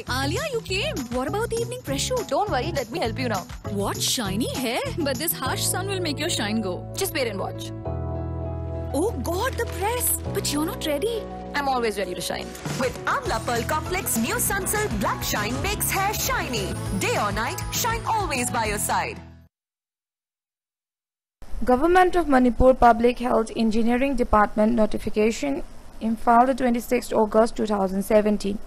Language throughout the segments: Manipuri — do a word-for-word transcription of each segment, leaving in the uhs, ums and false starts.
Alia, you came. What about the evening press shoot? Don't worry, let me help you now. What shiny hair? But this harsh sun will make your shine go. Just wait and watch. Oh God, the press. But you're not ready. I'm always ready to shine. With Amla Pearl Complex, new Sunsilk Black Shine makes hair shiny. Day or night, shine always by your side. Government of Manipur Public Health Engineering Department notification, Imphal, the twenty-sixth August two thousand seventeen.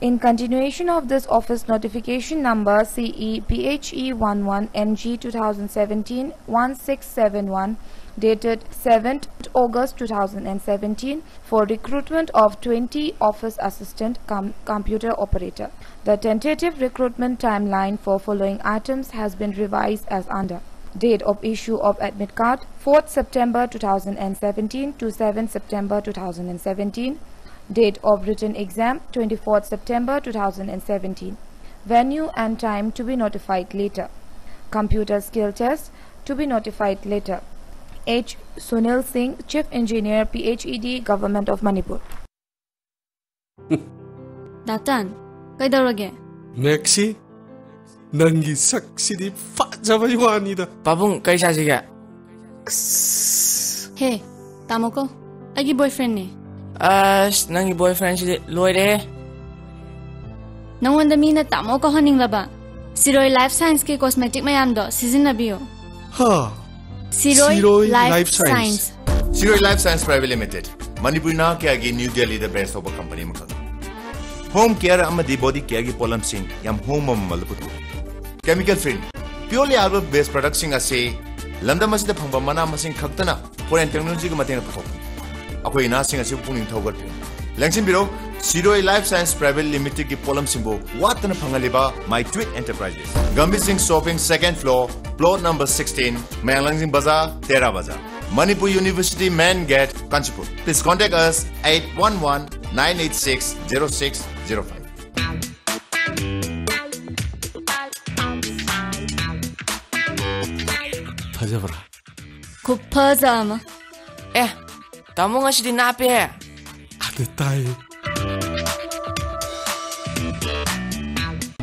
In continuation of this office notification number C E P H E one one N G two thousand seventeen one six seven one, dated seventh August two thousand seventeen, for recruitment of twenty office assistant cum computer operator. The tentative recruitment timeline for following items has been revised as under. Date of issue of admit card, fourth September two thousand seventeen to seventh September two thousand seventeen. Date of written exam, twenty-fourth September two thousand seventeen. Venue and time to be notified later. Computer skill test to be notified later. H Sunil Singh, Chief Engineer, P H E D, Government of Manipur. ꯗꯥꯇꯟ, ꯀꯩꯗꯧꯔꯒꯦ? ꯃꯦꯛꯁꯤ, ꯅꯪꯒꯤ ꯁꯛꯁꯤꯗꯤ ꯐꯖꯕꯩ ꯋꯥꯅꯤꯗ꯫ ꯄꯥꯕꯨꯡ, ꯀꯩ ꯆꯥꯁꯤꯒꯦ? ꯍꯦ, ꯇꯥꯃꯣꯀꯣ, ꯑꯩꯒꯤ ꯕꯣꯏꯐ꯭ꯔꯦꯟꯅꯦ꯫ ꯑꯁ, ꯅꯪꯒꯤ ꯕꯣꯏꯐ꯭ꯔꯦꯟꯁꯤꯗꯤ ꯂꯣꯏꯔꯦꯍꯦ꯫ ꯅꯉꯣꯟꯗ ꯃꯤꯅ ꯇꯥꯃꯣ ꯀꯧꯍꯟꯅꯤꯡꯂꯕ? ꯁꯤꯔꯣꯏ ꯂꯥꯏꯐ ꯁꯥꯏꯟꯁꯀꯤ ꯀꯣꯁꯃꯦꯇꯤꯛ ꯃꯌꯥꯝꯗꯣ ꯁꯤꯖꯤꯟꯅꯕꯤꯌꯨ꯫ ꯍꯥ? ꯁꯤꯔꯣꯏ ꯁꯤꯔꯣꯏ life life science. Science. Siroi Life Science Private Limited, Manipuri ꯅꯍꯥ ꯀꯌꯥꯒꯤ ꯅ꯭ꯌꯨ ꯗꯦꯜꯂꯤꯗ ꯕꯦꯁ ꯇꯧꯕ ꯀꯝꯄꯅꯤ ꯑꯃꯈꯛ꯫ ꯍꯣꯝ ꯀꯦꯌꯔ ꯑꯃꯗꯤ ꯕꯣꯗꯤ ꯀꯦꯌꯔꯒꯤ ꯄꯣꯠꯂꯝꯁꯤꯡ ꯌꯥꯝ ꯍꯣꯡꯕ ꯃꯃꯜꯗ ꯄꯨꯊꯣꯛꯏ꯫ ꯀꯦꯃꯤꯀꯦꯜ ꯐ꯭ꯔꯤ, ꯄ꯭ꯌꯣꯔꯂꯤ ꯑꯥꯌꯨꯔꯕꯦꯗ ꯕꯦꯁ ꯄ꯭ꯔꯗꯛꯁꯤꯡ ꯑꯁꯤ ꯂꯝꯗꯝ ꯑꯁꯤꯗ ꯐꯪꯕ ꯃꯅꯥ ꯃꯁꯤꯡ ꯈꯛꯇꯅ ꯐꯣꯔꯦꯟ ꯇꯦꯛꯅꯣꯂꯣꯖꯤꯒꯤ ꯃꯇꯦꯡꯅ ꯄꯨꯊꯣꯛꯄꯅꯤ꯫ ꯑꯩꯈꯣꯏ ꯅꯍꯥꯁꯤꯡ ꯑꯁꯤꯕꯨ ꯄꯨꯛꯅꯤꯡ ꯊꯧꯒꯠꯄꯤꯌꯨ꯫ ꯂꯦꯡꯁꯤꯟꯕꯤꯔꯣ, ꯁꯤꯔꯣꯏ ꯂꯥꯏꯐ ꯁꯥꯏꯟꯁ ꯄ꯭ꯔꯥꯏꯚꯦꯠ ꯂꯤꯃꯤꯇꯦꯗꯀꯤ ꯄꯣꯠꯂꯝꯁꯤꯡꯕꯨ ꯋꯥꯠꯇꯅ ꯐꯪꯍꯜꯂꯤꯕ My Tweet Enterprises, Gambhir Singh Shopping, second floor, plot number sixteen, Mayanglangzing Bazaar, Tera Bazaar, Manipur University main gate, Kanchanpur. Please contact us eight one one nine eight six zero six zero five. ꯐꯖꯕ꯭ꯔꯥ? ꯈꯨꯐꯖ ꯑꯃ꯫ ꯑꯦ, ꯇꯥꯃꯣ ꯉꯁꯤꯗꯤ ꯅꯥꯞꯄꯦꯍꯦ꯫ ꯑꯗꯨ ꯇꯥꯏ꯫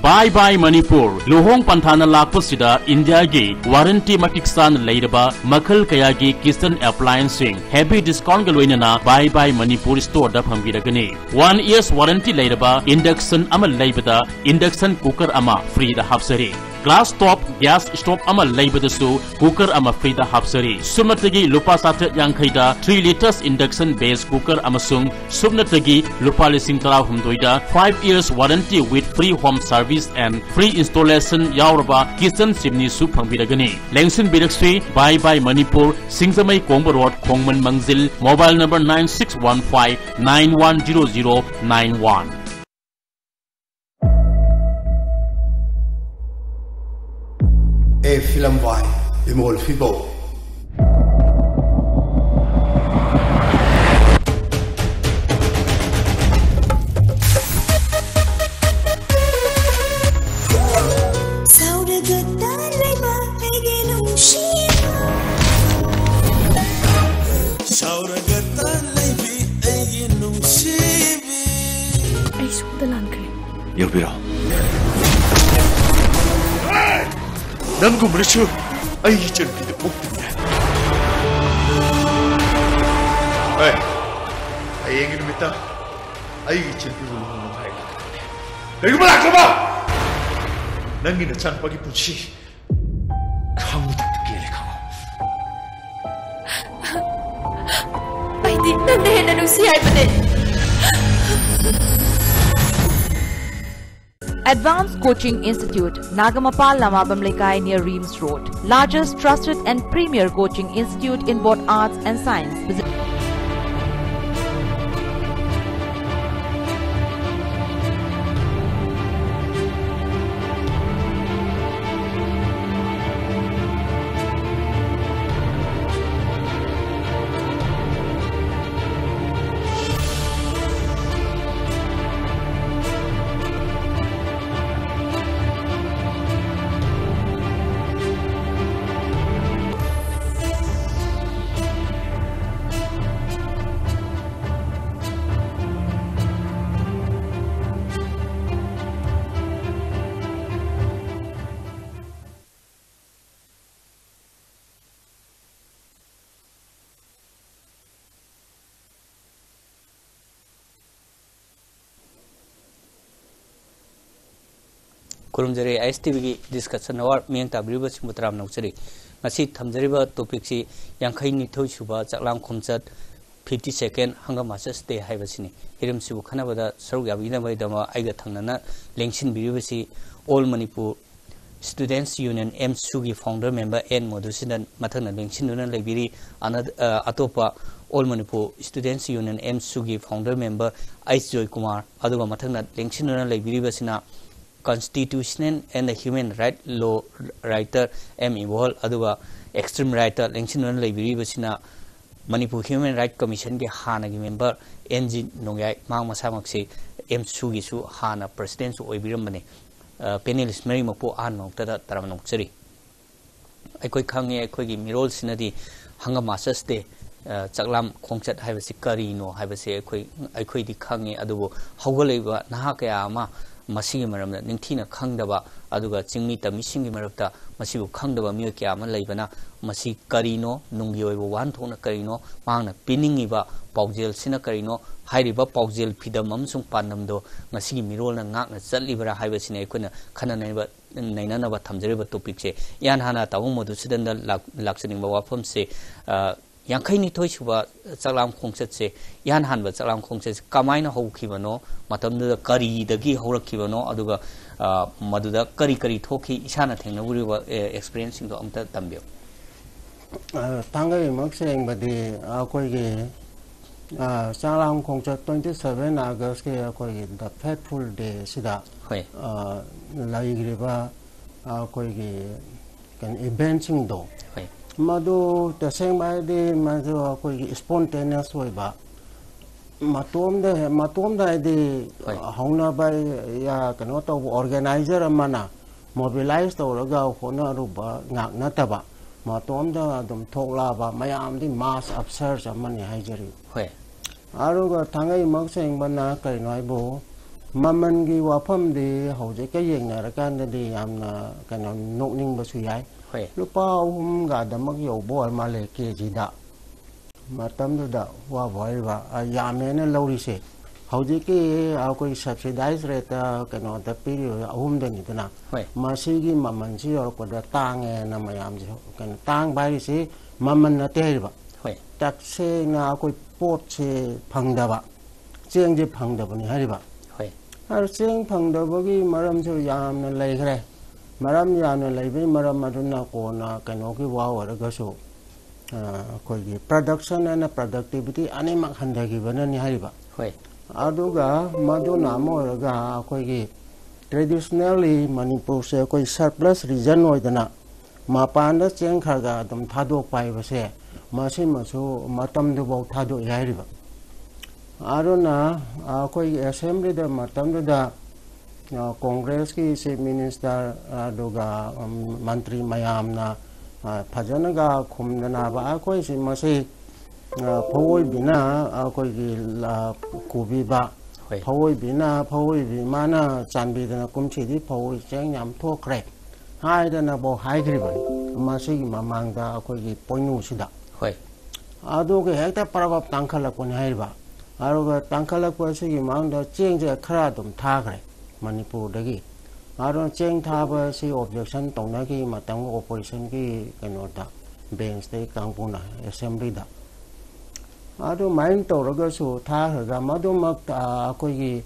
Bye Bye Manipur, ꯂꯨꯍꯣꯡ ꯄꯟꯊꯥꯅ ꯂꯥꯛꯄꯁꯤꯗ ꯏꯟꯗꯤꯌꯥꯒꯤ ꯋꯥꯔꯦꯟꯇꯤ ꯃꯇꯤꯛ ꯆꯥꯅ ꯂꯩꯔꯕ ꯃꯈꯜ ꯀꯌꯥꯒꯤ ꯀꯤꯆꯟ ꯑꯦꯄ꯭ꯂꯥꯌꯦꯟꯁꯁꯤꯡ heavy discountꯒ ꯂꯣꯏꯅꯅ Bye Bye Manipur storeꯗ ꯐꯪꯕꯤꯔꯒꯅꯤ꯫ One year's warranty ꯂꯩꯔꯕ induction ꯑꯃ ꯂꯩꯕꯗ induction cooker ꯑꯃ freeꯗ ꯍꯥꯞꯆꯔꯤ꯫ Glass top gas stove ꯑꯃ ꯂꯩꯕꯗꯁꯨ cooker ꯑꯃ freeꯗ ꯍꯥꯞꯆꯔꯤ꯫ ꯁꯨꯞꯅꯇꯒꯤ ꯂꯨꯄꯥ ꯆꯥꯇ꯭ꯔꯦꯠ ꯌꯥꯡꯈꯩꯗ three litres induction base cooker ꯑꯃꯁꯨꯡ ꯁꯨꯞꯅꯇꯒꯤ ꯂꯨꯄꯥ ꯂꯤꯁꯤꯡ ꯇꯔꯥꯍꯨꯝꯗꯣꯏꯗ five years warranty with free home service and free installation ꯌꯥꯎꯔꯕ kitchen chimneyꯁꯨ ꯐꯪꯕꯤꯔꯒꯅꯤ꯫ ꯂꯦꯡꯁꯤꯟꯕꯤꯔꯛꯁꯤ, Bye Bye Manipur, ꯁꯤꯡꯖꯃꯩ ꯀꯣꯡꯕ road, ꯈꯣꯡꯃꯟ ꯃꯪꯖꯤꯜ, mobile number nine six one five nine one zero zero nine one꯫ ꯑꯦ ꯐꯤꯂꯝ ꯕꯥꯏ ꯏꯃꯣꯜ ꯐꯤꯕꯧ꯫ ꯁꯥꯎꯔꯒ ꯇꯥꯟ ꯂꯩꯕ ꯑꯩꯒꯤ ꯅꯨꯡꯁꯤꯕ꯫ ꯁꯥꯎꯔꯒ ꯇꯥꯟ ꯂꯩꯕꯤ ꯑꯩꯒꯤ ꯅꯨꯡꯁꯤꯕꯤ꯫ ꯑꯩ ꯁꯣꯝꯗ ꯂꯥꯟꯈ꯭ꯔꯦ꯫ ꯌꯧꯕꯤꯔꯣ꯫ ꯅꯪꯒꯨꯝꯕꯅꯁꯨ ꯑꯩꯒꯤ ꯏꯆꯟꯅꯨꯄꯤꯗ ꯑꯣꯛꯇꯕ ꯌꯥꯏ꯫ ꯑꯦ, ꯍꯌꯦꯡꯒꯤ ꯅꯨꯃꯤꯠꯇ ꯑꯩꯒꯤ ꯏꯆꯟꯅꯨꯄꯤꯕꯨ ꯂꯨꯍꯣꯡꯅꯕ ꯍꯥꯏꯒꯗꯕꯅꯤ꯫ ꯀꯔꯤꯒꯨꯝꯕ ꯂꯥꯛꯇ꯭ꯔꯕ, ꯅꯪꯒꯤ ꯅꯆꯥꯅꯨꯄꯥꯒꯤ ꯄꯨꯟꯁꯤ ꯈꯪꯕ ꯇꯥꯏꯞꯇ ꯀꯦꯜꯂꯦ ꯈꯪꯉꯣ꯫ ꯑꯩꯗꯤ ꯅꯪꯅ ꯍꯦꯟꯅ ꯅꯨꯡꯁꯤ ꯍꯥꯏꯕꯅꯦ꯫ Advanced Coaching Institute, Nagamapal, Lamabam Lekai, near Reams Road. Largest trusted and premier coaching institute in both arts and science. Visit ꯈꯨꯔꯨꯝꯖꯔꯤ꯫ ꯑꯥꯏ ꯑꯦꯁ ꯇꯤ ꯚꯤꯒꯤ ꯗꯤꯁꯀꯁꯟ ꯑꯋꯥꯔ ꯃꯤꯠꯌꯦꯡ ꯇꯥꯕꯤꯔꯤꯕꯁꯤꯡꯕꯨ ꯇꯔꯥꯝꯅ ꯑꯣꯛꯆꯔꯤ꯫ ꯉꯁꯤ ꯊꯝꯖꯔꯤꯕ ꯇꯣꯄꯤꯛꯁꯤ ꯌꯥꯡꯈꯩ ꯅꯤꯊꯣꯏ ꯁꯨꯕ ꯆꯥꯛꯂꯥꯝ ꯈꯣꯡꯆꯠ, ꯐꯤꯐꯇꯤ ꯁꯦꯀꯦꯟ ꯍꯪꯒꯥꯝ ꯃꯥꯔꯆꯔꯁ ꯗꯦ ꯍꯥꯏꯕꯁꯤꯅꯤ꯫ ꯍꯤꯔꯝꯁꯤꯕꯨ ꯈꯟꯅꯕꯗ ꯁꯔꯨꯛ ꯌꯥꯕꯤꯅꯕꯒꯤꯗꯃꯛ ꯑꯩꯒ ꯊꯪꯅꯅ ꯂꯦꯡꯁꯤꯟꯕꯤꯔꯤꯕꯁꯤ All Manipur Students Union, ꯑꯦꯝꯁꯨꯒꯤ ꯐꯥꯎꯟꯗꯔ ꯃꯦꯝꯕꯔ ꯑꯦꯟ ꯃꯣꯗꯨꯁꯨꯗꯟ, ꯃꯊꯪꯅ ꯂꯦꯡꯁꯤꯟꯗꯨꯅ ꯂꯩꯕꯤꯔꯤ꯫ ꯑꯅ-, ꯑ, ꯑꯇꯣꯞꯄ All Manipur Students Union, ꯑꯦꯝꯁꯨꯒꯤ ꯐꯥꯎꯟꯗꯔ ꯃꯦꯝꯕꯔ ꯑꯩꯆ ꯖꯣꯏꯀꯨꯃꯥꯔ, ꯑꯗꯨꯒ ꯃꯊꯪꯅ ꯂꯦꯡꯁꯤꯟꯗꯨꯅ ꯂꯩꯕꯤꯔꯤꯕꯁꯤꯅ Constitutional and Human Right Law Writer M Ibohal, ꯑꯗꯨꯒ ꯑꯦꯛꯁꯇ꯭ꯔꯤꯝ ꯔꯥꯏꯠꯇ ꯂꯦꯡꯁꯤꯟꯗꯨꯅ ꯂꯩꯕꯤꯔꯤꯕꯁꯤꯅ ꯃꯅꯤꯄꯨꯔ ꯍ꯭ꯌꯨꯃꯦꯟ ꯔꯥꯏꯠ ꯀꯃꯤꯁꯟꯒꯤ ꯍꯥꯟꯅꯒꯤ ꯃꯦꯝꯕꯔ ꯑꯦꯟ ꯖꯤ ꯅꯣꯡꯌꯥꯏ, ꯃꯍꯥꯛ ꯃꯁꯥꯃꯛꯁꯤ ꯑꯦꯝꯁꯨꯒꯤꯁꯨ ꯍꯥꯟꯅ ꯄ꯭ꯔꯁꯤꯗꯦꯟꯁꯨ ꯑꯣꯏꯕꯤꯔꯝꯕꯅꯤ꯫ ꯑ, ꯄꯦꯅꯦꯂꯤꯁ ꯃꯔꯤꯃꯛꯄꯨ ꯑꯍꯥꯟꯕ ꯃꯛꯇꯗ ꯇꯔꯥꯝꯅ ꯑꯣꯛꯆꯔꯤ꯫ ꯑꯩꯈꯣꯏ ꯈꯪꯉꯦ, ꯑꯩꯈꯣꯏꯒꯤ ꯃꯤꯔꯣꯜꯁꯤꯅꯗꯤ ꯍꯪꯒꯥꯝ ꯃꯥꯔꯆꯔꯁ ꯗꯦ, ꯑ, ꯆꯥꯛꯂꯥꯝ ꯈꯣꯡꯆꯠ ꯍꯥꯏꯕꯁꯤ ꯀꯔꯤꯅꯣ ꯍꯥꯏꯕꯁꯦ ꯑꯩꯈꯣꯏ, ꯑꯩꯈꯣꯏꯗꯤ ꯈꯪꯉꯦ, ꯑꯗꯨꯕꯨ ꯍꯧꯒꯠꯂꯛꯏꯕ ꯅꯍꯥ ꯀꯌꯥ ꯑꯃ ꯃꯁꯤꯒꯤ ꯃꯔꯝꯗ ꯅꯤꯡꯊꯤꯅ ꯈꯪꯗꯕ, ꯑꯗꯨꯒ ꯆꯤꯡꯃꯤ ꯇꯝꯃꯤꯁꯤꯡꯒꯤ ꯃꯔꯛꯇ ꯃꯁꯤꯕꯨ ꯈꯪꯗꯕ ꯃꯤꯑꯣꯏ ꯀꯌꯥ ꯑꯃ ꯂꯩꯕꯅ, ꯃꯁꯤ ꯀꯔꯤꯅꯣ, ꯅꯨꯡꯒꯤ ꯑꯣꯏꯕ ꯋꯥꯍꯟꯊꯣꯛꯅ ꯀꯔꯤꯅꯣ, ꯃꯍꯥꯛꯅ ꯄꯤꯅꯤꯡꯉꯤꯕ ꯄꯥꯎꯖꯦꯜꯁꯤꯅ ꯀꯔꯤꯅꯣ, ꯍꯥꯏꯔꯤꯕ ꯄꯥꯎꯖꯦꯜ ꯐꯤꯗꯝ ꯑꯃꯁꯨꯡ ꯄꯥꯟꯗꯝꯗꯣ ꯉꯁꯤꯒꯤ ꯃꯤꯔꯣꯜꯅ ꯉꯥꯛꯅ ꯆꯠꯂꯤꯕꯔꯥ ꯍꯥꯏꯕꯁꯤꯅꯤ ꯑꯩꯈꯣꯏꯅ ꯈꯟꯅ ꯅꯩꯅꯕ, ꯅꯩꯅꯅꯕ ꯊꯝꯖꯔꯤꯕ ꯇꯣꯄꯤꯛꯁꯦ꯫ ꯏꯍꯥꯟ ꯍꯥꯟꯅ ꯇꯥꯃꯣ ꯃꯣꯗꯨꯁꯨꯗꯟꯗ ꯂꯥꯛ-, ꯂꯥꯛꯆꯅꯤꯡꯕ ꯋꯥꯐꯝꯁꯦ, ꯑ, ꯌꯥꯡꯈꯩ ꯅꯤꯊꯣꯏ ꯁꯨꯕ ꯆꯥꯛꯂꯥꯝ ꯈꯣꯡꯆꯠꯁꯦ, ꯏꯍꯥꯟ ꯍꯥꯟꯕ ꯆꯥꯛꯂꯥꯝ ꯈꯣꯡꯆꯠꯁꯦ ꯀꯃꯥꯏꯅ ꯍꯧꯈꯤꯕꯅꯣ, ꯃꯇꯝꯗꯨꯗ ꯀꯔꯤꯗꯒꯤ ꯍꯧꯔꯛꯈꯤꯕꯅꯣ, ꯑꯗꯨꯒ, ꯑ, ꯃꯗꯨꯗ ꯀꯔꯤ ꯀꯔꯤ ꯊꯣꯛꯈꯤ, ꯏꯁꯥꯅ ꯊꯦꯡꯅꯔꯨꯔꯤꯕ, ꯑꯦ, ꯑꯦꯛꯁꯄꯤꯔꯤꯌꯦꯟꯁꯁꯤꯡꯗꯣ ꯑꯝꯇ ꯇꯝꯕꯤꯌꯨ꯫ ꯑ, ꯊꯥꯡꯒꯩꯃꯛ ꯁꯦꯡꯕꯗꯤ ꯑꯩꯈꯣꯏꯒꯤ, ꯑ, ꯆꯥꯛꯂꯥꯝ ꯈꯣꯡꯆꯠ twenty seven Augustꯀꯤ ꯑꯩꯈꯣꯏꯒꯤ The Faithful Day ꯁꯤꯗ, ꯍꯣꯏ꯫ ꯑ, ꯂꯩꯈ꯭ꯔꯤꯕ ꯑꯩꯈꯣꯏꯒꯤ ꯀꯩꯅꯣ ꯏꯚꯦꯟꯁꯤꯡꯗꯣ, ꯍꯣꯏ꯫ ꯃꯗꯨ ꯇꯁꯦꯡꯕ ꯍꯥꯏꯗꯤ ꯃꯗꯨ ꯑꯩꯈꯣꯏꯒꯤ spontaneous ꯑꯣꯏꯕ, ꯃꯇꯣꯝꯗ, ꯃꯇꯣꯝꯗ ꯍꯥꯏꯗꯤ ꯍꯣꯏ꯫ ꯍꯧꯅꯕ, ꯌꯥ-, ꯀꯩꯅꯣ ꯇꯧꯕ organizer ꯑꯃꯅ mobilize ꯇꯧꯔꯒ ꯍꯣꯠꯅꯔꯨꯕ ꯉꯥꯛ ꯅꯠꯇꯕ, ꯃꯇꯣꯝꯗ ꯑꯗꯨꯝ ꯊꯣꯛꯂꯛꯑꯕ ꯃꯌꯥꯝꯗꯤ mass upsurge ꯑꯃꯅꯤ ꯍꯥꯏꯖꯔꯤ꯫ ꯍꯣꯏ꯫ ꯑꯗꯨꯒ ꯊꯥꯡꯒꯩꯃꯛ ꯁꯦꯡꯕꯅ ꯀꯩꯅꯣ ꯍꯥꯏꯕꯨ, ꯃꯃꯜꯒꯤ ꯋꯥꯐꯝꯗꯤ ꯍꯧꯖꯤꯛꯀ ꯌꯦꯡꯅꯔꯀꯥꯟꯗꯗꯤ ꯌꯥꯝꯅ ꯀꯩꯅꯣ ꯅꯣꯛꯅꯤꯡꯕꯁꯨ ꯌꯥꯏ꯫ ꯍꯣꯏ꯫ ꯂꯨꯄꯥ ꯑꯍꯨꯝꯒ ꯑꯗꯨꯃꯛ ꯌꯧꯕ ꯑꯣꯏꯔ ꯃꯥꯜꯂꯦ ꯀꯦ ꯖꯤꯗ꯫ ꯃꯇꯝꯗꯨꯗ ꯋꯥꯕ ꯍꯥꯏꯔꯤꯕ, ꯑ, ꯌꯥꯝꯃꯦꯅ ꯂꯧꯔꯤꯁꯦ ꯍꯧꯖꯤꯛꯀꯤ ꯑꯩꯈꯣꯏ subsidized rate ꯀꯩꯅꯣꯗ ꯄꯤꯔꯤꯕ ꯑꯍꯨꯝꯗꯅꯤꯗꯅ, ꯍꯣꯏ꯫ ꯃꯁꯤꯒꯤ ꯃꯃꯜꯁꯤ ꯌꯧꯔꯛꯄꯗ ꯇꯥꯡꯉꯦꯅ ꯃꯌꯥꯝꯁꯦ, ꯀꯩꯅꯣ, ꯇꯥꯡꯕ ꯍꯥꯏꯔꯤꯁꯤ ꯃꯃꯜ ꯅꯠꯇꯦ ꯍꯥꯏꯔꯤꯕ꯫ ꯍꯣꯏ꯫ ꯇꯁꯦꯡꯅ ꯑꯩꯈꯣꯏ ꯄꯣꯠꯁꯦ ꯐꯪꯗꯕ, ꯆꯦꯡꯁꯦ ꯐꯪꯗꯕꯅꯤ ꯍꯥꯏꯔꯤꯕ꯫ ꯍꯣꯏ꯫ ꯑꯗꯣ ꯆꯦꯡ ꯐꯪꯗꯕꯒꯤ ꯃꯔꯝꯁꯨ ꯌꯥꯝꯅ ꯂꯩꯈ꯭ꯔꯦ꯫ ꯃꯔꯝ ꯌꯥꯝꯅ ꯂꯩꯕꯒꯤ ꯃꯔꯝ ꯑꯗꯨꯅ ꯀꯣꯟꯅ ꯀꯩꯅꯣꯒꯤ ꯋꯥ ꯑꯣꯏꯔꯒꯁꯨ, ꯑ, ꯑꯩꯈꯣꯏꯒꯤ production ꯑꯃꯅ productivity ꯑꯅꯤꯃꯛ ꯍꯟꯊꯈꯤꯕꯅꯅꯤ ꯍꯥꯏꯔꯤꯕ꯫ ꯍꯣꯏ꯫ ꯑꯗꯨꯒ ꯃꯗꯨꯅ ꯑꯃ ꯑꯣꯏꯔꯒ, ꯑꯩꯈꯣꯏꯒꯤ traditionally ꯃꯅꯤꯄꯨꯔꯁꯦ ꯑꯩꯈꯣꯏ surplus region ꯑꯣꯏꯗꯅ ꯃꯄꯥꯟꯗ ꯆꯦꯡ ꯈꯔ ꯈꯔ ꯑꯗꯨꯝ ꯊꯥꯗꯣꯛꯄ ꯍꯥꯏꯕꯁꯦ, ꯃꯁꯤꯃꯁꯨ ꯃꯇꯝꯗꯨꯐꯥꯎ ꯊꯥꯗꯣꯛꯏ ꯍꯥꯏꯔꯤꯕ꯫ ꯑꯗꯨꯅ ꯑꯩꯈꯣꯏꯒꯤ assemblyꯗ ꯃꯇꯝꯗꯨꯗ, ꯑ, ꯀꯣꯡꯒ꯭ꯔꯦꯁꯀꯤ chief minister ꯑꯗꯨꯒ, ꯎꯝ, ꯃꯟꯇ꯭ꯔꯤ ꯃꯌꯥꯝꯅ, ꯑ, ꯐꯖꯅꯒ ꯈꯨꯝꯗꯅꯕ, ꯑꯩꯈꯣꯏꯁꯤ ꯃꯁꯤ, ꯑ, ꯐꯧꯑꯣꯏꯕꯤꯅ ꯑꯩꯈꯣꯏꯒꯤ ꯂ-, ꯀꯨꯕꯤꯕ, ꯍꯣꯏ꯫ ꯐꯧꯑꯣꯏꯕꯤꯅ, ꯐꯧꯑꯣꯏꯕꯤ ꯏꯃꯥꯅ ꯆꯥꯟꯕꯤꯗꯅ ꯀꯨꯝꯁꯤꯗꯤ ꯐꯧ ꯆꯦꯡ ꯌꯥꯝ ꯊꯣꯛꯈ꯭ꯔꯦ ꯍꯥꯏꯗꯅꯐꯥꯎ ꯍꯥꯏꯈ꯭ꯔꯤꯕꯅꯤ꯫ ꯃꯁꯤꯒꯤ ꯃꯃꯥꯡꯗ ꯑꯩꯈꯣꯏꯒꯤ ꯄꯣꯏꯅꯨꯁꯤꯗ꯫ ꯍꯣꯏ꯫ ꯑꯗꯨꯒ ꯍꯦꯛꯇ ꯄꯔꯕꯞ ꯇꯥꯡꯈꯠꯂꯛꯄꯅꯤ ꯍꯥꯏꯔꯤꯕ꯫ ꯑꯗꯨꯒ ꯇꯥꯡꯈꯠꯂꯛꯄ ꯑꯁꯤꯒꯤ ꯃꯃꯥꯡꯗ ꯆꯦꯡꯁꯦ ꯈꯔ ꯑꯗꯨꯝ ꯊꯥꯈ꯭ꯔꯦ ꯃꯅꯤꯄꯨꯔꯗꯒꯤ꯫ ꯑꯗꯨꯅ ꯆꯦꯡ ꯊꯥꯕ ꯑꯁꯤ objection ꯇꯧꯅꯈꯤ ꯃꯇꯝꯒꯤ oppositionꯒꯤ ꯀꯩꯅꯣꯗ, benchꯇꯒꯤ ꯀꯥꯡꯕꯨꯅ assemblyꯗ꯫ ꯑꯗꯨꯃꯥꯏꯅ ꯇꯧꯔꯒꯁꯨ ꯊꯥꯈ꯭ꯔꯒ ꯃꯗꯨꯃꯛ, ꯑ, ꯑꯩꯈꯣꯏꯒꯤ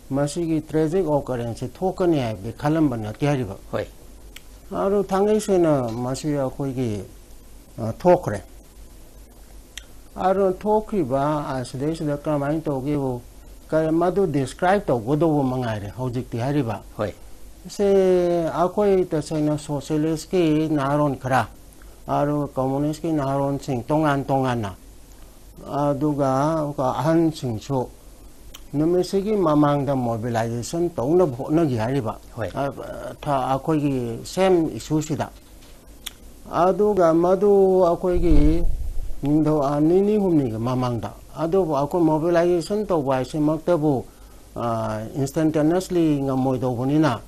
ꯃꯁꯤꯒꯤ tragic occurrenceꯁꯦ ꯊꯣꯛꯀꯅꯤ ꯍꯥꯏꯕꯗꯤ ꯈꯜꯂꯝꯕ ꯅꯠꯇꯦ ꯍꯥꯏꯔꯤꯕ꯫ ꯍꯣꯏ꯫ ꯑꯗꯨ ꯊꯥꯡꯒꯩ ꯁꯦꯡꯅ ꯃꯁꯤ ꯑꯩꯈꯣꯏꯒꯤ, ꯑ, ꯊꯣꯛꯈ꯭ꯔꯦ꯫ ꯑꯗꯨꯅ ꯊꯣꯛꯈ꯭ꯔꯤꯕ ꯑꯁꯤꯗꯩꯁꯤꯗ ꯀꯔꯝꯍꯥꯏꯅ ꯇꯧꯒꯦꯕꯨ, ꯀꯔꯤ, ꯃꯗꯨ describe ꯇꯧꯒꯗꯧꯕ ꯃꯉꯥꯏꯔꯦ ꯍꯧꯖꯤꯛꯇꯤ ꯍꯥꯏꯔꯤꯕ꯫ ꯍꯣꯏ꯫ ꯁꯦ ꯑꯩꯈꯣꯏ ꯇꯁꯦꯡꯅ socialistꯀꯤ ꯅꯍꯥꯔꯣꯟ ꯈꯔ, ꯑꯗꯨꯒ communistꯀꯤ ꯅꯍꯥꯔꯣꯟꯁꯤꯡ ꯇꯣꯉꯥꯟ ꯇꯣꯉꯥꯟꯅ, ꯑꯗꯨꯒ ꯑꯍꯟꯁꯤꯡꯁꯨ ꯅꯨꯃꯤꯠꯁꯤꯒꯤ ꯃꯃꯥꯡꯗ mobilization ꯇꯧꯅꯕ ꯍꯣꯠꯅꯈꯤ ꯍꯥꯏꯔꯤꯕ꯫ ꯍꯣꯏ꯫ ꯑ, ꯊ-, ꯑꯩꯈꯣꯏꯒꯤ same issueꯁꯤꯗ꯫ ꯑꯗꯨꯒ ꯃꯗꯨ ꯑꯩꯈꯣꯏꯒꯤ ꯅꯤꯡꯊꯧ, ꯑ, ꯅꯤꯅꯤ ꯍꯨꯝꯅꯤꯒꯤ ꯃꯃꯥꯡꯗ꯫ ꯑꯗꯨꯕꯨ ꯑꯩꯈꯣꯏ mobilization ꯇꯧꯕ ꯍꯥꯏꯁꯤꯃꯛꯇꯕꯨ, ꯑ, instantaneously ꯉꯝꯃꯣꯏꯗꯧꯕꯅꯤꯅ,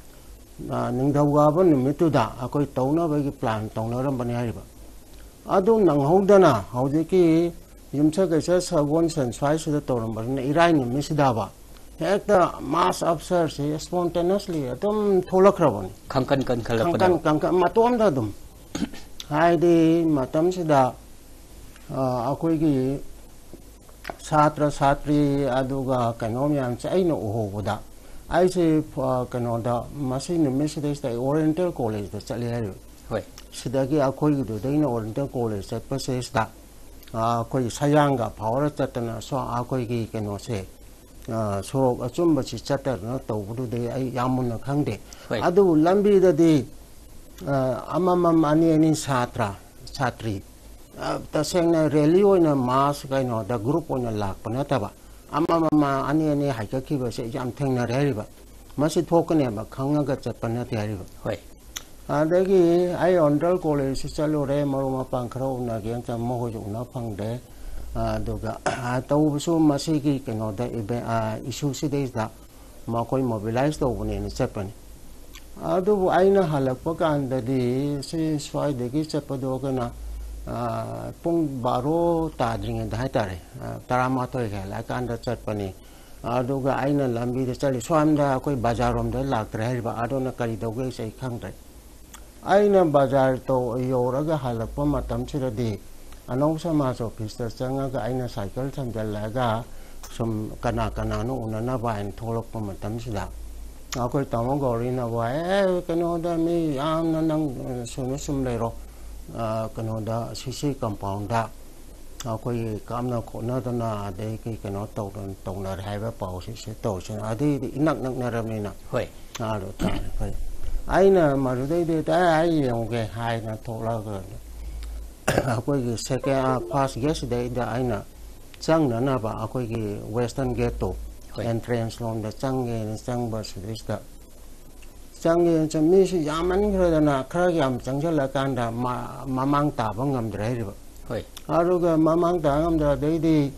ꯑ, ꯅꯤꯡꯊꯧꯀꯥꯕ ꯅꯨꯃꯤꯠꯇꯨꯗ ꯑꯩꯈꯣꯏ ꯇꯧꯅꯕꯒꯤ plan ꯇꯧꯅꯔꯝꯕꯅꯤ ꯍꯥꯏꯔꯤꯕ꯫ ꯑꯗꯨ ꯅꯪꯍꯧꯗꯅ ꯍꯧꯖꯤꯛꯀꯤ ꯌꯨꯝꯁꯀꯩꯁ ꯁꯒꯣꯜꯁꯦꯟ ꯁ꯭ꯋꯥꯏꯁꯤꯗ ꯇꯧꯔꯝꯕꯁꯤꯅ ꯏꯔꯥꯏ ꯅꯨꯃꯤꯠꯁꯤꯗꯕ ꯍꯦꯛꯇ mass upsurge ꯁꯤ spontaneously ꯑꯗꯨꯝ ꯊꯣꯛꯂꯛꯈ꯭ꯔꯕꯅꯤ꯫ ꯈꯪꯀꯟ ꯀꯟꯈꯠꯂꯛꯄꯗ꯫ ꯈꯪꯀꯟ ꯀꯟꯀꯟ ꯃꯇꯣꯝꯗ ꯑꯗꯨꯝ꯫ ꯍꯥꯏꯗꯤ ꯃꯇꯝꯁꯤꯗ ꯑ, ꯑꯩꯈꯣꯏꯒꯤ ꯁꯥꯇ꯭ꯔ ꯁꯥꯇ꯭ꯔꯤ ꯑꯗꯨꯒ ꯀꯩꯅꯣ ꯃꯌꯥꯝꯁꯦ ꯑꯩꯅ ꯎꯍꯧꯕꯗ, ꯑꯩꯁꯦ ꯑ, ꯀꯩꯅꯣꯗ, ꯃꯁꯤ ꯅꯨꯃꯤꯠꯁꯤꯗꯩꯁꯤꯗ ꯑꯩ Oriental College ꯇ ꯆꯠꯂꯦ ꯍꯥꯏꯔꯤꯕ꯫ ꯍꯣꯏ꯫ ꯁꯤꯗꯒꯤ ꯑꯩꯈꯣꯏꯒꯤꯗꯨꯗꯩꯅ Oriental College ꯆꯠꯄꯁꯤꯗ ꯑ, ꯑꯩꯈꯣꯏꯒꯤ ꯁꯌꯥꯡꯒ ꯐꯥꯎꯔ ꯆꯠꯇꯅ ꯁꯣ ꯑꯩꯈꯣꯏꯒꯤ ꯀꯩꯅꯣꯁꯦ, ꯑ, ꯁꯣꯔꯣꯛ ꯑꯆꯨꯝꯕꯁꯤ ꯆꯠꯇꯗꯅ ꯇꯧꯕꯗꯨꯗꯤ ꯑꯩ ꯌꯥꯝ ꯃꯨꯟꯅ ꯈꯪꯗꯦ꯫ ꯍꯣꯏ꯫ ꯑꯗꯨꯕꯨ ꯂꯝꯕꯤꯗꯗꯤ ꯑ, ꯑꯃꯃꯝ, ꯑꯅꯤ ꯑꯅꯤ ꯁꯥꯇ꯭ꯔ ꯁꯥꯇ꯭ꯔꯤ, ꯑ, ꯇꯁꯦꯡꯅ rally ꯑꯣꯏꯅ mass ꯀꯩꯅꯣꯗ group ꯑꯣꯏꯅ ꯂꯥꯛꯄ ꯅꯠꯇꯕ, ꯑꯃꯃꯝ ꯑꯅꯤ ꯑꯅꯤ ꯍꯥꯏꯒꯠꯈꯤꯕꯁꯦ ꯌꯥꯝ ꯊꯦꯡꯅꯔꯦ ꯍꯥꯏꯔꯤꯕ꯫ ꯃꯁꯤ ꯊꯣꯛꯀꯅꯦꯕ ꯈꯪꯉꯒ ꯆꯠꯄ ꯅꯠꯇꯦ ꯍꯥꯏꯔꯤꯕ꯫ ꯍꯣꯏ꯫ ꯑꯗꯒꯤ ꯑꯩ Oriental College ꯁꯤ ꯆꯠꯂꯨꯔꯦ, ꯃꯔꯨꯞ ꯃꯄꯥꯡ ꯈꯔ ꯎꯅꯒꯦꯅ ꯆꯪ-, ꯃꯈꯣꯏꯁꯨ ꯎꯅ ꯐꯪꯗꯦ꯫ ꯑꯗꯨꯒ, ꯑ, ꯇꯧꯕꯁꯨ ꯃꯁꯤꯒꯤ ꯀꯩꯅꯣꯗ ꯏꯚꯦ-, ꯑ, issue ꯁꯤꯗꯩꯁꯤꯗ ꯃꯈꯣꯏ mobilize ꯇꯧꯕꯅꯦꯅ ꯆꯠꯄꯅꯤ꯫ ꯑꯗꯨꯕꯨ ꯑꯩꯅ ꯍꯜꯂꯛꯄ ꯀꯥꯟꯗꯗꯤ ꯁꯤ ꯁ꯭ꯋꯥꯏꯗꯒꯤ ꯆꯠꯄꯗꯣ ꯀꯩꯅꯣ, ꯑ, ꯄꯨꯡ ꯕꯥꯔꯣ ꯇꯥꯗ꯭ꯔꯤꯉꯩꯗ ꯍꯥꯏꯇꯥꯔꯦ, ꯑ, ꯇꯔꯥꯃꯥꯊꯣꯏ ꯍꯦꯜꯂꯛꯑꯀꯥꯟꯗ ꯆꯠꯄꯅꯤ꯫ ꯑꯗꯨꯒ ꯑꯩꯅ ꯂꯝꯕꯤꯗ ꯆꯠꯂꯤ ꯁ꯭ꯋꯥꯏꯝꯗ ꯑꯩꯈꯣꯏ ꯕꯖꯥꯔꯔꯣꯝꯗ ꯂꯥꯛꯇ꯭ꯔꯦ ꯍꯥꯏꯔꯤꯕ, ꯑꯗꯨꯅ ꯀꯔꯤ ꯇꯧꯒꯦꯁꯦ ꯑꯩ ꯈꯪꯗ꯭ꯔꯦ꯫ ꯑꯩꯅ ꯕꯖꯥꯔ ꯇꯧ-, ꯌꯧꯔꯒ ꯍꯜꯂꯛꯄ ꯃꯇꯝꯁꯤꯗꯗꯤ ꯑꯅꯧ ꯁꯃꯥꯖ office ꯇ ꯆꯪꯉꯒ ꯑꯩꯅ cycle ꯊꯝꯖꯤꯜꯂꯒ ꯁꯨꯝ ꯀꯅꯥ ꯀꯅꯥꯅꯣ ꯎꯅꯅꯕ ꯍꯥꯏꯅ ꯊꯣꯛꯂꯛꯄ ꯃꯇꯝꯁꯤꯗ ꯑꯩꯈꯣꯏ ꯇꯥꯃꯣ ꯒꯧꯔꯤꯅ ꯋꯥ, "ꯑꯦ, ꯀꯩꯅꯣꯗ ꯃꯤ ꯌꯥꯝꯅ ꯅꯪ ꯁꯨꯅ ꯁꯨꯝ ꯂꯩꯔꯣ, ꯑ, ꯀꯩꯅꯣꯗ C C compound ꯗ ꯑꯩꯈꯣꯏꯒꯤ ꯀꯥꯞꯅ ꯈꯣꯠꯅꯗꯅ ꯑꯗꯩ ꯀꯩ ꯀꯩꯅꯣ ꯇꯧꯗꯅ ꯇꯧꯅꯔꯦ ꯍꯥꯏꯕ ꯄꯥꯎꯁꯤ ꯁꯤ ꯇꯧꯔꯤꯁꯤꯅ ꯑꯗꯩꯗꯤ ꯏꯅꯛ ꯅꯛꯅꯔꯕꯅꯤꯅ ꯍꯣꯏ꯫ ꯑꯥꯗꯣ ꯇꯥꯔꯦ ꯐꯔꯦ꯫ ꯑꯩꯅ ꯃꯗꯨꯗꯩꯗꯤ "ꯑꯦ, ꯑꯩ ꯌꯦꯡꯉꯨꯒꯦ" ꯍꯥꯏꯅ ꯊꯣꯛꯂꯛꯑꯒ ꯑꯩꯈꯣꯏꯒꯤ second, first gate ꯁꯤꯗꯩꯗ ꯑꯩꯅ ꯆꯪꯅꯅꯕ ꯑꯩꯈꯣꯏꯒꯤ western gate ꯇꯣ, ꯍꯣꯏ꯫ Entrance ꯂꯣꯝꯗ ꯆꯪꯒꯦꯅ ꯆꯪꯕ ꯁꯤꯗꯩꯁꯤꯗ ꯆꯪꯒꯦꯅ ꯆꯪ-, ꯃꯤꯁꯤ ꯌꯥꯝꯃꯟꯈ꯭ꯔꯗꯅ ꯈꯔ ꯌꯥꯝ ꯆꯪꯁꯤꯜꯂꯀꯥꯟꯗ ꯃ-, ꯃꯃꯥꯡ ꯇꯥꯕ ꯉꯝꯗ꯭ꯔꯦ ꯍꯥꯏꯔꯤꯕ꯫ ꯍꯣꯏ꯫ ꯑꯗꯨꯒ ꯃꯃꯥꯡ ꯇꯥ ꯉꯝꯗ꯭ꯔꯦ, ꯑꯗꯩꯗꯤ,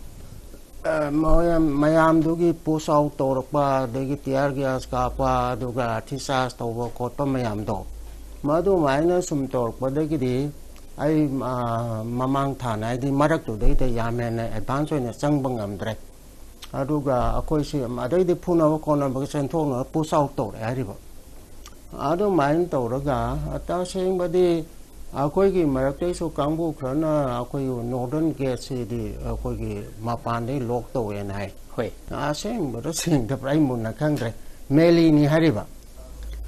ꯑ, ꯃꯌꯥꯝ-, ꯃꯌꯥꯝꯗꯨꯒꯤ push out ꯇꯧꯔꯛꯄ, ꯑꯗꯒꯤ tear gas ꯀꯥꯞꯄ, ꯑꯗꯨꯒ lathi charge ꯇꯧꯕ ꯈꯣꯠꯄ ꯃꯌꯥꯝꯗꯣ, ꯃꯗꯨꯃꯥꯏꯅ ꯁꯨꯝ ꯇꯧꯔꯛꯄꯗꯒꯤꯗꯤ ꯑꯩ, ꯑ, ꯃꯃꯥꯡ ꯊꯥꯅ, ꯍꯥꯏꯗꯤ ꯃꯔꯛꯇꯨꯗꯩꯗ ꯌꯥꯝ ꯍꯦꯟꯅ advance ꯑꯣꯏꯅ ꯆꯪꯕ ꯉꯝꯗ꯭ꯔꯦ꯫ ꯑꯗꯨꯒ ꯑꯩꯈꯣꯏꯁꯤ ꯑꯗꯩꯗꯤ ꯐꯨꯅꯕ ꯈꯣꯠꯅꯕꯒꯤ ꯆꯦꯟꯊꯣꯛꯅꯕ push out ꯇꯧꯔꯦ ꯍꯥꯏꯔꯤꯕ꯫ ꯑꯗꯨꯃꯥꯏꯅ ꯇꯧꯔꯒ ꯇꯁꯦꯡꯕꯗꯤ ꯑꯩꯈꯣꯏꯒꯤ ꯃꯔꯛꯇꯩꯁꯨ ꯀꯥꯡꯕꯨ ꯈꯔꯅ ꯑꯩꯈꯣꯏꯒꯤ northern gate ꯁꯤꯗꯤ ꯑꯩꯈꯣꯏꯒꯤ ꯃꯄꯥꯟꯗꯩ lock ꯇꯧꯋꯦꯅ ꯍꯥꯏ꯫ ꯍꯣꯏ꯫ ꯑꯁꯦꯡꯕꯗꯣ ꯁꯦꯡꯗꯕ꯭ꯔꯥ ꯑꯩ ꯃꯨꯟꯅ ꯈꯪꯗ꯭ꯔꯦ꯫ ꯃꯦꯂꯤꯅꯤ ꯍꯥꯏꯔꯤꯕ꯫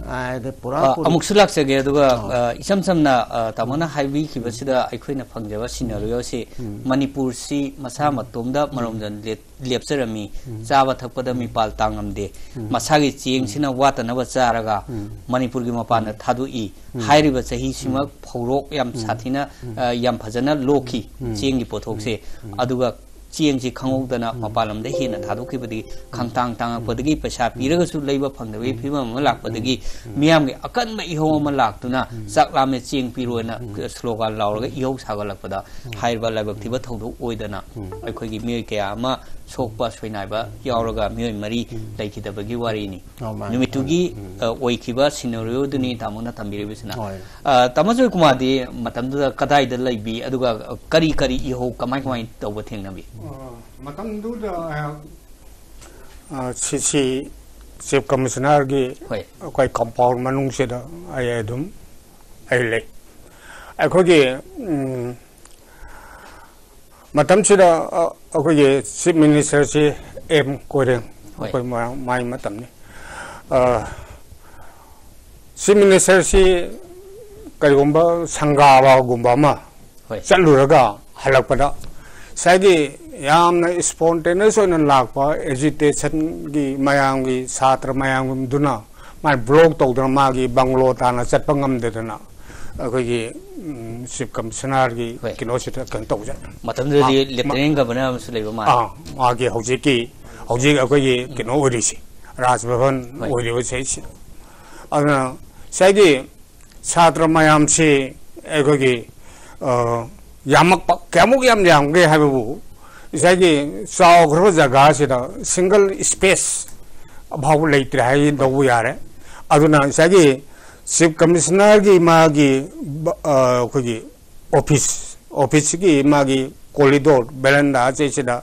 ꯍꯥꯏꯗꯤ ꯄꯨꯔꯥ ꯑ, ꯄꯨꯔꯤ-, ꯑꯃꯨꯛꯁꯨ ꯂꯥꯛꯆꯒꯦ, ꯑꯗꯨꯒ, ꯑꯥ꯫ ꯑ, ꯏꯁꯝ ꯁꯝꯅ, ꯑ, ꯇꯥꯃꯣꯅ ꯍꯥꯏꯕꯤꯈꯤꯕꯁꯤꯗ ꯑꯩꯈꯣꯏꯅ ꯐꯪꯖꯕ scenario ꯁꯤ ꯎꯝ꯫ ꯃꯅꯤꯄꯨꯔꯁꯤ ꯃꯁꯥ ꯃꯇꯣꯝꯗ ꯃꯔꯣꯝꯗꯣꯝ ꯂꯦꯞ-, ꯂꯦꯞꯆꯔꯝꯃꯤ꯫ ꯎꯝ꯫ ꯆꯥꯕ ꯊꯛꯄꯗ ꯃꯤꯄꯥꯜ ꯇꯥꯡꯉꯝꯗꯦ꯫ ꯎꯝ꯫ ꯃꯁꯥꯒꯤ ꯆꯦꯡꯁꯤꯅ ꯋꯥꯠꯇꯅꯕ ꯆꯥꯔꯒ ꯎꯝ꯫ ꯃꯅꯤꯄꯨꯔꯒꯤ ꯃꯄꯥꯟꯗ ꯎꯝ꯫ ꯊꯥꯗꯣꯛꯏ꯫ ꯎꯝ꯫ ꯍꯥꯏꯔꯤꯕ ꯆꯍꯤꯁꯤꯃ ꯎꯝ꯫ ꯐꯧꯔꯣꯛ ꯌꯥꯝ ꯎꯝ꯫ ꯁꯥꯊꯤꯅ, ꯎꯝ꯫ ꯑ, ꯌꯥꯝ ꯐꯖꯅ ꯂꯣꯛꯈꯤ ꯎꯝ꯫ ꯆꯦꯡꯒꯤ ꯄꯣꯠꯊꯣꯛꯁꯦ꯫ ꯎꯝ꯫ ꯎꯝ꯫ ꯑꯗꯨꯒ ꯆꯦꯡꯁꯤ ꯈꯪꯍꯧꯗꯅ ꯎꯝ꯫ ꯃꯄꯥꯟ ꯂꯝꯗ ꯍꯦꯟꯅ ꯊꯥꯗꯣꯛꯈꯤꯕꯗꯒꯤ ꯎꯝ꯫ ꯈꯪꯇꯥꯡ ꯇꯥꯡꯉꯛꯄꯗꯒꯤ ꯎꯝ꯫ ꯄꯩꯁꯥ ꯎꯝ꯫ ꯄꯤꯔꯒꯁꯨ ꯂꯩꯕ ꯐꯪꯗꯕꯒꯤ ꯎꯝ꯫ ꯐꯤꯕꯝ ꯑꯃ ꯂꯥꯛꯄꯗꯒꯤ ꯎꯝ꯫ ꯃꯤꯌꯥꯝꯒꯤ ꯑꯀꯟꯕ ꯏꯍꯧ ꯑꯃ ꯂꯥꯛꯇꯨꯅ ꯎꯝ꯫ "ꯆꯥꯛ ꯂꯥꯝꯃꯦ, ꯆꯦꯡ ꯄꯤꯔꯣꯅ" ꯎꯝ꯫ slogan ꯂꯥꯎꯔꯒ ꯎꯝ꯫ ꯏꯍꯧ ꯁꯥꯒꯠꯂꯛꯄꯗ ꯎꯝ꯫ ꯍꯥꯏꯔꯤꯕ ꯂꯥꯏꯕꯛ ꯊꯤꯕ ꯎꯝ꯫ ꯊꯧꯗꯣꯛ ꯑꯣꯏꯗꯅ ꯎꯝ꯫ ꯑꯩꯈꯣꯏꯒꯤ ꯃꯤꯑꯣꯏ ꯀꯌꯥ ꯑꯃ ꯁꯣꯛꯄ ꯁꯣꯏꯅꯥꯏꯕ ꯌꯥꯎꯔꯒ ꯃꯤꯑꯣꯏ ꯃꯔꯤ ꯎꯝ꯫ ꯂꯩꯈꯤꯗꯕꯒꯤ ꯋꯥꯔꯤꯅꯤ꯫ ꯑꯧ, ꯃꯥꯅꯤ, ꯅꯨꯃꯤꯠꯇꯨꯒꯤ, ꯃꯥꯅꯤ꯫ ꯎꯝ꯫ ꯑ, ꯑꯣꯏꯈꯤꯕ scenario ꯗꯨꯅꯤ ꯎꯝ꯫ ꯇꯥꯃꯣꯅ ꯊꯝꯕꯤꯔꯤꯕꯁꯤꯅ꯫ ꯍꯣꯏ꯫ ꯑ, ꯇꯥꯃꯣ ꯖꯣꯏꯀꯨꯃꯥꯔꯗꯤ ꯃꯇꯝꯗꯨꯗ ꯀꯗꯥꯏꯗ ꯂꯩꯕꯤ, ꯑꯗꯨꯒ ꯀꯔꯤ ꯀꯔꯤ ꯏꯍꯧ ꯀꯃꯥꯏ ꯀꯃꯥꯏ ꯇꯧꯕ ꯊꯦꯡꯅꯕꯤ? ꯑ, ꯃꯇꯝꯗꯨꯗ ꯑꯩꯍꯥꯛ, ꯑ, ꯁꯤ ꯁꯤ Chief Commissioner ꯒꯤ ꯍꯣꯏ꯫ ꯑꯩꯈꯣꯏ compound ꯃꯅꯨꯡꯁꯤꯗ ꯑꯩ ꯑꯗꯨꯝ ꯑꯩ ꯂꯩ꯫ ꯑꯩꯈꯣꯏꯒꯤ, ꯎꯝ, ꯃꯇꯝꯁꯤꯗ, ꯑ, ꯑꯩꯈꯣꯏꯒꯤ Chief Minister ꯁꯤ ꯑꯦꯝ ꯀꯣꯏꯔꯦꯡ, ꯍꯣꯏ꯫ ꯑꯩꯈꯣꯏ ꯃ-, ꯃꯥꯏ ꯃꯇꯝꯅꯤ꯫ ꯑ, Chief Minister ꯁꯤ ꯀꯔꯤꯒꯨꯝꯕ ꯁꯪꯒꯥꯕꯒꯨꯝꯕ ꯑꯃ ꯍꯣꯏ꯫ ꯆꯠꯂꯨꯔꯒ ꯍꯜꯂꯛꯄꯗ ꯉꯁꯥꯏꯒꯤ ꯌꯥꯝꯅ spontaneous ꯑꯣꯏꯅ ꯂꯥꯛꯄ agitation ꯒꯤ ꯃꯌꯥꯝꯒꯤ, ꯁꯥꯇ꯭ꯔ ꯃꯌꯥꯝꯗꯨꯅ ꯃꯥꯏ block ꯇꯧꯗꯅ ꯃꯥꯒꯤ bungalow ꯇꯥꯟꯅ ꯆꯠꯄ ꯉꯝꯗꯗꯅ ꯑꯩꯈꯣꯏꯒꯤ, ꯎꯝ, Chief Commissioner ꯒꯤ ꯍꯣꯏ꯫ ꯀꯩꯅꯣꯁꯤꯗ ꯀꯩꯅꯣ ꯇꯧꯖꯩ꯫ ꯃꯇꯝꯗꯨꯗꯗꯤ ꯃꯥ-, ꯃꯥ-, Lieutenant Governor ꯑꯃꯁꯨ ꯂꯩꯕ ꯃꯥꯜꯂꯦ꯫ ꯑꯥ, ꯃꯥꯒꯤ ꯍꯧꯖꯤꯛꯀꯤ, ꯍꯧꯖꯤꯛ ꯑꯩꯈꯣꯏꯒꯤ ꯎꯝ꯫ ꯀꯩꯅꯣ ꯑꯣꯏꯔꯤꯁꯤ, ꯔꯥꯖ ꯚꯕꯟ ꯍꯣꯏ꯫ ꯑꯣꯏꯔꯤꯕ ꯁꯤꯗꯩꯁꯤꯗ꯫ ꯑꯗꯨꯅ ꯉꯁꯥꯏꯒꯤ ꯁꯥꯇ꯭ꯔ ꯃꯌꯥꯝꯁꯤ ꯑꯩꯈꯣꯏꯒꯤ, ꯑ, ꯌꯥꯝꯃꯛꯄ, ꯀꯌꯥꯃꯨꯛ ꯌꯥꯝ ꯌꯥꯝꯒꯦ ꯍꯥꯏꯕꯕꯨ, ꯉꯁꯥꯏꯒꯤ ꯆꯥꯎꯈ꯭ꯔꯕ ꯖꯒꯥꯁꯤꯗ single space ꯐꯥꯎꯕ ꯂꯩꯇ꯭ꯔꯦ ꯍꯥꯏ ꯂꯧꯕ ꯌꯥꯔꯦ꯫ ꯑꯗꯨꯅ ꯉꯁꯥꯏꯒꯤ Chief Commissioner ꯒꯤ ꯃꯥꯒꯤ ꯕ-, ꯑ, ꯑꯩꯈꯣꯏꯒꯤ ꯑꯣꯐꯤꯁ ꯑꯣꯐꯤꯁꯀꯤ ꯃꯥꯒꯤ ꯀꯣꯔꯤꯗꯣꯔ ꯕꯦꯔꯟꯗꯥ ꯑꯁꯤꯁꯤꯗ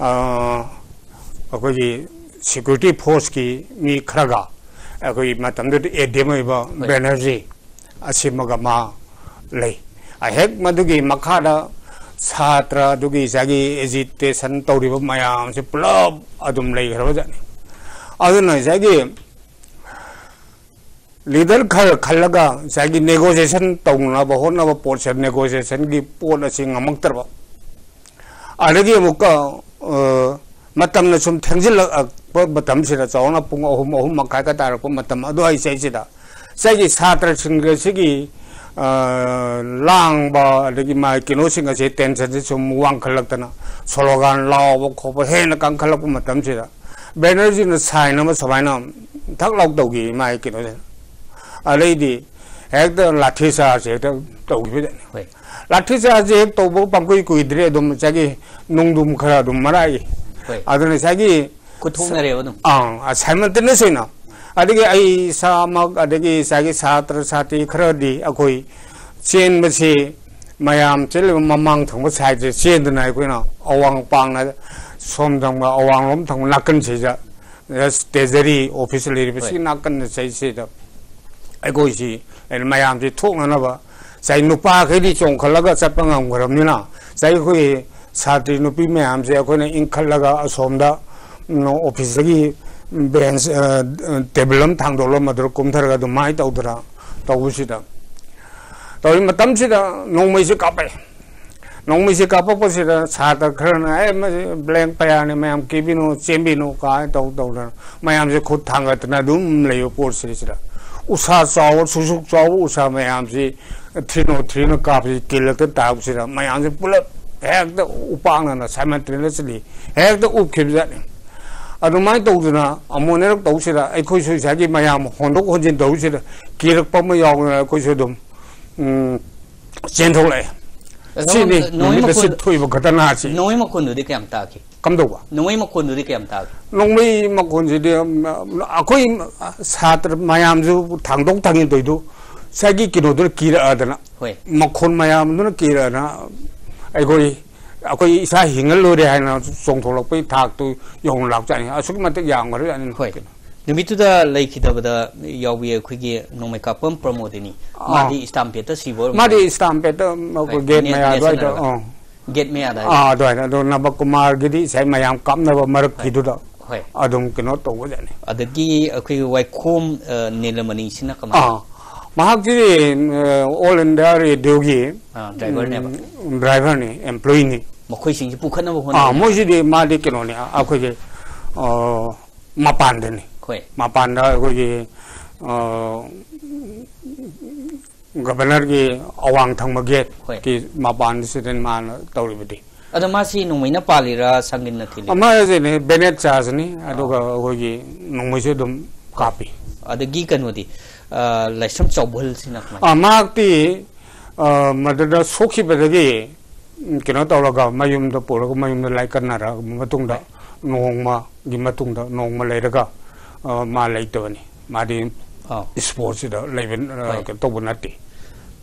ꯑꯩꯈꯣꯏꯒꯤ ꯁꯦꯀ꯭ꯌꯨꯔꯤꯇꯤ ꯐꯣꯔꯁꯀꯤ ꯃꯤ ꯈꯔꯒ ꯑꯩꯈꯣꯏꯒꯤ ꯃꯇꯝꯗꯨꯗ ꯑꯦ ꯗꯤ ꯑꯦꯝ ꯑꯣꯏꯕ ꯕꯦꯅꯔꯖꯤ ꯑꯁꯤꯃꯒ ꯃꯥ ꯂꯩ꯫ ꯑꯍꯦꯛ ꯃꯗꯨꯒꯤ ꯃꯈꯥꯗ ꯁꯥꯇ꯭ꯔ ꯑꯗꯨꯒꯤ ꯉꯁꯥꯏꯒꯤ ꯑꯦꯖꯤꯇꯦꯁꯟ ꯇꯧꯔꯤꯕ ꯃꯌꯥꯝꯁꯦ ꯄꯨꯂꯞ ꯑꯗꯨꯝ ꯂꯩꯈ꯭ꯔꯕꯖꯥꯠꯅꯤ꯫ ꯑꯗꯨꯅ ꯉꯁꯥꯏꯒꯤ ꯂꯤꯗꯔ ꯈꯔ ꯈꯜꯂꯒ ꯉꯁꯥꯏꯒꯤ ꯅꯦꯒꯣꯁꯤꯌꯦꯁꯟ ꯇꯧꯅꯕ ꯍꯣꯠꯅꯕ ꯄꯣꯠꯁꯦ, ꯅꯦꯒꯣꯁꯤꯌꯦꯁꯟꯒꯤ ꯄꯣꯠ ꯑꯁꯤ ꯉꯝꯃꯛꯇ꯭ꯔꯕ꯫ ꯑꯗꯒꯤ ꯑꯃꯨꯛꯀ ꯃꯇꯝꯅ ꯁꯨꯝ ꯊꯦꯡꯖꯤꯜꯂꯛꯄ ꯃꯇꯝꯁꯤꯗ, ꯆꯥꯎꯔꯥꯛꯅ ꯄꯨꯡ ꯑꯍꯨꯝ, ꯑꯍꯨꯝ ꯃꯈꯥꯏꯒ ꯇꯥꯔꯛꯄ ꯃꯇꯝ ꯑꯗꯨꯋꯥꯏ ꯆꯩꯁꯤꯗ ꯉꯁꯥꯏꯒꯤ ꯁꯥꯇ꯭ꯔꯁꯤꯡ ꯑꯁꯤꯒꯤ ꯂꯥꯡꯕ, ꯑꯗꯒꯤ ꯃꯥꯒꯤ ꯀꯩꯅꯣꯁꯤꯡ ꯑꯁꯤ, ꯇꯦꯟꯁꯟꯁꯤ ꯁꯨꯝ ꯋꯥꯡꯈꯠꯂꯛꯇꯅ ꯁ꯭ꯂꯣꯒꯥꯟ ꯂꯥꯎꯕ ꯈꯣꯠꯄ ꯍꯦꯟꯅ ꯀꯟꯈꯠꯂꯛꯄ ꯃꯇꯝꯁꯤꯗ ꯕꯦꯅꯔꯖꯤꯅ ꯁꯥꯏꯟ ꯑꯃ ꯁꯨꯃꯥꯏꯅ ꯊꯛ ꯂꯥꯎ ꯇꯧꯈꯤ ꯃꯥꯒꯤ ꯀꯩꯅꯣꯁꯦ꯫ ꯑꯗꯩꯗꯤ ꯍꯦꯛꯇ ꯂꯥꯊꯤ ꯆꯥꯔꯖꯁꯦ ꯍꯦꯛꯇ ꯇꯧꯈꯤꯕꯖꯥꯠꯅꯤ꯫ ꯍꯣꯏ꯫ ꯂꯥꯊꯤ ꯆꯥꯔꯖꯁꯦ ꯍꯦꯛ ꯇꯧꯕ ꯄꯪꯀꯨꯏ ꯀꯨꯏꯗ꯭ꯔꯦ, ꯑꯗꯨꯝ ꯉꯁꯥꯏꯒꯤ ꯅꯨꯡꯗꯨꯝ ꯈꯔ ꯑꯗꯨꯝ ꯃꯔꯥꯏ꯫ ꯍꯣꯏ꯫ ꯑꯗꯨꯅ ꯉꯁꯥꯏꯒꯤ ꯈꯨꯠꯊꯣꯛꯅꯔꯦꯕ ꯑꯗꯨꯝ꯫ ꯑꯥ, ꯁꯥꯏꯃꯜꯇꯦꯅꯤꯌꯁ ꯑꯣꯏꯅ꯫ ꯑꯗꯒꯤ ꯑꯩ ꯏꯁꯥꯃꯛ, ꯑꯗꯒꯤ ꯉꯁꯥꯏꯒꯤ ꯁꯥꯇ꯭ꯔ ꯁꯥꯇ꯭ꯔꯤ ꯈꯔꯗꯤ ꯑꯩꯈꯣꯏ ꯆꯦꯟꯕꯁꯤ ꯃꯌꯥꯝ ꯆꯦꯜꯂꯤꯕ ꯃꯃꯥꯡ ꯊꯪꯕ ꯁꯥꯏꯠꯁꯦ ꯆꯦꯟꯗꯅ ꯑꯩꯈꯣꯏꯅ ꯑꯋꯥꯡ ꯄꯥꯡꯅ ꯁꯣꯝ ꯊꯪꯕ, ꯑꯋꯥꯡꯂꯣꯝ ꯊꯪꯕ ꯅꯥꯀꯟꯁꯤꯗ ꯇ꯭ꯔꯦꯖꯔꯤ ꯑꯣꯐꯤꯁ ꯂꯩꯔꯤꯕꯁꯤ ꯍꯣꯏ꯫ ꯅꯥꯀꯟꯗ ꯆꯩꯁꯤꯗ ꯑꯩꯈꯣꯏꯁꯤ ꯃꯌꯥꯝꯁꯤ ꯊꯣꯛꯅꯅꯕ ꯉꯁꯥꯏ ꯅꯨꯄꯥꯈꯩꯗꯤ ꯆꯣꯡꯈꯠꯂꯒ ꯆꯠꯄ ꯉꯝꯈ꯭ꯔꯕꯅꯤꯅ, ꯉꯁꯥꯏ ꯑꯩꯈꯣꯏ ꯁꯥꯇ꯭ꯔꯤ ꯅꯨꯄꯤ ꯃꯌꯥꯝꯁꯦ ꯑꯩꯈꯣꯏꯅ ꯏꯟꯈꯠꯂꯒ ꯑꯁꯣꯝꯗ, ꯎꯝ, ꯑꯣꯐꯤꯁꯇꯒꯤ ꯕꯦꯟꯁ, ꯑ, ꯇꯦꯕꯜ ꯑꯃ ꯊꯥꯡꯗꯣꯛꯂꯒ ꯃꯗꯨꯗ ꯀꯨꯝꯊꯔꯒ ꯑꯗꯨꯃꯥꯏꯅ ꯇꯧꯗꯅ ꯇꯧꯕꯁꯤꯗ, ꯇꯧꯔꯤ ꯃꯇꯝꯁꯤꯗ ꯅꯣꯡꯃꯩꯁꯦ ꯀꯥꯞꯄꯛꯑꯦ꯫ ꯅꯣꯡꯃꯩꯁꯦ ꯀꯥꯞꯄꯛꯄꯁꯤꯗ ꯁꯥꯇ꯭ꯔ ꯈꯔꯅ, "ꯑꯦ, ꯃꯁꯤ ꯕ꯭ꯂꯦꯡ ꯐꯌꯥꯔꯅꯤ, ꯃꯌꯥꯝ ꯀꯤꯕꯤꯅꯨ, ꯆꯦꯟꯕꯤꯅꯨ" ꯀꯥꯏꯅ ꯇꯧ ꯇꯧꯗꯅ ꯃꯌꯥꯝꯁꯦ ꯈꯨꯠ ꯊꯥꯡꯒꯠꯇꯅ ꯑꯗꯨꯝ ꯂꯩꯕ ꯄꯣꯠꯁꯤꯗꯩꯁꯤꯗ ꯎꯁꯥ ꯆꯥꯎꯕ, ꯁꯨꯛꯁꯨꯛ ꯆꯥꯎꯕ ꯎꯁꯥ ꯃꯌꯥꯝꯁꯤ ꯊ꯭ꯔꯤ ꯅꯣꯠ ꯊ꯭ꯔꯤꯅ ꯀꯥꯞꯄꯁꯤ ꯀꯤꯜꯂꯛꯇ ꯇꯥꯔꯛꯄꯁꯤꯗ ꯃꯌꯥꯝꯁꯦ ꯄꯨꯂꯞ ꯍꯦꯛꯇ ꯎꯄꯥꯛꯅꯅ ꯁꯥꯏꯃꯜꯇꯦꯅꯤꯌꯁꯂꯤ ꯍꯦꯛꯇ ꯎꯞꯈꯤꯕꯖꯥꯠꯅꯤ꯫ ꯑꯗꯨꯃꯥꯏꯅ ꯇꯧꯗꯅ ꯑꯃꯨꯛ ꯑꯅꯤꯔꯛ ꯇꯧꯁꯤꯗ ꯑꯩꯈꯣꯏꯁꯨ ꯉꯁꯥꯏꯒꯤ ꯃꯌꯥꯝ ꯍꯣꯟꯗꯣꯛ ꯍꯣꯟꯖꯤꯟ ꯇꯧꯁꯤꯗ ꯀꯤꯔꯛꯄ ꯑꯃ ꯌꯥꯎꯗꯅ ꯑꯩꯈꯣꯏꯁꯨ ꯑꯗꯨꯝ, ꯎꯝ, ꯆꯦꯟꯊꯣꯛꯂꯛꯑꯦ꯫ ꯑꯗꯣ ꯁꯤꯅꯤ ꯅꯣꯡꯃꯩ ꯅꯨꯃꯤꯠ ꯑꯁꯤ ꯃꯈꯣꯟ-, ꯊꯣꯛꯏꯕ ꯘꯇꯅꯥꯁꯤ꯫ ꯅꯣꯡꯃꯩ ꯃꯈꯣꯟꯗꯨꯗꯤ ꯀꯌꯥꯝ ꯇꯥꯈꯤ? ꯀꯝꯗꯧꯕ? ꯅꯣꯡꯃꯩ ꯃꯈꯣꯟꯗꯨꯗꯤ ꯀꯌꯥꯝ ꯇꯥꯈꯤ? ꯅꯣꯡꯃꯩ ꯃꯈꯣꯟꯁꯤꯗꯤ, ꯎꯝ, ꯑꯩꯈꯣꯏ ꯁꯥꯇ꯭ꯔ ꯃꯌꯥꯝꯁꯨ ꯊꯥꯡꯗꯣꯛ ꯊꯥꯡꯖꯤꯟ ꯇꯧꯔꯤꯗꯨ ꯉꯁꯥꯏꯒꯤ ꯀꯩꯅꯣꯗꯨꯅ ꯀꯤꯔꯛꯑꯗꯅ, ꯍꯣꯏ꯫ ꯃꯈꯣꯟ ꯃꯌꯥꯝꯗꯨꯅ ꯀꯤꯔꯛꯑꯗꯅ, ꯑꯩꯈꯣꯏ, ꯑꯩꯈꯣꯏ ꯏꯁꯥ ꯍꯤꯡꯍꯜꯂꯣꯏꯔꯦ ꯍꯥꯏꯅ ꯆꯣꯡꯊꯣꯛꯂꯛꯄꯒꯤ ꯊꯥꯛꯇꯨ ꯌꯧꯅ ꯂꯥꯛꯆꯥꯠꯅꯤ꯫ ꯑꯁꯨꯛꯀꯤ ꯃꯇꯤꯛ ꯌꯥꯝꯈ꯭ꯔꯖꯥꯠꯅꯤ꯫ ꯍꯣꯏ꯫ ꯀꯩꯅꯣ꯫ ꯅꯨꯃꯤꯠꯇꯨꯗ ꯂꯩꯈꯤꯗꯕꯗ ꯌꯥꯎꯕꯤ ꯑꯩꯈꯣꯏꯒꯤ ꯅꯣꯡꯃꯩ ꯀꯥꯞꯄꯝ ꯄ꯭ꯔꯃꯣꯗꯤꯅꯤ꯫ ꯑꯥ꯫ ꯃꯥꯗꯤ ꯏꯁꯇꯥꯝꯄꯦꯠꯇ ꯁꯤꯕ ꯑꯣꯏꯔꯝꯒꯅꯤ꯫ ꯃꯥꯗꯤ ꯏꯁꯇꯥꯝꯄꯦꯠꯇ ꯑꯩꯈꯣꯏ ꯍꯣꯏ, ꯒꯦꯠ ꯅꯦ-, ꯃꯌꯥ ꯑꯗꯨꯋꯥꯏꯗ, ꯅꯦꯠꯁꯟꯅꯔꯒ꯫ ꯑꯥ꯫ ꯒꯦꯠ ꯃꯌꯥꯗ ꯍꯥꯏꯕ? ꯑꯥ, ꯑꯗꯨꯋꯥꯏꯗ꯫ ꯑꯗꯣ ꯅꯕꯀꯨꯃꯥꯔꯒꯤꯗꯤ ꯉꯁꯥꯏ ꯃꯌꯥꯝ ꯀꯥꯞꯅꯕ ꯃꯔꯛꯀꯤꯗꯨꯗ ꯍꯣꯏ꯫ ꯑꯗꯨꯝ ꯀꯩꯅꯣ ꯇꯧꯕꯖꯥꯠꯅꯤ꯫ ꯑꯗꯒꯤ ꯑꯩꯈꯣꯏꯒꯤ ꯋꯥꯏꯈꯣꯝ, ꯑ, ꯅꯤꯂꯃꯅꯤꯁꯤꯅ ꯀꯃꯥꯏꯅ? ꯑꯥ, ꯃꯍꯥꯛꯁꯤꯗꯤ, ꯑ, All India Radioꯒꯤ, ꯑꯥ, driverꯅꯦꯕ꯫ ꯎꯝ, driverꯅꯤ, employeeꯅꯤ꯫ ꯃꯈꯣꯏꯁꯤꯡꯁꯤ ꯄꯨꯈꯠꯅꯕ ꯑꯥ, ꯍꯣꯠꯅꯕ꯫ ꯃꯣꯏꯁꯤꯗꯤ ꯃꯥꯗꯤ ꯀꯩꯅꯣꯅꯤ, ꯑꯩꯈꯣꯏꯒꯤ, ꯑ, ꯃꯄꯥꯟꯗꯅꯤ꯫ ꯍꯣꯏ꯫ ꯃꯄꯥꯟꯗ ꯑꯩꯈꯣꯏꯒꯤ, ꯑ, Governorꯒꯤ ꯑꯋꯥꯡ ꯊꯪꯕ ꯍꯣꯏ꯫ Gateꯀꯤ ꯃꯄꯥꯟꯁꯤꯗ ꯃꯥꯅ ꯇꯧꯔꯤꯕꯗꯤ꯫ ꯑꯗꯣ ꯃꯥꯁꯤ ꯅꯣꯡꯃꯩꯅ ꯄꯥꯜꯂꯤꯔꯥ, ꯁꯪꯒꯤꯟꯅ ꯊꯤꯜꯂꯤꯔꯥ? ꯃꯥꯁꯤꯅꯦ bayonet chargeꯅꯤ, ꯑꯗꯨꯒ ꯑꯥ꯫ ꯑꯩꯈꯣꯏꯒꯤ ꯅꯣꯡꯃꯩꯁꯨ ꯑꯗꯨꯝ ꯀꯥꯞꯄꯤ꯫ ꯑꯗꯒꯤ ꯀꯩꯅꯣꯗꯤ, ꯑ, ꯂꯥꯏꯁ꯭ꯔꯝ ꯆꯥꯎꯕꯍꯜꯁꯤꯅ ꯀꯃꯥꯏꯅ? ꯑꯥ, ꯃꯍꯥꯛꯇꯤ, ꯑ, ꯃꯗꯨꯗ ꯁꯣꯛꯈꯤꯕꯗꯒꯤ, ꯎꯝ, ꯀꯩꯅꯣ ꯇꯧꯔꯒ ꯃꯌꯨꯝꯗ ꯄꯨꯔꯒ ꯃꯌꯨꯝꯗ ꯂꯥꯏꯀꯠꯅꯔꯕ ꯃꯇꯨꯡꯗ ꯍꯣꯏ꯫ ꯅꯣꯡꯃꯒꯤ ꯃꯇꯨꯡꯗ ꯅꯣꯡꯃ ꯂꯩꯔꯒ, ꯑ, ꯃꯥ ꯂꯩꯇꯕꯅꯤ꯫ ꯃꯥꯗꯤ ꯑꯥ꯫ Sportꯁꯤꯗ ꯂꯩꯕ, ꯑ, ꯍꯣꯏ꯫ ꯀꯩꯅꯣ ꯇꯧꯕ ꯅꯠꯇꯦ꯫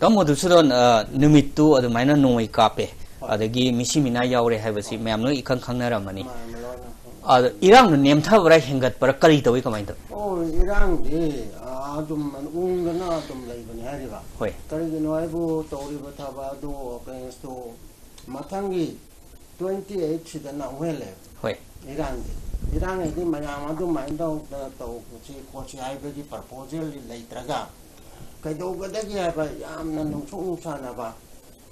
ꯇꯥꯃꯣ ꯃꯙꯨꯁꯨꯗꯟ, ꯑ, ꯅꯨꯃꯤꯠꯇꯨ ꯑꯗꯨꯃꯥꯏꯅ ꯅꯣꯡꯃꯩ ꯀꯥꯞꯄꯦ, ꯍꯣꯏ꯫ ꯑꯗꯒꯤ ꯃꯤꯁꯤ ꯃꯤꯅꯥ ꯌꯥꯎꯔꯦ ꯍꯥꯏꯕꯁꯤ ꯃꯌꯥꯝ ꯂꯣꯏ ꯏꯈꯪ ꯈꯪꯅꯔꯝꯃꯅꯤ꯫ ꯃꯥꯅꯦ, ꯂꯣꯏꯅ ꯈꯪꯅꯩ꯫ ꯑꯗ ꯏꯔꯥꯡꯗꯣ ꯅꯦꯝꯊꯕ꯭ꯔꯥ ꯍꯦꯟꯒꯠꯄ꯭ꯔꯥ ꯀꯔꯤ ꯇꯧꯏ, ꯀꯃꯥꯏꯅ ꯇꯧꯏ? ꯑꯣ, ꯏꯔꯥꯡꯗꯤ, ꯑ, ꯑꯗꯨꯝ ꯎꯪꯗꯅ ꯑꯗꯨꯝ ꯂꯩꯕꯅꯤ ꯍꯥꯏꯔꯤꯕ꯫ ꯍꯣꯏ꯫ ꯀꯔꯤꯒꯤꯅꯣ ꯍꯥꯏꯕꯨ ꯇꯧꯔꯤꯕ ꯊꯕꯛ ꯑꯗꯨ, offenceꯇꯨ ꯃꯊꯪꯒꯤ twenty eight ꯁꯤꯗꯅ ꯑꯃꯨꯛ ꯍꯦꯜꯂꯦ꯫ ꯍꯣꯏ꯫ ꯏꯔꯥꯡꯗꯤ꯫ ꯏꯔꯥꯡ ꯍꯥꯏꯗꯤ ꯃꯌꯥꯝ ꯑꯗꯨꯃꯥꯏꯅ ꯇꯧꯗꯅ ꯇꯧꯁꯤ ꯈꯣꯠꯁꯤ ꯍꯥꯏꯕꯒꯤ proposal ꯂꯩꯇ꯭ꯔꯒ ꯀꯩꯗꯧꯒꯗꯒꯦ ꯍꯥꯏꯕ ꯌꯥꯝꯅ ꯅꯨꯡꯁꯨꯛ ꯅꯨꯡꯁꯥꯅꯕ,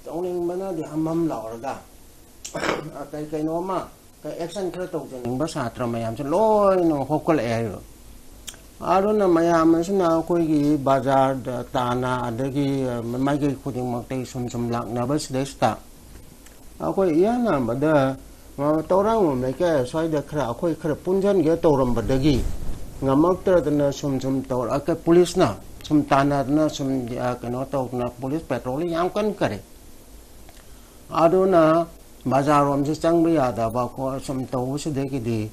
ꯇꯧꯅꯤꯡꯕꯅꯗꯤ ꯍꯝ ꯍꯝ ꯂꯥꯎꯔꯒ ꯀꯩ ꯀꯩꯅꯣꯝꯃ ꯀꯩ action ꯈꯔ ꯇꯧꯖꯅꯤꯡꯕ ꯁꯥꯇ꯭ꯔ ꯃꯌꯥꯝꯁꯦ ꯂꯣꯏꯅꯃꯛ ꯍꯧꯒꯠꯂꯛꯑꯦ ꯍꯥꯏꯔꯤꯕ꯫ ꯑꯗꯨꯅ ꯃꯌꯥꯝ ꯑꯁꯤꯅ ꯑꯩꯈꯣꯏꯒꯤ ꯕꯖꯥꯔꯗ ꯇꯥꯟꯅ ꯑꯗꯒꯤ ꯃꯥꯏꯀꯩ ꯈꯨꯗꯤꯡꯃꯛꯇꯒꯤ ꯁꯨꯝ ꯁꯨꯝ ꯂꯥꯛꯅꯕ ꯁꯤꯗꯩꯁꯤꯗ ꯑꯩꯈꯣꯏ ꯏꯍꯥꯟ ꯍꯥꯟꯕꯗ, ꯑ, ꯇꯧꯔꯥꯡꯕꯝ ꯂꯩꯀꯥꯏ ꯑꯁ꯭ꯋꯥꯏꯗ ꯈꯔ ꯑꯩꯈꯣꯏ ꯈꯔ ꯄꯨꯟꯁꯤꯟꯒꯦ ꯇꯧꯔꯝꯕꯗꯒꯤ ꯉꯝꯃꯛꯇꯗꯅ ꯁꯨꯝ ꯁꯨꯝ ꯇꯧꯔꯛꯑꯒ ꯄꯨꯂꯤꯁꯅ ꯁꯨꯝ ꯇꯥꯟꯅꯗꯅ ꯁꯨꯝ, ꯑ, ꯀꯩꯅꯣ ꯇꯧꯗꯅ ꯄꯨꯂꯤꯁ patrolling ꯌꯥꯝ ꯀꯟꯈꯔꯦ꯫ ꯑꯗꯨꯅ ꯕꯖꯥꯔꯔꯣꯝꯁꯦ ꯆꯪꯕ ꯌꯥꯗꯕ ꯈꯣ-, ꯁꯨꯝ ꯇꯧꯕꯁꯤꯗꯒꯤꯗꯤ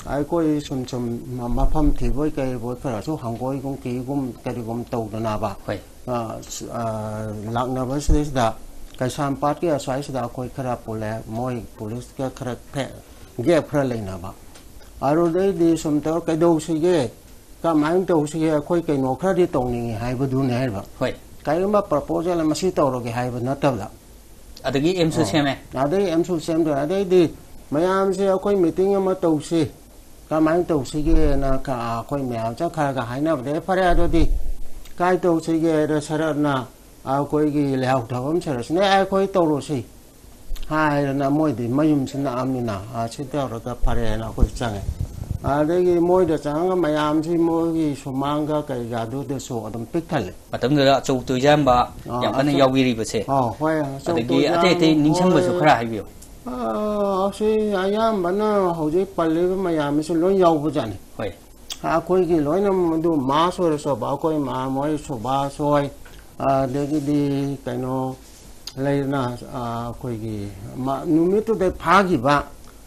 ꯑꯩꯈꯣꯏ ꯁꯨꯝ ꯁꯨꯝ ꯃ-, ꯃꯐꯝ ꯊꯤꯕꯣꯏ ꯀꯩꯕꯣꯏ ꯈꯔꯁꯨ ꯍꯪꯒꯣꯏꯒꯨꯝ ꯀꯤꯒꯨꯝ ꯀꯔꯤꯒꯨꯝ ꯇꯧꯗꯅꯕ꯫ ꯍꯣꯏ꯫ ꯑ, ꯁ-, ꯑ, ꯂꯥꯛꯅꯕꯁꯤꯗꯩꯁꯤꯗ ꯀꯩꯁꯥꯝꯄꯥꯠꯀꯤ ꯑꯁ꯭ꯋꯥꯏꯁꯤꯗ ꯑꯩꯈꯣꯏ ꯈꯔ ꯄꯨꯜꯂꯦ, ꯃꯣꯏ ꯄꯨꯂꯤꯁꯀ ꯈꯔ ꯐꯦ-, ꯒꯦꯞ ꯈꯔ ꯂꯩꯅꯕ꯫ ꯑꯗꯨꯗꯩꯗꯤ ꯁꯨꯝ ꯇꯧꯔ ꯀꯩꯗꯧꯁꯤꯒꯦ, ꯀꯃꯥꯏꯅ ꯇꯧꯁꯤꯒꯦ, ꯑꯩꯈꯣꯏ ꯀꯩꯅꯣ ꯈꯔꯗꯤ ꯇꯧꯅꯤꯡꯉꯤ ꯍꯥꯏꯕꯗꯨꯅꯦ ꯍꯥꯏꯔꯤꯕ꯫ ꯍꯣꯏ꯫ ꯀꯔꯤꯒꯨꯝꯕ ꯄ꯭ꯔꯄꯣꯖꯦꯜ ꯑꯃ ꯁꯤ ꯇꯧꯔꯒꯦ ꯍꯥꯏꯕ ꯅꯠꯇꯕꯗ꯫ ꯑꯗꯒꯤ ꯑꯦꯝꯁꯨ ꯑꯣ꯫ ꯁꯦꯝꯃꯦ꯫ ꯑꯗꯩ ꯑꯦꯝꯁꯨ ꯁꯦꯝꯗꯣꯏꯅꯦ꯫ ꯑꯗꯩꯗꯤ ꯃꯌꯥꯝꯁꯦ ꯑꯩꯈꯣꯏ ꯃꯤꯇꯤꯡ ꯑꯃ ꯇꯧꯁꯤ, ꯀꯃꯥꯏꯅ ꯇꯧꯁꯤꯒꯦꯅ ꯀ-, ꯑꯩꯈꯣꯏ ꯃꯌꯥꯝ ꯆꯠꯈ꯭ꯔꯒ ꯍꯥꯏꯅꯕꯗ, "ꯑꯦ, ꯐꯔꯦ, ꯑꯗꯨꯗꯤ ꯀꯥꯏ ꯇꯧꯁꯤꯒꯦ?" ꯑꯗ ꯁꯔꯠꯅ ꯑꯩꯈꯣꯏꯒꯤ ꯂꯩꯍꯥꯎ ꯊꯥꯐꯝ ꯁꯔꯠꯁꯤꯅ, "ꯑꯦ, ꯑꯩꯈꯣꯏ ꯇꯧꯔꯨꯁꯤ" ꯍꯥꯏꯗꯅ, ꯃꯣꯏꯗꯤ ꯃꯌꯨꯝꯁꯤ ꯅꯛꯑꯃꯤꯅ, ꯑ, ꯁꯤ ꯇꯧꯔꯒ ꯐꯔꯦꯅ ꯑꯩꯈꯣꯏ ꯆꯪꯉꯦ꯫ ꯑꯗꯒꯤ ꯃꯣꯏꯗ ꯆꯪꯉꯒ ꯃꯌꯥꯝꯁꯤ ꯃꯣꯏꯒꯤ ꯁꯨꯃꯥꯡꯒ ꯀꯩꯀꯥꯗꯨꯗꯁꯨ ꯑꯗꯨꯝ ꯄꯤꯛ ꯊꯜꯂꯦ꯫ ꯃꯇꯝꯗꯨꯗ ꯑꯆꯧ ꯇꯣꯏꯖꯥꯝꯕ ꯑꯥ, ꯌꯥꯝ ꯀꯟꯅ ꯑꯆꯧ-, ꯌꯥꯎꯕꯤꯔꯤꯕꯁꯦ꯫ ꯑꯥ, ꯍꯣꯏ, ꯑꯆꯧ ꯑꯗꯒꯤ ꯑꯇꯩ ꯑꯇꯩ ꯇꯣꯏꯖꯥꯝ ꯅꯤꯡꯁꯤꯡꯕꯁꯨ ꯍꯣꯏ꯫ ꯈꯔ ꯍꯥꯏꯕꯤꯌꯨ꯫ ꯑꯥ, ꯑꯁꯤ ꯑꯌꯥꯝꯕꯅ ꯍꯧꯖꯤꯛ ꯄꯜꯂꯤꯕ ꯃꯌꯥꯝꯁꯤ ꯂꯣꯏ ꯌꯥꯎꯕꯖꯥꯠꯅꯤ꯫ ꯍꯣꯏ꯫ ꯑꯩꯈꯣꯏꯒꯤ ꯂꯣꯏꯅ ꯑꯗꯨ ꯃꯥꯁ ꯑꯣꯏꯔꯁꯨꯕ, ꯑꯩꯈꯣꯏ ꯃꯥ-, ꯃꯣꯏ ꯁꯨꯕꯥꯁ ꯍꯣꯏ, ꯑꯗꯒꯤꯗꯤ ꯀꯩꯅꯣ ꯂꯩꯗꯅ, ꯑꯥ, ꯑꯩꯈꯣꯏꯒꯤ ꯃ-, ꯅꯨꯃꯤꯠꯇꯨꯗ ꯐꯥꯈꯤꯕ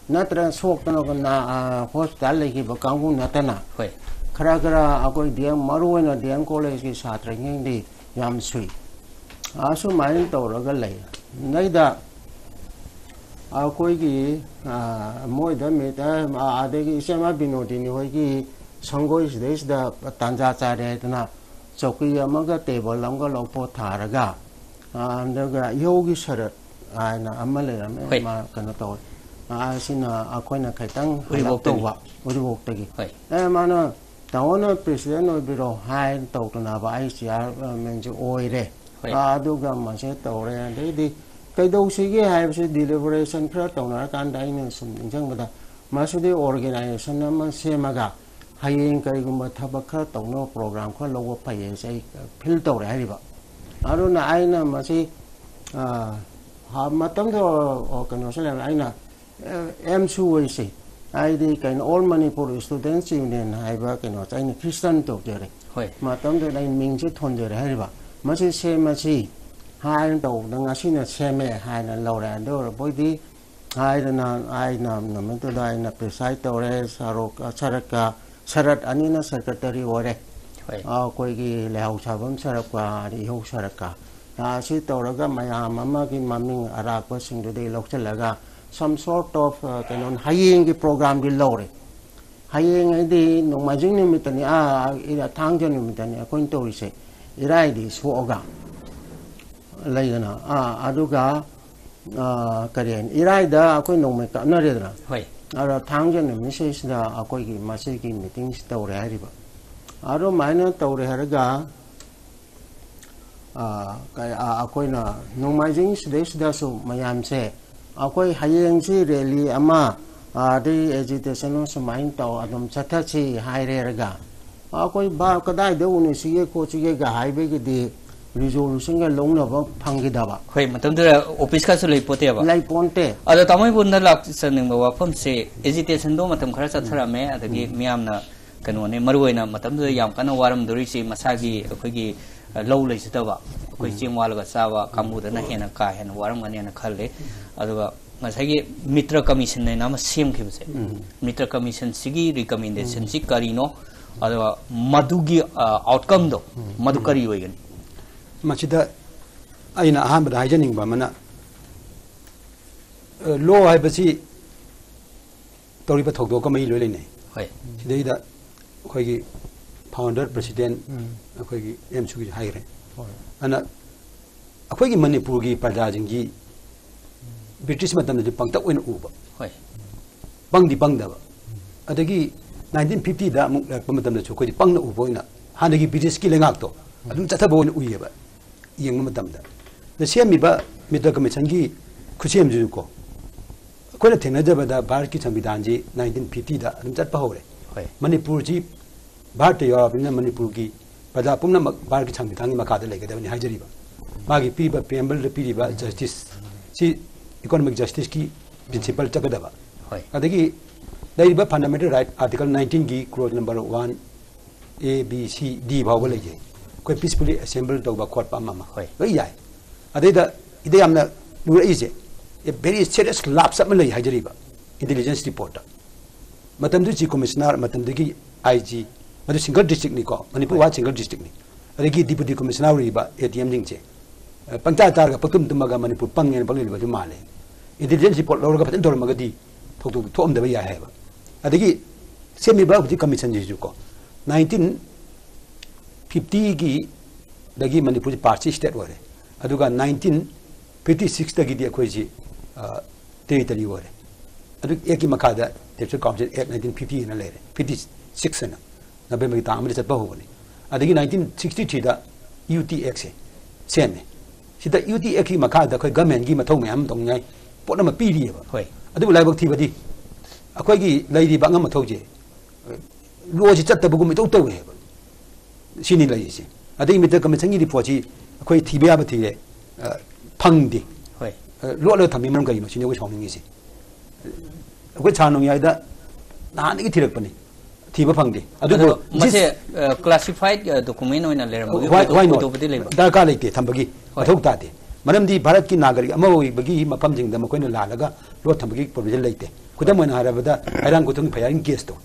ꯅꯠꯇ꯭ꯔꯒ ꯁꯣꯛꯇꯅ ꯅꯥ-, ꯑꯥ, ꯍꯣꯁꯄꯤꯇꯥꯜ ꯂꯩꯈꯤꯕ ꯀꯥꯡꯕꯨ ꯅꯠꯇꯅ, ꯍꯣꯏ꯫ ꯈꯔ ꯈꯔ ꯑꯩꯈꯣꯏ ꯗꯤ ꯑꯦꯝ, ꯃꯔꯨ ꯑꯣꯏꯅ ꯗꯤ ꯑꯦꯝ ꯀꯣꯂꯦꯖꯀꯤ ꯁꯥꯇ꯭ꯔꯉꯩꯗꯤ ꯌꯥꯝ ꯁꯨꯏ꯫ ꯑꯁꯨꯃꯥꯏꯅ ꯇꯧꯔꯒ ꯂꯩ꯫ ꯅꯩꯗ ꯑꯩꯈꯣꯏꯒꯤ, ꯑꯥ, ꯃꯣꯏꯗ ꯃꯤꯠ-, ꯑꯥ, ꯑꯗꯒꯤ ꯏꯆꯦꯃ ꯕꯤꯅꯣꯗꯤꯅꯤ ꯍꯣꯏꯒꯤ ꯁꯪꯒꯣꯏꯁꯤꯗꯩꯁꯤꯗ ꯇꯥꯟꯖꯥ ꯆꯥꯔꯦ ꯍꯥꯏꯗꯅ ꯆꯧꯀꯤ ꯑꯃꯒ ꯇꯦꯕꯜ ꯑꯃꯒ ꯂꯧꯊꯣꯛ ꯊꯥꯔꯒ, ꯑꯥ, ꯑꯗꯨꯒ ꯏꯍꯧꯒꯤ ꯁꯔꯠ ꯍꯥꯏꯅ ꯑꯃ ꯂꯩꯔꯝꯃꯦ, ꯍꯣꯏ꯫ ꯃꯥ ꯀꯩꯅꯣ ꯇꯧꯋꯦ꯫ ꯑꯥ, ꯁꯤꯅ ꯑꯩꯈꯣꯏꯅ ꯈꯤꯇꯪ ꯍꯜꯂꯞ ꯎꯔꯤꯄꯣꯛꯇꯒꯤ꯫ ꯇꯧꯕ, ꯎꯔꯤꯄꯣꯛꯇꯒꯤ꯫ ꯍꯣꯏ꯫ "ꯑꯦ, ꯃꯥꯅ ꯇꯥꯃꯣꯅ ꯄ꯭ꯔꯦꯁꯤꯗꯦꯟ ꯑꯣꯏꯕꯤꯔꯣ" ꯍꯥꯏꯅ ꯇꯧꯗꯅꯕ ꯑꯩ ꯆꯤꯌꯥꯔꯃꯦꯟꯁꯦ ꯑꯣꯏꯔꯦ꯫ ꯍꯣꯏ꯫ ꯑꯥ, ꯑꯗꯨꯒ ꯃꯁꯦ ꯇꯧꯔꯦ꯫ ꯑꯗꯩꯗꯤ ꯀꯩꯗꯧꯁꯤꯒꯦ ꯍꯥꯏꯕꯁꯤ ꯗꯤꯂꯤꯕꯔꯦꯁꯟ ꯈꯔ ꯇꯧꯅꯔꯀꯥꯟꯗ ꯑꯩꯅ ꯁꯨꯝ ꯅꯤꯡꯁꯤꯡꯕꯗ, ꯃꯁꯤꯗꯤ ꯑꯣꯔꯒꯦꯅꯥꯏꯖꯦꯁꯟ ꯑꯃ ꯁꯦꯝꯃꯒ ꯍꯌꯦꯡ ꯀꯔꯤꯒꯨꯝꯕ ꯊꯕꯛ ꯈꯔ ꯇꯧꯅꯕ ꯄ꯭ꯔꯣꯒ꯭ꯔꯥꯝ ꯈꯔ ꯂꯧꯕ ꯐꯩꯌꯦꯁꯦ ꯑꯩ ꯐꯤꯜ ꯇꯧꯔꯦ ꯍꯥꯏꯔꯤꯕ꯫ ꯑꯗꯨꯅ ꯑꯩꯅ ꯃꯁꯤ, ꯑꯥ, ꯍꯥ-, ꯃꯇꯝꯗꯨꯗ, ꯑꯣ, ꯀꯩꯅꯣꯁꯨ ꯂꯩꯔꯝꯃꯦ꯫ ꯑꯩꯅ, ꯑꯦ, ꯑꯦꯝꯁꯨ ꯑꯣꯏꯁꯤ, ꯍꯥꯏꯗꯤ ꯀꯩꯅꯣ, ꯑꯣꯜ ꯃꯅꯤꯄꯨꯔ ꯏꯁꯇꯨꯗꯦꯟꯁ ꯌꯨꯅꯤꯌꯟ ꯍꯥꯏꯕ ꯀꯩꯅꯣꯁꯦ ꯑꯩꯅ ꯈ꯭ꯔꯤꯁꯇꯟ ꯇꯧꯖꯔꯦ꯫ ꯍꯣꯏ꯫ ꯃꯇꯝꯗꯨꯗ ꯑꯩ ꯃꯤꯡꯁꯦ ꯊꯣꯟꯖꯔꯦ ꯍꯥꯏꯔꯤꯕ꯫ ꯃꯁꯤ ꯁꯦꯝꯃꯁꯤ ꯍꯥꯏꯅ ꯇꯧꯕꯗ ꯉꯁꯤꯅ ꯁꯦꯝꯃꯦ ꯍꯥꯏꯅ ꯂꯧꯔꯦ꯫ ꯑꯗꯨ ꯑꯣꯏꯔꯕꯣꯏꯗꯤ ꯍꯥꯏꯗꯅ ꯑꯩꯅ ꯅꯨꯃꯤꯠꯇꯨꯗ ꯑꯩꯅ preside ꯇꯧꯔꯦ, ꯁꯔꯣꯛ, ꯁꯔꯠꯀ, ꯁꯔꯠ ꯑꯅꯤꯅ secretary ꯑꯣꯏꯔꯦ꯫ ꯍꯣꯏ꯫ ꯑꯩꯈꯣꯏꯒꯤ ꯂꯩꯍꯧ ꯁꯥꯕꯝ ꯁꯔꯞꯀ ꯏꯍꯧ ꯁꯔꯞꯀ, ꯑꯁꯤ ꯇꯧꯔꯒ ꯃꯌꯥꯝ ꯑꯃꯒꯤ ꯃꯃꯤꯡ ꯑꯔꯥꯛꯄꯁꯤꯡꯗꯨꯗꯒꯤ ꯂꯧꯁꯤꯜꯂꯒ some sort of, ꯑ, ꯀꯩꯅꯣ, ꯍꯌꯦꯡꯒꯤ programꯗꯤ ꯂꯧꯔꯦ꯫ ꯍꯌꯦꯡ ꯍꯥꯏꯗꯤ ꯅꯣꯡꯃꯥꯏꯖꯤꯡ ꯅꯨꯃꯤꯠꯇꯅꯤ, ꯑꯥ, ꯏꯔꯥ-, ꯊꯥꯡꯖ ꯅꯨꯃꯤꯠꯇꯅꯤ ꯑꯩꯈꯣꯏꯅ ꯇꯧꯔꯤꯁꯦ꯫ ꯏꯔꯥꯏꯗꯤ ꯁꯣꯛꯑꯒ ꯂꯩꯗꯅ, ꯑꯥ, ꯑꯗꯨꯒ, ꯑꯥ, ꯀꯔꯤ ꯍꯥꯏꯅꯤ, ꯏꯔꯥꯏꯗ ꯑꯩꯈꯣꯏ ꯅꯣꯡꯃꯩ ꯀꯥꯞꯅꯔꯦꯗꯅ꯫ ꯍꯣꯏ꯫ ꯑꯗꯣ ꯊꯥꯡꯖ ꯅꯨꯃꯤꯠꯁꯤꯗꯩꯁꯤꯗ ꯑꯩꯈꯣꯏꯒꯤ ꯃꯁꯤꯒꯤ meetingꯁꯤ ꯇꯧꯔꯦ ꯍꯥꯏꯔꯤꯕ꯫ ꯑꯗꯨꯃꯥꯏꯅ ꯇꯧꯔꯦ ꯍꯥꯏꯔꯒ, ꯑꯥ, ꯀꯩ-, ꯑꯥ, ꯑꯩꯈꯣꯏꯅ ꯅꯣꯡꯃꯥꯏꯖꯤꯡ ꯁꯤꯗꯩꯁꯤꯗꯁꯨ ꯃꯌꯥꯝꯁꯦ ꯑꯩꯈꯣꯏ ꯍꯌꯦꯡꯁꯤ rally ꯑꯃ, ꯑꯥ, ꯑꯗꯩ agitation ꯑꯃ ꯁꯨꯃꯥꯏꯅ ꯇꯧ ꯑꯗꯨꯝ ꯆꯠꯊꯁꯤ ꯍꯥꯏꯔꯦꯔꯒ, ꯑꯩꯈꯣꯏ ꯚꯥ ꯀꯗꯥꯏꯗ ꯎꯅꯁꯤꯒꯦ ꯈꯣꯠꯁꯤꯒꯦꯒ ꯍꯥꯏꯕꯒꯤꯗꯤ resolutionꯒ ꯂꯧꯅꯕ ꯐꯪꯈꯤꯗꯕ꯫ ꯍꯣꯏ, ꯃꯇꯝꯗꯨꯗ office ꯀꯁꯨ ꯂꯩꯄꯣꯠꯇꯦꯕ꯫ ꯂꯩꯄꯣꯟꯇꯦ꯫ ꯑꯗꯣ ꯇꯥꯃꯣ ꯏꯕꯣꯟꯗ ꯂꯥꯛꯆꯅꯤꯡꯕ ꯋꯥꯐꯝꯁꯦ, agitationꯗꯣ ꯃꯇꯝ ꯈꯔ ꯆꯠꯊꯔꯝꯃꯦ, ꯑꯗꯒꯤ ꯃꯤꯌꯥꯝꯅ ꯀꯩꯅꯣꯅꯦ, ꯃꯔꯨꯑꯣꯏꯅ ꯃꯇꯝꯗꯨꯗ ꯌꯥꯝ ꯀꯟꯅ ꯋꯥꯔꯝꯗꯣꯔꯤꯁꯤ ꯃꯁꯥꯒꯤ ꯑꯩꯈꯣꯏꯒꯤ, ꯑ, ꯂꯧ ꯂꯩꯖꯗꯕ, ꯑꯩꯈꯣꯏ ꯆꯦꯡ ꯋꯥꯜꯂꯒ ꯆꯥꯕ ꯀꯥꯡꯕꯨꯗꯅ ꯍꯦꯟꯅ ꯀꯥ ꯍꯦꯟꯅ ꯋꯥꯔꯝꯒꯅꯦꯅ ꯈꯜꯂꯦ꯫ ꯑꯗꯨꯒ ꯉꯁꯥꯏꯒꯤ ꯃꯤꯇ꯭ꯔ commission ꯍꯥꯏꯅ ꯑꯃ ꯁꯦꯝꯈꯤꯕꯁꯦ, ꯃꯤꯇ꯭ꯔ commissionꯁꯤꯒꯤ recommendationꯁꯤ ꯀꯔꯤꯅꯣ? ꯑꯗꯨꯒ ꯃꯗꯨꯒꯤ, ꯑ, outcomeꯗꯣ ꯃꯗꯨ ꯀꯔꯤ ꯑꯣꯏꯒꯅꯤ? ꯃꯁꯤꯗ ꯑꯩꯅ ꯑꯍꯥꯟꯕꯗ ꯍꯥꯏꯖꯅꯤꯡꯕ ꯑꯃꯅ, ꯑ, law ꯍꯥꯏꯕꯁꯤ ꯇꯧꯔꯤꯕ ꯊꯧꯗꯣꯛꯀ ꯃꯔꯤ ꯂꯣꯏ ꯂꯩꯅꯩ꯫ ꯍꯣꯏ꯫ ꯁꯤꯗꯩꯗ ꯑꯩꯈꯣꯏꯒꯤ founder president ꯑꯩꯈꯣꯏꯒꯤ ꯑꯦꯝ ꯁꯨꯒꯤꯁꯨ ꯍꯥꯏꯈ꯭ꯔꯦ꯫ ꯍꯣꯏ꯫ ꯑꯗꯨꯅ ꯑꯩꯈꯣꯏꯒꯤ ꯃꯅꯤꯄꯨꯔꯒꯤ ꯄ꯭ꯔꯖꯥꯁꯤꯡꯁꯤ ꯕ꯭ꯔꯤꯇꯤꯁ ꯃꯇꯝꯗꯗꯤ ꯄꯪꯇꯛ ꯑꯣꯏꯅ ꯎꯕ, ꯍꯣꯏ꯫ ꯄꯪꯗꯤ ꯄꯪꯗꯕ꯫ ꯑꯗꯒꯤ nineteen fiftyꯗ ꯑꯃꯨꯛ ꯂꯥꯛꯄ ꯃꯇꯝꯗꯁꯨ ꯑꯩꯈꯣꯏꯗꯤ ꯄꯪꯅ ꯎꯕ ꯑꯣꯏꯅ ꯍꯥꯟꯅꯒꯤ ꯕ꯭ꯔꯤꯇꯤꯁꯀꯤ ꯂꯩꯉꯥꯛꯇꯣ ꯑꯗꯨꯝ ꯆꯠꯊꯕ ꯑꯣꯏꯅ ꯎꯏꯌꯦꯕ ꯌꯦꯡꯕ ꯃꯇꯝꯗ꯫ ꯑꯗ ꯁꯦꯝꯃꯤꯕ ꯃꯤꯇ꯭ꯔ commissionꯒꯤ ꯈꯨꯠꯁꯦꯝꯁꯤꯁꯨꯀꯣ, ꯑꯩꯈꯣꯏꯅ ꯊꯦꯡꯅꯖꯕꯗ ꯚꯥꯔꯠꯀꯤ ꯁꯪꯕꯤꯙꯥꯟꯁꯤ nineteen fiftyꯗ ꯑꯗꯨꯝ ꯆꯠꯄ ꯍꯧꯔꯦ꯫ ꯍꯣꯏ꯫ ꯃꯅꯤꯄꯨꯔꯁꯤ ꯚꯥꯔꯠꯇ ꯌꯥꯎꯔꯕꯅꯤꯅ ꯃꯅꯤꯄꯨꯔꯒꯤ ꯄ꯭ꯔꯖꯥ ꯄꯨꯝꯅꯃꯛ ꯚꯥꯔꯠꯀꯤ ꯁꯪꯕꯤꯙꯥꯟꯒꯤ ꯃꯈꯥꯗ ꯂꯩꯒꯗꯕꯅꯤ ꯍꯥꯏꯖꯔꯤꯕ꯫ ꯃꯥꯒꯤ ꯄꯤꯔꯤꯕ preambleꯗ ꯄꯤꯔꯤꯕ justice ꯁꯤ economic justiceꯀꯤ principle ꯆꯠꯀꯗꯕ꯫ ꯍꯣꯏ꯫ ꯑꯗꯒꯤ ꯂꯩꯔꯤꯕ fundamental right article nineteenꯒꯤ clause number one, A, B, C, D ꯐꯥꯎꯕ ꯂꯩꯖꯩ꯫ ꯑꯩꯈꯣꯏ peacefully assemble ꯇꯧꯕ ꯈꯣꯠꯄ ꯑꯃ ꯑꯃ ꯍꯣꯏ꯫ ꯂꯣꯏ ꯌꯥꯏ꯫ ꯑꯗꯩꯗ ꯏꯗ ꯌꯥꯝꯅ ꯂꯨꯔꯛꯏꯁꯦ, A very serious lapse ꯑꯃ ꯂꯩ ꯍꯥꯏꯖꯔꯤꯕ intelligence report ꯇ꯫ ꯃꯇꯝꯗꯨ chief commissioner, ꯃꯇꯝꯗꯨꯒꯤ I G, ꯃꯗꯨ single district ꯅꯤꯀꯣ, ꯃꯅꯤꯄꯨꯔ ꯋꯥ single district ꯅꯤ꯫ ꯑꯗꯒꯤ deputy commissioner ꯑꯣꯏꯔꯤꯕ A D M ꯁꯤꯡꯁꯦ, ꯑ, ꯄꯪꯆꯥ ꯆꯥꯔꯒ ꯄꯪꯇꯨꯝ ꯇꯨꯝꯃꯒ ꯃꯅꯤꯄꯨꯔ ꯄꯪꯉꯦꯅ ꯄꯪꯂꯩ ꯂꯩꯕ ꯑꯗꯨ ꯃꯥꯜꯂꯦ꯫ Intelligence report ꯂꯧꯔꯒ ꯐꯖꯅ ꯇꯧꯔꯝꯃꯒꯗꯤ ꯊꯧꯗꯣꯛꯇꯨ ꯊꯣꯛꯑꯝꯗꯕ ꯌꯥꯏ ꯍꯥꯏꯕ꯫ ꯑꯗꯒꯤ ꯁꯦꯝꯃꯤꯕ ꯍꯧꯖꯤꯛ commission ꯁꯤꯁꯨ ꯀꯣ, nineteen fifty ꯒꯤ ꯗꯒꯤ ꯃꯅꯤꯄꯨꯔꯁꯤ party state ꯑꯣꯏꯔꯦ꯫ ꯑꯗꯨꯒ nineteen fifty six ꯇꯒꯤꯗꯤ ꯑꯩꯈꯣꯏꯁꯤ, ꯑ, territory ꯑꯣꯏꯔꯦ꯫ ꯑꯗꯨ Act ꯀꯤ ꯃꯈꯥꯗ District Council Act nineteen fifty ꯍꯥꯏꯅ ꯂꯩꯔꯦ, fifty six ꯍꯥꯏꯅ꯫ November ꯒꯤ ꯇꯥꯡ ꯑꯃꯗ ꯆꯠꯄ ꯍꯧꯕꯅꯤ꯫ ꯑꯗꯒꯤ nineteen sixty three ꯗ U T Act ꯁꯦ ꯁꯦꯝꯃꯦ꯫ ꯁꯤꯗ U T Act ꯀꯤ ꯃꯈꯥꯗ ꯑꯩꯈꯣꯏ government ꯀꯤ ꯃꯊꯧ ꯃꯌꯥꯝ ꯑꯃ ꯇꯧꯅꯤꯡꯉꯥꯏ ꯄꯣꯠ ꯑꯃ ꯄꯤꯔꯤꯑꯕ꯫ ꯍꯣꯏ꯫ ꯑꯗꯨꯕꯨ ꯂꯥꯏꯕꯛ ꯊꯤꯕꯗꯤ ꯑꯩꯈꯣꯏꯒꯤ ꯂꯩꯔꯤꯕ ꯑꯉꯝ ꯑꯊꯧꯁꯦ, ꯑ, ꯂꯣꯁꯤ ꯆꯠꯇꯕꯒꯨꯝ ꯏꯇꯧ ꯇꯧꯋꯦ ꯍꯥꯏꯕ꯫ ꯁꯤꯅꯤ ꯂꯩꯔꯤꯁꯦ꯫ ꯑꯗꯩ ꯃꯤꯇꯔ commission ꯒꯤ report ꯁꯤ ꯑꯩꯈꯣꯏ ꯊꯤꯕ ꯌꯥꯕ ꯊꯤꯔꯦ, ꯑ, ꯐꯪꯗꯦ꯫ ꯍꯣꯏ꯫ ꯑ, ꯂꯣꯠꯂꯒ ꯊꯝꯕꯒꯤ ꯃꯔꯝ ꯀꯔꯤꯅꯣ? ꯁꯤꯅꯤ ꯑꯩꯈꯣꯏ ꯁꯥꯎꯅꯤꯡꯉꯤꯁꯦ꯫ ꯑꯩꯈꯣꯏ ꯁꯥꯔ ꯅꯣꯡꯌꯥꯏꯗ ꯅꯍꯥꯟꯗꯒꯤ ꯊꯤꯔꯛꯄꯅꯤ, ꯊꯤꯕ ꯐꯪꯗꯦ꯫ ꯑꯗꯨꯕꯨ ꯑꯗꯣ ꯃꯁꯦ this classified document ꯑꯣꯏꯅ ꯂꯩꯔꯝꯕꯒꯤ why, why not? ꯎꯗꯧꯕꯗꯤ ꯂꯩꯕ? ꯗꯔꯀꯥꯔ ꯂꯩꯇꯦ ꯊꯝꯕꯒꯤ, ꯍꯣꯏ꯫ ꯃꯊꯧ ꯇꯥꯗꯦ꯫ ꯃꯔꯝꯗꯤ ꯚꯥꯔꯠꯀꯤ ꯅꯥꯒꯔꯤꯛ ꯑꯃ ꯑꯣꯏꯕꯒꯤ ꯃꯐꯝꯁꯤꯡꯗ ꯃꯈꯣꯏꯅ ꯂꯥꯜꯂꯒ ꯂꯣꯠ ꯊꯝꯕꯒꯤ provision ꯂꯩꯇꯦ꯫ ꯈꯨꯗꯝ ꯑꯣꯏꯅ ꯍꯥꯏꯔꯕꯗ ꯍꯩꯔꯥꯡ ꯒꯣꯊꯣꯡ firing case ꯇꯣ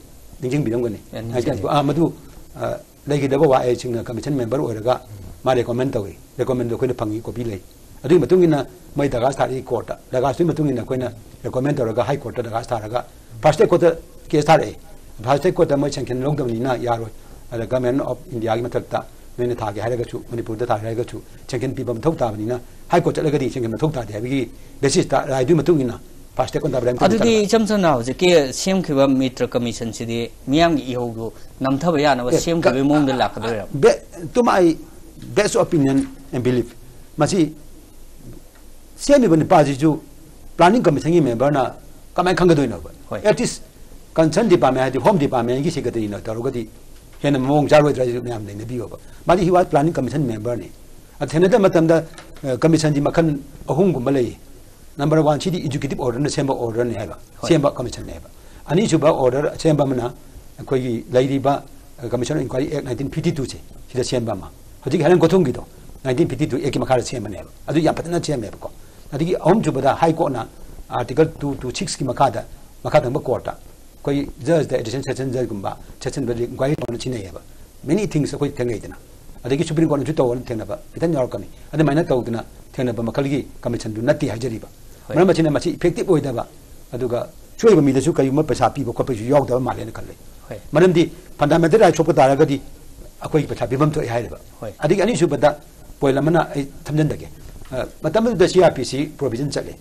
ꯅꯤꯡꯁꯤꯡꯕꯤꯔꯝꯒꯅꯤ꯫ ꯌꯥ, ꯅꯤꯡꯁꯤꯡꯉꯦ꯫ ꯑꯥ, ꯃꯗꯨ, ꯑ, ꯂꯩꯈꯤꯗꯕ ꯋꯥꯍꯩꯁꯤꯡꯅ commission member ꯑꯣꯏꯔꯒ ꯃꯥ recommend ꯇꯧꯏ꯫ Recommend ꯗꯣ ꯑꯩꯈꯣꯏꯅ ꯐꯪꯉꯤ, copy ꯂꯩ꯫ ꯑꯗꯨꯒꯤ ꯃꯇꯨꯡ ꯏꯟꯅ ꯃꯣꯏ ꯗꯔꯈꯥꯁ ꯊꯥꯔꯛꯏ court ꯇ꯫ ꯗꯔꯈꯥꯁꯇꯨꯒꯤ ꯃꯇꯨꯡ ꯏꯟꯅ ꯑꯩꯈꯣꯏꯅ recommend ꯇꯧꯔꯒ High Court ꯇ ꯗꯔꯈꯥꯁ ꯊꯥꯔꯒ First Act Court ꯇ case ꯊꯥꯔꯛꯑꯦ꯫ First Act Court ꯇ ꯃꯣꯏ sanction ꯂꯧꯗꯕꯅꯤꯅ ꯌꯥꯔꯣꯏ꯫ ꯑꯗ Government of India ꯒꯤ ꯃꯊꯛꯇ ꯅꯣꯏꯅ ꯊꯥꯒꯦ ꯍꯥꯏꯔꯒꯁꯨ, ꯃꯅꯤꯄꯨꯔꯗ ꯊꯥꯒꯦ ꯍꯥꯏꯔꯒꯁꯨ sanction ꯄꯤꯕ ꯃꯊꯧ ꯇꯥꯕꯅꯤꯅ High Court ꯆꯠꯂꯒꯗꯤ sanction ꯃꯊꯧ ꯇꯥꯗꯦ ꯍꯥꯏꯕꯒꯤ basis ꯇ, ꯔꯥꯏꯗꯨꯒꯤ ꯃꯇꯨꯡ ꯏꯟꯅ First Act ꯀꯣꯟꯗꯥꯕꯔꯥꯝ ꯑꯗꯨꯗꯤ ꯏꯆꯝ ꯆꯝꯅ ꯍꯧꯖꯤꯛꯀꯤ ꯁꯦꯝꯈꯤꯕ ꯃꯤꯇ꯭ꯔ commission ꯁꯤꯗꯤ ꯃꯤꯌꯥꯝꯒꯤ ꯏꯍꯧꯗꯨ ꯅꯝꯊꯕ ꯌꯥꯅꯕ ꯑꯦ, ꯁꯦꯝꯈꯤꯕꯒꯤ ꯀ- ꯃꯑꯣꯡꯗ ꯂꯥꯛꯀꯗꯣꯏꯔꯥ? Be-, to my best opinion and belief, ꯃꯁꯤ ꯁꯦꯝꯃꯤꯕ ꯅꯨꯄꯥꯁꯤꯁꯨ planning commission ꯒꯤ member ꯅ ꯀꯃꯥꯏꯅ ꯈꯪꯒꯗꯣꯏꯅꯣꯕ? ꯍꯣꯏ꯫ At least concern department ꯍꯥꯏꯗꯤ Home Department ꯒꯤ secretary ꯅ ꯇꯧꯔꯒꯗꯤ ꯍꯦꯟꯅ ꯃꯑꯣꯡ ꯆꯥꯔꯣꯏꯗ꯭ꯔꯥ ꯍꯥꯏꯁꯨ ꯃꯌꯥꯝ ꯅꯩꯅꯕꯤꯌꯣꯕ꯫ ꯃꯥꯗꯤ he was planning commission member ꯅꯤ꯫ ꯑ, ꯊꯦꯡꯅꯗꯕ ꯃꯇꯝꯗ, ꯑ, commission ꯁꯤ ꯃꯈꯜ ꯑꯍꯨꯝꯒꯨꯝꯕ ꯂꯩ꯫ Number one, ꯁꯤꯗꯤ executive order ꯅ ꯁꯦꯝꯕ order ꯅꯤ ꯍꯥꯏꯕ, ꯍꯣꯏ꯫ ꯁꯦꯝꯕ commission ꯅꯦꯕ꯫ ꯑꯅꯤꯁꯨꯕ order ꯁꯦꯝꯕ ꯑꯃꯅ ꯑꯩꯈꯣꯏꯒꯤ ꯂꯩꯔꯤꯕ, ꯑ, Commission of Inquiry Act nineteen fifty two ꯁꯦ, ꯁꯤꯗ ꯁꯦꯝꯕ ꯑꯃ꯫ ꯍꯧꯖꯤꯛ ꯍꯩꯔꯥꯡ ꯒꯣꯊꯣꯡꯒꯤꯗꯣ nineteen fifty two Act ꯀꯤ ꯃꯈꯥꯗ ꯁꯦꯝꯕꯅꯦꯕ꯫ ꯑꯗꯨ ꯌꯥꯝ ꯐꯖꯅ ꯁꯦꯝꯃꯦꯕꯀꯣ꯫ ꯑꯗꯒꯤ ꯑꯍꯨꯝꯁꯨꯕꯗ ꯍꯥꯏ ꯀꯣꯔꯠꯅ ꯑꯥꯔꯇꯤꯀꯜ ꯇꯨ ꯇꯨ ꯁꯤꯛꯁꯀꯤ ꯃꯈꯥꯗ, ꯃꯈꯥ ꯊꯪꯕ ꯀꯣꯔꯠꯇ ꯑꯩꯈꯣꯏ ꯖꯖꯗ, ꯑꯦꯗꯤꯁꯅꯦꯜ ꯁꯦꯁꯟ ꯖꯖꯀꯨꯝꯕ ꯁꯦꯁꯟꯗ ꯏꯟꯀ꯭ꯋꯥꯏꯔꯤ ꯇꯧꯅ ꯁꯤꯟꯅꯩꯌꯦꯕ꯫ ꯃꯦꯅꯤ ꯊꯤꯡꯁ ꯑꯩꯈꯣꯏ ꯊꯦꯡꯅꯩꯗꯅ, ꯑꯗꯒꯤ ꯁꯨꯄ꯭ꯔꯤꯝ ꯀꯣꯔꯠꯅꯁꯨ ꯇꯧꯑꯣꯅ ꯊꯦꯡꯅꯕ ꯈꯤꯇꯪ ꯌꯥꯎꯔꯛꯀꯅꯤ꯫ ꯑꯗꯨꯃꯥꯏꯅ ꯇꯧꯗꯅ ꯊꯦꯡꯅꯕ ꯃꯈꯜꯒꯤ ꯀꯃꯤꯁꯟꯗꯨ ꯅꯠꯇꯦ ꯍꯥꯏꯖꯔꯤꯕ꯫ ꯍꯣꯏ꯫ ꯃꯔꯝ ꯑꯁꯤꯅ ꯃꯁꯤ ꯏꯐꯦꯛꯇꯤꯕ ꯑꯣꯏꯗꯕ, ꯑꯗꯨꯒ ꯁꯣꯏꯕ ꯃꯤꯗꯁꯨ ꯀꯔꯤꯒꯨꯝꯕ ꯄꯩꯁꯥ ꯄꯤꯕ ꯈꯣꯠꯄꯁꯨ ꯌꯥꯎꯗꯕ ꯃꯥꯜꯂꯦꯅ ꯈꯜꯂꯦ꯫ ꯍꯣꯏ꯫ ꯃꯔꯝꯗꯤ ꯐꯟꯗꯥꯃꯦꯟꯇꯦꯜ ꯔꯥꯏꯠ ꯁꯣꯛꯄ ꯇꯥꯔꯒꯗꯤ ꯑꯩꯈꯣꯏꯒꯤ ꯄꯩꯁꯥ ꯄꯤꯐꯝ ꯊꯣꯛꯑꯦ ꯍꯥꯏꯔꯤꯕ꯫ ꯍꯣꯏ꯫ ꯑꯗꯒꯤ ꯑꯅꯤꯁꯨꯕꯗ ꯄꯣꯏꯟ ꯑꯃꯅ ꯑꯩ ꯊꯝꯖꯤꯟꯖꯒꯦ꯫ ꯑ, ꯃꯇꯝꯗꯨꯗ ꯁꯤ ꯑꯥꯔ ꯄꯤ ꯁꯤ ꯄ꯭ꯔꯣꯚꯤꯖꯟ ꯆꯠꯂꯦ꯫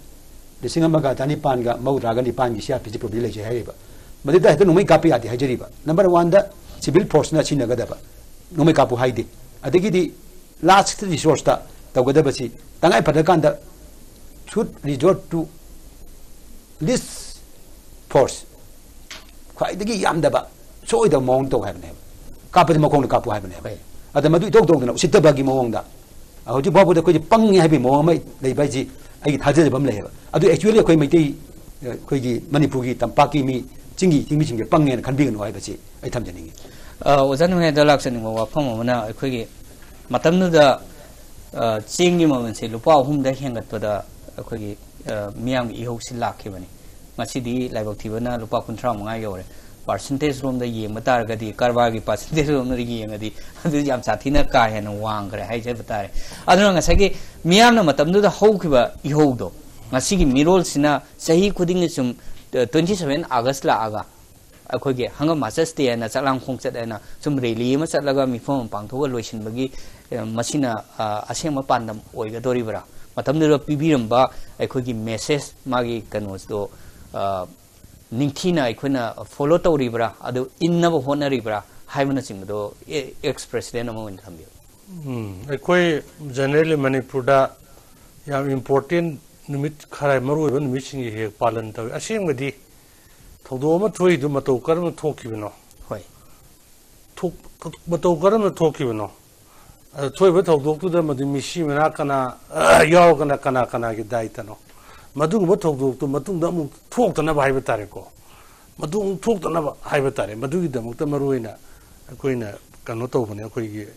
ꯂꯤꯁꯤꯡ ꯑꯃꯒ ꯆꯅꯤꯄꯥꯟꯒ ꯃꯧꯗ꯭ꯔꯥꯒ ꯅꯤꯄꯥꯟꯒꯤ ꯁꯤ ꯑꯥꯔ ꯄꯤ ꯁꯤ ꯄ꯭ꯔꯣꯚꯤꯖꯟ ꯂꯩꯖꯩ ꯍꯥꯏꯔꯤꯕ꯫ ꯃꯗꯨꯗ ꯍꯦꯛꯇ ꯅꯣꯡꯃꯩ ꯀꯥꯞꯄ ꯌꯥꯗꯦ ꯍꯥꯏꯖꯔꯤꯕ꯫ ꯅꯝꯕꯔ ꯋꯥꯟꯗ ꯁꯤꯚꯤꯜ ꯐꯣꯔꯁꯅ ꯁꯤꯖꯤꯟꯅꯒꯗꯕ ꯅꯣꯡꯃꯩ ꯀꯥꯞꯄꯨ ꯍꯥꯏꯗꯦ꯫ ꯑꯗꯒꯤꯗꯤ ꯂꯥꯁ ꯔꯤꯁꯣꯔꯁꯇ ꯇꯧꯒꯗꯕꯁꯤ ꯇꯉꯥꯏ ꯐꯗ꯭ꯔꯀꯥꯟꯗ should resort to least force, ꯈ꯭ꯋꯥꯏꯗꯒꯤ ꯌꯥꯝꯗꯕ, ꯁꯣꯏꯗꯕ ꯃꯑꯣꯡ ꯇꯧ ꯍꯥꯏꯕꯅꯦꯕ꯫ ꯀꯥꯞꯄꯗꯤ ꯃꯈꯣꯡꯗ ꯀꯥꯞꯄꯨ ꯍꯥꯏꯕꯅꯦꯕ꯫ ꯍꯣꯏ꯫ ꯑꯗ ꯃꯗꯨ ꯏꯇꯧ ꯇꯧꯗꯅ ꯎꯁꯤꯠꯇꯕꯒꯤ ꯃꯑꯣꯡꯗ ꯍꯧꯖꯤꯛ ꯐꯥꯎꯕꯗ ꯑꯩꯈꯣꯏꯁꯦ ꯄꯪꯉꯦ ꯍꯥꯏꯕꯒꯤ ꯃꯑꯣꯡ ꯑꯃ ꯂꯩꯕ ꯍꯥꯏꯁꯤ ꯑꯩꯒꯤ ꯊꯥꯖꯖꯕ ꯑꯃ ꯂꯩꯌꯦꯕ꯫ ꯑꯗꯨ actually ꯑꯩꯈꯣꯏ ꯃꯩꯇꯩ, ꯑꯩꯈꯣꯏꯒꯤ ꯃꯅꯤꯄꯨꯔꯒꯤ ꯇꯝꯄꯥꯛꯀꯤ ꯃꯤ, ꯆꯤꯡꯒꯤ, ꯆꯤꯡꯃꯤꯁꯤꯡꯁꯦ ꯄꯪꯉꯦꯅ ꯈꯟꯕꯤꯒꯅꯨ ꯍꯥꯏꯕꯁꯤ ꯑꯩ ꯊꯝꯖꯅꯤꯡꯉꯤ꯫ ꯑ, ꯑꯣꯖꯥ ꯅꯨꯡꯍꯩꯗ ꯂꯥꯛꯆꯅꯤꯡꯕ ꯋꯥꯐꯝ ꯑꯃꯅ, ꯑꯩꯈꯣꯏꯒꯤ ꯃꯇꯝꯗꯨꯗ, ꯑ, ꯆꯦꯡꯒꯤ ꯃꯃꯜꯁꯦ ꯂꯨꯄꯥ ꯑꯍꯨꯝꯗ ꯍꯦꯟꯒꯠꯄꯗ ꯑꯩꯈꯣꯏꯒꯤ, ꯑ, ꯃꯤꯌꯥꯝꯒꯤ ꯏꯍꯧꯁꯤ ꯂꯥꯛꯈꯤꯕꯅꯤ꯫ ꯉꯁꯤꯗꯤ ꯂꯥꯏꯕꯛ ꯊꯤꯕꯅ ꯂꯨꯄꯥ ꯀꯨꯟꯊ꯭ꯔꯥ ꯃꯉꯥ ꯌꯧꯔꯦ꯫ ꯄꯥꯔꯁꯦꯟꯇꯦꯖ ꯔꯣꯝꯗ ꯌꯦꯡꯕ ꯇꯥꯔꯒꯗꯤ, ꯀꯔꯕꯥꯔꯒꯤ ꯄꯥꯔꯁꯦꯟꯇꯦꯖ ꯔꯣꯝꯗ ꯌꯦꯡꯉꯗꯤ, ꯑꯗꯨ ꯌꯥꯝ ꯁꯥꯊꯤꯅ ꯀꯥ ꯍꯦꯟꯅ ꯋꯥꯡꯈ꯭ꯔꯦ ꯍꯥꯏꯖꯕ ꯇꯥꯔꯦ꯫ ꯑꯗꯨꯅ ꯉꯁꯥꯏꯒꯤ ꯃꯤꯌꯥꯝꯅ ꯃꯇꯝꯗꯨꯗ ꯍꯧꯈꯤꯕ ꯏꯍꯧꯗꯣ, ꯉꯁꯤꯒꯤ ꯃꯤꯔꯣꯜꯁꯤꯅ ꯆꯍꯤ ꯈꯨꯗꯤꯡꯒꯤ ꯁꯨꯝ, ꯑ, twenty seven August ꯂꯥꯛꯑꯒ ꯑꯩꯈꯣꯏꯒꯤ ꯍꯪꯒꯥꯝ ꯃꯥꯔꯆꯔꯁ ꯗꯦ ꯍꯥꯏꯅ, ꯆꯥꯛꯂꯥꯡ ꯈꯣꯡꯆꯠ ꯍꯥꯏꯅ ꯁꯨꯝ ꯔꯦꯂꯤ ꯑꯃ ꯆꯠꯂꯒ ꯃꯤꯐꯝ ꯑꯃ ꯄꯥꯡꯊꯣꯛꯑꯒ ꯂꯣꯏꯁꯤꯟꯕꯒꯤ, ꯑ, ꯃꯁꯤꯅ, ꯑ, ꯑꯁꯦꯡꯕ ꯄꯥꯟꯗꯝ ꯑꯣꯏꯒꯗꯧꯔꯤꯕ꯭ꯔꯥ? ꯃꯇꯝꯗꯨꯗ ꯄꯤꯕꯤꯔꯝꯕ ꯑꯩꯈꯣꯏꯒꯤ ꯃꯦꯁꯦꯖ, ꯃꯥꯒꯤ ꯀꯩꯅꯣꯗꯣ, ꯑ, ꯅꯤꯡꯊꯤꯅ ꯑꯩꯈꯣꯏꯅ ꯐꯣꯂꯣ ꯇꯧꯔꯤꯕ꯭ꯔꯥ, ꯑꯗꯨ ꯏꯟꯅꯕ ꯍꯣꯠꯅꯔꯤꯕ꯭ꯔꯥ ꯍꯥꯏꯕꯅꯆꯤꯡꯕꯗꯣ ꯑꯦ-, ꯑꯦꯛꯁ ꯄ꯭ꯔꯦꯁꯤꯗꯦꯟ ꯑꯃ ꯑꯣꯏꯅ ꯊꯝꯕꯤꯌꯨ꯫ ꯎꯝ, ꯑꯩꯈꯣꯏ ꯖꯦꯅꯔꯦꯜꯂꯤ ꯃꯅꯤꯄꯨꯔꯗ ꯌꯥꯝ ꯏꯝꯄꯣꯔꯇꯦꯟ ꯅꯨꯃꯤꯠ ꯈꯔ, ꯃꯔꯨꯑꯣꯏꯕ ꯅꯨꯃꯤꯠꯁꯤꯡꯒꯤ ꯍꯦꯛ ꯄꯥꯂꯟ ꯇꯧꯏ꯫ ꯑꯁꯦꯡꯕꯗꯤ ꯊꯧꯗꯣꯛ ꯑꯃ ꯊꯣꯛꯏꯗꯨ ꯃꯇꯧ ꯀꯔꯝꯅ ꯊꯣꯛꯈꯤꯕꯅꯣ? ꯍꯣꯏ꯫ ꯊꯣꯛ-, ꯃꯇꯧ ꯀꯔꯝꯅ ꯊꯣꯛꯈꯤꯕꯅꯣ? ꯑꯗ ꯊꯣꯛꯏꯕ ꯊꯧꯗꯣꯛꯇꯨꯗ ꯃꯗꯨ ꯃꯤꯁꯤ ꯃꯤꯅꯥ ꯀꯅꯥ ꯌꯥꯎꯔꯒꯅ ꯀꯅꯥ ꯀꯅꯥꯒꯤ ꯗꯥꯏꯇꯅꯣ? ꯃꯗꯨꯒꯨꯝꯕ ꯊꯧꯗꯣꯛꯇꯨ ꯃꯇꯨꯡꯗ ꯑꯃꯨꯛ ꯊꯣꯛꯇꯅꯕ ꯍꯥꯏꯕ ꯇꯥꯔꯦꯀꯣ꯫ ꯃꯗꯨ ꯑꯃꯨꯛ ꯊꯣꯛꯇꯅꯕ ꯍꯥꯏꯕ ꯇꯥꯔꯦ꯫ ꯃꯗꯨꯒꯤꯗꯃꯛꯇ ꯃꯔꯨꯑꯣꯏꯅ ꯑꯩꯈꯣꯏꯅ ꯀꯩꯅꯣ ꯇꯧꯕꯅꯦ, ꯑꯩꯈꯣꯏꯒꯤ,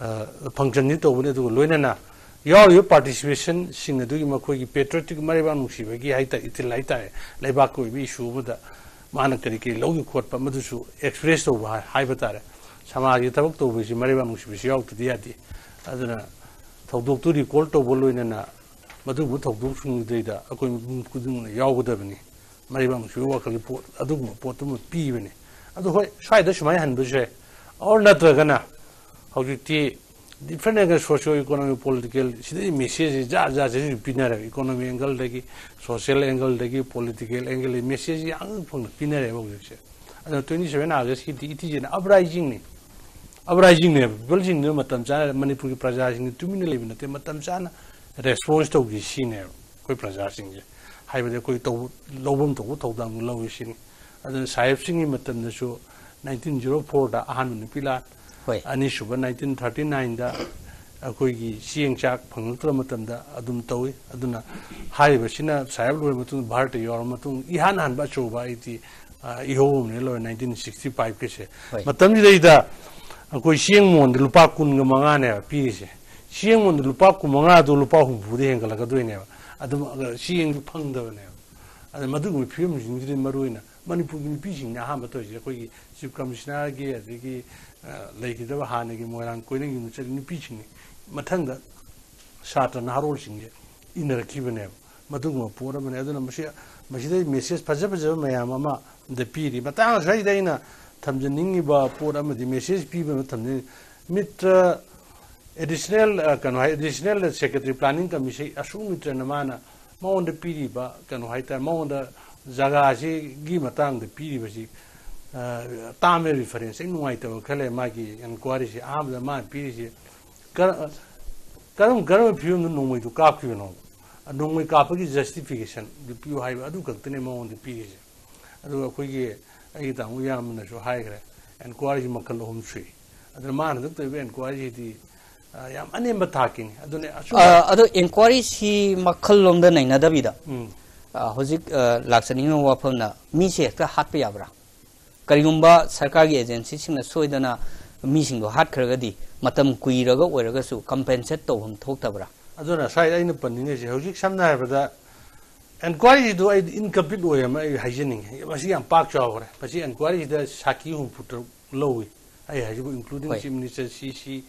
ꯑ, ꯐꯪꯁꯟꯁꯤ ꯇꯧꯕꯅꯦ꯫ ꯑꯗꯨꯒ ꯂꯣꯏꯅꯅ ꯌꯥꯎꯔꯤꯕ ꯄꯥꯔꯇꯤꯁꯤꯄꯦꯁꯟꯁꯤꯡ ꯑꯗꯨꯒꯤ ꯃꯈꯣꯏꯒꯤ ꯄꯦꯇ꯭ꯔꯣꯇꯤꯛ ꯃꯔꯩꯕꯥꯛ ꯅꯨꯡꯁꯤꯕꯒꯤ ꯍꯥꯏꯇꯥꯔꯦ, ꯏꯊꯤꯜ ꯍꯥꯏꯇꯥꯔꯦ, ꯂꯩꯕꯥꯛꯀꯤ ꯑꯣꯏꯕ ꯏꯁꯨ ꯑꯃꯗ ꯃꯥꯅ ꯀꯔꯤ ꯀꯔꯤ ꯂꯧꯈꯤ ꯈꯣꯠꯄ ꯃꯗꯨꯁꯨ ꯑꯦꯛꯁꯄ꯭ꯔꯦꯁ ꯇꯧꯕ ꯍꯥꯏ- ꯍꯥꯏꯕ ꯇꯥꯔꯦ꯫ ꯁꯃꯥꯖꯒꯤ ꯊꯕꯛ ꯇꯧꯕꯁꯤ ꯃꯔꯩꯕꯥꯛ ꯅꯨꯡꯁꯤꯕꯁꯤ ꯌꯥꯎꯗ꯭ꯔꯗꯤ ꯌꯥꯗꯦ꯫ ꯑꯗꯨꯅ ꯊꯧꯗꯣꯛꯇꯨ ꯔꯤꯀꯣꯜ ꯇꯧꯕ ꯂꯣꯏꯅꯅ ꯃꯗꯨꯒꯨꯝꯕ ꯊꯧꯗꯣꯛꯁꯤꯡꯗꯨꯗꯩꯗ ꯑꯩꯈꯣꯏ ꯃꯤꯄꯨꯝ ꯈꯨꯗꯤꯡꯃꯛꯅ ꯌꯥꯎꯒꯗꯕꯅꯤ꯫ ꯃꯔꯩꯕꯥꯛ ꯅꯨꯡꯁꯤꯕꯒꯤ ꯋꯥꯈꯜꯒꯤ ꯄꯣꯠ ꯑꯗꯨꯒꯨꯝꯕ ꯄꯣꯠꯇꯨꯃ ꯄꯤꯕꯅꯤ꯫ ꯑꯗꯨ ꯍꯣꯏ, ꯁ꯭ꯋꯥꯏꯗ ꯁꯨꯃꯥꯏꯅ ꯍꯟꯕꯁꯨ ꯌꯥꯏ꯫ ꯑꯣꯔ ꯅꯠꯇ꯭ꯔꯒꯅ ꯍꯧꯖꯤꯛꯇꯤ different angle, socio economic, political ꯁꯤꯗꯩ ꯃꯦꯁꯦꯖꯁꯤ ꯖꯥꯠ ꯖꯥꯠꯁꯤꯁꯨ ꯄꯤꯅꯔꯦ꯫ ꯏꯀꯣꯅꯣꯃꯤꯛ ꯑꯦꯡꯒꯜꯗꯒꯤ, ꯁꯣꯁꯤꯌꯦꯜ ꯑꯦꯡꯒꯜꯗꯒꯤ, ꯄꯣꯂꯤꯇꯤꯀꯦꯜ ꯑꯦꯡꯒꯜꯗꯒꯤ ꯃꯦꯁꯦꯖꯁꯤ ꯌꯥꯝꯅ ꯐꯪꯅ ꯄꯤꯅꯔꯦꯕ ꯍꯧꯖꯤꯛꯁꯦ꯫ ꯑꯗꯨꯅ ꯇ꯭ꯋꯦꯟꯇꯤ ꯁꯚꯦꯟ ꯑꯥꯒꯁꯀꯤꯗꯤ ꯏꯊꯤꯖꯤꯅ ꯑꯞꯔꯥꯏꯖꯤꯡꯅꯤ꯫ ꯑꯞꯔꯥꯏꯖꯤꯡꯅꯦꯕ꯫ ꯄꯤꯄꯜꯁꯤꯡꯗꯨꯅ ꯃꯇꯝ ꯆꯥꯅ, ꯃꯅꯤꯄꯨꯔꯒꯤ ꯄ꯭ꯔꯖꯥꯁꯤꯡꯗꯨ ꯇꯨꯃꯤꯟꯅ ꯂꯩꯕ ꯅꯠꯇꯦ, ꯃꯇꯝ ꯆꯥꯅ ꯔꯦꯁꯄꯣꯟꯁ ꯇꯧꯈꯤ ꯁꯤꯅꯦꯕ ꯑꯩꯈꯣꯏ ꯄ꯭ꯔꯖꯥꯁꯤꯡꯁꯦ꯫ ꯍꯥꯏꯕꯗꯤ ꯑꯩꯈꯣꯏ ꯇꯧꯕ, ꯂꯧꯐꯝ ꯊꯣꯛꯄ ꯊꯧꯗꯥꯡꯗꯨ ꯂꯧꯏ ꯁꯤꯅꯤ꯫ ꯑꯗꯨꯅ ꯁꯥꯍꯦꯕꯁꯤꯡꯒꯤ ꯃꯇꯝꯗꯁꯨ ꯅꯥꯏꯟꯇꯤꯟ ꯖꯤꯔꯣ ꯐꯣꯔꯗ ꯑꯍꯥꯟꯕ ꯅꯨꯄꯤ ꯂꯥꯟ, ꯍꯣꯏ꯫ ꯑꯅꯤꯁꯨꯕ ꯅꯥꯏꯟꯇꯤꯟ ꯊꯥꯔꯇꯤ ꯅꯥꯏꯟꯗ ꯑꯩꯈꯣꯏꯒꯤ ꯆꯦꯡ ꯆꯥꯛ ꯐꯪꯂꯛꯇ꯭ꯔꯕ ꯃꯇꯝꯗ ꯑꯗꯨꯝ ꯇꯧꯏ꯫ ꯑꯗꯨꯅ ꯍꯥꯏꯔꯤꯕꯁꯤꯅ ꯁꯥꯍꯦꯕ ꯂꯣꯏꯔꯕ ꯃꯇꯨꯡꯗ, ꯚꯥꯔꯠꯇ ꯌꯧꯔꯕ ꯃꯇꯨꯡ ꯏꯍꯥꯟ ꯍꯥꯟꯕ ꯑꯆꯧꯕ ꯑꯩꯗꯤ, ꯑ, ꯏꯍꯧ ꯑꯃꯅꯦ ꯂꯣꯏꯔꯦ ꯅꯥꯏꯟꯇꯤꯟ ꯁꯤꯛꯁꯇꯤ ꯐꯥꯏꯚꯀꯤꯁꯦ꯫ ꯍꯣꯏ꯫ ꯃꯇꯝꯁꯤꯗꯩꯗ ꯑꯩꯈꯣꯏ ꯆꯦꯡ ꯃꯣꯟꯗ ꯂꯨꯄꯥ ꯀꯨꯟꯒ ꯃꯉꯥꯅꯦꯕ ꯄꯤꯔꯤꯁꯦ꯫ ꯆꯦꯡ ꯃꯣꯟꯗ ꯂꯨꯄꯥ ꯀꯨꯟ ꯃꯉꯥꯗꯣ ꯂꯨꯄꯥ ꯍꯨꯝꯐꯨꯗ ꯍꯦꯟꯒꯠꯂꯛꯀꯗꯣꯏꯅꯦꯕ꯫ ꯑꯗꯨꯝ ꯆꯦꯡꯗꯨ ꯐꯪꯗꯕꯅꯦꯕ꯫ ꯑꯗ ꯃꯗꯨꯒꯨꯝꯕ ꯐꯤꯕꯝꯁꯤꯡꯁꯤꯗꯤ ꯃꯔꯨ ꯑꯣꯏꯅ ꯃꯅꯤꯄꯨꯔꯒꯤ ꯅꯨꯄꯤꯁꯤꯡꯅ ꯑꯍꯥꯟꯕ ꯇꯧꯔꯤꯁꯦ꯫ ꯑꯩꯈꯣꯏꯒꯤ ꯆꯤꯐ ꯀꯃꯤꯁꯅꯔꯒꯤ, ꯑꯗꯒꯤ, ꯑ, ꯂꯩꯈꯤꯗꯕ ꯍꯥꯟꯅꯒꯤ ꯃꯣꯏꯔꯥꯡ ꯀꯣꯏꯅꯒꯤ ꯅꯨꯆꯠ ꯅꯨꯄꯤꯁꯤꯡꯅꯤ꯫ ꯃꯊꯪꯗ ꯁꯥꯇ꯭ꯔ ꯅꯍꯥꯔꯣꯜꯁꯤꯡꯁꯦ ꯏꯟꯅꯔꯛꯈꯤꯕꯅꯦꯕ꯫ ꯃꯗꯨꯒꯨꯝꯕ ꯄꯣꯠ ꯑꯃꯅꯤ꯫ ꯑꯗꯨꯅ ꯃꯁꯤ, ꯃꯁꯤꯗꯩ ꯃꯦꯁꯦꯖ ꯐꯖ ꯐꯖꯕ ꯃꯌꯥꯝ ꯑꯃ ꯗ ꯄꯤꯔꯤ꯫ ꯃꯇꯥꯡ ꯑꯁꯤꯗ ꯑꯩꯅ ꯊꯝꯖꯅꯤꯡꯉꯤꯕ ꯄꯣꯠ ꯑꯃꯗꯤ, ꯃꯦꯁꯦꯖ ꯄꯤꯕ ꯑꯃ ꯊꯝꯖꯅꯤꯡꯉꯤ꯫ ꯃꯤꯇ꯭ꯔ ꯑꯦꯗꯤꯁꯅꯦꯜ, ꯑ, ꯀꯩꯅꯣ ꯍꯥꯏ, ꯑꯦꯗꯤꯁꯅꯦꯜ ꯁꯦꯀ꯭ꯔꯦꯇꯔꯤ ꯄ꯭ꯂꯥꯅꯤꯡ ꯀꯃꯤꯁꯟ ꯑꯁꯣꯛ ꯃꯤꯇ꯭ꯔꯅ ꯃꯥꯅ ꯃꯉꯣꯟꯗ ꯄꯤꯔꯤꯕ ꯀꯩꯅꯣ ꯍꯥꯏꯇꯥꯔꯦ, ꯃꯉꯣꯟꯗ ꯖꯒꯥꯁꯤꯒꯤ ꯃꯇꯥꯡꯗ ꯄꯤꯔꯤꯕꯁꯤ, ꯑ, ꯇꯥꯝꯃꯦ ꯔꯤꯐꯔꯦꯟꯁ꯫ ꯑꯩ ꯅꯨꯡꯉꯥꯏꯇꯕ ꯈꯔ ꯂꯩ ꯃꯥꯒꯤ ꯏꯟꯀ꯭ꯋꯥꯏꯔꯤꯁꯤ꯫ ꯑꯍꯥꯟꯕꯗ ꯃꯥꯅ ꯄꯤꯔꯤꯁꯤ ꯀꯔ-, ꯀꯔꯝ-, ꯀꯔꯝꯕ ꯐꯤꯕꯝꯗ ꯅꯣꯡꯃꯩꯗꯨ ꯀꯥꯞꯈꯤꯕꯅꯣ? ꯅꯣꯡꯃꯩ ꯀꯥꯞꯄꯒꯤ ꯖꯁꯇꯤꯐꯤꯀꯦꯁꯟꯗꯨ ꯄꯤꯌꯨ ꯍꯥꯏꯕ ꯑꯗꯨ ꯈꯛꯇꯅꯦ ꯃꯉꯣꯟꯗ ꯄꯤꯔꯤꯁꯦ꯫ ꯑꯗꯨꯒ ꯑꯩꯈꯣꯏꯒꯤ, ꯑꯩꯒꯤ ꯇꯥꯃꯣ ꯏꯌꯥꯝꯕꯅꯁꯨ ꯍꯥꯏꯈ꯭ꯔꯦ, ꯏꯟꯀ꯭ꯋꯥꯏꯔꯤꯁꯤ ꯃꯈꯜ ꯑꯍꯨꯝ ꯁꯨꯏ꯫ ꯑꯗꯨꯅ ꯃꯥꯅ ꯍꯟꯗꯛ ꯇꯧꯔꯤꯕ ꯏꯟꯀ꯭ꯋꯥꯏꯔꯤꯁꯤꯗꯤ, ꯑ, ꯌꯥꯝ ꯑꯅꯦꯝꯕ ꯊꯥꯛꯀꯤꯅꯤ꯫ ꯑꯗꯨꯅꯦ ꯑꯆꯨꯝꯕ꯫ ꯑ, ꯑꯗꯣ ꯏꯟꯀ꯭ꯋꯥꯏꯔꯤꯁꯤ ꯃꯈꯜ ꯂꯣꯝꯗ ꯅꯩꯅꯗꯕꯤꯗ, ꯎꯝ꯫ ꯑ, ꯍꯧꯖꯤꯛ, ꯑ, ꯂꯥꯛꯆꯅꯤꯡꯉꯤꯕ ꯋꯥꯐꯝꯅ, ꯃꯤꯁꯦ ꯍꯦꯛꯇ ꯍꯥꯠꯄ ꯌꯥꯕ꯭ꯔꯥ? ꯀꯔꯤꯒꯨꯝꯕ ꯁꯔꯀꯥꯔꯒꯤ ꯑꯦꯖꯦꯟꯁꯤꯁꯤꯡꯅ ꯁꯣꯏꯗꯅ ꯃꯤꯁꯤꯡꯗꯣ ꯍꯥꯠꯈ꯭ꯔꯒꯗꯤ ꯃꯇꯝ ꯀꯨꯏꯔꯒ ꯑꯣꯏꯔꯒꯁꯨ ꯀꯝꯄꯦꯟꯁꯦꯠ ꯇꯧꯐꯝ ꯊꯣꯛꯇꯕ꯭ꯔꯥ? ꯑꯗꯨꯅ ꯁ꯭ꯋꯥꯏꯗ ꯑꯩꯅ ꯄꯟꯅꯤꯡꯉꯤꯁꯦ, ꯍꯧꯖꯤꯛ ꯁꯝꯅ ꯍꯥꯏꯔꯕꯗ ꯏꯟꯀ꯭ꯋꯥꯏꯔꯤꯗꯨ ꯑꯩ ꯏꯟꯀꯝꯄ꯭ꯂꯤꯠ ꯑꯣꯏ ꯑꯃ ꯑꯩ ꯍꯥꯏꯖꯅꯤꯡꯉꯤ꯫ ꯃꯁꯤ ꯌꯥꯝ ꯄꯥꯛ ꯆꯥꯎꯈ꯭ꯔꯦ꯫ ꯃꯁꯤ ꯏꯟꯀ꯭ꯋꯥꯏꯔꯤꯁꯤꯗ ꯁꯥꯈꯤ ꯍꯨꯝꯐꯨ ꯇꯔꯨꯛ ꯂꯧꯏ꯫ ꯑꯩ ꯍꯥꯏꯁꯤꯕꯨ including ꯍꯣꯏ꯫ Chief Minister, ꯁꯤ ꯁꯤ,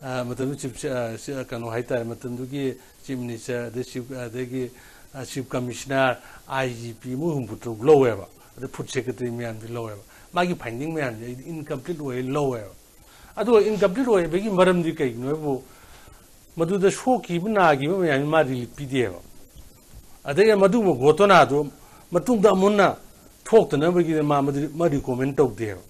ꯑ, ꯃꯇꯝꯗꯨ ꯆꯤꯞ ꯑ, ꯁꯤ, ꯑ, ꯀꯩꯅꯣ ꯍꯥꯏꯇꯥꯔꯦ, ꯃꯇꯝꯗꯨꯒꯤ Chief Minister, ꯑꯗꯩ Chief, ꯑꯗꯒꯤ, ꯑ, Chief Commissioner, I G P, ꯃꯣꯏ ꯍꯨꯝꯐꯨ ꯇꯔꯨꯛ ꯂꯧꯋꯦꯕ꯫ ꯑꯗꯩ Food Secretary ꯃꯌꯥꯝꯗꯤ ꯂꯧꯋꯦꯕ꯫ ꯃꯥꯒꯤ finding ꯃꯌꯥꯝꯁꯦ ꯑꯩꯗꯤ incomplete ꯑꯣꯏ ꯂꯧꯋꯦꯕ꯫ ꯑꯗꯨꯒ incomplete ꯑꯣꯏꯕꯒꯤ ꯃꯔꯝꯗꯤ ꯀꯩꯒꯤꯅꯣ ꯍꯥꯏꯕꯨ, ꯃꯗꯨꯗ ꯁꯣꯛꯈꯤꯕ ꯅꯥꯈꯤꯕ ꯃꯌꯥꯝꯁꯤ ꯃꯥ ꯔꯤꯂꯤꯐ ꯄꯤꯗꯦꯕ꯫ ꯑꯗꯒꯤ ꯃꯗꯨꯒꯨꯝꯕ ꯘꯣꯇꯣꯅꯥꯗꯨ ꯃꯇꯨꯡꯗ ꯑꯃꯨꯟꯅ ꯊꯣꯛꯇꯅꯕꯒꯤꯗ ꯃꯥ ꯃꯗꯨ, ꯃꯥ ꯔꯤꯀꯣꯃꯦꯟ ꯇꯧꯗꯦꯕ꯫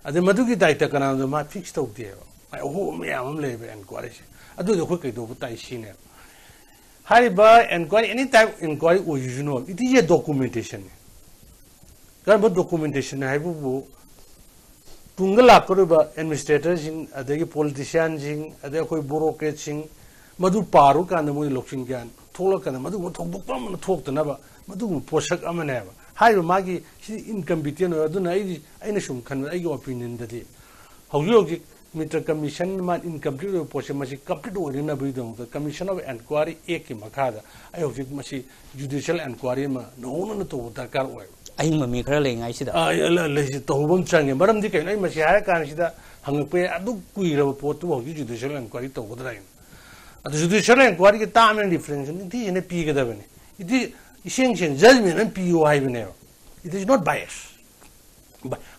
ꯑꯗꯩ ꯃꯗꯨꯒꯤ ꯗꯥꯏꯇ ꯀꯅꯥꯗꯣ ꯃꯥ ꯐꯤꯛꯁ ꯇꯧꯗꯦꯕ꯫ ꯃꯥꯏ ꯑꯍꯣꯕ ꯃꯌꯥꯝ ꯑꯃ ꯂꯩꯌꯦꯕ ꯏꯟꯀ꯭ꯋꯥꯏꯔꯤꯁꯦ꯫ ꯑꯗꯨꯗꯤ ꯑꯩꯈꯣꯏ ꯀꯩꯗꯧꯕ ꯇꯥꯏ ꯁꯤꯅꯦꯕ꯫ ꯍꯥꯏꯔꯤꯕ ꯏꯟꯀ꯭ꯋꯥꯏꯔꯤ, any type ꯏꯟꯀ꯭ꯋꯥꯏꯔꯤ ꯑꯣꯏꯁꯅꯨ, it is a documentation ꯅꯤ꯫ ꯀꯔꯝꯕ ꯗꯣꯀꯨꯃꯦꯟꯇꯦꯁꯟ ꯍꯥꯏꯕꯕꯨ, ꯇꯨꯡꯗ ꯂꯥꯛꯀꯗꯧꯔꯤꯕ ꯑꯦꯗꯃꯤꯅꯤꯁꯇ꯭ꯔꯦꯇꯔꯁꯤꯡ, ꯑꯗꯒꯤ ꯄꯣꯂꯤꯇꯤꯁꯤꯌꯥꯟꯁꯤꯡ, ꯑꯗꯩ ꯑꯩꯈꯣꯏ ꯕ꯭ꯌꯨꯔꯣꯀ꯭ꯔꯦꯠꯁꯤꯡ, ꯃꯗꯨ ꯄꯥꯔꯨꯀꯥꯟꯗ ꯃꯣꯏ ꯂꯧꯁꯤꯡ ꯒ꯭ꯌꯥꯟ ꯊꯣꯛꯂꯛꯀꯥꯟꯗ ꯃꯗꯨꯒꯨꯝꯕ ꯊꯧꯗꯣꯛ ꯄꯨꯝꯅꯃꯛ ꯊꯣꯛꯇꯅꯕ ꯃꯗꯨꯒꯨꯝꯕ ꯄꯣꯠꯁꯛ ꯑꯃꯅꯦꯕ꯫ ꯍꯥꯏꯔꯤꯕ ꯃꯥꯒꯤ ꯁꯤ ꯏꯟꯀꯝꯄꯤꯇꯦꯟ ꯑꯣꯏ꯫ ꯑꯗꯨꯅ ꯑꯩ, ꯑꯩꯅ ꯁꯨꯝ ꯈꯟꯕꯗ, ꯑꯩꯒꯤ ꯑꯣꯄꯤꯅꯤꯌꯟꯗꯗꯤ ꯍꯧꯖꯤꯛ ꯍꯧꯖꯤꯛ ꯃꯤꯇꯔ ꯀꯃꯤꯁꯟ ꯃꯥ ꯏꯟꯀꯝꯄ꯭ꯂꯤꯠ ꯑꯣꯏꯕ ꯄꯣꯠꯁꯦ, ꯃꯁꯤ ꯀꯝꯄ꯭ꯂꯤꯠ ꯑꯣꯏꯅꯅꯕꯒꯤꯗꯃꯛꯇ ꯀꯃꯤꯁꯟ ꯑꯣꯐ ꯏꯟꯀ꯭ꯋꯥꯏꯔꯤ ꯑꯦꯛꯀꯤ ꯃꯈꯥꯗ ꯑꯩ ꯍꯧꯖꯤꯛ ꯃꯁꯤ ꯖꯨꯗꯤꯁꯤꯌꯦꯜ ꯏꯟꯀ꯭ꯋꯥꯏꯔꯤ ꯑꯃ ꯅꯧꯍꯧꯅꯅ ꯇꯧꯕ ꯗꯔꯀꯥꯔ ꯑꯣꯏꯕ꯫ ꯑꯍꯤꯡꯕ ꯃꯤ ꯈꯔ ꯂꯩꯉꯥꯏꯁꯤꯗ꯫ ꯑ, ꯂ-, ꯂꯩꯁꯤ ꯇꯧꯕ ꯑꯃ ꯆꯪꯉꯦ꯫ ꯃꯔꯝꯗꯤ ꯀꯩꯅꯣ? ꯑꯩ ꯃꯁꯤ ꯍꯥꯏꯔ ꯀꯥꯟꯁꯤꯗ ꯍꯪꯉꯛꯄ ꯌꯥꯏ, ꯑꯗꯨ ꯀꯨꯏꯔꯕ ꯄꯣꯠꯇꯨꯕꯨ ꯍꯧꯖꯤꯛ ꯖꯨꯗꯤꯁꯤꯌꯦꯜ ꯏꯟꯀ꯭ꯋꯥꯏꯔꯤ ꯇꯧꯒꯗ꯭ꯔꯥ ꯍꯥꯏꯅ꯫ ꯑꯗꯨ ꯖꯨꯗꯤꯁꯤꯌꯦꯜ ꯏꯟꯀ꯭ꯋꯥꯏꯔꯤꯒꯤ ꯇꯥꯝ ꯑꯦꯟ ꯔꯤꯐ꯭ꯔꯦꯟꯁ ꯅꯤꯡꯊꯤꯖꯅ ꯄꯤꯒꯗꯕꯅꯤ꯫ ꯏꯗꯤ ꯏꯁꯦꯡ ꯁꯦꯡ ꯖꯖꯃꯦꯟ ꯑꯃ ꯄꯤꯌꯨ ꯍꯥꯏꯕꯅꯦꯕ꯫ It is not bias꯫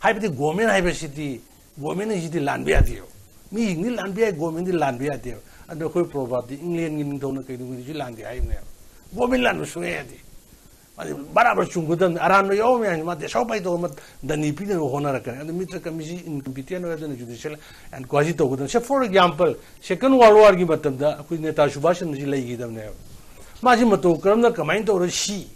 ꯍꯥꯏꯕꯗꯤ ꯒꯣꯔꯃꯦꯟ ꯍꯥꯏꯕꯁꯤꯗꯤ, ꯒꯣꯔꯃꯦꯟ ꯍꯥꯏꯁꯤꯗꯤ ꯂꯥꯟꯕ ꯌꯥꯗꯦꯕ꯫ ꯃꯤꯁꯤꯡꯗꯤ ꯂꯥꯟꯕ ꯌꯥꯏ, ꯒꯣꯔꯃꯦꯟꯗꯤ ꯂꯥꯟꯕ ꯌꯥꯗꯦꯕ꯫ ꯑꯗꯣ ꯑꯩꯈꯣꯏ ꯄ꯭ꯔꯣꯚꯥꯕꯇꯤ, ꯏꯪꯂꯦꯟꯒꯤ ꯅꯤꯡꯊꯧꯅ ꯀꯩꯗꯧꯉꯩꯗꯁꯨ ꯂꯥꯟꯗꯦ ꯍꯥꯏꯕꯅꯦꯕ꯫ ꯒꯣꯔꯃꯦꯟ ꯂꯥꯟꯕ ꯁꯨꯡꯌꯥ ꯌꯥꯗꯦ꯫ ꯃꯥꯗꯤ ꯕꯔꯥꯕꯔ ꯆꯨꯝꯒꯗꯕꯅꯤ꯫ ꯑꯔꯥꯟꯕ ꯌꯥꯎꯕ ꯃꯌꯥꯝꯁꯤ ꯃꯥ ꯗꯤꯁꯀ꯭ꯋꯥꯂꯤꯐꯥꯏ ꯇꯧꯔꯒ ꯃꯥ ꯗꯟꯗꯤ ꯄꯤꯅꯕ ꯍꯣꯠꯅꯔꯛꯀꯅꯤ꯫ ꯑꯗꯨ ꯃꯤꯇꯔ ꯀꯃꯤꯁꯟ ꯏꯟꯀꯝꯄꯤꯇꯦꯟ ꯑꯣꯏ, ꯑꯗꯨꯅ ꯖꯨꯗꯤꯁꯤꯌꯦꯜ ꯏꯟꯀ꯭ꯋꯥꯏꯔꯤ ꯇꯧꯒꯗꯕꯅꯤ꯫ ꯁꯦ, for example, Second World War ꯒꯤ ꯃꯇꯝꯗ ꯑꯩꯈꯣꯏ ꯅꯦꯇꯥ ꯁꯨꯚꯥꯁ ꯆꯟꯗ꯭ꯔꯁꯤ ꯂꯩꯈꯤꯗꯕꯅꯦꯕ꯫ ꯃꯥꯁꯤ ꯃꯇꯧ ꯀꯔꯝꯅ, ꯀꯃꯥꯏꯅ ꯇꯧꯔ ꯁꯤ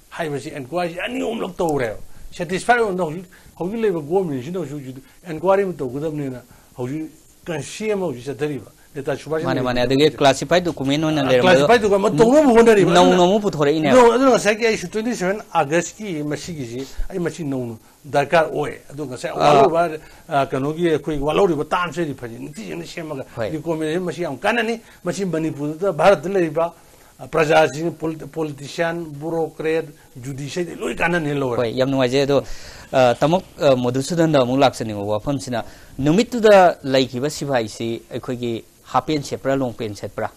ꯍꯥꯏꯕꯁꯤ ꯏꯟꯀ꯭ꯋꯥꯏꯔꯤ ꯑꯅꯤ ꯑꯍꯨꯝꯂꯛ ꯇꯧꯔꯦꯕ꯫ ꯁꯦꯇꯤꯁꯐꯥꯏ ꯑꯣꯏꯅ ꯍꯧꯖꯤꯛ, ꯍꯧꯖꯤꯛ ꯂꯩꯕ ꯒꯣꯔꯃꯦꯟꯁꯤꯅ ꯍꯧꯖꯤꯛ, ꯍꯧꯖꯤꯛ ꯏꯟꯀ꯭ꯋꯥꯏꯔꯤ ꯑꯃ ꯇꯧꯒꯗꯕꯅꯤꯅ ꯍꯧꯖꯤꯛ ꯀꯟ-, ꯁꯤ ꯑꯃ ꯍꯧꯖꯤꯛ ꯆꯠꯊꯔꯤꯕ꯫ ꯅꯦꯇꯥꯖꯤ ꯁꯨꯚꯥꯁ ꯆꯟꯗ꯭ꯔ ꯃꯥꯅꯦ ꯃꯥꯅꯦ ꯕꯣꯁꯀꯤ ꯑꯗꯒꯤ ꯃꯇꯝꯁꯤꯗ꯫ ꯀ꯭ꯂꯥꯁꯤꯐꯥꯏ ꯗꯣꯀꯨꯃꯦꯟ ꯑꯣꯏꯅ ꯑ, ꯂꯩꯔꯝꯕꯗꯣ ꯀ꯭ꯂꯥꯁꯤꯐꯥꯏ ꯗꯣꯀꯨꯃꯦꯟ ꯑꯃ ꯇꯧꯅꯕ ꯍꯣꯠꯅꯔꯤꯕ꯫ ꯅꯧꯅ ꯑꯗꯨꯅ, ꯑꯃꯨꯛ ꯄꯨꯊꯣꯔꯛꯏꯅꯦꯕ꯫ ꯑꯗꯨꯅ, ꯑꯗꯨꯅ ꯉꯁꯥꯏꯒꯤ ꯑꯩ ꯇ꯭ꯋꯦꯟꯇꯤ ꯁꯚꯦꯟ ꯑꯥꯒꯁꯀꯤ ꯃꯁꯤꯒꯤꯁꯤ ꯑꯩ ꯃꯁꯤ ꯅꯧꯅ ꯗꯔꯀꯥꯔ ꯑꯣꯏ꯫ ꯑꯗꯣ ꯉꯁꯥꯏ ꯑ, ꯋꯥꯠꯍꯧꯕ, ꯑ, ꯀꯩꯅꯣꯒꯤ ꯑꯩꯈꯣꯏ ꯋꯥꯠꯍꯧꯔꯤꯕ ꯇꯥꯝꯁꯤꯗꯤ ꯐꯖꯅ ꯅꯤꯡꯊꯤꯖꯅ ꯁꯦꯝꯃꯒ ꯍꯣꯏ꯫ ꯔꯤꯀꯣꯃꯦꯟꯗꯦꯁꯟ ꯃꯁꯤ ꯌꯥꯝ ꯀꯥꯟꯅꯅꯤ꯫ ꯃꯁꯤ ꯃꯅꯤꯄꯨꯔꯗ, ꯚꯥꯔꯠꯇ ꯂꯩꯔꯤꯕ, ꯑ, ꯄ꯭ꯔꯖꯥꯁꯤꯡ, ꯄꯣꯂꯤ-, ꯄꯣꯂꯤꯇꯤꯁꯤꯌꯥꯟ, ꯕꯨꯔꯣꯀ꯭ꯔꯦꯠ, ꯖꯨꯗꯤꯁꯤꯌꯔꯤ ꯂꯣꯏ ꯀꯥꯟꯅꯅꯤ ꯂꯧꯔꯦ꯫ ꯍꯣꯏ, ꯌꯥꯝ ꯅꯨꯡꯉꯥꯏꯖꯩ꯫ ꯑꯗꯣ, ꯑ, ꯇꯥꯃꯣ, ꯑ, ꯃꯙꯨꯁꯨꯗꯟꯗ ꯑꯃꯨꯛ ꯂꯥꯛꯆꯅꯤꯡꯕ ꯋꯥꯐꯝꯁꯤꯅ, ꯅꯨꯃꯤꯠꯇꯨꯗ ꯂꯩꯈꯤꯕ ꯁꯤꯐꯥꯏꯁꯤ ꯑꯩꯈꯣꯏꯒꯤ ꯍꯥꯞ ꯄꯦꯟ ꯁꯦꯠꯄ꯭ꯔꯥ, ꯂꯣꯡ ꯄꯦꯟ ꯁꯦꯠꯄ꯭ꯔꯥ?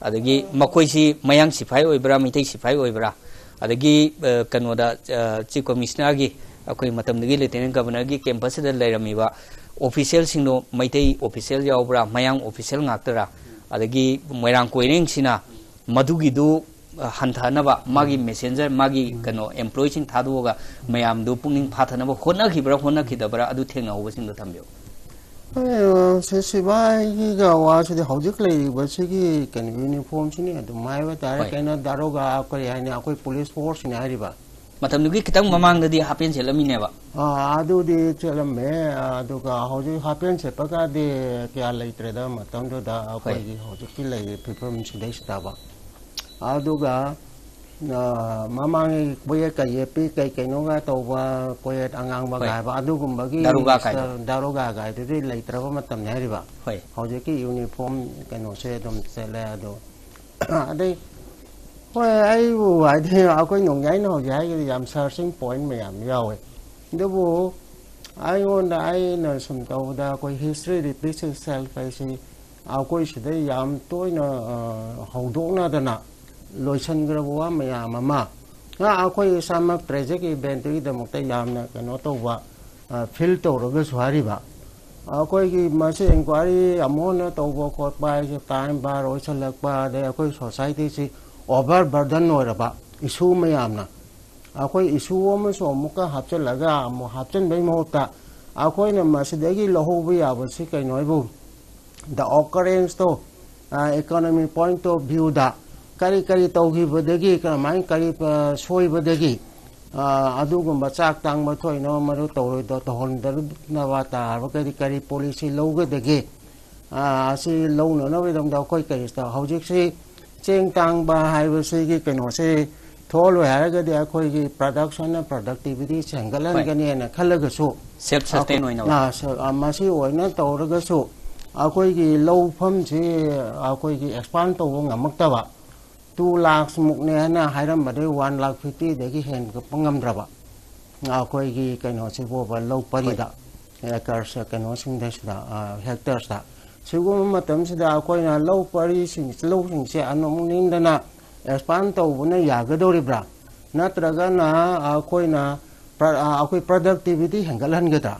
ꯑꯗꯒꯤ ꯃꯈꯣꯏꯁꯤ ꯃꯌꯥꯡ ꯁꯤꯐꯥꯏ ꯑꯣꯏꯕ꯭ꯔꯥ, ꯃꯩꯇꯩ ꯁꯤꯐꯥꯏ ꯑꯣꯏꯕ꯭ꯔꯥ? ꯑꯗꯒꯤ, ꯑ, ꯀꯩꯅꯣꯗ, ꯑ, ꯆꯤꯐ ꯀꯃꯤꯁꯅꯔꯒꯤ, ꯑꯩꯈꯣꯏ ꯃꯇꯝꯗꯨꯒꯤ ꯂꯦꯐꯇꯦꯅꯦꯟ ꯒꯚꯔꯅꯔꯒꯤ ꯀꯦꯝꯄꯁꯁꯤꯗ ꯂꯩꯔꯝꯃꯤꯕ ꯑꯣꯐꯤꯁꯤꯌꯦꯜꯁꯤꯡꯗꯣ ꯃꯩꯇꯩ ꯑꯣꯐꯤꯁꯤꯌꯦꯜ ꯌꯥꯎꯕ꯭ꯔꯥ, ꯃꯌꯥꯡ ꯑꯣꯐꯤꯁꯤꯌꯦꯜ ꯉꯥꯛꯇꯔꯥ? ꯑꯗꯒꯤ ꯃꯣꯏꯔꯥꯡ ꯀꯣꯏꯔꯦꯡꯁꯤꯅ ꯃꯗꯨꯒꯤꯗꯨ, ꯑ, ꯍꯟꯊꯅꯕ ꯃꯥꯒꯤ ꯃꯦꯁꯦꯟꯖꯔ, ꯃꯥꯒꯤ ꯀꯩꯅꯣ ꯑꯦꯝꯄ꯭ꯂꯣꯌꯤꯁꯤꯡ ꯊꯥꯗꯣꯛꯑꯒ ꯃꯌꯥꯝꯗꯨ ꯄꯨꯛꯅꯤꯡ ꯐꯥꯊꯅꯕ ꯍꯣꯠꯅꯈꯤꯕ꯭ꯔꯥ, ꯍꯣꯠꯅꯈꯤꯗꯕ꯭ꯔꯥ, ꯑꯗꯨ ꯊꯦꯡꯅꯍꯧꯕꯁꯤꯡꯗꯣ ꯊꯝꯕꯤꯌꯨ꯫ ꯑꯦ, ꯁꯤ ꯁꯤꯐꯥꯏꯒꯤꯒ ꯋꯥꯁꯤꯗꯤ ꯍꯧꯖꯤꯛ ꯂꯩꯔꯤꯕꯁꯤꯒꯤ ꯀꯩꯅꯣ ꯌꯨꯅꯤꯐꯣꯔꯝꯁꯤꯅꯤ ꯑꯗꯨꯝ ꯍꯥꯏꯕ ꯇꯥꯔꯦ꯫ ꯍꯣꯏ꯫ ꯀꯩꯅꯣ ꯗꯥꯔꯣꯒꯥ, ꯀꯔꯤ ꯍꯥꯏꯅꯤ, ꯑꯩꯈꯣꯏ ꯄꯨꯂꯤꯁ ꯐꯣꯔꯁꯅꯤ ꯍꯥꯏꯔꯤꯕ꯫ ꯃꯇꯝꯗꯨꯒꯤ ꯈꯤꯇꯪ ꯃꯃꯥꯡꯗꯗꯤ ꯍꯥꯞ ꯄꯦꯟ ꯁꯦꯠꯂꯝꯃꯤꯅꯦꯕ꯫ ꯑꯥ, ꯑꯗꯨꯗꯤ ꯆꯠꯂꯝꯃꯦ꯫ ꯑꯗꯨꯒ ꯍꯧꯖꯤꯛ ꯍꯥꯞ ꯄꯦꯟ ꯁꯦꯠꯄꯒꯗꯤ ꯀꯌꯥ ꯂꯩꯇ꯭ꯔꯦꯗ ꯃꯇꯝꯗꯨꯗ, ꯑꯩꯈꯣꯏꯒꯤ ꯍꯧꯖꯤꯛꯀꯤ ꯂꯩꯔꯤꯕ ꯐꯤꯕꯝꯁꯤꯗꯩꯁꯤꯗꯕ꯫ ꯑꯗꯨꯒ, ꯑꯥ, ꯃꯃꯥꯡꯉꯩ ꯀꯣꯌꯦꯠꯀ ꯌꯦꯠꯄꯤ ꯀꯩ ꯀꯩꯅꯣꯒ ꯇꯧꯕ, ꯀꯣꯌꯦꯠ ꯑꯉꯥꯡꯕꯒ ꯍꯣꯏ꯫ ꯍꯥꯏꯕ ꯑꯗꯨꯒꯨꯝꯕꯒꯤ ꯗꯥꯔꯣꯒꯥ ꯃꯤꯅꯤꯁꯇꯔ, ꯀꯥꯏꯗꯣ꯫ ꯗꯥꯔꯣꯒꯥ ꯀꯥꯏꯗꯨꯗꯤ ꯂꯩꯇ꯭ꯔꯕ ꯃꯇꯝꯅꯤ ꯍꯥꯏꯔꯤꯕ꯫ ꯍꯣꯏ꯫ ꯍꯧꯖꯤꯛꯀꯤ ꯌꯨꯅꯤꯐꯣꯔꯝ ꯀꯩꯅꯣꯁꯦ ꯑꯗꯨꯝ ꯆꯠꯂꯦ ꯑꯗꯣ꯫ ꯑꯗꯩ, ꯍꯣꯏ, ꯑꯩꯕꯨ ꯍꯥꯏꯗꯤ ꯑꯩꯈꯣꯏ ꯅꯣꯡꯌꯥꯏꯅ ꯍꯧꯖꯤꯛ ꯍꯥꯏꯒꯗꯤ ꯌꯥꯝ ꯁꯔꯆꯤꯡ ꯄꯣꯏꯟ ꯃꯌꯥꯝ ꯌꯥꯎꯋꯦ꯫ ꯑꯗꯨꯕꯨ ꯑꯩꯉꯣꯟꯗ, ꯑꯩꯅ ꯁꯨꯝ ꯇꯧꯕꯗ ꯑꯩꯈꯣꯏ history repeats itself ꯍꯥꯏꯁꯤ ꯑꯩꯈꯣꯏ ꯁꯤꯗ ꯌꯥꯝ ꯇꯣꯏꯅ, ꯑ, ꯍꯧꯗꯣꯛꯅꯗꯅ ꯂꯣꯏꯁꯤꯟꯈ꯭ꯔꯕ ꯋꯥ ꯃꯌꯥꯝ ꯑꯃ, ꯑ, ꯑꯩꯈꯣꯏ ꯏꯁꯥꯃꯛ tragic eventꯇꯨꯒꯤꯗꯃꯛꯇ ꯌꯥꯝꯅ ꯀꯩꯅꯣ ꯇꯧꯕ, ꯑ, feel ꯇꯧꯔꯒꯁꯨ ꯍꯥꯏꯔꯤꯕ, ꯑꯩꯈꯣꯏꯒꯤ ꯃꯁꯤ inquiry ꯑꯃꯨꯛ ꯍꯟꯅ ꯇꯧꯕ ꯈꯣꯠꯄ ꯍꯥꯏꯁꯦ time bar ꯑꯣꯏꯁꯜꯂꯛꯄ, ꯑꯗꯩ ꯑꯩꯈꯣꯏ societyꯁꯤ over burden ꯑꯣꯏꯔꯕ issue ꯃꯌꯥꯝꯅ, ꯑꯩꯈꯣꯏ issue ꯑꯃꯁꯨ ꯑꯃꯨꯛꯀ ꯍꯥꯞꯆꯤꯜꯂꯒ ꯑꯃꯨꯛ ꯍꯥꯞꯆꯤꯟꯕꯒꯤ ꯃꯍꯨꯠꯇ ꯑꯩꯈꯣꯏꯅ ꯃꯁꯤꯗꯒꯤ ꯂꯧꯍꯧꯕ ꯌꯥꯕꯁꯤ ꯀꯩꯅꯣ ꯍꯥꯏꯕꯨ, the occurrenceꯇꯣ, ꯑ, economic point of viewꯗ ꯀꯔꯤ ꯀꯔꯤ ꯇꯧꯈꯤꯕꯗꯒꯤ, ꯀꯔꯝꯍꯥꯏꯅ ꯀꯔꯤ, ꯑ, ꯁꯣꯏꯕꯗꯒꯤ, ꯑ, ꯑꯗꯨꯒꯨꯝꯕ ꯆꯥꯛ ꯇꯥꯡꯕ ꯊꯣꯛꯏꯅꯣ, ꯃꯗꯨ ꯇꯧꯔꯣꯏꯗ-, ꯇꯧꯍꯟꯗꯅꯕ ꯇꯥꯔꯕ ꯀꯔꯤ ꯀꯔꯤ policy ꯂꯧꯒꯗꯒꯦ? ꯑꯥ, ꯑꯁꯤ ꯂꯧꯅꯅꯕꯒꯤꯗꯃꯛꯇ ꯑꯩꯈꯣꯏ ꯀꯔꯤꯁꯤꯗ ꯍꯧꯖꯤꯛꯁꯤ ꯆꯦꯡ ꯇꯥꯡꯕ ꯍꯥꯏꯕꯁꯤꯒꯤ ꯀꯩꯅꯣꯁꯤ ꯊꯣꯛꯍꯜꯂꯣꯏ ꯍꯥꯏꯔꯒꯗꯤ ꯑꯩꯈꯣꯏꯒꯤ production, productivity ꯍꯦꯟꯒꯠꯍꯟꯒꯅꯤꯅ ꯈꯜꯂꯒꯁꯨ, Self sustain ꯑꯣꯏꯅꯕ꯫ ꯑꯥ, ꯁ-, ꯑꯥ, ꯃꯁꯤ ꯑꯣꯏꯅ ꯇꯧꯔꯒꯁꯨ ꯑꯩꯈꯣꯏꯒꯤ ꯂꯧꯐꯝꯁꯤ ꯑꯩꯈꯣꯏꯒꯤ expand ꯇꯧꯕ ꯉꯝꯃꯛꯇꯕ, two lakhs ꯃꯨꯛꯅꯦ ꯍꯥꯏꯅ ꯍꯥꯏꯔꯝꯕꯗꯒꯤ one lakh fifty ꯗꯒꯤ ꯍꯦꯟꯒꯠꯄ ꯉꯝꯗ꯭ꯔꯕ ꯑꯩꯈꯣꯏꯒꯤ ꯀꯩꯅꯣꯁꯤ ꯐꯥꯎꯕ ꯂꯧ ꯄꯔꯤꯗ, acres ꯀꯩꯅꯣꯁꯤꯡꯗ ꯁꯤꯗ, ꯑꯥ, hectares ꯇ꯫ ꯁꯤꯒꯨꯝꯕ ꯃꯇꯝꯁꯤꯗ ꯑꯩꯈꯣꯏꯅ ꯂꯧ ꯄꯔꯤꯁꯤꯡ, ꯂꯧꯁꯤꯡꯁꯦ ꯑꯃꯨꯛ ꯅꯤꯡꯗꯅ expand ꯇꯧꯕꯅ ꯌꯥꯒꯗꯧꯔꯤꯕ꯭ꯔꯥ? ꯅꯠꯇ꯭ꯔꯒꯅ ꯑꯩꯈꯣꯏꯅ ꯄ꯭ꯔ-, ꯑ, ꯑꯩꯈꯣꯏ productivity ꯍꯦꯟꯒꯠꯍꯟꯒꯗ꯭ꯔꯥ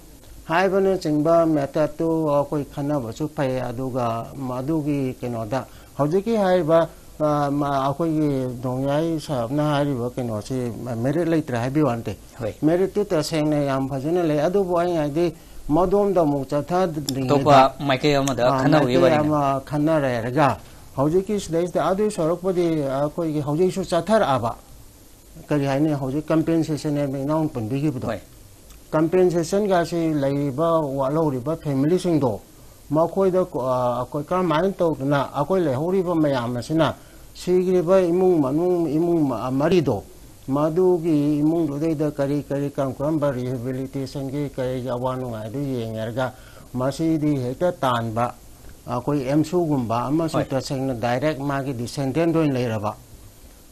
ꯍꯥꯏꯕꯅꯆꯤꯡꯕ method ꯇꯨ ꯑꯩꯈꯣꯏ ꯈꯟꯅꯕꯁꯨ ꯐꯩ꯫ ꯑꯗꯨꯒ ꯃꯗꯨꯒꯤ ꯀꯩꯅꯣꯗ ꯍꯧꯖꯤꯛꯀꯤ ꯍꯥꯏꯔꯤꯕ, ꯑ, ꯃ-, ꯑꯩꯈꯣꯏꯒꯤ ꯅꯣꯡꯌꯥꯏ ꯁꯥꯍꯕꯅ ꯍꯥꯏꯔꯤꯕ ꯀꯩꯅꯣꯁꯤ merit ꯂꯩꯇ꯭ꯔꯦ ꯍꯥꯏꯕꯒꯤ ꯋꯥ ꯅꯠꯇꯦ꯫ ꯍꯣꯏ꯫ Merit ꯇꯨ ꯇꯁꯦꯡꯅ ꯌꯥꯝ ꯐꯖꯅ ꯂꯩ, ꯑꯗꯨꯕꯨ ꯑꯩꯅ ꯍꯥꯏꯗꯤ ꯃꯗꯣꯝꯗ ꯑꯃꯨꯛ ꯆꯠꯊꯗ꯭ꯔꯤꯉꯩꯗ, ꯑꯇꯣꯞꯄ ꯃꯥꯏꯀꯩ ꯑꯃꯗ ꯑ, ꯈꯟꯅꯕꯒꯤ ꯃꯥꯏꯀꯩ ꯋꯥꯔꯤꯅꯤ꯫ ꯑꯃ ꯈꯟꯅꯔꯦꯔꯒ ꯍꯧꯖꯤꯛꯀꯤ ꯁꯤꯗꯩꯁꯤꯗ ꯑꯗꯨꯒꯤ ꯁꯔꯨꯛꯄꯨꯗꯤ ꯑꯩꯈꯣꯏꯒꯤ ꯍꯧꯖꯤꯛꯁꯨ ꯆꯠꯊꯔꯛꯑꯕ, ꯀꯔꯤ ꯍꯥꯏꯅꯤ, ꯍꯧꯖꯤꯛ compensation ꯍꯥꯏꯕ ꯏꯅꯥꯎꯅ ꯄꯟꯕꯤꯈꯤꯕꯗꯣ, ꯍꯣꯏ꯫ Compensation ꯒꯥꯁꯤ ꯂꯩꯔꯤꯕ ꯋꯥꯠꯍꯧꯔꯤꯕ family ꯁꯤꯡꯗꯣ ꯃꯈꯣꯏꯗ ꯀ-, ꯑ, ꯑꯩꯈꯣꯏ ꯀꯔꯝꯍꯥꯏꯅ ꯇꯧꯗꯅ ꯑꯩꯈꯣꯏ ꯂꯩꯍꯧꯔꯤꯕ ꯃꯌꯥꯝ ꯑꯁꯤꯅ ꯁꯤꯈ꯭ꯔꯤꯕ ꯏꯃꯨꯡ ꯃꯅꯨꯡ, ꯏꯃꯨꯡ ꯃ-, ꯃꯔꯤꯗꯣ, ꯃꯗꯨꯒꯤ ꯏꯃꯨꯡꯗꯨꯗꯩꯗ ꯀꯔꯤ ꯀꯔꯤ ꯀꯔꯝ ꯀꯔꯝꯕ rehabilitation ꯒꯤ ꯀꯔꯤ ꯑꯋꯥ ꯅꯨꯡꯉꯥꯏꯗꯨ ꯌꯦꯡꯉꯔꯒ ꯃꯁꯤꯗꯤ ꯍꯦꯛꯇ ꯇꯥꯟꯕ ꯑꯩꯈꯣꯏ ꯑꯦꯝꯁꯨꯒꯨꯝꯕ ꯑꯃꯁꯨ ꯍꯣꯏ꯫ ꯇꯁꯦꯡꯅ direct ꯃꯥꯒꯤ descendant ꯑꯣꯏꯅ ꯂꯩꯔꯕ,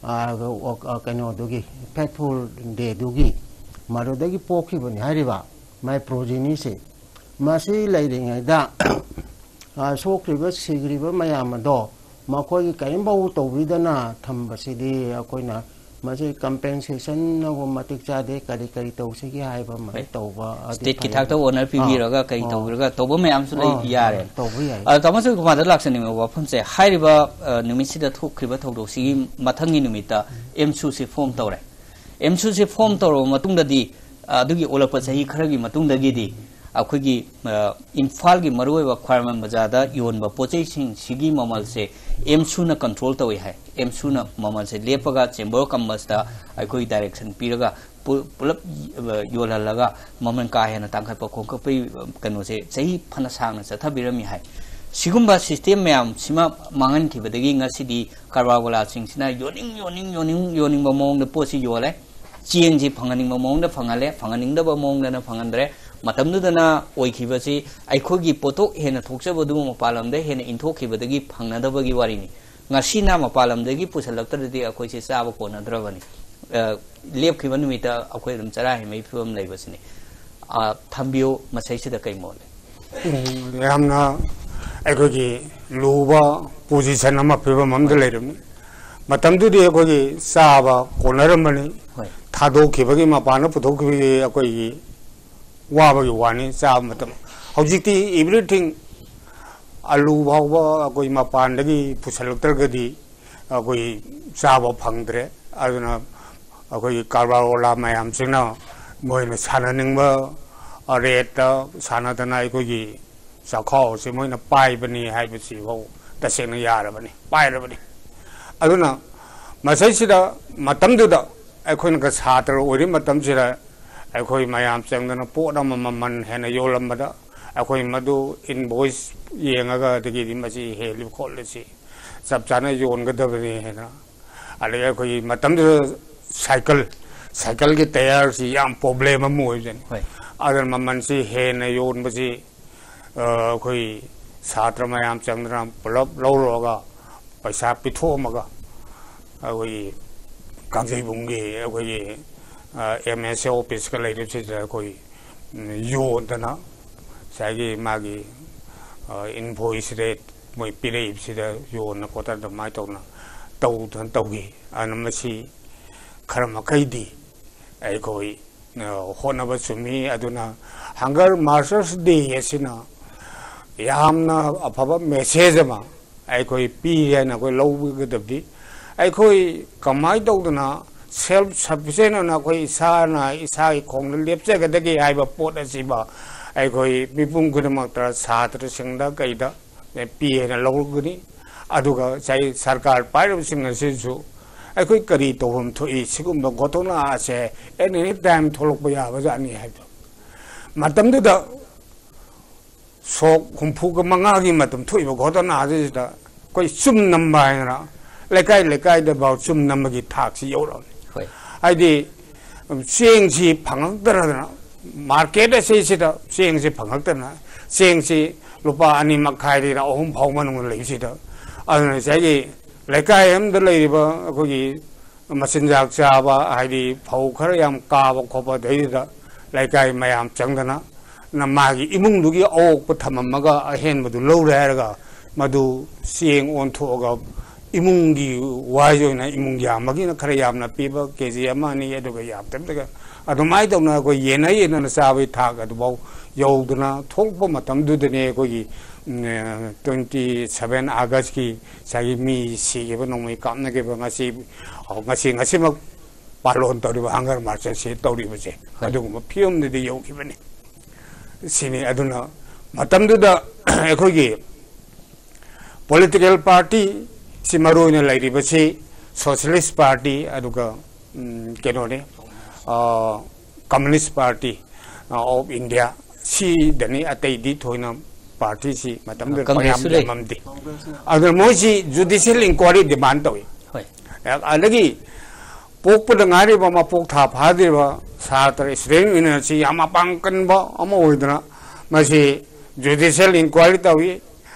ꯑ, ꯑ, ꯀꯩꯅꯣꯗꯨꯒꯤ, faithful ꯗꯦꯗꯨꯒꯤ ꯃꯗꯨꯗꯒꯤ ꯄꯣꯛꯈꯤꯕꯅꯤ ꯍꯥꯏꯔꯤꯕ my progeny ꯁꯦ꯫ ꯃꯁꯤ ꯂꯩꯔꯤꯉꯩꯗ, ꯑ, ꯁꯣꯛꯈ꯭ꯔꯤꯕ ꯁꯤꯈ꯭ꯔꯤꯕ ꯃꯌꯥꯝ ꯑꯗꯣ ꯃꯈꯣꯏꯒꯤ ꯀꯔꯤꯝꯐꯥꯎ ꯇꯧꯕꯤꯗꯅ ꯊꯝꯕꯁꯤꯗꯤ ꯑꯩꯈꯣꯏꯅ ꯃꯁꯤ compensation ꯅꯕꯨ ꯃꯇꯤꯛ ꯆꯥꯗꯦ, ꯀꯔꯤ ꯀꯔꯤ ꯇꯧꯁꯤꯒꯦ ꯍꯥꯏꯕ ꯑꯃ ꯍꯣꯏ꯫ ꯇꯧꯕ ꯑꯗꯤ State ꯀꯤ ꯐꯩ꯫ ꯑꯥ, ꯄꯤꯕꯤꯔꯒ ꯀꯩ ꯑꯥ꯫ ꯇꯧꯕꯤꯔꯒ ꯇꯧꯕ ꯃꯌꯥꯝꯁꯨ ꯂꯩ ꯑꯥ, ꯌꯥꯔꯦ꯫ ꯇꯧꯕ ꯌꯥꯏ꯫ ꯑ, ꯇꯥꯃꯣ ꯁꯨꯔꯖꯀꯨꯃꯥꯔꯗ ꯂꯥꯛꯆꯅꯤꯡꯕ ꯋꯥꯐꯝꯁꯦ, ꯍꯥꯏꯔꯤꯕ, ꯑ, ꯅꯨꯃꯤꯠꯁꯤꯗ ꯊꯣꯛꯈ꯭ꯔꯤꯕ ꯊꯧꯗꯣꯛꯁꯤꯒꯤ ꯃꯊꯪꯒꯤ ꯅꯨꯃꯤꯠꯇ ꯑꯦꯝꯁꯨꯁꯤ form ꯇꯧꯔꯦ꯫ ꯑꯦꯝꯁꯨꯁꯤ form ꯇꯧꯔꯕ ꯃꯇꯨꯡꯗꯗꯤ, ꯑ, ꯑꯗꯨꯒꯤ ꯑꯣꯜꯂꯛꯄ ꯆꯍꯤ ꯈꯔꯒꯤ ꯃꯇꯨꯡꯗꯒꯤꯗꯤ ꯑꯩꯈꯣꯏꯒꯤ, ꯑ, ꯏꯝꯐꯥꯜꯒꯤ ꯃꯔꯨꯑꯣꯏꯕ ꯈ꯭ꯋꯥꯏꯔꯝꯕꯟ ꯕꯖꯥꯔꯗ ꯌꯣꯟꯕ ꯄꯣꯠ ꯆꯩꯁꯤꯡꯁꯤꯒꯤ ꯃꯃꯜꯁꯦ ꯑꯦꯝꯁꯨꯅ control ꯇꯧꯏ ꯍꯥꯏ꯫ ꯑꯦꯝꯁꯨꯅ ꯃꯃꯜꯁꯦ ꯂꯦꯞꯄꯒ Chamber of Commerce ꯇ ꯑꯩꯈꯣꯏ direction ꯄꯤꯔꯒ ꯄꯨ-, ꯄꯨꯂꯞ, ꯑ, ꯌꯣꯜꯍꯜꯂꯒ ꯃꯃꯜ ꯀꯥ ꯍꯦꯟꯅ ꯇꯥꯡꯈꯠꯄ ꯈꯣꯝꯀꯠꯄꯒꯤ, ꯑ, ꯀꯩꯅꯣꯁꯦ ꯆꯍꯤ ꯐꯅ ꯁꯥꯡꯅ ꯆꯠꯊꯕꯤꯔꯝꯃꯤ ꯍꯥꯏ꯫ ꯁꯤꯒꯨꯝꯕ system ꯃꯌꯥꯝꯁꯤꯃ ꯃꯥꯡꯍꯟꯈꯤꯕꯗꯒꯤ ꯉꯁꯤꯗꯤ ꯀꯔꯕꯥꯔ ꯋꯥꯂꯥꯁꯤꯡꯁꯤꯅ ꯌꯣꯟꯅꯤꯡ ꯌꯣꯟꯅꯤꯡ ꯌꯣꯟꯅꯤꯡ ꯌꯣꯟꯅꯤꯡꯕ ꯃꯑꯣꯡꯗ ꯄꯣꯠꯁꯤ ꯌꯣꯜꯂꯦ꯫ ꯆꯦꯡꯁꯤ ꯐꯪꯍꯟꯅꯤꯡꯕ ꯃꯑꯣꯡꯗ ꯐꯪꯍꯜꯂꯦ, ꯐꯪꯍꯟꯅꯤꯡꯗꯕ ꯃꯑꯣꯡꯗꯅ ꯐꯪꯍꯟꯗ꯭ꯔꯦ꯫ ꯃꯇꯝꯗꯨꯗꯅ ꯑꯣꯏꯈꯤꯕꯁꯤ ꯑꯩꯈꯣꯏꯒꯤ ꯄꯣꯠꯊꯣꯛ ꯍꯦꯟꯅ ꯊꯣꯛꯆꯕꯗꯨ ꯃꯄꯥꯟ ꯂꯝꯗ ꯍꯦꯟꯅ ꯏꯟꯊꯣꯛꯈꯤꯕꯗꯒꯤ ꯐꯪꯅꯗꯕꯒꯤ ꯋꯥꯔꯤꯅꯤ꯫ ꯉꯁꯤꯅ ꯃꯄꯥꯟ ꯂꯝꯗꯒꯤ ꯄꯨꯁꯤꯜꯂꯛꯇ꯭ꯔꯗꯤ ꯑꯩꯈꯣꯏꯁꯦ ꯆꯥꯕ ꯀꯣꯟꯅꯗ꯭ꯔꯕꯅꯤ꯫ ꯑ, ꯂꯦꯞꯈꯤꯕ ꯅꯨꯃꯤꯠꯇ ꯑꯩꯈꯣꯏ ꯑꯗꯨꯝ ꯆꯔꯥ ꯍꯦꯟꯕꯒꯤ ꯐꯤꯕꯝ ꯂꯩꯕꯁꯤꯅꯤ꯫ ꯑ, ꯊꯝꯕꯤꯌꯨ, ꯃꯁꯤꯁꯤꯗ ꯀꯩ ꯃꯣꯠ ꯂꯩ? ꯎꯝ, ꯌꯥꯝꯅ ꯑꯩꯈꯣꯏꯒꯤ ꯂꯨꯕ position ꯑꯃ, ꯐꯤꯕꯝ ꯑꯃꯗ ꯂꯩꯔꯝꯃꯤ꯫ ꯃꯇꯝꯗꯨꯗꯤ ꯑꯩꯈꯣꯏꯒꯤ ꯆꯥꯕ ꯀꯣꯟꯅꯔꯝꯕꯅꯤ꯫ ꯍꯣꯏ꯫ ꯊꯥꯗꯣꯛꯈꯤꯕꯒꯤ, ꯃꯄꯥꯟꯗ ꯄꯨꯊꯣꯛꯈꯤꯕꯒꯤ ꯑꯩꯈꯣꯏꯒꯤ ꯋꯥꯕꯒꯤ ꯋꯥꯅꯤ ꯆꯥꯕ ꯃꯇꯝ꯫ ꯍꯧꯖꯤꯛꯇꯤ everything, ꯑꯂꯨ ꯐꯥꯎꯕ ꯑꯩꯈꯣꯏ ꯃꯄꯥꯟꯗꯒꯤ ꯄꯨꯁꯜꯂꯛꯇ꯭ꯔꯒꯗꯤ ꯑꯩꯈꯣꯏ ꯆꯥꯕ ꯐꯪꯗ꯭ꯔꯦ꯫ ꯑꯗꯨꯅ ꯑꯩꯈꯣꯏꯒꯤ ꯀꯔꯕꯥꯔ ꯋꯥꯂꯥ ꯃꯌꯥꯝꯁꯤꯅ ꯃꯣꯏꯅ ꯁꯥꯟꯅꯅꯤꯡꯕ rate ꯁꯥꯟꯅꯗꯅ ꯑꯩꯈꯣꯏꯒꯤ ꯆꯥꯛꯈꯥꯎ ꯑꯁꯤ ꯃꯣꯏꯅ ꯄꯥꯏꯕꯅꯤ ꯍꯥꯏꯕꯁꯤꯐꯥꯎ ꯇꯁꯦꯡꯅ ꯌꯥꯔꯕꯅꯤ, ꯄꯥꯏꯔꯕꯅꯤ꯫ ꯑꯗꯨꯅ ꯃꯁꯤꯁꯤꯗ, ꯃꯇꯝꯗꯨꯗ ꯑꯩꯈꯣꯏꯅꯒ ꯁꯥꯇ꯭ꯔ ꯑꯣꯏꯔꯤ ꯃꯇꯝꯁꯤꯗ ꯑꯩꯈꯣꯏ ꯃꯌꯥꯝ ꯆꯪꯗꯅ ꯄꯣꯠ ꯑꯃ ꯃꯃꯜ ꯍꯦꯟꯅ ꯌꯣꯜꯂꯝꯕꯗ ꯑꯩꯈꯣꯏ ꯃꯗꯨ invoice ꯌꯦꯡꯉꯒ, ꯑꯗꯒꯤꯗꯤ ꯃꯁꯤ ꯍꯦꯜꯂꯤ ꯈꯣꯠꯂꯤꯁꯤ ꯆꯞ ꯆꯥꯅ ꯌꯣꯟꯒꯗꯕꯅꯤ ꯍꯥꯏꯅ, ꯑꯗꯒꯤ ꯑꯩꯈꯣꯏꯒꯤ ꯃꯇꯝꯗꯨꯗ ꯁꯥꯏꯀꯜ, ꯁꯥꯏꯀꯜꯒꯤ tyre ꯁꯤ ꯌꯥꯝ problem ꯑꯃ ꯑꯣꯏꯕꯅꯤ꯫ ꯍꯣꯏ꯫ ꯑꯗꯨꯅ ꯃꯃꯜꯁꯤ ꯍꯦꯟꯅ ꯌꯣꯟꯕꯁꯤ, ꯑ, ꯑꯩꯈꯣꯏ ꯁꯥꯇ꯭ꯔ ꯃꯌꯥꯝ ꯆꯪꯗꯅ ꯄꯨꯂꯞ ꯂꯧꯔꯨꯔꯒ ꯄꯩꯁꯥ ꯄꯤꯊꯣꯛꯑꯝꯃꯒ ꯑꯩꯈꯣꯏꯒꯤ ꯀꯥꯡꯖꯩꯕꯨꯡꯒꯤ ꯑꯩꯈꯣꯏꯒꯤ, ꯑ, M S A office ꯀ ꯂꯩꯔꯤꯕꯁꯤꯗ ꯑꯩꯈꯣꯏ, ꯎꯝ, ꯌꯣꯟꯗꯅ ꯉꯁꯥꯏꯒꯤ ꯃꯥꯒꯤ, ꯑ, invoice rate ꯃꯣꯏ ꯄꯤꯔꯛꯏꯕꯁꯤꯗ ꯌꯣꯟꯅ ꯈꯣꯠꯇꯅ ꯑꯗꯨꯃꯥꯏꯅ ꯇꯧꯅ ꯇꯧꯗꯅ ꯇꯧꯈꯤ꯫ ꯑꯗꯨꯅ ꯃꯁꯤ ꯈꯔ ꯃꯈꯩꯗꯤ ꯑꯩꯈꯣꯏ, ꯑ, ꯍꯣꯠꯅꯕ ꯆꯨꯝꯃꯤ꯫ ꯑꯗꯨꯅ Hunger Martyrs Day ꯑꯁꯤꯅ ꯌꯥꯝꯅ ꯑꯐꯕ message ꯑꯃ ꯑꯩꯈꯣꯏ ꯄꯤꯔꯤ ꯍꯥꯏꯅ ꯑꯩꯈꯣꯏ ꯂꯧꯒꯗꯕꯗꯤ, ꯑꯩꯈꯣꯏ ꯀꯃꯥꯏꯅ ꯇꯧꯗꯅ self sufficient ꯑꯣꯏꯅ ꯑꯩꯈꯣꯏ ꯏꯁꯥꯅ ꯏꯁꯥꯒꯤ ꯈꯣꯡꯗ ꯂꯦꯞꯆꯒꯗꯒꯦ ꯍꯥꯏꯕ ꯄꯣꯠ ꯑꯁꯤꯃ ꯑꯩꯈꯣꯏ ꯃꯤꯄꯨꯝ ꯈꯨꯗꯤꯡꯃꯛꯇ, ꯁꯥꯇ꯭ꯔꯁꯤꯡꯗ ꯀꯩꯗ ꯄꯤ ꯍꯥꯏꯅ ꯂꯧꯒꯅꯤ꯫ ꯑꯗꯨꯒ ꯉꯁꯥꯏ ꯁꯔꯀꯥꯔ ꯄꯥꯏꯔꯤꯕꯁꯤꯡ ꯑꯁꯤꯁꯨ ꯑꯩꯈꯣꯏ ꯀꯔꯤ ꯇꯧꯐꯝ ꯊꯣꯛꯏ, ꯁꯤꯒꯨꯝꯕ ꯒꯣꯊꯣꯛꯅ ꯑꯁꯦ at any time ꯊꯣꯛꯂꯛꯄ ꯌꯥꯕꯖꯥꯠꯅꯤ ꯍꯥꯏꯕꯗꯣ꯫ ꯃꯇꯝꯗꯨꯗ ꯁꯣꯛ ꯍꯨꯝꯐꯨꯒ ꯃꯉꯥꯒꯤ ꯃꯇꯝ ꯊꯣꯛꯏꯕ ꯒꯣꯇꯅꯥꯁꯤꯗ ꯑꯩꯈꯣꯏ ꯆꯨꯝ ꯅꯝꯕ ꯍꯥꯏꯗꯅ ꯂꯩꯀꯥꯏ ꯂꯩꯀꯥꯏꯗꯐꯥꯎ ꯆꯨꯝ ꯅꯝꯕꯒꯤ ꯊꯥꯛꯁꯤ ꯌꯧꯔꯛꯑꯕꯅꯤ꯫ ꯍꯣꯏ꯫ ꯍꯥꯏꯗꯤ ꯆꯦꯡꯁꯤ ꯐꯪꯉꯛꯇꯗꯅ, ꯃꯥꯔꯀꯦꯠ ꯑꯁꯤꯁꯤꯗ ꯆꯦꯡꯁꯤ ꯐꯪꯉꯛꯇꯗꯅ, ꯆꯦꯡꯁꯤ ꯂꯨꯄꯥ ꯑꯅꯤ ꯃꯈꯥꯏꯗꯩꯅ ꯑꯍꯨꯝ ꯐꯥꯎ ꯃꯅꯨꯡꯗ ꯂꯩꯕꯁꯤꯗ, ꯑꯗꯨꯅ ꯉꯁꯥꯏꯒꯤ ꯂꯩꯀꯥꯏ ꯑꯃꯗ ꯂꯩꯔꯤꯕ ꯑꯩꯈꯣꯏꯒꯤ ꯃꯆꯤꯟꯖꯥꯛ ꯆꯥꯕ, ꯍꯥꯏꯗꯤ ꯐꯧ ꯈꯔ ꯌꯥꯝ ꯀꯥꯕ ꯈꯣꯠꯄ, ꯑꯗꯩꯗꯨꯗ ꯂꯩꯀꯥꯏ ꯃꯌꯥꯝ ꯆꯪꯗꯅ ꯅ-, ꯃꯥꯒꯤ ꯏꯃꯨꯡꯗꯨꯒꯤ ꯑꯋꯣꯛꯄ ꯊꯝꯃꯝꯃꯒ ꯑꯍꯦꯟꯕꯗꯨ ꯂꯧꯔꯦ ꯍꯥꯏꯔꯒ ꯃꯗꯨ ꯆꯦꯡ ꯑꯣꯟꯊꯣꯛꯑꯒ ꯏꯃꯨꯡꯒꯤ ꯋꯥꯏꯁ ꯑꯣꯏꯅ ꯏꯃꯨꯡ ꯌꯥꯝꯕꯒꯤꯅ ꯈꯔ ꯌꯥꯝꯅ ꯄꯤꯕ ꯀꯦ ꯖꯤ ꯑꯃ ꯑꯅꯤ, ꯑꯗꯨꯒ ꯌꯥꯝꯗꯕꯗꯒ ꯑꯗꯨꯃꯥꯏꯅ ꯇꯧꯅ ꯑꯩꯈꯣꯏ ꯌꯦꯟꯅ ꯌꯦꯟꯅꯅ ꯆꯥꯕꯒꯤ ꯊꯥꯛ ꯑꯗꯨꯐꯥꯎ ꯌꯧꯗꯅ ꯊꯣꯛꯂꯛꯄ ꯃꯇꯝꯗꯨꯗꯅꯦ ꯑꯩꯈꯣꯏꯒꯤ, ꯎꯝ, twenty seven Augustꯀꯤ ꯉꯁꯥꯏꯒꯤ ꯃꯤ ꯁꯤꯈꯤꯕ, ꯅꯣꯡꯃꯩ ꯀꯥꯞꯅꯈꯤꯕ, ꯉꯁꯤ, ꯉꯁꯤ, ꯉꯁꯤꯃꯛ ꯄꯥꯂꯣꯟ ꯇꯧꯔꯤꯕ ꯍꯪꯒꯔ ꯃꯥꯔꯆ ꯑꯁꯤ ꯇꯧꯔꯤꯕꯁꯦ꯫ ꯍꯣꯏ꯫ ꯑꯗꯨꯒꯨꯝꯕ ꯐꯤꯕꯝꯗꯗꯤ ꯌꯧꯈꯤꯕꯅꯤ꯫ ꯁꯤꯅꯤ꯫ ꯑꯗꯨꯅ ꯃꯇꯝꯗꯨꯗ ꯑꯩꯈꯣꯏꯒꯤ ꯄꯣꯂꯤꯇꯤꯀꯦꯜ ꯄꯥꯔꯇꯤ ꯁꯤ ꯃꯔꯨ ꯑꯣꯏꯅ ꯂꯩꯔꯤꯕꯁꯤ ꯁꯣꯁꯤꯌꯦꯂꯤꯁ ꯄꯥꯔꯇꯤ, ꯑꯗꯨꯒ, ꯎꯝ, ꯀꯩꯅꯣꯅꯤ, ꯑ, ꯀꯝꯌꯨꯅꯤꯁ ꯄꯥꯔꯇꯤ, ꯑ, ꯑꯣꯐ ꯏꯟꯗꯤꯌꯥ, ꯁꯤꯗꯅꯤ꯫ ꯑꯇꯩꯗꯤ ꯊꯣꯏꯅ ꯄꯥꯔꯇꯤꯁꯤ ꯃꯇꯝꯗꯨꯗ ꯄꯥꯛ ꯌꯥꯝ ꯌꯥꯝꯃꯝꯗꯦ꯫ ꯑꯗꯨꯅ ꯃꯣꯏꯁꯤ ꯖꯨꯗꯤꯁꯤꯌꯦꯜ ꯏꯟꯀ꯭ꯋꯥꯏꯔꯤ ꯗꯤꯃꯥꯟ ꯇꯧꯏ꯫ ꯍꯣꯏ꯫ ꯑꯗꯒꯤ ꯄꯣꯛꯄꯗ ꯉꯥꯏꯔꯤꯕ, ꯃꯄꯣꯛ ꯊꯥ ꯐꯥꯗ꯭ꯔꯤꯕ ꯁꯥꯇ꯭ꯔ ꯁ꯭ꯇꯨꯗꯦꯟ ꯌꯨꯅꯤꯌꯟꯁꯤ ꯌꯥꯝ ꯃꯄꯥꯡ ꯀꯟꯕ ꯑꯃ ꯑꯣꯏꯗꯅ ꯃꯁꯤ ꯖꯨꯗꯤꯁꯤꯌꯦꯜ ꯏꯟꯀ꯭ꯋꯥꯏꯔꯤ ꯇꯧꯏ꯫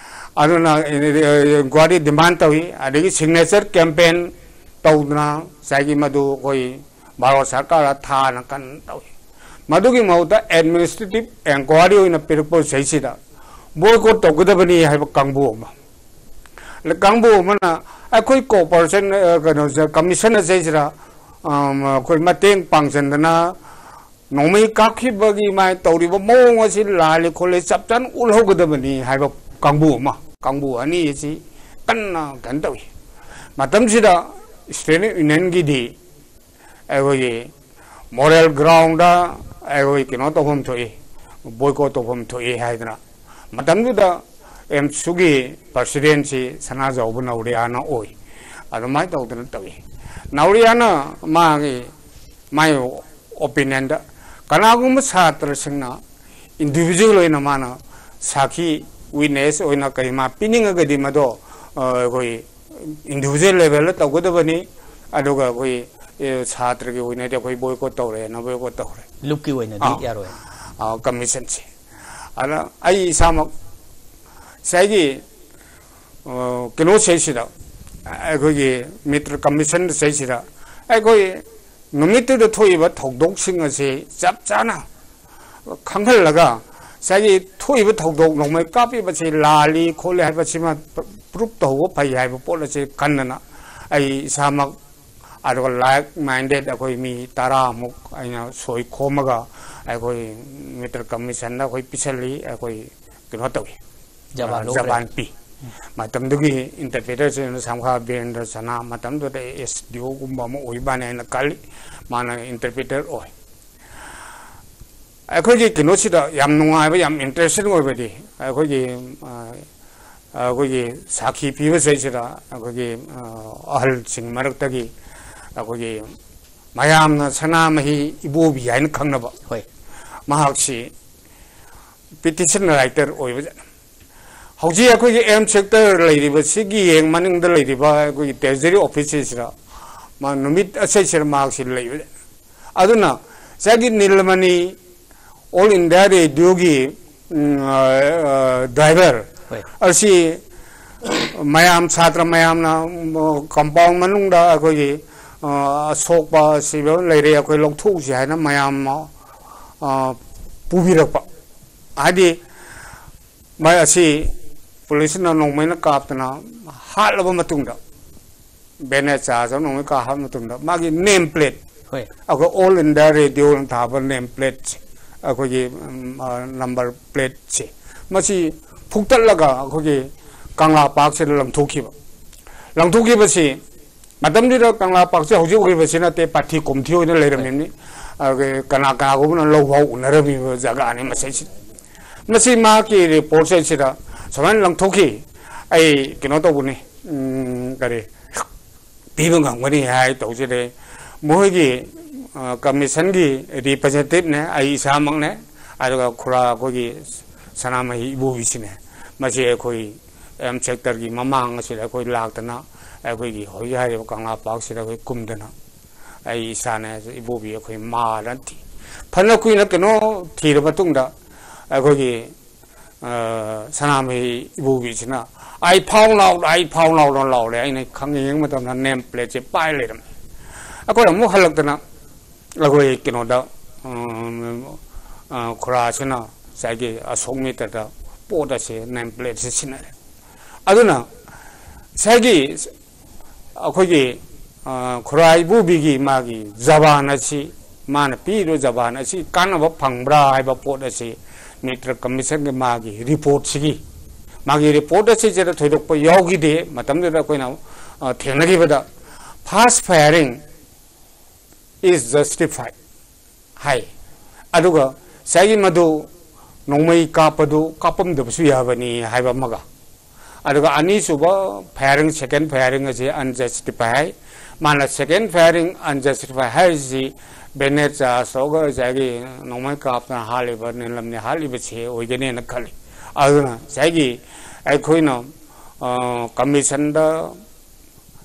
ꯑꯗꯨꯅ ꯏꯟꯀ꯭ꯋꯥꯏꯔꯤ ꯗꯤꯃꯥꯟ ꯇꯧꯏ꯫ ꯑꯗꯒꯤ ꯁꯤꯒꯅꯦꯆꯔ ꯀꯦꯝꯄꯦꯟ ꯇꯧꯗꯅ ꯉꯁꯥꯏꯒꯤ ꯃꯗꯨ ꯑꯩꯈꯣꯏ ꯚꯥꯔꯠ ꯁꯔꯀꯥꯔꯗ ꯊꯥꯅ ꯀꯟꯅ ꯇꯧꯏ꯫ ꯃꯗꯨꯒꯤ ꯃꯍꯨꯠꯇ ꯑꯦꯗꯃꯤꯅꯤꯁꯇ꯭ꯔꯦꯇꯤꯚ ꯏꯟꯀ꯭ꯋꯥꯏꯔꯤ ꯑꯣꯏꯅ ꯄꯤꯔꯛꯄ ꯆꯍꯤꯁꯤꯗ ꯕꯣꯏꯀꯣꯠ ꯇꯧꯒꯗꯕꯅꯤ ꯍꯥꯏꯕ ꯀꯥꯡꯕꯨ ꯑꯃ, ꯀꯥꯡꯕꯨ ꯑꯃꯅ ꯑꯩꯈꯣꯏ ꯀꯣꯑꯣꯄꯔꯦꯁꯟ, ꯑ, ꯀꯩꯅꯣꯁꯦ, ꯀꯃꯤꯁꯟ ꯑꯁꯤꯁꯤꯗ, ꯑꯝ, ꯑꯩꯈꯣꯏ ꯃꯇꯦꯡ ꯄꯥꯡꯁꯤꯟꯗꯅ ꯅꯣꯡꯃꯩ ꯀꯥꯞꯈꯤꯕꯒꯤ ꯃꯥꯏ ꯇꯧꯔꯤꯕ ꯃꯑꯣꯡ ꯑꯁꯤ ꯂꯥꯜꯂꯤ ꯈꯣꯠꯂꯤ ꯆꯞ ꯆꯥꯅ ꯎꯠꯍꯧꯒꯗꯕꯅꯤ ꯍꯥꯏꯕ ꯀꯥꯡꯕꯨ ꯑꯃ, ꯀꯥꯡꯕꯨ ꯑꯅꯤ ꯑꯁꯤ ꯀꯟꯅ ꯀꯩꯅꯣ ꯇꯧꯏ꯫ ꯃꯇꯝꯁꯤꯗ ꯁ꯭ꯇꯨꯗꯦꯟ ꯌꯨꯅꯤꯌꯟꯒꯤꯗꯤ ꯑꯩꯈꯣꯏꯒꯤ ꯃꯣꯔꯦꯜ ꯒ꯭ꯔꯥꯎꯟꯗ ꯑꯩꯈꯣꯏ ꯀꯩꯅꯣ ꯇꯧꯐꯝ ꯊꯣꯛꯏ, ꯕꯣꯏꯀꯣꯠ ꯇꯧꯐꯝ ꯊꯣꯛꯏ ꯍꯥꯏꯗꯅ, ꯃꯇꯝꯗꯨꯗ ꯑꯦꯝꯁꯨꯒꯤ ꯄ꯭ꯔꯁꯤꯗꯦꯟꯁꯤ ꯁꯅꯥꯖꯥꯎꯕ ꯅꯧꯔꯤꯌꯥꯅ ꯑꯣꯏ꯫ ꯑꯗꯨꯃꯥꯏꯅ ꯇꯧꯗꯅ ꯇꯧꯏ꯫ ꯅꯧꯔꯤꯌꯥꯅ ꯃꯥꯒꯤ, ꯃꯥꯒꯤ ꯑꯣꯄꯤꯅꯤꯌꯟꯗ ꯀꯅꯥꯒꯨꯝꯕ ꯁꯥꯇ꯭ꯔꯁꯤꯡꯅ ꯏꯟꯗꯤꯕꯤꯖꯨꯋꯦꯜ ꯑꯣꯏꯅ ꯃꯥꯅ ꯁꯥꯈꯤ, ꯋꯤꯠꯅꯦꯁ ꯑꯣꯏꯅ ꯀꯔꯤ ꯃꯥ ꯄꯤꯅꯤꯡꯉꯒꯗꯤ ꯃꯗꯣ, ꯑ, ꯑꯩꯈꯣꯏ ꯏꯟꯗꯤꯕꯤꯖꯨꯋꯦꯜ ꯂꯦꯚꯦꯜꯗ ꯇꯧꯒꯗꯕꯅꯤ꯫ ꯑꯗꯨꯒ ꯑꯩꯈꯣꯏ, ꯑꯦ, ꯁꯥꯇ꯭ꯔꯒꯤ ꯑꯣꯏꯅꯗꯤ ꯑꯩꯈꯣꯏ ꯕꯣꯏꯀꯣꯠ ꯇꯧꯔꯦꯅ ꯕꯣꯏꯀꯣꯠ ꯇꯧꯔꯦ꯫ ꯂꯨꯞꯀꯤ ꯑꯣꯏꯅꯗꯤ ꯑꯥ꯫ ꯌꯥꯔꯣꯏ꯫ ꯑ, ꯀꯃꯤꯁꯟꯁꯦ꯫ ꯑꯗ ꯑꯩ ꯏꯁꯥꯃꯛ ꯉꯁꯥꯏꯒꯤ, ꯑ, ꯀꯩꯅꯣꯁꯤꯗꯩꯁꯤꯗ ꯑꯩꯈꯣꯏꯒꯤ ꯃꯤꯇ꯭ꯔ ꯀꯃꯤꯁꯟ ꯁꯤꯗꯩꯁꯤꯗ ꯑꯩꯈꯣꯏ ꯅꯨꯃꯤꯠꯇꯨꯗ ꯊꯣꯛꯏꯕ ꯊꯧꯗꯣꯛꯁꯤꯡ ꯑꯁꯤ ꯆꯞ ꯆꯥꯅ ꯈꯪꯍꯜꯂꯒ ꯉꯁꯥꯏꯒꯤ ꯊꯣꯛꯏꯕ ꯊꯧꯗꯣꯛ ꯅꯣꯡꯃꯩ ꯀꯥꯞꯄꯤꯕꯁꯤ ꯂꯥꯜꯂꯤ ꯈꯣꯠꯂꯤ ꯍꯥꯏꯕꯁꯤꯃ ꯄ꯭ꯔꯨꯞ ꯇꯧꯕ ꯐꯩ ꯍꯥꯏꯕ ꯄꯣꯠ ꯑꯁꯤ ꯈꯟꯗꯅ ꯑꯩ ꯏꯁꯥꯃꯛ ꯑꯗꯨꯒ ꯂꯥꯏꯛ ꯃꯥꯏꯟꯗꯦꯠ ꯑꯩꯈꯣꯏ ꯃꯤ ꯇꯔꯥꯃꯨꯛ ꯑꯩꯅ ꯁꯣꯏ ꯈꯣꯝꯃꯒ ꯑꯩꯈꯣꯏ ꯃꯤꯇ꯭ꯔ ꯀꯃꯤꯁꯟꯗ ꯑꯩꯈꯣꯏ ꯄꯤꯁꯜꯂꯤ꯫ ꯑꯩꯈꯣꯏ ꯀꯩꯅꯣ ꯇꯧꯏ, ꯖꯄꯥꯟ ꯑ, ꯂꯧꯈ꯭ꯔꯦ꯫ ꯖꯄꯥꯟ ꯄꯤ꯫ ꯃꯇꯝꯗꯨꯒꯤ ꯏꯟꯇꯔꯄ꯭ꯔꯤꯇꯔꯁꯤꯅ ꯁꯝꯈꯥ ꯕꯤꯔꯦꯟꯗ꯭ꯔ ꯁꯅꯥ, ꯃꯇꯝꯗꯨꯗ ꯑꯦꯁ ꯗꯤ ꯑꯣꯒꯨꯝꯕ ꯑꯃ ꯑꯣꯏꯕꯅꯦ ꯍꯥꯏꯅ ꯈꯜꯂꯤ꯫ ꯃꯥꯅ ꯏꯟꯇꯔꯄ꯭ꯔꯤꯇꯔ ꯑꯣꯏ꯫ ꯑꯩꯈꯣꯏꯒꯤ ꯀꯩꯅꯣꯁꯤꯗ ꯌꯥꯝ ꯅꯨꯡꯉꯥꯏꯕ, ꯌꯥꯝ ꯏꯟꯇꯔꯦꯁꯇꯤꯡ ꯑꯣꯏꯕꯗꯤ ꯑꯩꯈꯣꯏꯒꯤ, ꯑ, ꯑꯩꯈꯣꯏꯒꯤ ꯁꯥꯈꯤ ꯄꯤꯕꯁꯤꯗꯩꯁꯤꯗ ꯑꯩꯈꯣꯏꯒꯤ, ꯑ, ꯑꯍꯜꯁꯤꯡ ꯃꯔꯛꯇꯒꯤ ꯑꯩꯈꯣꯏꯒꯤ ꯃꯌꯥꯝꯅ ꯁꯅꯥꯃꯍꯤ ꯏꯕꯣꯕꯤ ꯍꯥꯏꯅ ꯈꯪꯅꯕ, ꯍꯣꯏ꯫ ꯃꯍꯥꯛꯁꯤ ꯄꯤꯇꯤꯁꯟ ꯔꯥꯏꯇꯔ ꯑꯣꯏꯕ꯫ ꯍꯧꯖꯤꯛ ꯑꯩꯈꯣꯏꯒꯤ ꯑꯦꯝ ꯁꯦꯛꯇꯔ ꯂꯩꯔꯤꯕꯁꯤꯒꯤ ꯍꯦꯛ ꯃꯅꯤꯡꯗ ꯂꯩꯔꯤꯕ ꯑꯩꯈꯣꯏꯒꯤ ꯇ꯭ꯔꯦꯖꯔꯤ ꯑꯣꯐꯤꯁꯁꯤꯗ ꯃꯥ ꯅꯨꯃꯤꯠ ꯑꯁꯤꯁꯤꯗ ꯃꯍꯥꯛꯁꯤ ꯂꯩꯕ꯫ ꯑꯗꯨꯅ ꯉꯁꯥꯏꯒꯤ ꯅꯤꯂꯃꯅꯤ ꯑꯣꯜ ꯏꯟꯗꯤꯌꯥ ꯔꯦꯗꯤꯑꯣꯒꯤ, ꯎꯝ, ꯑ, ꯑ, ꯗ꯭ꯔꯥꯏꯚꯔ ꯍꯣꯏ꯫ ꯑꯁꯤ ꯃꯌꯥꯝ, ꯁꯥꯇ꯭ꯔ ꯃꯌꯥꯝꯅ, ꯎꯝ, ꯀꯝꯄꯥꯎꯟ ꯃꯅꯨꯡꯗ ꯑꯩꯈꯣꯏꯒꯤ, ꯑ, ꯑꯁꯣꯛꯄ ꯁꯤꯕ ꯂꯩꯔꯦ, ꯑꯩꯈꯣꯏ ꯂꯧꯊꯣꯛꯎꯁꯤ ꯍꯥꯏꯅ ꯃꯌꯥꯝ, ꯑ, ꯄꯨꯕꯤꯔꯛꯄ꯫ ꯍꯥꯏꯗꯤ ꯃꯥꯏ ꯑꯁꯤ ꯄꯨꯂꯤꯁꯅ ꯅꯣꯡꯃꯩꯅ ꯀꯥꯞꯇꯅ ꯍꯥꯠꯂꯕ ꯃꯇꯨꯡꯗ, ꯕꯦꯅꯦꯠ ꯆꯥꯔꯖ ꯑꯃ ꯅꯣꯡꯃꯩ ꯀꯥꯞ ꯍꯥꯠꯂꯕ ꯃꯇꯨꯡꯗ ꯃꯥꯒꯤ ꯅꯦꯝ ꯄ꯭ꯂꯦꯠ, ꯍꯣꯏ꯫ ꯑꯩꯈꯣꯏ ꯑꯣꯜ ꯏꯟꯗꯤꯌꯥ ꯔꯦꯗꯤꯑꯣꯅ ꯊꯥꯕ ꯅꯦꯝ ꯄ꯭ꯂꯦꯠꯁꯦ, ꯑꯩꯈꯣꯏꯒꯤ, ꯎꯝ, ꯑ, ꯅꯝꯕꯔ ꯄ꯭ꯂꯦꯠꯁꯦ, ꯃꯁꯤ ꯐꯨꯛꯇꯠꯂꯒ ꯑꯩꯈꯣꯏꯒꯤ ꯀꯪꯂꯥ ꯄꯥꯔꯛꯁꯤꯗ ꯂꯪꯊꯣꯛꯈꯤꯕ꯫ ꯂꯪꯊꯣꯛꯈꯤꯕꯁꯤ ꯃꯇꯝꯗꯨꯗ ꯀꯪꯂꯥ ꯄꯥꯔꯛꯁꯦ ꯍꯧꯖꯤꯛ ꯑꯣꯏꯔꯤꯕꯁꯤ ꯅꯠꯇꯦ, ꯄꯥꯊꯤ ꯀꯣꯝꯊꯤ ꯑꯣꯏꯅ ꯂꯩꯔꯝꯃꯤꯕꯅꯤ꯫ ꯑꯗꯨꯒ ꯀꯅꯥ ꯀꯅꯥꯒꯨꯝꯕꯅ ꯂꯧ ꯐꯥꯎ ꯎꯅꯔꯝꯃꯤꯕ ꯖꯒꯥꯅꯤ ꯃꯁꯤꯁꯤ꯫ ꯃꯁꯤ ꯃꯍꯥꯛꯀꯤ ꯔꯤꯄꯣꯔꯠꯁꯦ ꯁꯤꯗ ꯁꯨꯃꯥꯏꯅ ꯂꯪꯊꯣꯛꯈꯤ꯫ ꯑꯩ ꯀꯩꯅꯣ ꯇꯧꯕꯅꯤ, ꯎꯝ, ꯀꯔꯤ, ꯄꯤꯕ ꯉꯝꯒꯅꯤ ꯍꯥꯏ ꯇꯧꯖꯔꯦ꯫ ꯃꯈꯣꯏꯒꯤ, ꯑ, ꯀꯃꯤꯁꯟꯒꯤ ꯔꯤꯄ꯭ꯔꯖꯦꯟꯇꯦꯇꯤꯞꯅꯦ, ꯑꯩ ꯏꯁꯥꯃꯛꯅꯦ, ꯑꯗꯨꯒ ꯈꯨꯔꯥ ꯑꯩꯈꯣꯏꯒꯤ ꯁꯅꯥꯃꯍꯤ ꯏꯕꯣꯕꯤꯁꯤꯅꯦ꯫ ꯃꯁꯤ ꯑꯩꯈꯣꯏ ꯑꯦꯝ ꯁꯦꯛꯇꯔꯒꯤ ꯃꯃꯥꯡ ꯑꯁꯤꯗ ꯑꯩꯈꯣꯏ ꯂꯥꯛꯇꯅ, ꯑꯩꯈꯣꯏꯒꯤ ꯍꯧꯖꯤꯛ ꯍꯥꯏꯔꯤꯕ ꯀꯪꯂꯥ ꯄꯥꯔꯛꯁꯤꯗ ꯑꯩꯈꯣꯏ ꯀꯨꯝꯗꯅ, ꯑꯩ ꯏꯁꯥꯅ ꯏꯕꯣꯕꯤ ꯑꯩꯈꯣꯏ ꯃꯥꯅ ꯊꯤ-, ꯐꯅ ꯀꯨꯏꯅ ꯀꯩꯅꯣ ꯊꯤꯔ ꯃꯇꯨꯡꯗ ꯑꯩꯈꯣꯏꯒꯤ, ꯑ, ꯁꯅꯥꯃꯍꯤ ꯏꯕꯣꯕꯤꯁꯤꯅ, "ꯑꯩ ꯐꯥꯎ ꯂꯥꯎ, ꯑꯩ ꯐꯥꯎ ꯂꯥꯎꯅ ꯂꯥꯎꯔꯦ"꯫ ꯑꯩꯅ ꯈꯪꯉꯦ ꯌꯦꯡꯕ ꯃꯇꯝꯗ ꯅꯦꯝ ꯄ꯭ꯂꯦꯠꯁꯦ ꯄꯥꯏ ꯂꯩꯔꯝꯃꯦ꯫ ꯑꯩꯈꯣꯏ ꯑꯃꯨꯛ ꯍꯜꯂꯛꯇꯅ ꯑꯩꯈꯣꯏ ꯀꯩꯅꯣꯗ, ꯎꯝ, ꯑ, ꯈꯨꯔꯥꯁꯤꯅ ꯉꯁꯥꯏꯒꯤ ꯑꯁꯣꯛ ꯃꯤꯇꯔꯗ ꯄꯣꯠ ꯑꯁꯦ ꯅꯦꯝ ꯄ꯭ꯂꯦꯠꯁꯦ ꯁꯤꯟꯅꯔꯦ꯫ ꯑꯗꯨꯅ ꯉꯁꯥꯏꯒꯤ ꯑꯩꯈꯣꯏꯒꯤ, ꯑ, ꯈꯨꯔꯥ ꯏꯕꯣꯕꯤꯒꯤ ꯃꯥꯒꯤ ꯖꯕꯥꯟ ꯑꯁꯤ, ꯃꯥꯅ ꯄꯤꯔꯤꯕ ꯖꯕꯥꯟ ꯑꯁꯤ ꯀꯥꯟꯅꯕ ꯐꯪꯕ꯭ꯔꯥ ꯍꯥꯏꯕ ꯄꯣꯠ ꯑꯁꯤ ꯃꯤꯇꯔ ꯀꯃꯤꯁꯟꯒꯤ ꯃꯥꯒꯤ ꯔꯤꯄꯣꯔꯠꯁꯤꯒꯤ, ꯃꯥꯒꯤ ꯔꯤꯄꯣꯔꯠ ꯑꯁꯤꯗ ꯊꯣꯏꯗꯣꯛꯄ ꯌꯥꯎꯈꯤꯗꯦ꯫ ꯃꯇꯝꯗꯨꯗ ꯑꯩꯈꯣꯏꯅ, ꯑ, ꯊꯦꯡꯅꯈꯤꯕꯗ, "First firing is justified" ꯍꯥꯏ꯫ ꯑꯗꯨꯒ ꯉꯁꯥꯏꯒꯤ ꯃꯗꯨ ꯅꯣꯡꯃꯩ ꯀꯥꯞꯄꯗꯨ ꯀꯥꯞꯄꯝꯗꯕꯁꯨ ꯌꯥꯕꯅꯤ ꯍꯥꯏꯕ ꯑꯃꯒ, ꯑꯗꯨꯒ ꯑꯅꯤꯁꯨꯕ firing, second firing ꯑꯁꯤ unjustified ꯍꯥꯏ꯫ ꯃꯥꯅ second firing unjustified ꯍꯥꯏꯔꯤꯁꯤ bayonet charge ꯇꯧꯔꯒ ꯉꯁꯥꯏꯒꯤ ꯅꯣꯡꯃꯩ ꯀꯥꯞꯇꯅ ꯍꯥꯠꯂꯤꯕ, ꯅꯤꯂꯝꯅꯤ ꯍꯥꯠꯂꯤꯕꯁꯤ ꯑꯣꯏꯒꯅꯦꯅ ꯈꯜꯂꯤ꯫ ꯑꯗꯨꯅ ꯉꯁꯥꯏꯒꯤ ꯑꯩꯈꯣꯏꯅ, ꯑ, ꯀꯃꯤꯁꯟꯗ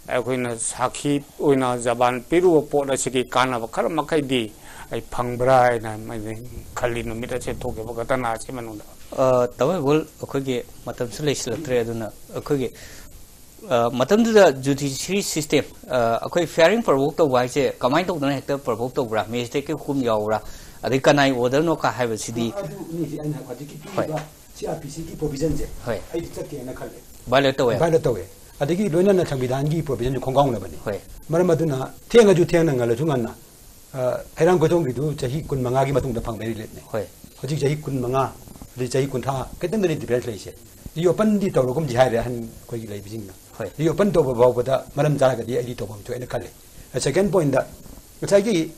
ꯑꯩꯈꯣꯏꯅ ꯁꯥꯈꯤ ꯑꯣꯏꯅ ꯖꯕꯥꯟ ꯄꯤꯔꯨꯕ ꯄꯣꯠ ꯑꯁꯤꯒꯤ ꯀꯥꯟꯅꯕ ꯈꯔ ꯃꯈꯩꯗꯤ ꯑꯩ ꯐꯪꯕ꯭ꯔꯥ ꯍꯥꯏꯅ ꯑꯩꯅ ꯈꯜꯂꯤ, ꯅꯨꯃꯤꯠ ꯑꯁꯦ ꯊꯣꯛꯈꯤꯕ ꯘꯇꯅꯥ ꯑꯁꯤ ꯃꯅꯨꯡꯗ꯫ ꯑ, ꯇꯥꯃꯣ ꯏꯕꯣꯜ, ꯑꯩꯈꯣꯏꯒꯤ ꯃꯇꯝꯁꯨ ꯂꯩꯁꯤꯜꯂꯛꯇ꯭ꯔꯦ, ꯑꯗꯨꯅ ꯑꯩꯈꯣꯏꯒꯤ, ꯑ, ꯃꯇꯝꯗꯨꯗ judiciary system, ꯑ, ꯑꯩꯈꯣꯏ firing provoke ꯇꯧꯕ ꯍꯥꯏꯁꯦ ꯀꯃꯥꯏꯅ ꯇꯧꯗꯅ ꯍꯦꯛꯇ provoke ꯇꯧꯕ꯭ꯔꯥ? ꯃꯦꯖꯤꯁꯇ꯭ꯔꯦꯠꯀꯤ ꯍꯨꯀꯨꯝ ꯌꯥꯎꯕ꯭ꯔꯥ? ꯑꯗꯩ ꯀꯅꯥꯏ order ꯅꯣ ꯀ ꯍꯥꯏꯕꯁꯤꯗꯤ? ꯑꯗꯨꯅꯤꯁꯦ ꯑꯩꯅ ꯍꯧꯖꯤꯛꯀꯤ ꯍꯣꯏ꯫ ꯄꯤꯔꯤꯕ C R P C ꯒꯤ provision ꯁꯦ ꯍꯣꯏ꯫ ꯑꯩꯗꯤ ꯆꯠꯇꯦꯅ ꯈꯜꯂꯦ꯫ Violate ꯇꯧꯋꯦ꯫ Violate ꯇꯧꯋꯦ꯫ ꯑꯗꯒꯤ ꯂꯣꯏꯅꯅ ꯁꯪꯕꯤꯙꯥꯟꯒꯤ provision ꯁꯨ ꯈꯣꯡꯒꯥꯎꯅꯕꯅꯤ꯫ ꯍꯣꯏ꯫ ꯃꯔꯝ ꯑꯗꯨꯅ ꯊꯦꯡꯉꯁꯨ ꯊꯦꯡꯅ, ꯉꯜꯂꯁꯨ ꯉꯟꯅ, ꯑ, ꯍꯩꯔꯥꯡ ꯀꯣꯏꯊꯣꯡꯒꯤꯗꯨ ꯆꯍꯤ ꯀꯨꯟꯃꯉꯥꯒꯤ ꯃꯇꯨꯡꯗ ꯐꯪꯕꯩ relief ꯅꯦ꯫ ꯍꯣꯏ꯫ ꯍꯧꯖꯤꯛ ꯆꯍꯤ ꯀꯨꯟꯃꯉꯥ, ꯍꯧꯖꯤꯛ ꯆꯍꯤ ꯀꯨꯟꯊ꯭ꯔꯥ, ꯈꯤꯇꯪꯗꯅꯤ difference ꯂꯩꯔꯤꯁꯦ꯫ Reopen ꯗꯤ ꯇꯧꯔꯒꯨꯝꯁꯤ ꯍꯥꯏꯔꯦ ꯑꯍꯟ ꯑꯩꯈꯣꯏꯒꯤ ꯂꯩꯕꯁꯤꯡꯅ꯫ ꯍꯣꯏ꯫ Reopen ꯇꯧꯕ ꯐꯥꯎꯕꯗ ꯃꯔꯝ ꯆꯥꯔꯒꯗꯤ ꯑꯩꯗꯤ ꯇꯧꯐꯝ ꯊꯣꯛꯑꯦꯅ ꯈꯜꯂꯦ꯫ Second point ꯗ, ꯉꯁꯥꯏꯒꯤ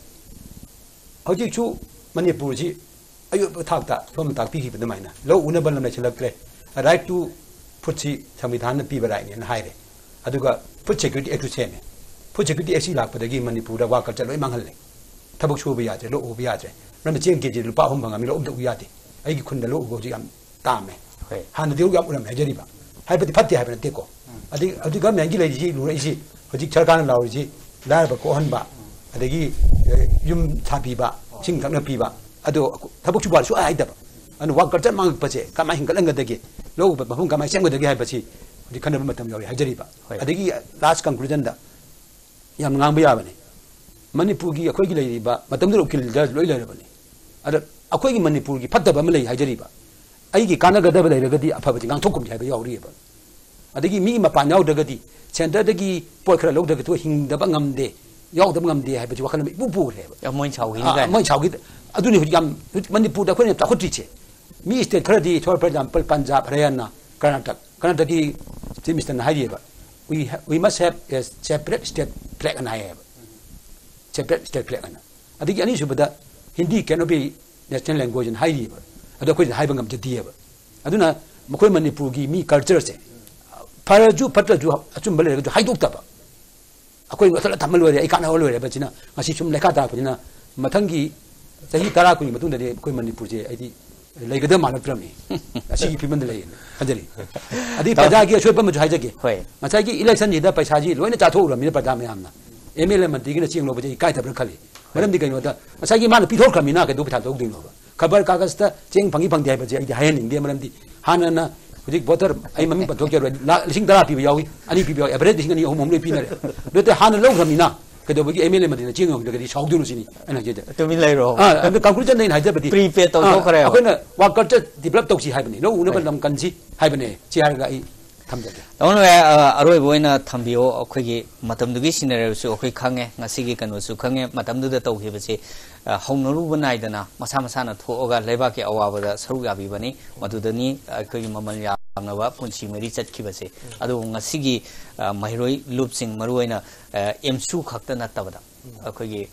ꯍꯧꯖꯤꯛꯁꯨ ꯃꯅꯤꯄꯨꯔꯁꯤ ꯑꯌꯣꯠꯄ ꯊꯥꯛꯇ ꯁꯣꯝꯅ ꯇꯥꯛꯄꯤꯈꯤꯕ ꯑꯗꯨꯃꯥꯏꯅ ꯂꯧ ꯎꯅꯕ ꯂꯝ ꯂꯩꯁꯤꯜꯂꯛꯇ꯭ꯔꯦ꯫ Right to food ꯁꯤ ꯁꯪꯕꯤꯙꯥꯟꯅ ꯄꯤꯕ right ꯅꯦꯅ ꯍꯥꯏꯔꯦ꯫ ꯑꯗꯨꯒ Food Security Act ꯁꯨ ꯁꯦꯝꯃꯦ꯫ Food Security Act ꯁꯤ ꯂꯥꯛꯄꯗꯒꯤ ꯃꯅꯤꯄꯨꯔꯗ worker ꯁꯦ ꯂꯣꯏ ꯃꯥꯡꯍꯜꯂꯦ꯫ ꯊꯕꯛ ꯁꯨꯕ ꯌꯥꯗ꯭ꯔꯦ, ꯂꯧ ꯎꯕ ꯌꯥꯗ꯭ꯔꯦ꯫ ꯃꯔꯝꯗꯤ ꯆꯦꯡ ꯀꯦ ꯖꯤ ꯂꯨꯄꯥ ꯑꯍꯨꯝ ꯐꯪꯉꯕꯅꯤꯅ ꯂꯧ ꯑꯝꯇ ꯎ ꯌꯥꯗꯦ꯫ ꯑꯩꯒꯤ ꯈꯨꯟꯗ ꯂꯧ ꯎꯕ ꯍꯧꯖꯤꯛ ꯌꯥꯝ ꯇꯥꯝꯃꯦ꯫ ꯍꯣꯏ꯫ ꯍꯥꯟꯅꯗꯤ ꯌꯥꯝ ꯎꯔꯝꯃꯦ ꯍꯥꯏꯖꯔꯤꯕ꯫ ꯍꯥꯏꯕꯗꯤ ꯐꯠꯇꯦ ꯍꯥꯏꯕ ꯅꯠꯇꯦꯀꯣ꯫ ꯑꯗꯩ ꯍꯧꯖꯤꯛ ꯒꯚꯔꯟꯃꯦꯟꯒꯤ ꯂꯩꯔꯤꯁꯤ, ꯂꯨꯔꯛꯏꯁꯤ, ꯍꯧꯖꯤꯛ ꯁꯔꯀꯥꯔꯅ ꯂꯥꯎꯔꯤꯁꯤ, ꯂꯥꯏꯔꯕ ꯀꯣꯛꯍꯟꯕ, ꯑꯗꯒꯤ, ꯑ, ꯌꯨꯝ ꯁꯥꯕꯤꯕ, ꯏꯁꯤꯡ ꯊꯛꯅ ꯄꯤꯕ, ꯑꯗꯣ ꯊꯕꯛ ꯁꯨꯕ ꯁꯨꯡꯍꯥꯏ ꯍꯥꯏꯗꯕ꯫ ꯑꯗꯨꯅ ꯋꯥꯔꯛ ꯀꯜꯆꯔ ꯃꯥꯡꯉꯛꯄꯁꯦ ꯀꯃꯥꯏꯅ ꯍꯤꯡꯒꯠꯍꯟꯒꯗꯒꯦ? ꯂꯧ ꯎꯕ ꯃꯐꯝ ꯀꯃꯥꯏꯅ ꯁꯦꯝꯒꯗꯒꯦ ꯍꯥꯏꯕꯁꯤ ꯍꯧꯖꯤꯛ ꯈꯟꯅꯕ ꯃꯇꯝ ꯌꯧꯔꯦ ꯍꯥꯏꯖꯔꯤꯕ꯫ ꯍꯣꯏ꯫ ꯑꯗꯒꯤ ꯂꯥꯁ ꯀꯟꯀ꯭ꯂꯨꯖꯟꯗ ꯌꯥꯝ ꯉꯥꯡꯕ ꯌꯥꯕꯅꯤ꯫ ꯃꯅꯤꯄꯨꯔꯒꯤ ꯑꯩꯈꯣꯏꯒꯤ ꯂꯩꯔꯤꯕ ꯃꯇꯝꯗꯨꯗ ꯎꯀꯤꯜꯗ ꯂꯣꯏ ꯂꯩꯔꯕꯅꯤ꯫ ꯑꯗ ꯑꯩꯈꯣꯏꯒꯤ ꯃꯅꯤꯄꯨꯔꯒꯤ ꯐꯠꯇꯕ ꯑꯃ ꯂꯩ ꯍꯥꯏꯖꯔꯤꯕ꯫ ꯑꯩꯒꯤ ꯀꯥꯟꯅꯒꯗꯕ ꯂꯩꯔꯒꯗꯤ ꯑꯐꯕꯗꯤ ꯉꯥꯡꯊꯣꯛꯀꯨꯝꯁꯤ ꯍꯥꯏꯕ ꯌꯥꯎꯔꯤꯑꯕ꯫ ꯑꯗꯒꯤ ꯃꯤ ꯃꯄꯥꯟ ꯌꯥꯎꯗ꯭ꯔꯒꯗꯤ ꯁꯦꯟꯇꯔꯗꯒꯤ ꯄꯣꯠ ꯈꯔ ꯂꯧꯗ꯭ꯔꯒꯗꯤ ꯍꯤꯡꯗꯕ ꯉꯝꯗꯦ, ꯌꯥꯎꯗꯕ ꯉꯝꯗꯦ ꯍꯥꯏꯕꯁꯤ ꯋꯥꯈꯜ ꯑꯃ ꯏꯄꯨ ꯄꯨꯈ꯭ꯔꯦꯕ꯫ ꯌꯥꯝ ꯃꯣꯏꯅ ꯁꯥꯎꯈꯤꯅꯤ ꯑꯥ, ꯀꯥꯏꯅ꯫ ꯃꯣꯏꯅ ꯁꯥꯎꯈꯤ꯫ ꯑꯗꯨꯅꯤ ꯍꯧꯖꯤꯛ ꯌꯥꯝ, ꯍꯧꯖꯤꯛ ꯃꯅꯤꯄꯨꯔꯗ ꯑꯩꯈꯣꯏꯅ ꯌꯥꯝ ꯆꯥꯎꯈꯠꯇ꯭ꯔꯤꯁꯦ꯫ ꯃꯤ ꯁ꯭ꯇꯦꯠ ꯈꯔꯗꯤ, for example, ꯄꯟꯖꯥꯕ, ꯍꯔꯤꯌꯥꯅꯥ, ꯀꯔꯅꯥꯇꯛ, ꯀꯔꯅꯥꯇꯛꯀꯤ ꯆꯤꯐ ꯃꯤꯅꯤꯁꯇꯔꯅ ꯍꯥꯏꯔꯤꯑꯕ, "We ha-, we must have a separate state flag" ꯑꯅ ꯍꯥꯏꯌꯦꯕ꯫ "Separate state flag" ꯑꯅ꯫ ꯑꯗꯒꯤ ꯑꯅꯤꯁꯨꯕꯗ, "Hindi cannot be national language" ꯑꯅ ꯍꯥꯏꯔꯤꯑꯕ꯫ ꯑꯗꯣ ꯑꯩꯈꯣꯏꯗ ꯍꯥꯏꯕ ꯉꯝꯖꯗꯦꯕ꯫ ꯑꯗꯨꯅ ꯃꯈꯣꯏ ꯃꯅꯤꯄꯨꯔꯒꯤ ꯃꯤ ꯀꯜꯆꯔꯁꯦ, ꯐꯔꯁꯨ ꯐꯠꯇ꯭ꯔꯁꯨ, ꯑꯆꯨꯝꯕ ꯂꯩꯔꯒꯁꯨ ꯍꯥꯏꯗꯣꯛꯇꯕ꯫ ꯑꯩꯈꯣꯏ ꯃꯊꯛꯇ ꯊꯝꯃ ꯂꯣꯏꯔꯦ, ꯑꯩ ꯀꯥꯟꯅꯕ ꯂꯣꯏꯔꯦ ꯍꯥꯏꯕꯁꯤꯅ ꯉꯁꯤ ꯁꯨꯝ ꯂꯩꯈꯥ ꯇꯥꯔꯛꯄꯅꯤꯅ, ꯃꯊꯪꯒꯤ ꯆꯍꯤ ꯇꯔꯥ ꯀꯨꯟꯒꯤ ꯃꯇꯨꯡꯗꯗꯤ ꯑꯩꯈꯣꯏ ꯃꯅꯤꯄꯨꯔꯁꯦ ꯑꯩꯗꯤ ꯂꯩꯒꯗꯕ ꯃꯥꯜꯂꯛꯇ꯭ꯔꯕꯅꯤ꯫ ꯑꯁꯤꯒꯤ ꯐꯤꯕꯝꯗ ꯂꯩꯌꯦꯅ ꯈꯟꯖꯔꯤ꯫ ꯑꯗꯩ ꯄ꯭ꯔꯖꯥꯒꯤ ꯑꯁꯣꯏꯕ ꯑꯃꯁꯨ ꯍꯥꯏꯖꯒꯦ꯫ ꯍꯣꯏ꯫ ꯉꯁꯥꯏꯒꯤ ꯏꯂꯦꯛꯁꯟꯁꯤꯗ ꯄꯩꯁꯥꯁꯤ ꯂꯣꯏꯅ ꯆꯥꯊꯣꯛꯎꯔꯕꯅꯤꯅ ꯄ꯭ꯔꯖꯥ ꯃꯌꯥꯝꯅ ꯑꯦꯝ ꯑꯦꯜ ꯑꯦ ꯃꯟꯇ꯭ꯔꯤꯒꯤꯅ ꯆꯦꯡ ꯂꯧꯕꯁꯦ ꯏꯀꯥꯏꯗꯕ꯭ꯔꯥ ꯈꯜꯂꯤ꯫ ꯃꯔꯝꯗꯤ ꯀꯩꯅꯣꯗ ꯉꯁꯥꯏꯒꯤ ꯃꯥꯅ ꯄꯤꯊꯣꯛꯈ꯭ꯔꯕꯅꯤꯅ ꯀꯩꯗꯧ ꯄꯩꯁꯥ ꯂꯧꯗꯣꯏꯅꯣꯕ? ꯈꯕꯔ ꯀꯥꯒꯖꯇ ꯆꯦꯡ ꯐꯪꯉꯤ ꯐꯪꯗꯦ ꯍꯥꯏꯕꯁꯦ ꯑꯩꯗꯤ ꯍꯥꯏꯍꯟꯅꯤꯡꯗꯦ꯫ ꯃꯔꯝꯗꯤ ꯍꯥꯟꯅꯅ ꯍꯧꯖꯤꯛ ꯚꯣꯇꯔ ꯑꯩ ꯃꯃꯤꯡ ꯄꯟꯊꯣꯛꯆꯔꯣꯏ, ꯂꯥꯈ ꯂꯤꯁꯤꯡ ꯇꯔꯥ ꯄꯤꯕ ꯌꯥꯎꯏ, ꯑꯅꯤ ꯄꯤꯕ ꯌꯥꯎꯏ, ꯑꯦꯚꯔꯦꯖ ꯂꯤꯁꯤꯡ ꯑꯅꯤ, ꯑꯍꯨꯝ, ꯑꯍꯨꯝ ꯂꯣꯏ ꯄꯤꯅꯔꯦ꯫ ꯑꯗꯨ ꯅꯠꯇꯦ, ꯍꯥꯟꯅ ꯂꯧꯈ꯭ꯔꯕꯅꯤꯅ ꯀꯩꯗꯧꯕꯒꯤ ꯑꯦꯝ ꯑꯦꯜ ꯑꯦ ꯃꯟꯇ꯭ꯔꯤꯅ ꯆꯦꯡ ꯌꯣꯟꯈ꯭ꯔꯒꯗꯤ ꯁꯥꯎꯗꯣꯏꯅꯣ ꯁꯤꯅꯤ ꯑꯩꯅ ꯍꯥꯏꯖꯗꯦ꯫ ꯇꯨꯃꯤꯟ ꯂꯩꯔꯣ꯫ ꯑꯥ, ꯑꯗꯨ ꯀꯟꯀ꯭ꯂꯨꯖꯟꯗ ꯑꯩꯅ ꯍꯥꯏꯖꯕꯗꯤ, Prepaid ꯇꯧꯊꯣꯛꯈ꯭ꯔꯦꯕ꯫ ꯑꯥ, ꯑꯩꯈꯣꯏꯅ ꯋꯥꯔꯛ ꯀꯜꯆꯔ ꯗꯤꯕꯂꯞ ꯇꯧꯁꯤ ꯍꯥꯏꯕꯅꯤ, ꯂꯧ ꯎꯅꯕ ꯍꯣꯏ꯫ ꯂꯝ ꯀꯟꯁꯤ ꯍꯥꯏꯕꯅꯦ꯫ ꯁꯤ ꯍꯥꯏꯔꯒ ꯑꯩ ꯊꯝꯖꯒꯦ꯫ ꯇꯥꯃꯣ ꯅꯣꯏ, ꯑ, ꯑꯔꯣꯏꯕ ꯑꯣꯏꯅ ꯊꯝꯕꯤꯌꯣ꯫ ꯑꯩꯈꯣꯏꯒꯤ ꯃꯇꯝꯗꯨꯒꯤ ꯁꯤꯅꯔꯤꯑꯣꯁꯨ ꯑꯩꯈꯣꯏ ꯈꯪꯉꯦ, ꯉꯁꯤꯒꯤ ꯀꯩꯅꯣꯁꯨ ꯈꯪꯉꯦ꯫ ꯃꯇꯝꯗꯨꯗ ꯇꯧꯈꯤꯕꯁꯦ, ꯑ, ꯍꯧꯅꯔꯨꯕ ꯅꯥꯏꯗꯅ ꯃꯁꯥ ꯃꯁꯥꯅ ꯊꯣꯛꯑꯒ ꯂꯩꯕꯥꯛꯀꯤ ꯑꯋꯥꯕꯗ ꯁꯔꯨꯛ ꯌꯥꯕꯤꯕꯅꯤ꯫ ꯃꯗꯨꯗꯅꯤ ꯑꯩꯈꯣꯏꯒꯤ ꯃꯃꯜ ꯌꯥꯝꯂꯕ ꯄꯨꯟꯁꯤ ꯃꯔꯤ ꯆꯠꯈꯤꯕꯁꯦ꯫ ꯑꯗꯨꯕꯨ ꯉꯁꯤꯒꯤ, ꯑ, ꯃꯍꯩꯔꯣꯏ ꯂꯨꯞꯁꯤꯡ, ꯃꯔꯨꯑꯣꯏꯅ, ꯑ, ꯑꯦꯝꯁꯨ ꯈꯛꯇ ꯅꯠꯇꯕꯗ, ꯑꯩꯈꯣꯏꯒꯤ,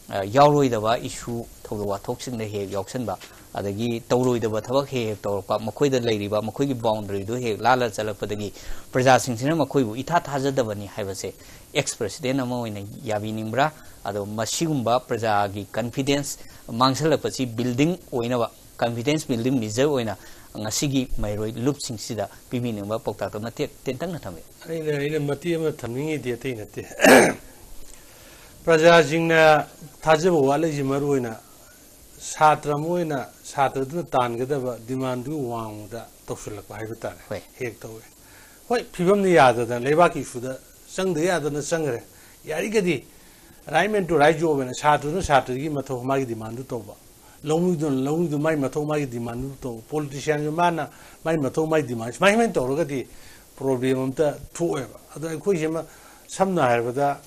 ꯑ, ꯌꯥꯎꯔꯣꯏꯗꯕ ꯏꯁꯨ, ꯊꯧꯗꯣꯛ ꯋꯥꯊꯣꯛꯁꯤꯡꯗ ꯍꯦꯛ ꯌꯥꯎꯁꯟꯕ, ꯑꯗꯒꯤ ꯇꯧꯔꯣꯏꯗꯕ ꯊꯕꯛ ꯍꯦꯛ ꯍꯦꯛ ꯇꯧꯔꯛꯄ, ꯃꯈꯣꯏꯗ ꯂꯩꯔꯤꯕ ꯃꯈꯣꯏꯒꯤ ꯕꯥꯎꯟꯗꯔꯤꯗꯨ ꯍꯦꯛ ꯂꯥꯜꯂ ꯆꯠꯂꯛꯄꯗꯒꯤ ꯄ꯭ꯔꯖꯥꯁꯤꯡꯁꯤꯅ ꯃꯈꯣꯏꯕꯨ ꯏꯊꯥ ꯊꯥꯖꯗꯕꯅꯤ ꯍꯥꯏꯕꯁꯦ ꯑꯦꯛꯁ ꯄ꯭ꯔꯦꯁꯤꯗꯦꯟ ꯑꯃ ꯑꯣꯏꯅ ꯌꯥꯕꯤꯅꯤꯡꯕ꯭ꯔꯥ? ꯑꯗꯣ ꯃꯁꯤꯒꯨꯝꯕ ꯄ꯭ꯔꯖꯥꯒꯤ ꯀꯟꯐꯤꯗꯦꯟꯁ ꯃꯥꯡꯁꯤꯜꯂꯛꯄꯁꯤ ꯕꯤꯜꯗꯤꯡ ꯑꯣꯏꯅꯕ, ꯀꯟꯐꯤꯗꯦꯟꯁ ꯕꯤꯜꯗꯤꯡ ꯃꯦꯖꯔ ꯑꯣꯏꯅ ꯉꯁꯤꯒꯤ ꯃꯩꯔꯣꯏ ꯂꯨꯞꯁꯤꯡꯁꯤꯗ ꯄꯤꯕꯤꯅꯤꯡꯕ ꯄꯥꯎꯇꯥꯛꯇꯣ ꯃꯇꯦꯛ ꯇꯦꯟꯇꯛꯅ ꯊꯝꯕꯤꯌꯨ꯫ ꯑꯩꯅ ꯑꯩꯅ ꯃꯇꯦꯛ ꯑꯃ ꯊꯝꯅꯤꯡꯉꯤꯗꯤ ꯑꯇꯩ ꯅꯠꯇꯦ꯫ ꯄ꯭ꯔꯖꯥꯁꯤꯡꯅ ꯊꯥꯖꯕ ꯋꯥꯠꯂꯛꯏꯁꯦ ꯃꯔꯨ ꯑꯣꯏꯅ ꯁꯥꯇ꯭ꯔ ꯑꯃ ꯑꯣꯏꯅ ꯁꯥꯇ꯭ꯔꯗꯨꯅ ꯇꯥꯟꯒꯗꯕ ꯗꯤꯃꯥꯟꯗꯨꯒꯤ ꯋꯥꯡꯃꯗ ꯇꯧꯁꯤꯜꯂꯛꯄ ꯍꯥꯏꯕ ꯇꯥꯔꯦ꯫ ꯍꯣꯏ꯫ ꯍꯦꯛ ꯇꯧꯋꯦ꯫ ꯍꯣꯏ, ꯐꯤꯕꯝꯅ ꯌꯥꯗꯗꯅ ꯂꯩꯕꯥꯛꯀꯤ ꯏꯁꯨꯗ ꯆꯪꯗ ꯌꯥꯗꯅ ꯆꯪꯈ꯭ꯔꯦ꯫ ꯌꯥꯔꯤꯒꯗꯤ right man to right job ꯍꯥꯏꯅ ꯁꯥꯇ꯭ꯔꯗꯨꯅ ꯁꯥꯇ꯭ꯔꯒꯤ ꯃꯊꯧ ꯃꯥꯒꯤ ꯗꯤꯃꯥꯟꯗꯨ ꯇꯧꯕ, ꯂꯧꯃꯤꯗꯨꯅ ꯂꯧꯃꯤꯗꯨ ꯃꯥꯒꯤ ꯃꯊꯧ ꯃꯥꯒꯤ ꯗꯤꯃꯥꯟꯗꯨ ꯇꯧꯕ, ꯄꯣꯂꯤꯇꯤꯁꯤꯌꯥꯟꯁꯨ ꯃꯥꯅ ꯃꯥꯒꯤ ꯃꯊꯧ ꯃꯥꯒꯤ ꯗꯤꯃꯥꯟ, ꯁꯨꯃꯥꯏ ꯁꯨꯃꯥꯏꯅ ꯇꯧꯔꯒꯗꯤ ꯄ꯭ꯔꯣꯕ꯭ꯂꯦꯝ ꯑꯝꯇ ꯊꯣꯛꯑꯣꯏꯕ꯫ ꯑꯗꯣ ꯑꯩꯈꯣꯏꯁꯤꯃ ꯁꯝꯅ ꯍꯥꯏꯔꯕꯗ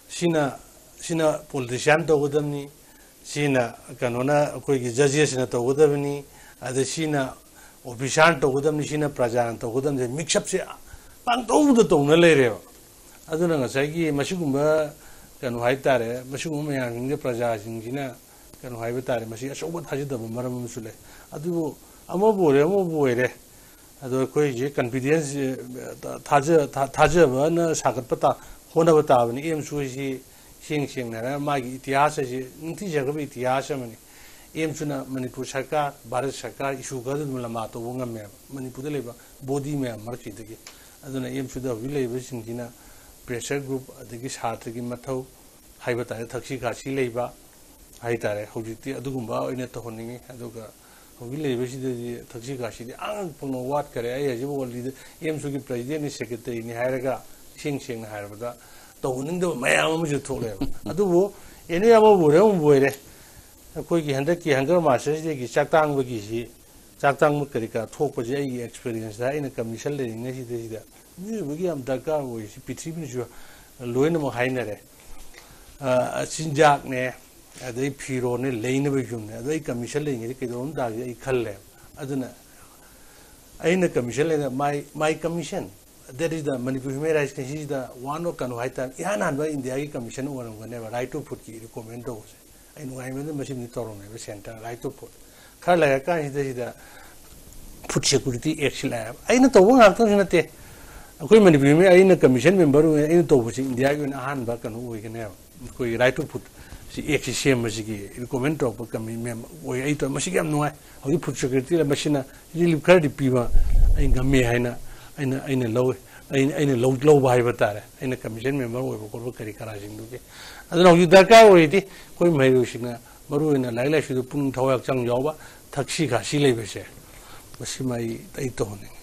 ꯁꯤꯅ ꯁꯤꯅ ꯄꯣꯂꯤꯇꯤꯁꯤꯌꯥꯟ ꯇꯧꯒꯗꯕꯅꯤ, ꯁꯤꯅ ꯀꯩꯅꯣꯅ ꯑꯩꯈꯣꯏꯒꯤ ꯖꯖꯦꯁꯅ ꯇꯧꯒꯗꯕꯅꯤ, ꯑꯗ ꯁꯤꯅ ꯑꯣꯐꯤꯁꯥꯔꯅ ꯇꯧꯒꯗꯕꯅꯤ, ꯁꯤꯅ ꯄ꯭ꯔꯖꯥꯅ ꯇꯧꯒꯗꯕꯅꯤ, ꯃꯤꯛꯁꯑꯞꯁꯦ ꯄꯥꯡꯇꯧꯗ ꯇꯧꯅ ꯂꯩꯔꯦꯕ꯫ ꯑꯗꯨꯅ ꯉꯁꯥꯏꯒꯤ ꯃꯁꯤꯒꯨꯝꯕ ꯀꯩꯅꯣ ꯍꯥꯏꯇꯥꯔꯦ, ꯃꯁꯤꯒꯨꯝꯕ ꯃꯌꯥꯝꯁꯤꯡꯁꯦ ꯄ꯭ꯔꯖꯥꯁꯤꯡꯁꯤꯅ ꯀꯩꯅꯣ ꯍꯥꯏꯕ ꯇꯥꯔꯦ, ꯃꯁꯤ ꯑꯆꯧꯕ ꯊꯥꯖꯗꯕ ꯃꯔꯝ ꯑꯃꯁꯨ ꯂꯩ꯫ ꯑꯗꯨꯕꯨ ꯑꯃꯕꯨ ꯑꯣꯏꯔꯦ ꯑꯃꯕꯨ ꯑꯣꯏꯔꯦ, ꯑꯗꯣ ꯑꯩꯈꯣꯏꯁꯦ ꯀꯟꯐꯤꯗꯦꯟꯁ ꯊꯥꯖꯕꯅ ꯁꯥꯒꯠꯄ ꯍꯣꯠꯅꯕ ꯇꯥꯕꯅꯤ꯫ ꯑꯦꯝꯁꯨ ꯑꯁꯤ ꯁꯦꯡ ꯁꯦꯡꯅ ꯍꯥꯏꯔꯒ ꯃꯥꯒꯤ ꯏꯇꯤꯍꯥꯁ ꯑꯁꯤ ꯅꯤꯡꯊꯤꯖꯈ꯭ꯔꯕ ꯏꯇꯤꯍꯥꯁ ꯑꯃꯅꯤ꯫ ꯑꯦꯝꯁꯨꯅ ꯃꯅꯤꯄꯨꯔ ꯁꯔꯀꯥꯔ, ꯚꯥꯔꯠ ꯁꯔꯀꯥꯔ ꯏꯁꯨ ꯈꯔꯗ ꯑꯗꯨꯝ ꯂꯝꯕꯥ ꯇꯧꯕ ꯉꯝꯃꯦꯕ, ꯃꯅꯤꯄꯨꯔꯗ ꯂꯩꯕ ꯕꯣꯗꯤ ꯃꯌꯥꯝ ꯃꯔꯛꯁꯤꯗꯒꯤ꯫ ꯑꯗꯨꯅ ꯑꯦꯝꯁꯨꯗ ꯍꯧꯖꯤꯛ ꯂꯩꯔꯤꯕꯁꯤꯡꯁꯤꯅ ꯄ꯭ꯔꯦꯁꯔ ꯒ꯭ꯔꯨꯞ ꯑꯗꯒꯤ ꯁꯥꯇ꯭ꯔꯒꯤ ꯃꯊꯧ ꯍꯥꯏꯕ ꯇꯥꯔꯦ, ꯊꯛꯁꯤ ꯈꯥꯁꯤ ꯂꯩꯕ ꯍꯥꯏ ꯇꯥꯔꯦ, ꯍꯧꯖꯤꯛꯇꯤ ꯑꯗꯨꯒꯨꯝꯕ ꯑꯣꯏꯅ ꯇꯧꯍꯟꯅꯤꯡꯉꯤ꯫ ꯑꯗꯨꯒ ꯍꯧꯖꯤꯛ ꯂꯩꯔꯤꯕꯁꯤꯗꯗꯤ ꯊꯛꯁꯤ ꯈꯥꯁꯤꯗꯤ ꯑꯉꯛꯄꯅ ꯋꯥꯠꯈꯔꯦ꯫ ꯑꯩ ꯍꯧꯖꯤꯛ ꯑꯣꯜꯂꯤꯗ ꯑꯦꯝꯁꯨꯒꯤ ꯄ꯭ꯔꯦꯁꯤꯗꯦꯟꯠꯅꯤ, ꯁꯦꯀ꯭ꯔꯦꯇꯔꯤꯅꯤ ꯍꯥꯏꯔꯒ ꯏꯁꯦꯡ ꯁꯦꯡꯅ ꯍꯥꯏꯔꯕꯗ ꯇꯧꯍꯟꯅꯤꯡꯗꯕ ꯃꯌꯥꯝ ꯑꯃꯁꯨ ꯊꯣꯛꯂꯛꯑꯦꯕ꯫ ꯑꯗꯨꯕꯨ ꯑꯦꯅꯤ ꯑꯃꯕꯨ ꯑꯣꯏꯔꯦ ꯑꯃꯕꯨ ꯑꯣꯏꯔꯦ, ꯑꯩꯈꯣꯏꯒꯤ ꯍꯟꯗꯛꯀꯤ ꯍꯪꯒꯔ ꯃꯥꯔꯁꯁꯤꯗꯒꯤ ꯆꯥꯛ ꯇꯥꯡꯕꯒꯤꯁꯤ, ꯆꯥꯛ ꯇꯥꯡꯕ ꯀꯔꯤ ꯀꯔꯥ ꯊꯣꯛꯄꯁꯦ ꯑꯩꯒꯤ ꯑꯦꯛꯁꯄꯤꯔꯤꯌꯦꯟꯁꯇ ꯑꯩꯅ ꯀꯃꯤꯁꯟ ꯂꯩꯔꯤꯉꯩꯁꯤꯗꯩꯁꯤꯗ ꯃꯤꯑꯣꯏꯕꯒꯤ ꯌꯥꯝ ꯗꯔꯀꯥꯔ ꯑꯣꯏꯔꯤꯁꯤ ꯄ꯭ꯔꯤꯊꯤꯕꯤꯅꯁꯨ ꯂꯣꯏꯅꯃꯛ ꯍꯥꯏꯅꯔꯦ꯫ ꯑ, ꯆꯤꯟꯖꯥꯛꯅꯦ, ꯑꯗꯩ ꯐꯤꯔꯣꯜꯅꯦ, ꯂꯩꯅꯕ ꯌꯨꯝꯅꯦ, ꯑꯗꯣ ꯑꯩ ꯀꯃꯤꯁꯟ ꯂꯩꯔꯤꯉꯩꯗ ꯀꯩꯗꯧꯔꯝ ꯇꯥꯒꯦ ꯑꯩ ꯈꯜꯂꯦꯕ꯫ ꯑꯗꯨꯅ ꯑꯩꯅ ꯀꯃꯤꯁꯟ ꯂꯩꯅ my my commission, that is the Manipur Human Rights ꯀꯤꯁꯤꯗ ꯋꯥꯟ ꯑꯣꯐ ꯀꯩꯅꯣ ꯍꯥꯏꯇꯥꯔꯦ, ꯏꯍꯥꯟ ꯍꯥꯟꯕ ꯏꯟꯗꯤꯌꯥꯒꯤ ꯀꯃꯤꯁꯟ ꯑꯣꯏꯔꯝꯒꯅꯦꯕ right to foodꯀꯤ ꯔꯤꯀꯣꯃꯦꯟ ꯇꯧꯕꯁꯦ꯫ ꯑꯩ ꯅꯨꯡꯉꯥꯏꯃꯟꯗꯅ ꯃꯁꯤꯃꯗꯤ ꯇꯧꯔꯝꯃꯦꯕ ꯁꯦꯟꯇꯔ right to food꯫ ꯈꯔ ꯂꯩꯔꯀꯥꯟꯁꯤꯗ ꯁꯤꯗ ꯐꯨꯗ ꯁꯦꯀ꯭ꯌꯨꯔꯤꯇꯤ ꯑꯦꯛꯁꯤ ꯂꯥꯛꯑꯦꯕ꯫ ꯑꯩꯅ ꯇꯧꯕ ꯉꯥꯛꯇꯁꯨ ꯅꯠꯇꯦ, ꯑꯩꯈꯣꯏ ꯃꯅꯤꯄꯨꯔ ꯃꯤ ꯑꯩꯅ ꯀꯃꯤꯁꯟ ꯃꯦꯝꯕꯔ ꯑꯣꯏꯅ ꯑꯩꯅ ꯇꯧꯕꯁꯤ ꯏꯟꯗꯤꯌꯥꯒꯤ ꯑꯣꯏꯅ ꯑꯍꯥꯟꯕ ꯀꯩꯅꯣ ꯑꯣꯏꯒꯅꯦꯕ꯫ ꯑꯩꯈꯣꯏꯒꯤ right to food ꯑꯦꯛꯁꯤ ꯁꯦꯝꯕꯁꯤꯒꯤ ꯔꯤꯀꯣꯃꯦꯟ ꯇꯧꯔꯛꯄ ꯀꯃꯤ ꯃꯦꯝ ꯑꯣꯏ꯫ ꯑꯩ ꯇꯧ-, ꯃꯁꯤꯒꯤ ꯌꯥꯝ ꯅꯨꯡꯉꯥꯏ꯫ ꯍꯧꯖꯤꯛ ꯐꯨꯗ ꯁꯦꯀ꯭ꯔꯦꯇꯔꯤꯗ ꯃꯁꯤꯅ ꯔꯤꯂꯤꯐ ꯈꯔꯗꯤ ꯄꯤꯕ ꯑꯩ ꯉꯝꯃꯦ ꯍꯥꯏꯅ ꯑꯩꯅ, ꯑꯩꯅ ꯂꯧꯋꯦ꯫ ꯑꯩꯅ, ꯑꯩꯅ ꯂꯧ-, ꯂꯧꯕ ꯍꯥꯏꯕ ꯇꯥꯔꯦ꯫ ꯑꯩꯅ ꯀꯃꯤꯁꯟ ꯃꯦꯝꯕꯔ ꯑꯣꯏꯕ ꯈꯣꯠꯄ ꯀꯔꯤ ꯀꯔꯥꯁꯤꯡꯗꯨꯒꯤ꯫ ꯑꯗꯨꯅ ꯍꯧꯖꯤꯛ ꯗꯔꯀꯥꯔ ꯑꯣꯏꯔꯤꯗꯤ ꯑꯩꯈꯣꯏ ꯃꯍꯩꯔꯣꯏꯁꯤꯡꯅ ꯃꯔꯨꯑꯣꯏꯅ ꯂꯥꯏꯔꯤꯛ ꯂꯥꯏꯁꯨꯗ ꯄꯨꯛꯅꯤꯡ ꯊꯋꯥꯏ ꯍꯛꯆꯥꯡ ꯌꯥꯎꯕ, ꯊꯛꯁꯤ ꯈꯥꯁꯤ ꯂꯩꯕꯁꯦ, ꯃꯁꯤꯃ ꯑꯩ, ꯑꯩ ꯇꯧꯍꯟꯅꯤꯡꯉꯤ꯫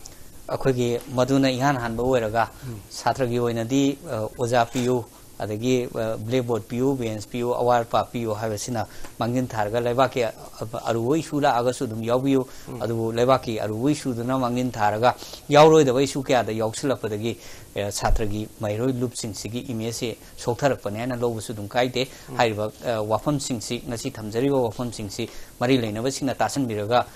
ꯑꯩꯈꯣꯏꯒꯤ ꯃꯗꯨꯅ ꯏꯍꯥꯟ ꯍꯥꯟꯕ ꯑꯣꯏꯔꯒ, ꯎꯝ꯫ ꯁꯥꯇ꯭ꯔꯒꯤ ꯑꯣꯏꯅꯗꯤ, ꯑ, ꯑꯣꯖꯥ ꯄꯤꯌꯨ, ꯑꯗꯒꯤ, ꯑ, ꯕ꯭ꯂꯦꯛꯕꯣꯔꯗ ꯄꯤꯌꯨ, ꯕꯦꯟꯁ ꯄꯤꯌꯨ, ꯑꯋꯥꯠ ꯑꯄꯥ ꯄꯤꯌꯨ ꯍꯥꯏꯕꯁꯤꯅ ꯃꯥꯡꯖꯤꯟ ꯊꯥꯔꯒ ꯂꯩꯕꯥꯛꯀꯤ ꯑ-, ꯑꯔꯨꯕ ꯏꯁꯨ ꯂꯥꯛꯑꯒꯁꯨ ꯑꯗꯨꯝ ꯌꯥꯎꯕꯤꯌꯨ꯫ ꯎꯝ꯫ ꯑꯗꯨꯕꯨ ꯂꯩꯕꯥꯛꯀꯤ ꯑꯔꯨꯕ ꯏꯁꯨꯗꯨꯅ ꯃꯥꯡꯖꯤꯟ ꯊꯥꯔꯒ ꯌꯥꯎꯔꯣꯏꯗꯕ ꯏꯁꯨ ꯀꯌꯥꯗ ꯌꯥꯎꯁꯤꯜꯂꯛꯄꯗꯒꯤ, ꯑ, ꯁꯥꯇ꯭ꯔꯒꯤ ꯃꯍꯩꯔꯣꯏ ꯂꯨꯞꯁꯤꯡꯁꯤꯒꯤ ꯏꯃꯦꯖꯁꯦ ꯁꯣꯛꯊꯔꯛꯄꯅꯦ ꯍꯥꯏꯅ ꯂꯧꯕꯁꯨ ꯑꯗꯨꯝ ꯀꯥꯏꯗꯦ꯫ ꯎꯝ꯫ ꯍꯥꯏꯔꯤꯕ, ꯑ, ꯋꯥꯐꯝꯁꯤꯡꯁꯤ, ꯉꯁꯤ ꯊꯝꯖꯔꯤꯕ ꯋꯥꯐꯝꯁꯤꯡꯁꯤ ꯃꯔꯤ ꯂꯩꯅꯕꯁꯤꯡꯅ ꯇꯥꯁꯤꯟꯕꯤꯔꯒ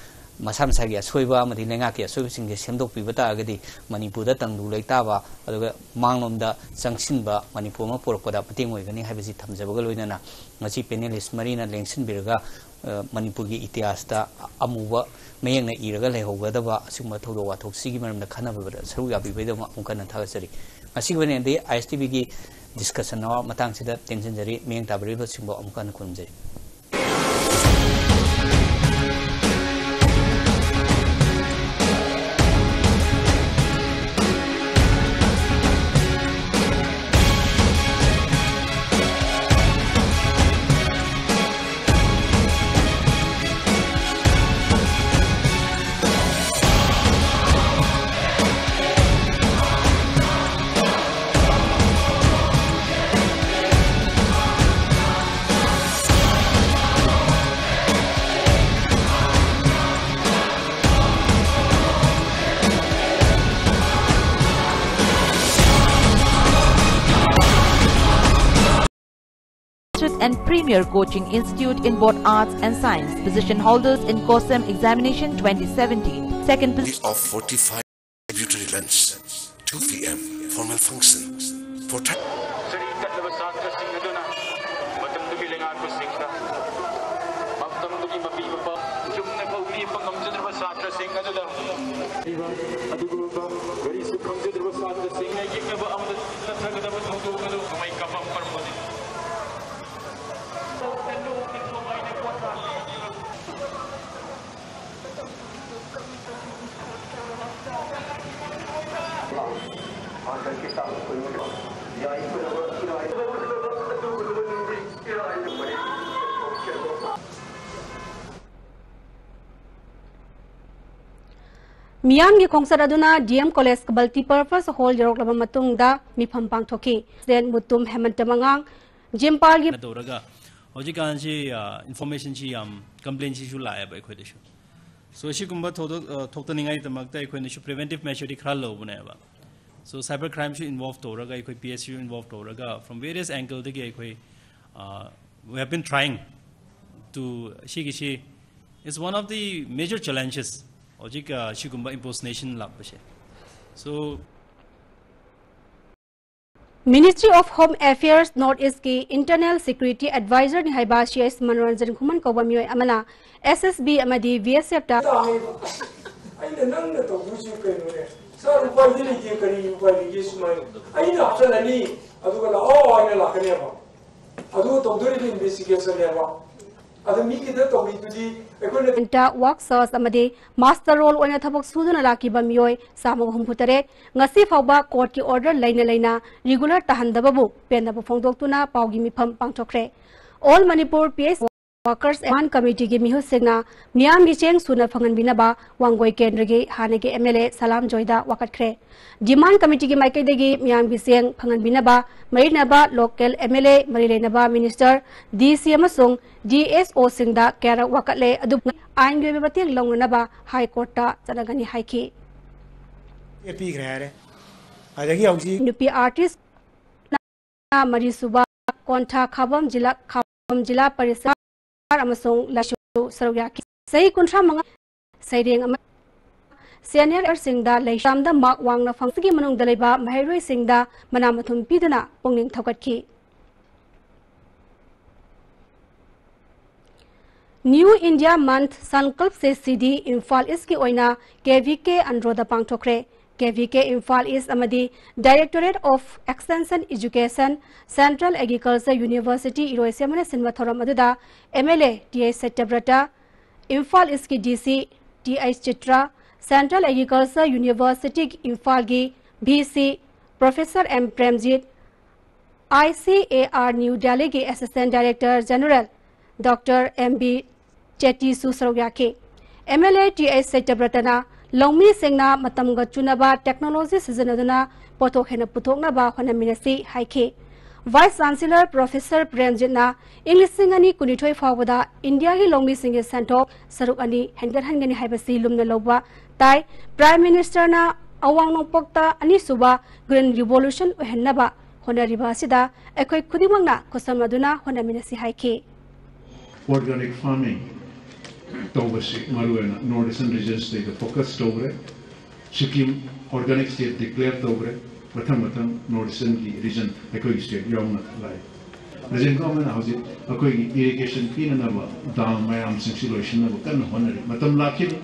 ꯃꯁꯥ ꯃꯁꯥꯒꯤ ꯑꯁꯣꯏꯕ ꯑꯃꯗꯤ ꯂꯩꯉꯥꯛꯀꯤ ꯑꯁꯣꯏꯕꯁꯤꯡꯁꯦ ꯁꯦꯝꯗꯣꯛꯄꯤꯕ ꯇꯥꯔꯒꯗꯤ ꯃꯅꯤꯄꯨꯔꯗ ꯇꯪꯗꯨ ꯂꯩꯇꯥꯕ ꯑꯗꯨꯒ ꯃꯥꯡꯂꯣꯝꯗ ꯆꯪꯁꯤꯟꯕ ꯃꯅꯤꯄꯨꯔ ꯑꯃ ꯄꯨꯔꯛꯄꯗ ꯃꯇꯦꯡ ꯑꯣꯏꯒꯅꯤ ꯍꯥꯏꯕꯁꯤ ꯊꯝꯖꯕꯒ ꯂꯣꯏꯅꯅ, ꯉꯁꯤ ꯄꯦꯅꯦꯂꯤꯁ ꯃꯔꯤꯅ ꯂꯦꯡꯁꯤꯟꯕꯤꯔꯒ, ꯑ, ꯃꯅꯤꯄꯨꯔꯒꯤ ꯏꯇꯤꯍꯥꯁꯇ ꯑꯃꯨꯕ ꯃꯌꯦꯛꯅ ꯏꯔꯒ ꯂꯩꯍꯧꯒꯗꯕ ꯑꯁꯤꯒꯨꯝꯕ ꯊꯧꯗꯣꯛ ꯋꯥꯊꯣꯛꯁꯤꯒꯤ ꯃꯔꯝꯗ ꯈꯟꯅꯕꯗ ꯁꯔꯨꯛ ꯌꯥꯕꯤꯕꯒꯤꯗꯃꯛ ꯑꯃꯨꯛ ꯍꯟꯅ ꯊꯥꯒꯠꯆꯔꯤ꯫ ꯉꯁꯤꯒꯤ ꯑꯣꯏꯅꯗꯤ ꯑꯥꯏ ꯑꯦꯁ ꯇꯤ ꯚꯤꯒꯤ ꯗꯤꯁꯀꯁꯟ ꯑꯋꯥ ꯃꯇꯥꯡꯁꯤꯗ ꯇꯦꯟꯁꯤꯟꯖꯔꯤ꯫ ꯃꯤꯠꯌꯦꯡ ꯇꯥꯕꯤꯔꯤꯕꯁꯤꯡꯕꯨ ꯑꯃꯨꯛ ꯍꯟꯅ ꯈꯨꯔꯨꯝꯖꯔꯤ꯫ And Premier Coaching Institute in both Arts and Science. Position holders in COSEM examination twenty seventeen. Second position. Of forty-five beauty lunch, two p.m. formal function. For ꯆꯔꯤ ꯇꯠꯂꯕ ꯁꯥꯇ꯭ꯔꯁꯤꯡ ꯑꯗꯨꯅ ꯃꯇꯝꯗꯨꯒꯤ ꯂꯩꯉꯥꯛꯄꯁꯤꯡꯗ ꯃꯇꯝꯗꯨꯒꯤ ꯃꯄꯤ ꯃꯄꯥ ꯆꯨꯝꯅ ꯐꯧ ꯅꯦꯛꯄ ꯉꯝꯖꯗ꯭ꯔꯕ ꯁꯥꯇ꯭ꯔꯁꯤꯡ ꯑꯗꯨꯗ ꯑꯗꯨꯒꯨꯝꯂꯕ ꯀꯔꯤꯁꯨ ꯈꯪꯖꯗ꯭ꯔꯕ ꯁꯥꯇ꯭ꯔꯁꯤꯡꯅ ꯌꯦꯛꯅꯕ ꯑꯃꯗ ꯆꯠꯊꯒꯗꯕ ꯊꯧꯗꯣꯛ ꯑꯗꯨ ꯅꯣꯡꯃꯩ ꯀꯥꯞꯄ ꯄꯔꯝꯕꯅꯤ꯫ ꯃꯤꯌꯥꯝꯒꯤ ꯈꯣꯡꯆꯠ ꯑꯗꯨꯅ D M College Multipurpose Hall ꯌꯧꯔꯛꯂꯕ ꯃꯇꯨꯡꯗ ꯃꯤꯐꯝ ꯄꯥꯡꯊꯣꯛꯈꯤ꯫ President ꯃꯨꯇꯨꯝ ꯍꯦꯃꯟꯇ ꯃꯉꯥꯡ, ꯖꯤꯝꯄꯥꯜꯒꯤ ꯇꯧꯔꯒ ꯍꯧꯖꯤꯛꯀꯥꯟꯁꯤ, ꯑ, informationꯁꯤ ꯌꯥꯝ, complaintꯁꯤꯁꯨ ꯂꯥꯛꯑꯦꯕ ꯑꯩꯈꯣꯏꯗꯁꯨ꯫ So, ꯑꯁꯤꯒꯨꯝꯕ ꯊꯧꯗꯣꯛ, ꯑ, ꯊꯣꯛꯇꯅꯤꯡꯉꯥꯏꯒꯤꯗꯃꯛꯇ ꯑꯩꯈꯣꯏꯅꯁꯨ preventive measureꯗꯤ ꯈꯔ ꯂꯧꯕꯅꯦꯕ꯫ So, cyber crimeꯁꯨ involve ꯇꯧꯔꯒ, ꯑꯩꯈꯣꯏ P S U involve ꯇꯧꯔꯒ, from various angleꯗꯒꯤ ꯑꯩꯈꯣꯏ, ꯑ, we have been trying to, ꯁꯤꯒꯤꯁꯤ is one of the major challenges ꯍꯧꯖꯤꯛ, ꯑ, ꯁꯤꯒꯨꯝꯕ impersonation ꯂꯥꯛꯄꯁꯦ꯫ So, Ministry of Home Affairs North Eastꯀꯤ Internal Security Advisorꯅꯤ ꯍꯥꯏꯕ C S ꯃꯅꯣꯔꯟꯖꯟ ꯈꯨꯃꯟ ꯀꯧꯕ ꯃꯤꯑꯣꯏ ꯑꯃꯅ S S B ꯑꯃꯗꯤ B S Fꯇ ꯇꯥꯡꯉꯦꯕ꯫ ꯑꯩꯅ ꯅꯪꯅ ꯇꯧꯗꯣꯏꯁꯤ ꯀꯩꯅꯣꯅꯦ? ꯁꯥꯔ, ꯎꯄꯥꯏꯗꯤ ꯂꯩꯇꯦ, ꯀꯔꯤ ꯎꯄꯥꯏ ꯂꯩꯒꯦ ꯁꯨꯃꯥꯏꯅ? ꯑꯩꯅ ꯍꯥꯞꯆꯜꯂꯅꯤ, ꯑꯗꯨꯒ ꯂꯥꯛꯑꯣ ꯍꯥꯏꯅ ꯂꯥꯛꯀꯅꯦꯕ꯫ ꯑꯗꯨ ꯇꯧꯗꯣꯔꯤꯕ investigationꯅꯦꯕ꯫ ꯑꯗꯨ ꯃꯤꯒꯤꯗ ꯇꯧꯔꯤꯗꯨꯗꯤ ꯑꯩꯈꯣꯏꯅ ꯋꯥꯛ ꯁꯔꯆ ꯑꯃꯗꯤ ꯃꯥꯁꯇꯔ ꯔꯣꯜ ꯑꯣꯏꯅ ꯊꯕꯛ ꯁꯨꯗꯨꯅ ꯂꯥꯛꯈꯤꯕ ꯃꯤꯑꯣꯏ ꯆꯥꯝꯃꯒ ꯍꯨꯝꯐꯨ ꯇꯔꯦꯠ ꯉꯁꯤ ꯐꯥꯎꯕ ꯀꯣꯔꯠꯀꯤ ꯑꯣꯔꯗꯔ ꯂꯩꯅ ꯂꯩꯅ ꯔꯤꯒꯨꯂꯔ ꯇꯥꯍꯟꯗꯕꯕꯨ ꯄꯦꯟꯗꯕ ꯐꯣꯡꯗꯣꯛꯇꯨꯅ ꯄꯥꯎꯒꯤ ꯃꯤꯐꯝ ꯄꯥꯡꯊꯣꯛꯈ꯭ꯔꯦ꯫ All Manipur P S Workers Demand Committeeꯒꯤ ꯃꯤꯍꯨꯠꯁꯤꯡꯅ ꯃꯤꯌꯥꯝꯒꯤ ꯆꯦꯡ ꯁꯨꯅ ꯐꯪꯍꯟꯕꯤꯅꯕ ꯋꯥꯡꯒꯣꯏ ꯀꯦꯟꯗ꯭ꯔꯒꯤ ꯍꯥꯟꯅꯒꯤ M L A Salam ꯖꯣꯏꯗ ꯋꯥꯀꯠꯈ꯭ꯔꯦ꯫ Demand Committeeꯒꯤ ꯃꯥꯏꯀꯩꯗꯒꯤ ꯃꯤꯌꯥꯝꯒꯤ ꯆꯦꯡ ꯐꯪꯍꯟꯕꯤꯅꯕ ꯃꯔꯤ ꯂꯩꯅꯕ local M L A, ꯃꯔꯤ ꯂꯩꯅꯕ minister, D C ꯑꯃꯁꯨꯡ D S Oꯁꯤꯡꯗ ꯀꯌꯥꯔꯛ ꯋꯥꯀꯠꯂꯦ, ꯑꯗꯨꯕꯨ ꯑꯥꯏꯟꯒꯤ ꯑꯣꯏꯕ ꯃꯇꯦꯡ ꯂꯧꯅꯅꯕ High Courtꯇ ꯆꯠꯅꯒꯅꯤ ꯍꯥꯏꯈꯤ꯫ ꯄꯤꯈ꯭ꯔꯦ ꯍꯥꯏꯔꯦ꯫ ꯑꯗꯒꯤ ꯍꯧꯖꯤꯛ ꯅꯨꯄꯤ artist ꯃꯔꯤꯁꯨꯕ ꯀꯣꯟꯊꯥ ꯈꯥꯕꯝ ꯖꯤꯂꯥ, ꯈꯥꯕꯝ ꯖꯤꯂꯥ ꯄꯔꯤꯁꯥꯔ ꯑꯃꯁꯨꯡ ꯂꯥꯏꯁꯣꯟ ꯁꯔꯨꯛ ꯌꯥꯈꯤ꯫ ꯆꯍꯤ ꯀꯨꯟꯊ꯭ꯔꯥ ꯃꯉꯥ ꯁꯩꯔꯦꯡ ꯑꯃ seniorꯁꯤꯡꯗ ꯂꯩꯁꯥꯝꯗ ꯃꯥꯔꯛ ꯋꯥꯡꯅ ꯐꯪꯕꯒꯤ ꯃꯅꯨꯡꯗ ꯂꯩꯕ ꯃꯍꯩꯔꯣꯏꯁꯤꯡꯗ ꯃꯅꯥ ꯃꯊꯨꯝ ꯄꯤꯗꯨꯅ ꯄꯨꯛꯅꯤꯡ ꯊꯧꯒꯠꯈꯤ꯫ New India Month Sankalp Se Siddhi Imphal ꯏꯁꯀꯤ ꯑꯣꯏꯅ K V K ꯑꯟꯗ꯭ꯔꯣꯗ ꯄꯥꯡꯊꯣꯛꯈ꯭ꯔꯦ꯫ K V K Imphal ꯏꯁ ꯑꯃꯗꯤ Directorate of Extension Education, Central Agriculture University ꯏꯔꯣꯏꯁꯦꯝꯕꯅ ꯁꯤꯟꯕ ꯊꯧꯔꯝ ꯑꯗꯨꯗ M L A T H ꯁꯠꯇ꯭ꯌꯕ꯭ꯔꯇ, Imphal ꯏꯁꯀꯤ D C T H ꯆꯤꯇ꯭ꯔ, Central Agriculture University ꯏꯝꯐꯥꯜꯒꯤ V C Professor M Premjit, I C A R New Delhi ꯒꯤ Assistant Director General Doctor M B Chetty ꯁꯨ ꯁꯔꯨꯛ ꯌꯥꯈꯤ꯫ M L A T H ꯁꯇ꯭ꯌꯕ꯭ꯔꯇꯅ ꯂꯧꯃꯤꯁꯤꯡꯅ ꯃꯇꯝꯒ ꯆꯨꯅꯕ technology ꯁꯤꯖꯤꯟꯅꯗꯨꯅ ꯄꯣꯠꯊꯣꯛ ꯍꯦꯟꯅ ꯄꯨꯊꯣꯛꯅꯕ ꯍꯣꯠꯅꯃꯤꯟꯅꯁꯤ ꯍꯥꯏꯈꯤ꯫ Vice Chancellor Professor ꯄ꯭ꯔꯦꯝꯖꯤꯠꯅ ꯏꯪ ꯂꯤꯁꯤꯡ ꯑꯅꯤ ꯀꯨꯟꯅꯤꯊꯣꯏ ꯐꯥꯎꯕꯗ ꯏꯟꯗꯤꯌꯥꯒꯤ ꯂꯧꯃꯤꯁꯤꯡꯒꯤ ꯁꯦꯟꯊꯣꯛ ꯁꯔꯨꯛ ꯑꯅꯤ ꯍꯦꯟꯒꯠꯍꯟꯒꯅꯤ ꯍꯥꯏꯕꯁꯤ ꯂꯨꯝꯅ ꯂꯧꯕ ꯇꯥꯏ꯫ Prime Ministerꯅ ꯑꯋꯥꯡ ꯅꯣꯡꯄꯣꯛꯇ ꯑꯅꯤꯁꯨꯕ Green Revolution ꯑꯣꯏꯍꯟꯅꯕ ꯍꯣꯠꯅꯔꯤꯕ ꯑꯁꯤꯗ ꯑꯩꯈꯣꯏ ꯈꯨꯗꯤꯡꯃꯛꯅ ꯈꯨꯠꯁꯝꯅꯗꯨꯅ ꯍꯣꯠꯅꯃꯤꯟꯅꯁꯤ ꯍꯥꯏꯈꯤ꯫ Organic farming ꯇꯧꯕꯁꯤ ꯃꯔꯨꯑꯣꯏꯅ North Eastern Region ꯁꯤꯗꯩꯗ focus ꯇꯧꯈ꯭ꯔꯦ꯫ ꯁꯤꯛꯀꯤꯝ organic state declare ꯇꯧꯈ꯭ꯔꯦ꯫ ꯃꯊꯪ ꯃꯊꯪ North Easternꯒꯤ region ꯑꯩꯈꯣꯏꯒꯤ state ꯌꯥꯎꯅ ꯂꯥꯛꯏ꯫ Region governmentꯅ ꯍꯧꯖꯤꯛ ꯑꯩꯈꯣꯏꯒꯤ irrigation ꯄꯤꯅꯅꯕ dam ꯃꯌꯥꯝꯁꯤꯡꯁꯤ ꯂꯣꯏꯁꯤꯟꯅꯕ ꯀꯟꯅ ꯍꯣꯠꯅꯔꯤ꯫ ꯃꯇꯝ ꯂꯥꯛꯈꯤꯅꯤ,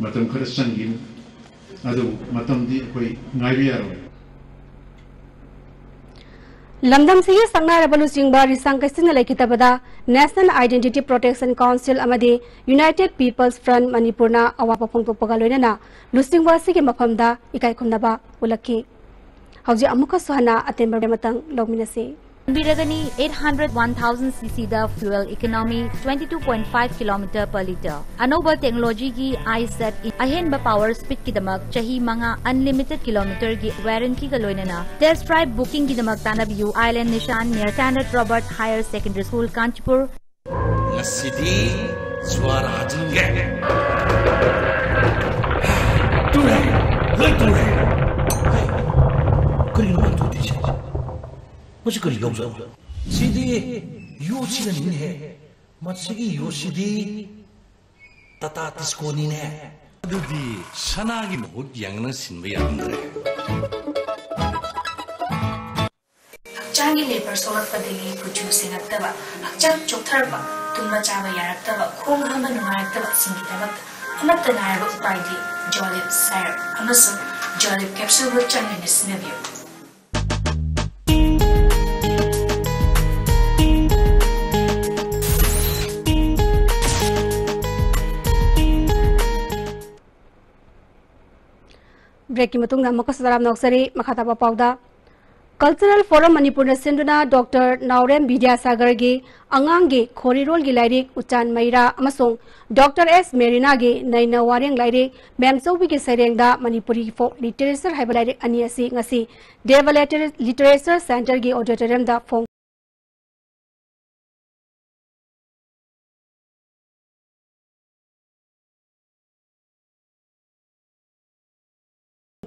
ꯃꯇꯝ ꯈꯔ ꯆꯪꯈꯤꯅꯤ, ꯑꯗꯨꯕꯨ ꯃꯇꯝꯗꯤ ꯑꯩꯈꯣꯏ ꯉꯥꯏꯕ ꯌꯥꯔꯣꯏ꯫ ꯂꯝꯗꯝꯁꯤꯒꯤ ꯁꯛꯅꯥꯏꯔꯕ ꯂꯨꯆꯤꯡꯕ ꯔꯤꯁꯥꯡ ꯀꯩꯁꯤꯡꯅ ꯂꯩꯈꯤꯗꯕꯗ National Identity Protection Council ꯑꯃꯗꯤ United People's Front ꯃꯅꯤꯄꯨꯔꯅ ꯑꯋꯥꯕ ꯐꯣꯡꯗꯣꯛꯄꯒ ꯂꯣꯏꯅꯅ ꯂꯨꯆꯤꯡꯕ ꯑꯁꯤꯒꯤ ꯃꯐꯝꯗ ꯏꯀꯥꯏ ꯈꯨꯝꯅꯕ ꯎꯠꯂꯛꯈꯤ꯫ ꯍꯧꯖꯤꯛ ꯑꯃꯨꯛꯀꯁꯨ ꯍꯟꯅ ꯑꯇꯦꯟꯕ ꯃꯇꯥꯡ ꯂꯧꯃꯤꯟꯅꯁꯤ꯫ ꯈꯟꯕꯤꯔꯒꯅꯤ, eight hundred one thousand C C ꯗ fuel economy, twenty two point five kilometer per liter꯫ ꯑꯅꯧꯕ technologyꯒꯤ iSet ꯑꯍꯦꯟꯕ power speedꯀꯤꯗꯃꯛ ꯆꯍꯤ ꯃꯉꯥ unlimited kilometerꯒꯤ warrantyꯒ ꯂꯣꯏꯅꯅ test drive bookingꯒꯤꯗꯃꯛ ꯇꯥꯟꯅꯕꯤꯌꯨ꯫ Island Nishan near Standard Robert Higher Secondary School, Kanchipur꯫ ꯉꯁꯤꯗꯤ ꯖ꯭ꯋꯥꯔ ꯍꯥꯖꯤꯟꯒꯦ꯫ ꯇꯨꯔꯦ, ꯂꯣꯏ ꯇꯨꯔꯦ꯫ ꯀꯔꯤꯅꯣ ꯃꯥ ꯇꯨꯗꯣꯏꯁꯦ? ꯃꯁꯤ ꯀꯔꯤ ꯌꯥꯎꯖꯥꯠꯅꯣ? ꯁꯤꯗꯤ ꯌꯣꯠꯁꯤꯅꯅꯤꯅꯦꯍꯦ꯫ ꯃꯁꯤꯒꯤ ꯌꯣꯠꯁꯤꯗꯤ ꯇꯥꯇꯥ ꯇꯤꯁꯀꯣꯅꯤꯅꯦ꯫ ꯑꯗꯨꯗꯤ ꯁꯅꯥꯒꯤ ꯃꯍꯨꯠ ꯌꯦꯡꯅ ꯁꯤꯟꯕ ꯌꯥꯔꯝꯗ꯭ꯔꯦ꯫ ꯍꯛꯆꯥꯡꯒꯤ ꯂꯦꯕꯔ ꯁꯣꯛꯂꯛꯄꯗꯒꯤ ꯀꯨꯆꯨ ꯁꯦꯡꯉꯛꯇꯕ, ꯍꯛꯆꯥꯡ ꯆꯣꯛꯊꯔꯛꯄ, ꯇꯨꯝꯕ ꯆꯥꯕ ꯌꯥꯔꯛꯇꯕ, ꯈꯣꯡ ꯍꯥꯝꯕ ꯅꯨꯡꯉꯥꯏꯔꯛꯇꯕꯁꯤꯡꯒꯤꯗꯃꯛꯇ ꯑꯃꯠꯇ ꯉꯥꯏꯔꯕ ꯎꯄꯥꯏꯗꯤ ꯖꯣꯂꯤꯞ ꯁꯥꯏꯔꯞ ꯑꯃꯁꯨꯡ ꯖꯣꯂꯤꯞ ꯀꯦꯞꯁꯨꯜꯕꯨ ꯆꯥꯡ ꯅꯥꯏꯅ ꯁꯤꯖꯤꯟꯅꯕꯤꯌꯨ꯫ ꯕ꯭ꯔꯦꯛꯀꯤ ꯃꯇꯨꯡꯗ ꯑꯃꯨꯛꯀꯁꯨ ꯇꯔꯥꯝꯅ ꯑꯣꯛꯆꯔꯤ꯫ ꯃꯈꯥ ꯇꯥꯕ ꯄꯥꯎꯗ, ꯀꯜꯆꯔꯦꯜ ꯐꯣꯔꯝ ꯃꯅꯤꯄꯨꯔꯅ ꯁꯤꯟꯗꯨꯅ ꯗꯣꯛꯇꯔ ꯅꯥꯎꯔꯦꯝ ꯕꯤꯗ꯭ꯌꯥꯁꯥꯒꯔꯒꯤ ꯑꯉꯥꯡꯒꯤ ꯈꯣꯔꯤꯔꯣꯜꯒꯤ ꯂꯥꯏꯔꯤꯛ ꯎꯆꯥꯟ ꯃꯩꯔꯥ ꯑꯃꯁꯨꯡ ꯗꯣꯛꯇꯔ ꯑꯦꯁ ꯃꯦꯔꯤꯅꯥꯒꯤ ꯅꯩꯅ ꯋꯥꯔꯦꯡ ꯂꯥꯏꯔꯤꯛ ꯃꯦꯝꯆꯧꯕꯤꯒꯤ ꯁꯩꯔꯦꯡꯗ ꯃꯅꯤꯄꯨꯔꯤ ꯐꯣꯛ ꯂꯤꯇꯔꯦꯆꯔ ꯍꯥꯏꯕ ꯂꯥꯏꯔꯤꯛ ꯑꯅꯤ ꯑꯁꯤ ꯉꯁꯤ ꯗꯦꯕ ꯂꯤꯇꯔꯦ-, ꯂꯤꯇꯔꯦꯆꯔ ꯁꯦꯟꯇꯔꯒꯤ ꯑꯣꯗꯤꯇꯣꯔꯤꯌꯝꯗ ꯐꯣꯡ-,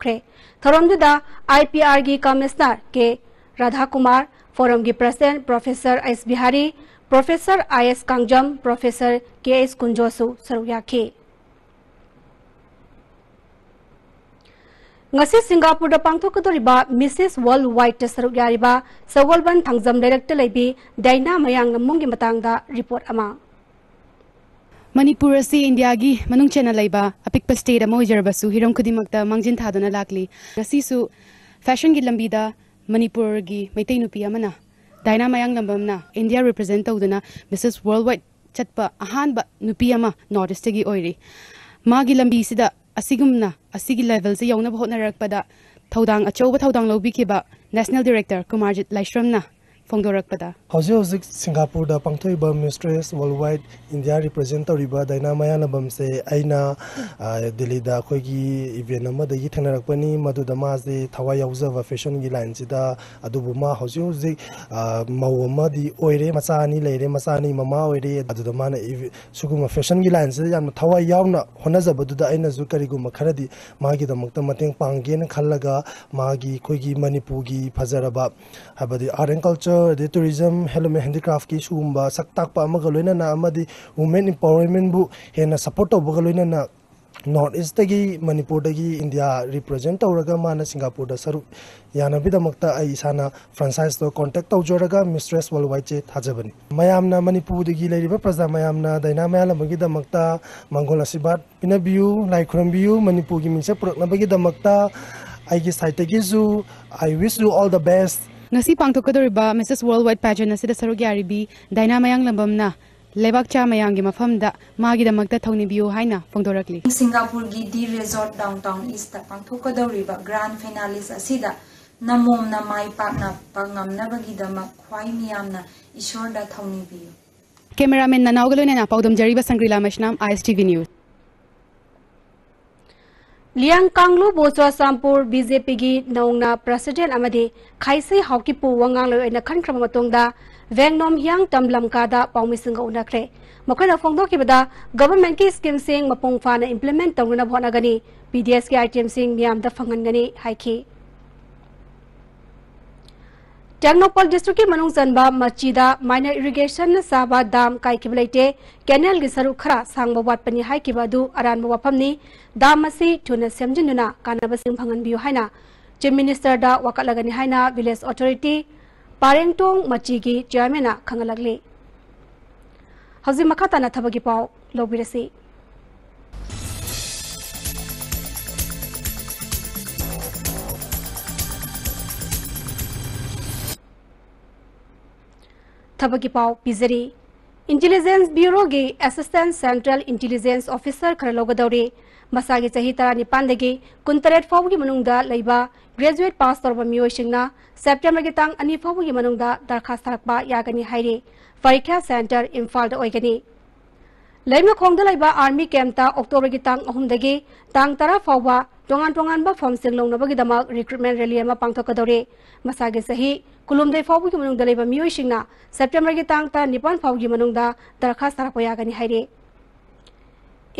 ꯈ꯭ꯔꯦ꯫ ꯊꯧꯔꯝꯗꯨꯗ ꯑꯥꯏ ꯄꯤ ꯑꯥꯔꯒꯤ ꯀꯃꯤꯁꯅꯔ ꯀꯦ ꯔꯥꯙꯥꯀꯨꯃꯥꯔ, ꯐꯣꯔꯝꯒꯤ president professor H Bihari, professor I S Kangjam, professor K H Kunjoshu ꯁꯔꯨꯛ ꯌꯥꯈꯤ꯫ ꯉꯁꯤ ꯁꯤꯡꯒꯥꯄꯨꯔꯗ ꯄꯥꯡꯊꯣꯛꯀꯗꯧꯔꯤꯕ ꯃꯤꯁꯦꯁ ꯋꯥꯔꯜ ꯋꯥꯏꯗꯇ ꯁꯔꯨꯛ ꯌꯥꯔꯤꯕ ꯁꯒꯣꯜꯕꯟ ꯊꯥꯡꯖꯝ ꯂꯩꯔꯛꯇ ꯂꯩꯕꯤ ꯗꯥꯏꯅꯥ ꯃꯌꯥꯡ ꯂꯝꯕꯨꯡꯒꯤ ꯃꯇꯥꯡꯗ ꯔꯤꯄꯣꯔꯠ ꯑꯃ꯫ ꯃꯅꯤꯄꯨꯔ ꯑꯁꯤ ꯏꯟꯗꯤꯌꯥꯒꯤ ꯃꯅꯨꯡ ꯆꯟꯅ ꯂꯩꯕ ꯑꯄꯤꯛꯄ ꯁ꯭ꯇꯦꯠ ꯑꯃ ꯑꯣꯏꯖꯔꯕꯁꯨ, ꯍꯤꯔꯝ ꯈꯨꯗꯤꯡꯃꯛꯇ ꯃꯥꯡꯖꯤꯟ ꯊꯥꯗꯨꯅ ꯂꯥꯛꯂꯤ꯫ ꯉꯁꯤꯁꯨ ꯐꯦꯁꯟꯒꯤ ꯂꯝꯕꯤꯗ ꯃꯅꯤꯄꯨꯔꯒꯤ ꯃꯩꯇꯩ ꯅꯨꯄꯤ ꯑꯃꯅ, ꯗꯥꯏꯅꯥ ꯃꯌꯥꯡꯂꯝꯕꯝꯅ ꯏꯟꯗꯤꯌꯥ ꯔꯤꯄ꯭ꯔꯖꯦꯟꯠ ꯇꯧꯗꯨꯅ ꯃꯤꯁꯦꯁ ꯋꯥꯔꯜ ꯋꯥꯏꯗ ꯆꯠꯄ ꯑꯍꯥꯟꯕ ꯅꯨꯄꯤ ꯑꯃ ꯅꯣꯔꯠ ꯏꯁꯇꯒꯤ ꯑꯣꯏꯔꯤ꯫ ꯃꯥꯒꯤ ꯂꯝꯕꯤꯁꯤꯗ ꯑꯁꯤꯒꯨꯝꯅ, ꯑꯁꯤꯒꯤ ꯂꯦꯚꯦꯜꯁꯦ ꯌꯧꯅꯕ ꯍꯣꯠꯅꯔꯛꯄꯗ ꯊꯧꯗꯥꯡ, ꯑꯆꯧꯕ ꯊꯧꯗꯥꯡ ꯂꯧꯕꯤꯈꯤꯕ ꯅꯦꯁꯅꯦꯜ ꯗꯤꯔꯦꯛꯇꯔ ꯀꯨꯃꯥꯔꯖꯤꯠ ꯂꯥꯏꯁ꯭ꯔꯝꯅ ꯐꯣꯡꯗꯣꯔꯛꯄꯗ, ꯍꯧꯖꯤꯛ ꯍꯧꯖꯤꯛ ꯁꯤꯡꯒꯥꯄꯨꯔꯗ ꯄꯥꯡꯊꯣꯛꯏꯕ ꯃꯤꯁꯇ꯭ꯔꯦꯁ ꯋꯥꯔꯜ ꯋꯥꯏꯗ ꯏꯟꯗꯤꯌꯥ ꯔꯤꯄ꯭ꯔꯖꯦꯟꯠ ꯇꯧꯔꯤꯕ ꯗꯥꯏꯅꯥ ꯃꯌꯥꯡꯂꯝꯕꯝꯁꯦ ꯑꯩꯅ, ꯑ, ꯗꯦꯜꯂꯤꯗ ꯑꯩꯈꯣꯏꯒꯤ ꯏꯚꯦꯟꯠ ꯑꯃꯗꯒꯤ ꯊꯦꯡꯅꯔꯛꯄꯅꯤ꯫ ꯃꯗꯨꯗ ꯃꯥꯁꯦ ꯊꯋꯥꯏ ꯌꯥꯎꯖꯕ ꯐꯦꯁꯟꯒꯤ ꯂꯥꯏꯟꯁꯤꯗ, ꯑꯗꯨꯕꯨ ꯃꯥ ꯍꯧꯖꯤꯛ ꯍꯧꯖꯤꯛ, ꯑ, ꯃꯧ ꯑꯃꯗꯤ ꯑꯣꯏꯔꯦ, ꯃꯆꯥ ꯑꯅꯤ ꯂꯩꯔꯦ, ꯃꯆꯥ ꯑꯅꯤ ꯃꯃꯥ ꯑꯣꯏꯔꯦ꯫ ꯑꯗꯨꯗ ꯃꯥꯅ ꯏꯚ-, ꯁꯤꯒꯨꯝꯕ ꯐꯦꯁꯟꯒꯤ ꯂꯥꯏꯟꯁꯤꯗ ꯌꯥꯝꯅ ꯊꯋꯥꯏ ꯌꯥꯎꯅ ꯍꯣꯠꯅꯖꯕꯗꯨꯗ ꯑꯩꯅꯁꯨ ꯀꯔꯤꯒꯨꯝꯕ ꯈꯔꯗꯤ ꯃꯥꯒꯤꯗꯃꯛꯇ ꯃꯇꯦꯡ ꯄꯥꯡꯒꯦꯅ ꯈꯜꯂꯒ, ꯃꯥꯒꯤ ꯑꯩꯈꯣꯏꯒꯤ ꯃꯅꯤꯄꯨꯔꯒꯤ ꯐꯖꯔꯕ, ꯍꯥꯏꯕꯗꯤ ꯑꯥꯔꯠ ꯑꯦꯟ ꯀꯜꯆꯔ, ꯑꯗꯩ ꯇꯨꯔꯤꯖꯝ, ꯍꯦꯟꯂꯨꯝ ꯑꯦꯟ ꯍꯦꯟꯗꯤꯀ꯭ꯔꯥꯐꯀꯤ ꯁꯤꯒꯨꯝꯕ ꯁꯛ ꯇꯥꯛꯄ ꯑꯃꯒ ꯂꯣꯏꯅꯅ ꯑꯃꯗꯤ ꯋꯨꯃꯦꯟ ꯑꯦꯝꯄꯥꯋꯔꯃꯦꯟꯕꯨ ꯍꯦꯟꯅ ꯁꯄꯣꯔꯠ ꯇꯧꯕꯒ ꯂꯣꯏꯅꯅ ꯅꯣꯔꯠ ꯏꯁꯇꯒꯤ ꯃꯅꯤꯄꯨꯔꯗꯒꯤ ꯏꯟꯗꯤꯌꯥ ꯔꯤꯄ꯭ꯔꯖꯦꯟꯠ ꯇꯧꯔꯒ ꯃꯥꯅ ꯁꯤꯡꯒꯥꯄꯨꯔꯗ ꯁꯔꯨꯛ ꯌꯥꯅꯕꯒꯤꯗꯃꯛꯇ ꯑꯩ ꯏꯁꯥꯅ ꯐ꯭ꯔꯥꯟꯆꯥꯏꯖꯇꯣ ꯀꯣꯟꯇꯦꯛ ꯇꯧꯖꯔꯒ ꯃꯤꯁꯇ꯭ꯔꯦꯁ ꯋꯥꯔꯜ ꯋꯥꯏꯗꯁꯦ ꯊꯥꯖꯕꯅꯤ꯫ ꯃꯌꯥꯝꯅ, ꯃꯅꯤꯄꯨꯔꯗꯒꯤ ꯂꯩꯔꯤꯕ ꯄ꯭ꯔꯖꯥ ꯃꯌꯥꯝꯅ ꯗꯥꯏꯅꯥ ꯃꯌꯥꯡꯂꯝꯕꯝꯒꯤꯗꯃꯛꯇ ꯃꯪꯒꯣꯜ ꯑꯁꯤꯔꯕꯥꯗ ꯄꯤꯅꯕꯤꯌꯨ, ꯂꯥꯏ ꯈꯨꯔꯨꯝꯕꯤꯌꯨ, ꯃꯅꯤꯄꯨꯔꯒꯤ ꯃꯤꯡꯆꯠ ꯄꯨꯔꯛꯅꯕꯒꯤꯗꯃꯛꯇ ꯑꯩꯒꯤ ꯁꯥꯏꯠꯇꯒꯤꯁꯨ I wish you all the best꯫ ꯉꯁꯤ ꯄꯥꯡꯊꯣꯛꯀꯗꯧꯔꯤꯕ ꯃꯤꯁꯦꯁ ꯋꯥꯔꯜ ꯋꯥꯏꯗ ꯄꯦꯖꯦꯟꯠ ꯑꯁꯤꯗ ꯁꯔꯨꯛ ꯌꯥꯔꯤꯕꯤ ꯗꯥꯏꯅꯥ ꯃꯌꯥꯡꯂꯝꯕꯝꯅ ꯂꯩꯕꯥꯛ ꯆꯥ ꯃꯌꯥꯝꯒꯤ ꯃꯐꯝꯗ ꯃꯥꯒꯤꯗꯃꯛꯇ ꯊꯧꯅꯤꯕꯤꯌꯨ ꯍꯥꯏꯅ ꯐꯣꯡꯗꯣꯔꯛꯂꯤ꯫ ꯁꯤꯡꯒꯥꯄꯨꯔꯒꯤ ꯗꯤ ꯔꯦꯖꯣꯔꯠ ꯗꯥꯎꯟꯇꯥꯎꯟ ꯏꯁꯇ ꯄꯥꯡꯊꯣꯛꯀꯗꯧꯔꯤꯕ ꯒ꯭ꯔꯥꯟ ꯐꯤꯅꯥꯂꯤꯁ ꯑꯁꯤꯗ ꯅꯃꯣꯝꯅ ꯃꯥꯏ ꯄꯥꯛꯅ ꯄꯥꯛꯉꯝꯅꯕꯒꯤꯗꯃꯛ ꯈ꯭ꯋꯥꯏ ꯃꯤꯌꯥꯝꯅ ꯏꯁꯣꯔꯗ ꯊꯧꯅꯤꯕꯤꯌꯨ꯫ ꯀꯦꯃꯦꯔꯥꯃꯦꯟ ꯅꯅꯥꯎꯒ ꯂꯣꯏꯅꯅ ꯄꯥꯎꯗꯝꯖꯔꯤꯕ Sangrila Meisnam, I S T V news. Liyang ꯀꯥꯡꯂꯨꯕꯨ ꯆꯨꯔꯥꯆꯥꯟꯄꯨꯔ ꯕꯤ ꯖꯦ ꯄꯤꯒꯤ ꯅꯧꯅ ꯄ꯭ꯔꯁꯤꯗꯦꯟ ꯑꯃꯗꯤ ꯈꯥꯏꯁꯩ ꯍꯥꯎꯀꯤꯞꯄꯨ ꯋꯥ ꯉꯥꯡꯂꯣꯏ ꯑꯣꯏꯅ ꯈꯟꯈ꯭ꯔꯕ ꯃꯇꯨꯡꯗ ꯚꯦꯡꯅꯣꯝ ꯍꯤꯌꯥꯡ ꯇꯝ ꯂꯝꯀꯥꯗ ꯄꯥꯎꯃꯤꯁꯤꯡꯒ ꯎꯅꯈ꯭ꯔꯦ꯫ ꯃꯈꯣꯏꯅ ꯐꯣꯡꯗꯣꯛꯈꯤꯕꯗ ꯒꯚꯔꯟꯃꯦꯟꯠꯀꯤ ꯁ꯭ꯀꯤꯝꯁꯤꯡ ꯃꯄꯨꯡ ꯐꯥꯅ ꯏꯝꯄ꯭ꯂꯤꯃꯦꯟꯠ ꯇꯧꯅꯅꯕ ꯍꯣꯠꯅꯒꯅꯤ, ꯄꯤ ꯗꯤ ꯑꯦꯁꯀꯤ ꯑꯥꯏꯇꯦꯝꯁꯤꯡ ꯃꯤꯌꯥꯝꯗ ꯐꯪꯍꯟꯒꯅꯤ ꯍꯥꯏꯈꯤ꯫ ꯇꯦꯡꯅꯧꯄꯜ ꯗꯤꯁꯇ꯭ꯔꯤꯛꯀꯤ ꯃꯅꯨꯡ ꯆꯟꯕ ꯃꯆꯤꯗ ꯃꯥꯏꯅꯔ ꯏꯔꯤꯒꯦꯁꯟꯅ ꯁꯥꯕ ꯗꯥꯝ ꯀꯥꯏꯈꯤꯕ ꯂꯩꯇꯦ, ꯀꯦꯅꯦꯜꯒꯤ ꯁꯔꯨꯛ ꯈꯔ ꯁꯥꯡꯕ ꯋꯥꯠꯄꯅꯤ ꯍꯥꯏꯈꯤꯕ ꯑꯗꯨ ꯑꯔꯥꯟꯕ ꯋꯥꯐꯝꯅꯤ꯫ ꯗꯥꯝ ꯑꯁꯤ ꯊꯨꯅ ꯁꯦꯝꯖꯤꯟꯗꯨꯅ ꯀꯥꯟꯅꯕꯁꯤꯡ ꯐꯪꯍꯟꯕꯤꯌꯨ ꯍꯥꯏꯅ ꯆꯤꯐ ꯃꯤꯅꯤꯁꯇꯔꯗ ꯋꯥꯀꯠꯂꯒꯅꯤ ꯍꯥꯏꯅ ꯚꯤꯂꯦꯖ ꯑꯣꯊꯣꯔꯤꯇꯤ ꯄꯥꯔꯦꯡꯇꯣꯡ ꯃꯆꯤꯒꯤ ꯆꯤꯌꯔꯃꯦꯟꯅ ꯈꯪꯍꯜꯂꯛꯂꯤ꯫ ꯍꯧꯖꯤꯛ ꯃꯈꯥ ꯇꯥꯅ ꯊꯕꯛꯀꯤ ꯄꯥꯎ ꯂꯧꯕꯤꯔꯁꯤ꯫ ꯊꯕꯛꯀꯤ ꯄꯥꯎ ꯄꯤꯖꯔꯤ꯫ ꯏꯟꯇꯦꯂꯤꯖꯦꯟꯁ ꯕ꯭ꯌꯨꯔꯣꯒꯤ ꯑꯦꯁꯤꯁꯇꯦꯟꯠ ꯁꯦꯟꯇ꯭ꯔꯦꯜ ꯏꯟꯇꯦꯂꯤꯖꯦꯟꯁ ꯑꯣꯐꯤꯁꯥꯔ ꯈꯔ ꯂꯧꯒꯗꯧꯔꯤ꯫ ꯃꯁꯥꯒꯤ ꯆꯍꯤ ꯇꯔꯥꯅꯤꯄꯥꯟꯗꯒꯤ ꯀꯨꯟꯇꯔꯦꯠ ꯐꯥꯎꯕꯒꯤ ꯃꯅꯨꯡꯗ ꯂꯩꯕ ꯒ꯭ꯔꯦꯖꯨꯑꯦꯠ ꯄꯥꯁ ꯇꯧꯔꯕ ꯃꯤꯑꯣꯏꯁꯤꯡꯅ ꯁꯦꯞꯇꯦꯝꯕꯔꯒꯤ ꯇꯥꯡ ꯑꯅꯤ ꯐꯥꯎꯕꯒꯤ ꯃꯅꯨꯡꯗ ꯗꯔꯈꯥꯁ ꯊꯥꯔꯛꯄ ꯌꯥꯒꯅꯤ ꯍꯥꯏꯔꯤ꯫ ꯄꯔꯤꯈ꯭ꯌꯥ ꯁꯦꯟꯇꯔ ꯏꯝꯐꯥꯜꯗ ꯑꯣꯏꯒꯅꯤ꯫ ꯂꯩꯃꯈꯣꯡꯗ ꯂꯩꯕ ꯑꯥꯔꯃꯤ ꯀꯦꯝꯞꯇ ꯑꯣꯛꯇꯣꯕꯔꯒꯤ ꯇꯥꯡ ꯑꯍꯨꯝꯗꯒꯤ ꯇꯥꯡ ꯇꯔꯥ ꯐꯥꯎꯕ ꯇꯣꯉꯥꯟ ꯇꯣꯉꯥꯟꯕ ꯐꯣꯝꯁꯤꯡ ꯂꯧꯅꯕꯒꯤꯗꯃꯛ ꯔꯤꯀ꯭ꯔꯨꯠꯃꯦꯟꯠ ꯔꯦꯂꯤ ꯑꯃ ꯄꯥꯡꯊꯣꯛꯀꯗꯧꯔꯤ꯫ ꯃꯁꯥꯒꯤ ꯆꯍꯤ ꯀꯨꯟꯍꯨꯝꯗꯣꯏ ꯐꯥꯎꯕꯒꯤ ꯃꯅꯨꯡꯗ ꯂꯩꯕ ꯃꯤꯑꯣꯏꯁꯤꯡꯅ ꯁꯦꯞꯇꯦꯝꯕꯔꯒꯤ ꯇꯥꯡ ꯇꯔꯥꯅꯤꯄꯥꯟ ꯐꯥꯎꯕꯒꯤ ꯃꯅꯨꯡꯗ ꯗꯔꯈꯥꯁ ꯊꯥꯔꯛꯄ ꯌꯥꯒꯅꯤ ꯍꯥꯏꯔꯤ꯫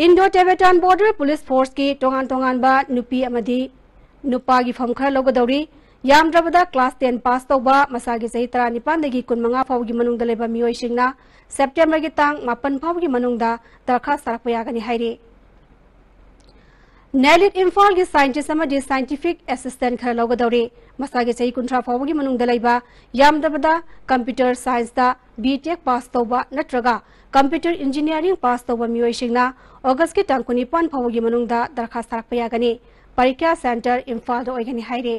ꯏꯟꯗꯣ ꯇꯤꯕꯦꯇꯥꯟ ꯕꯣꯔꯗꯔ ꯄꯨꯂꯤꯁ ꯐꯣꯔꯁꯀꯤ ꯇꯣꯉꯥꯟ ꯇꯣꯉꯥꯟꯕ ꯅꯨꯄꯤ ꯑꯃꯗꯤ ꯅꯨꯄꯥꯒꯤ ꯐꯝ ꯈꯔ ꯂꯧꯒꯗꯧꯔꯤ꯫ ꯌꯥꯝꯗ꯭ꯔꯕꯗ ꯀ꯭ꯂꯥꯁ ꯇꯦꯟ ꯄꯥꯁ ꯇꯧꯕ, ꯃꯁꯥꯒꯤ ꯆꯍꯤ ꯇꯔꯥꯅꯤꯄꯥꯟꯗꯒꯤ ꯀꯨꯟꯃꯉꯥ ꯐꯥꯎꯕꯒꯤ ꯃꯅꯨꯡꯗ ꯂꯩꯕ ꯃꯤꯑꯣꯏꯁꯤꯡꯅ ꯁꯦꯞꯇꯦꯝꯕꯔꯒꯤ ꯇꯥꯡ ꯃꯥꯄꯟ ꯐꯥꯎꯕꯒꯤ ꯃꯅꯨꯡꯗ ꯗꯔꯈꯥꯁ ꯊꯥꯔꯛꯄ ꯌꯥꯒꯅꯤ ꯍꯥꯏꯔꯤ꯫ ꯅꯦꯂꯤꯠ ꯏꯝꯐꯥꯜꯒꯤ ꯁꯥꯏꯟꯇꯤꯁ ꯑꯃꯗꯤ ꯁꯥꯏꯟꯇꯤꯐꯤꯛ ꯑꯦꯁꯤꯁꯇꯦꯟꯠ ꯈꯔ ꯂꯧꯒꯗꯧꯔꯤ꯫ ꯃꯁꯥꯒꯤ ꯆꯍꯤ ꯀꯨꯟꯊ꯭ꯔꯥ ꯐꯥꯎꯕꯒꯤ ꯃꯅꯨꯡꯗ ꯂꯩꯕ, ꯌꯥꯝꯗ꯭ꯔꯕꯗ ꯀꯝꯄ꯭ꯌꯨꯇꯔ ꯁꯥꯏꯟꯁꯇ ꯕꯤ ꯇꯦꯛ ꯄꯥꯁ ꯇꯧꯕ ꯅꯠꯇ꯭ꯔꯒ ꯀꯝꯄ꯭ꯌꯨꯇꯔ ꯏꯟꯖꯤꯅꯤꯌꯥꯔꯤꯡ ꯄꯥꯁ ꯇꯧꯕ ꯃꯤꯑꯣꯏꯁꯤꯡꯅ ꯑꯣꯒꯁꯀꯤ ꯇꯥꯡ ꯀꯨꯟꯅꯤꯄꯥꯟ ꯐꯥꯎꯕꯒꯤ ꯃꯅꯨꯡꯗ ꯗꯔꯈꯥꯁ ꯊꯥꯔꯛꯄ ꯌꯥꯒꯅꯤ꯫ ꯄꯔꯤꯈ꯭ꯌꯥ ꯁꯦꯟꯇꯔ ꯏꯝꯐꯥꯜꯗ ꯑꯣꯏꯒꯅꯤ ꯍꯥꯏꯔꯤ꯫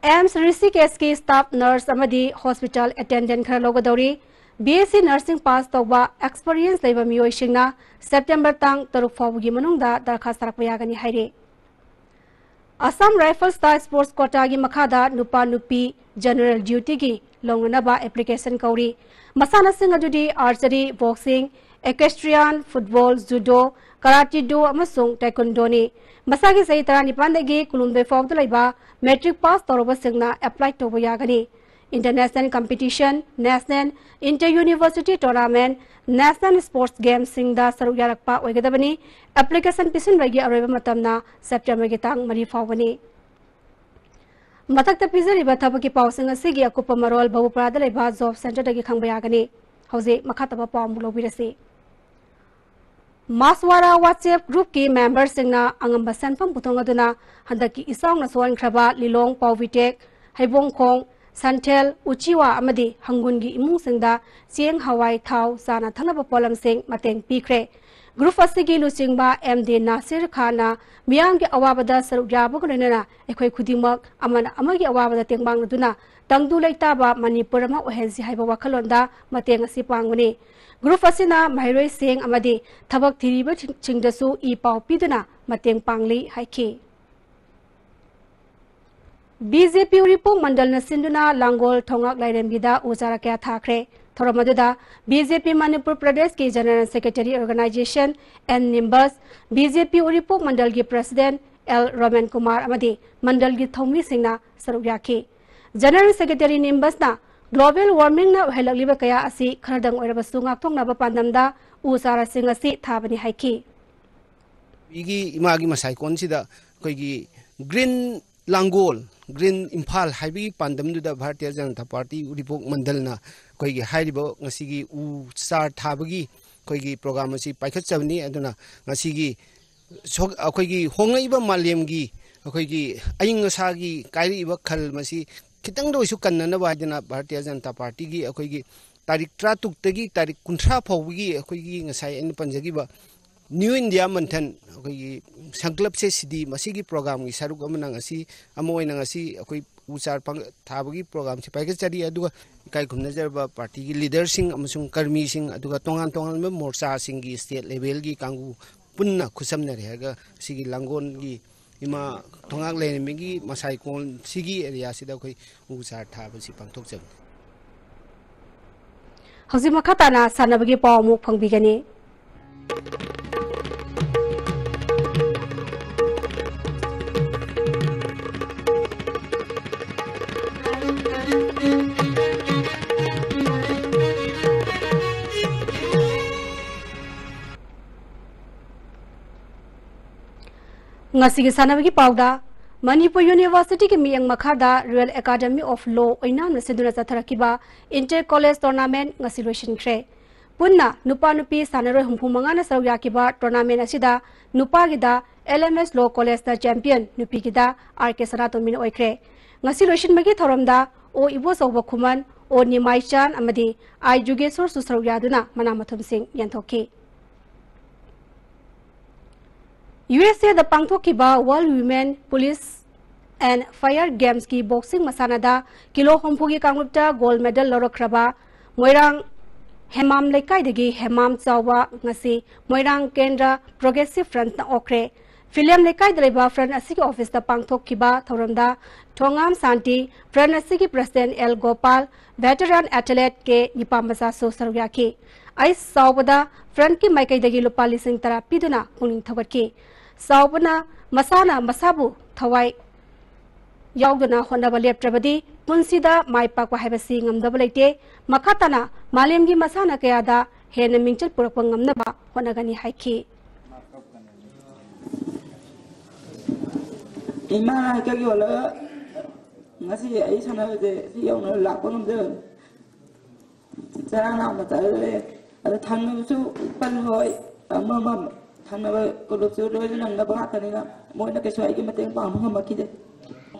ꯑꯦꯝꯁ ꯔꯤꯁꯤꯀꯦꯁꯀꯤ ꯁ꯭ꯇꯥꯐ ꯅꯔꯁ ꯑꯃꯗꯤ ꯍꯣꯁꯄꯤꯇꯥꯜ ꯑꯦꯇꯦꯟꯗꯦꯟꯠ ꯈꯔ ꯂꯧꯒꯗꯧꯔꯤ꯫ B S C Nursing pass ꯇꯧꯕ experience ꯂꯩꯕ ꯃꯤꯑꯣꯏꯁꯤꯡꯅ September ꯇꯥꯡ ꯇꯔꯨꯛ ꯐꯥꯎꯕꯒꯤ ꯃꯅꯨꯡꯗ ꯗꯔꯈꯥꯁ ꯊꯥꯔꯛꯄ ꯌꯥꯒꯅꯤ ꯍꯥꯏꯔꯤ꯫ Assam Rifles ꯇ sports quota ꯒꯤ ꯃꯈꯥꯗ ꯅꯨꯄꯥ ꯅꯨꯄꯤ general duty ꯒꯤ ꯂꯧꯅꯅꯕ application ꯀꯧꯔꯤ꯫ ꯃꯁꯥꯟꯅꯁꯤꯡ ꯑꯗꯨꯗꯤ archery, boxing, equestrian, football, judo, karate do ꯑꯃꯁꯨꯡ taekwondo ꯅꯤ꯫ ꯃꯁꯥꯒꯤ ꯆꯍꯤ ꯇꯔꯥꯅꯤꯄꯥꯟꯗꯒꯤ ꯀꯨꯟꯍꯨꯝꯗꯣꯏ ꯐꯥꯎꯕꯗ ꯂꯩꯕ matric pass ꯇꯧꯔꯕꯁꯤꯡꯅ apply ꯇꯧꯕ ꯌꯥꯒꯅꯤ꯫ International competition, national, inter university tournament, national sports games ꯁꯤꯡꯗ ꯁꯔꯨꯛ ꯌꯥꯔꯛꯄ ꯑꯣꯏꯒꯗꯕꯅꯤ꯫ Application ꯄꯤꯁꯤꯟꯕꯒꯤ ꯑꯔꯣꯏꯕ ꯃꯇꯝꯅ September ꯒꯤ ꯇꯥꯡ ꯃꯔꯤ ꯐꯥꯎꯕꯅꯤ꯫ ꯃꯊꯛꯇ ꯄꯤꯖꯔꯤꯕ ꯊꯕꯛꯀꯤ ꯄꯥꯎꯁꯤꯡ ꯑꯁꯤꯒꯤ ꯑꯀꯨꯞꯄ ꯃꯔꯣꯜ ꯕꯕꯨꯄꯨꯔꯥꯗ ꯂꯩꯕ job centre ꯗꯒꯤ ꯈꯪꯕ ꯌꯥꯒꯅꯤ꯫ ꯍꯧꯖꯤꯛ ꯃꯈꯥ ꯇꯥꯕ ꯄꯥꯎ ꯑꯃꯨꯛ ꯂꯧꯕꯤꯔꯁꯤ꯫ ꯃꯥꯁꯋꯥꯔꯥ WhatsApp group ꯀꯤ member ꯁꯤꯡꯅ ꯑꯉꯝꯕ ꯁꯦꯟꯐꯝ ꯄꯨꯊꯣꯛꯅꯗꯨꯅ ꯍꯟꯗꯛꯀꯤ ꯏꯆꯥꯎꯅ ꯁꯣꯛꯍꯟꯈ꯭ꯔꯕ ꯂꯤꯂꯣꯡ, ꯄꯥꯎꯕꯤꯇꯦꯛ, ꯍꯩꯕꯣꯡꯈꯣꯡ, ꯁꯟꯊꯦꯜ, ꯎꯆꯤꯋꯥ ꯑꯃꯗꯤ ꯍꯪꯒꯨꯟꯒꯤ ꯏꯃꯨꯡꯁꯤꯡꯗ ꯆꯦꯡ, ꯍꯋꯥꯏ, ꯊꯥꯎ, ꯆꯥꯅ ꯊꯛꯅꯕ ꯄꯣꯠꯂꯝꯁꯤꯡ ꯃꯇꯦꯡ ꯄꯤꯈ꯭ꯔꯦ꯫ Group ꯑꯁꯤꯒꯤ ꯂꯨꯆꯤꯡꯕ M D ꯅꯥꯁꯤꯔ ꯈꯥꯟꯅ ꯃꯤꯌꯥꯝꯒꯤ ꯑꯋꯥꯕꯗ ꯁꯔꯨꯛ ꯌꯥꯕꯒ ꯂꯣꯏꯅꯅ ꯑꯩꯈꯣꯏ ꯈꯨꯗꯤꯡꯃꯛ ꯑꯃꯅ ꯑꯃꯒꯤ ꯑꯋꯥꯕꯗ ꯇꯦꯡꯕꯥꯡꯅꯗꯨꯅ ꯇꯪꯗꯨ ꯂꯩꯇꯥꯕ ꯃꯅꯤꯄꯨꯔ ꯑꯃ ꯑꯣꯏꯍꯟꯁꯤ ꯍꯥꯏꯕ ꯋꯥꯈꯜꯂꯣꯟꯗ ꯃꯇꯦꯡ ꯑꯁꯤ ꯄꯥꯡꯕꯅꯤ꯫ Group ꯑꯁꯤꯅ ꯃꯍꯩꯔꯣꯏꯁꯤꯡ ꯑꯃꯗꯤ ꯊꯕꯛ ꯊꯤꯔꯤꯕꯁꯤꯡꯗꯁꯨ ꯏ ꯄꯥꯎ ꯄꯤꯗꯨꯅ ꯃꯇꯦꯡ ꯄꯥꯡꯂꯤ ꯍꯥꯏꯈꯤ꯫ B J P ꯎꯔꯤꯄꯣꯛ ꯃꯟꯗꯜꯅ ꯁꯤꯟꯗꯨꯅ ꯂꯥꯡꯒꯣꯜ ꯊꯣꯉꯥꯛ ꯂꯥꯏꯔꯦꯝꯕꯤꯗ ꯎ ꯆꯥꯔꯥ ꯀꯌꯥ ꯊꯥꯈ꯭ꯔꯦ꯫ ꯊꯧꯔꯝ ꯑꯗꯨꯗ B J P ꯃꯅꯤꯄꯨꯔ ꯄ꯭ꯔꯗꯦꯁꯀꯤ General Secretary Organization N ꯅꯤꯝꯕꯁ, B J P ꯎꯔꯤꯄꯣꯛ ꯃꯟꯗꯜꯒꯤ President L ꯔꯣꯃꯦꯟ ꯀꯨꯃꯥꯔ ꯑꯃꯗꯤ ꯃꯟꯗꯜꯒꯤ ꯊꯧꯃꯤꯁꯤꯡꯅ ꯁꯔꯨꯛ ꯌꯥꯈꯤ꯫ General Secretary ꯅꯤꯝꯕꯁꯅ global warming ꯅ ꯑꯣꯏꯍꯜꯂꯛꯂꯤꯕ ꯀꯌꯥ ꯑꯁꯤ ꯈꯔꯗꯪ ꯑꯣꯏꯔꯕꯁꯨ ꯉꯥꯛꯊꯣꯛꯅꯕ ꯄꯥꯟꯗꯝꯗ ꯎ ꯆꯥꯔꯥꯁꯤꯡ ꯑꯁꯤ ꯊꯥꯕꯅꯤ ꯍꯥꯏꯈꯤ꯫ ꯏꯒꯤ ꯏꯃꯥꯒꯤ ꯃꯁꯥꯏꯀꯣꯟꯁꯤꯗ ꯑꯩꯈꯣꯏꯒꯤ Green ꯂꯥꯡꯒꯣꯜ, Green ꯏꯝꯐꯥꯜ ꯍꯥꯏꯕꯒꯤ ꯄꯥꯟꯗꯝꯗꯨꯗ ꯚꯥꯔꯇꯤꯌ ꯖꯅꯇꯥ ꯄꯥꯔꯇꯤ ꯎꯔꯤꯄꯣꯛ ꯃꯟꯗꯜꯅ ꯑꯩꯈꯣꯏꯒꯤ ꯍꯥꯏꯔꯤꯕ ꯉꯁꯤꯒꯤ ꯎ ꯆꯥꯔ ꯊꯥꯕꯒꯤ ꯑꯩꯈꯣꯏꯒꯤ program ꯑꯁꯤ ꯄꯥꯏꯈꯠꯆꯕꯅꯤ꯫ ꯑꯗꯨꯅ ꯉꯁꯤꯒꯤ ꯁꯣ-, ꯑꯩꯈꯣꯏꯒꯤ ꯍꯣꯡꯂꯛꯏꯕ ꯃꯥꯂꯦꯝꯒꯤ ꯑꯩꯈꯣꯏꯒꯤ ꯑꯏꯪ ꯑꯁꯥꯒꯤ ꯀꯥꯏꯔꯛꯏꯕ ꯈꯜ ꯃꯁꯤ ꯈꯤꯇꯪꯗ ꯑꯣꯏꯁꯨ ꯀꯟꯅꯅꯕ ꯍꯥꯏꯗꯅ ꯚꯥꯔꯇꯤꯌ ꯖꯅꯇꯥ ꯄꯥꯔꯇꯤꯒꯤ ꯑꯩꯈꯣꯏꯒꯤ ꯇꯥꯔꯤꯛ ꯇꯔꯥꯇꯔꯨꯛꯇꯒꯤ ꯇꯥꯔꯤꯛ ꯀꯨꯟꯊ꯭ꯔꯥ ꯐꯥꯎꯕꯒꯤ ꯑꯩꯈꯣꯏꯒꯤ ꯉꯁꯥꯏ ꯑꯩꯅ ꯄꯟꯖꯈꯤꯕ New India Manthan, ꯑꯩꯈꯣꯏꯒꯤ ꯁꯪꯀꯜꯞꯁꯦ ꯁꯤꯗꯤ, ꯃꯁꯤꯒꯤ ꯄ꯭ꯔꯣꯒ꯭ꯔꯥꯝꯒꯤ ꯁꯔꯨꯛ ꯑꯃꯅ ꯉꯁꯤ, ꯑꯃ ꯑꯣꯏꯅ ꯉꯁꯤ ꯑꯩꯈꯣꯏ ꯎ ꯆꯥꯔ ꯄꯥꯡ-, ꯊꯥꯕꯒꯤ ꯄ꯭ꯔꯣꯒ꯭ꯔꯥꯝꯁꯤ ꯄꯥꯏꯈꯠꯆꯔꯤ꯫ ꯑꯗꯨꯒ ꯏꯀꯥꯏ ꯈꯨꯝꯅꯖꯔꯕ ꯄꯥꯔꯇꯤꯒꯤ ꯂꯤꯗꯔꯁꯤꯡ ꯑꯃꯁꯨꯡ ꯀꯔꯃꯤꯁꯤꯡ, ꯑꯗꯨꯒ ꯇꯣꯉꯥꯟ ꯇꯣꯉꯥꯟꯕ ꯃꯣꯔꯆꯥꯁꯤꯡꯒꯤ ꯁ꯭ꯇꯦꯠ ꯂꯦꯚꯦꯜꯒꯤ ꯀꯥꯡꯕꯨ ꯄꯨꯟꯅ ꯈꯨꯠꯁꯝꯅꯔꯦ ꯍꯥꯏꯔꯒ ꯁꯤꯒꯤ ꯂꯥꯡꯒꯣꯜꯒꯤ ꯏꯃꯥ ꯊꯣꯡꯉꯥꯛ ꯂꯥꯏꯔꯦꯝꯕꯤꯒꯤ ꯃꯁꯥꯏꯀꯣꯟ ꯁꯤꯒꯤ ꯑꯦꯔꯤꯌꯥꯁꯤꯗ ꯑꯩꯈꯣꯏ ꯎ ꯆꯥꯔ ꯊꯥꯕꯁꯤ ꯄꯥꯡꯊꯣꯛꯆꯕꯅꯤ꯫ ꯍꯧꯖꯤꯛ ꯃꯈꯥ ꯇꯥꯅ ꯁꯥꯟꯅꯕꯒꯤ ꯄꯥꯎ ꯑꯃꯨꯛ ꯐꯪꯕꯤꯒꯅꯤ꯫ ꯉꯁꯤꯒꯤ ꯁꯥꯟꯅꯕꯒꯤ ꯄꯥꯎꯗ, ꯃꯅꯤꯄꯨꯔ ꯌꯨꯅꯤꯚꯔꯁꯤꯇꯤꯒꯤ ꯃꯤꯠꯌꯦꯡ ꯃꯈꯥꯗ Royal Academy of Law ꯑꯣꯏꯅꯥꯝꯅ ꯁꯤꯟꯗꯨꯅ ꯆꯠꯊꯔꯛꯈꯤꯕ Inter College Tournament ꯉꯁꯤ ꯂꯣꯏꯁꯤꯟꯈ꯭ꯔꯦ꯫ ꯄꯨꯟꯅ ꯅꯨꯄꯥ ꯅꯨꯄꯤ ꯁꯥꯟꯅꯔꯣꯏ ꯍꯨꯝꯐꯨ ꯃꯉꯥꯅ ꯁꯔꯨꯛ ꯌꯥꯈꯤꯕ tournament ꯑꯁꯤꯗ ꯅꯨꯄꯥꯒꯤꯗ L M S Law College ꯇ champion, ꯅꯨꯄꯤꯒꯤꯗ R K ꯁꯅꯥꯇꯣꯝꯕꯤꯅ ꯑꯣꯏꯈ꯭ꯔꯦ꯫ ꯉꯁꯤ ꯂꯣꯏꯁꯤꯟꯕꯒꯤ ꯊꯧꯔꯝꯗ ꯑꯣ ꯏꯕꯣꯆꯧꯕ ꯈꯨꯃꯟ, ꯑꯣ ꯅꯤꯃꯥꯏꯆꯥꯟ ꯑꯃꯗꯤ ꯑꯥꯏ ꯖꯨꯒꯦꯁꯣꯔꯁꯨ ꯁꯔꯨꯛ ꯌꯥꯗꯨꯅ ꯃꯅꯥ ꯃꯊꯨꯝꯁꯤꯡ ꯌꯦꯟꯊꯣꯛꯈꯤ꯫ U S A ꯗ ꯄꯥꯡꯊꯣꯛꯈꯤꯕ World Women Police and Fire Games ꯀꯤ boxing ꯃꯁꯥꯟꯅꯗ ꯀꯤꯂꯣ ꯍꯨꯝꯐꯨꯒꯤ ꯀꯥꯡꯂꯨꯞꯇ gold medal ꯂꯧꯔꯛꯈ꯭ꯔꯕ ꯃꯣꯏꯔꯥꯡ ꯍꯦꯃꯥꯝ ꯂꯩꯀꯥꯏꯗꯒꯤ ꯍꯦꯃꯥꯝ ꯆꯥꯎꯕ ꯉꯁꯤ ꯃꯣꯏꯔꯥꯡ ꯀꯦꯟꯗ꯭ꯔ Progressive Front ꯅ ꯑꯣꯛꯈ꯭ꯔꯦ꯫ ꯐꯤꯂꯦꯝ ꯂꯩꯀꯥꯏꯗ ꯂꯩꯕ Front ꯑꯁꯤꯒꯤ office ꯇ ꯄꯥꯡꯊꯣꯛꯈꯤꯕ ꯊꯧꯔꯝꯗ ꯊꯣꯉꯥꯝ ꯁꯥꯟꯇꯤ, Front ꯑꯁꯤꯒꯤ President L Gopal, veteran athlete K ꯅꯤꯄꯥꯃꯆꯥꯁꯨ ꯁꯔꯨꯛ ꯌꯥꯈꯤ꯫ ꯑꯩꯁ ꯆꯥꯎꯕꯗ Front ꯀꯤ ꯃꯥꯏꯀꯩꯗꯒꯤ ꯂꯨꯄꯥ ꯂꯤꯁꯤꯡ ꯇꯔꯥ ꯄꯤꯗꯨꯅ ꯄꯨꯛꯅꯤꯡ ꯊꯧꯒꯠꯈꯤ꯫ ꯆꯥꯎꯕꯅ ꯃꯁꯥꯅ ꯃꯁꯥꯕꯨ ꯊꯋꯥꯏ ꯌꯥꯎꯗꯅ ꯍꯣꯠꯅꯕ ꯂꯦꯞꯇ꯭ꯔꯕꯗꯤ ꯄꯨꯟꯁꯤꯗ ꯃꯥꯏ ꯄꯥꯛꯄ ꯍꯥꯏꯕꯁꯤ ꯉꯝꯗꯕ ꯂꯩꯇꯦ꯫ ꯃꯈꯥ ꯇꯥꯅ ꯃꯥꯂꯦꯝꯒꯤ ꯃꯁꯥꯟꯅ ꯀꯌꯥꯗ ꯍꯦꯟꯅ ꯃꯤꯡꯆꯠ ꯄꯨꯔꯛꯄ ꯉꯝꯅꯕ ꯍꯣꯠꯅꯒꯅꯤ ꯍꯥꯏꯈꯤ꯫ ꯏꯃꯥꯅ ꯍꯦꯛꯇ ꯌꯣꯜꯂꯒ ꯉꯁꯤ ꯑꯩ ꯁꯥꯟꯅꯕꯁꯦ ꯁꯤ ꯌꯧꯅ ꯂꯥꯛꯄ ꯉꯝꯖꯕꯅꯤ꯫ ꯆꯔꯥ ꯅꯥꯝꯅ ꯆꯥꯔꯨꯔꯦ꯫ ꯑꯗ ꯊꯪꯅꯕꯁꯨ ꯄꯟ ꯍꯣꯏ, ꯑꯃ ꯑꯃ ꯊꯪꯅꯕ ꯀꯣꯂꯨꯞꯁꯨ ꯂꯣꯏꯅ ꯅꯪꯅꯕ ꯉꯥꯛꯇꯅꯤꯅ ꯃꯣꯏꯅ ꯀꯩꯁꯨ ꯑꯩꯒꯤ ꯃꯇꯦꯡ ꯄꯥꯡꯕ ꯉꯝꯃꯛꯈꯤꯗꯦ꯫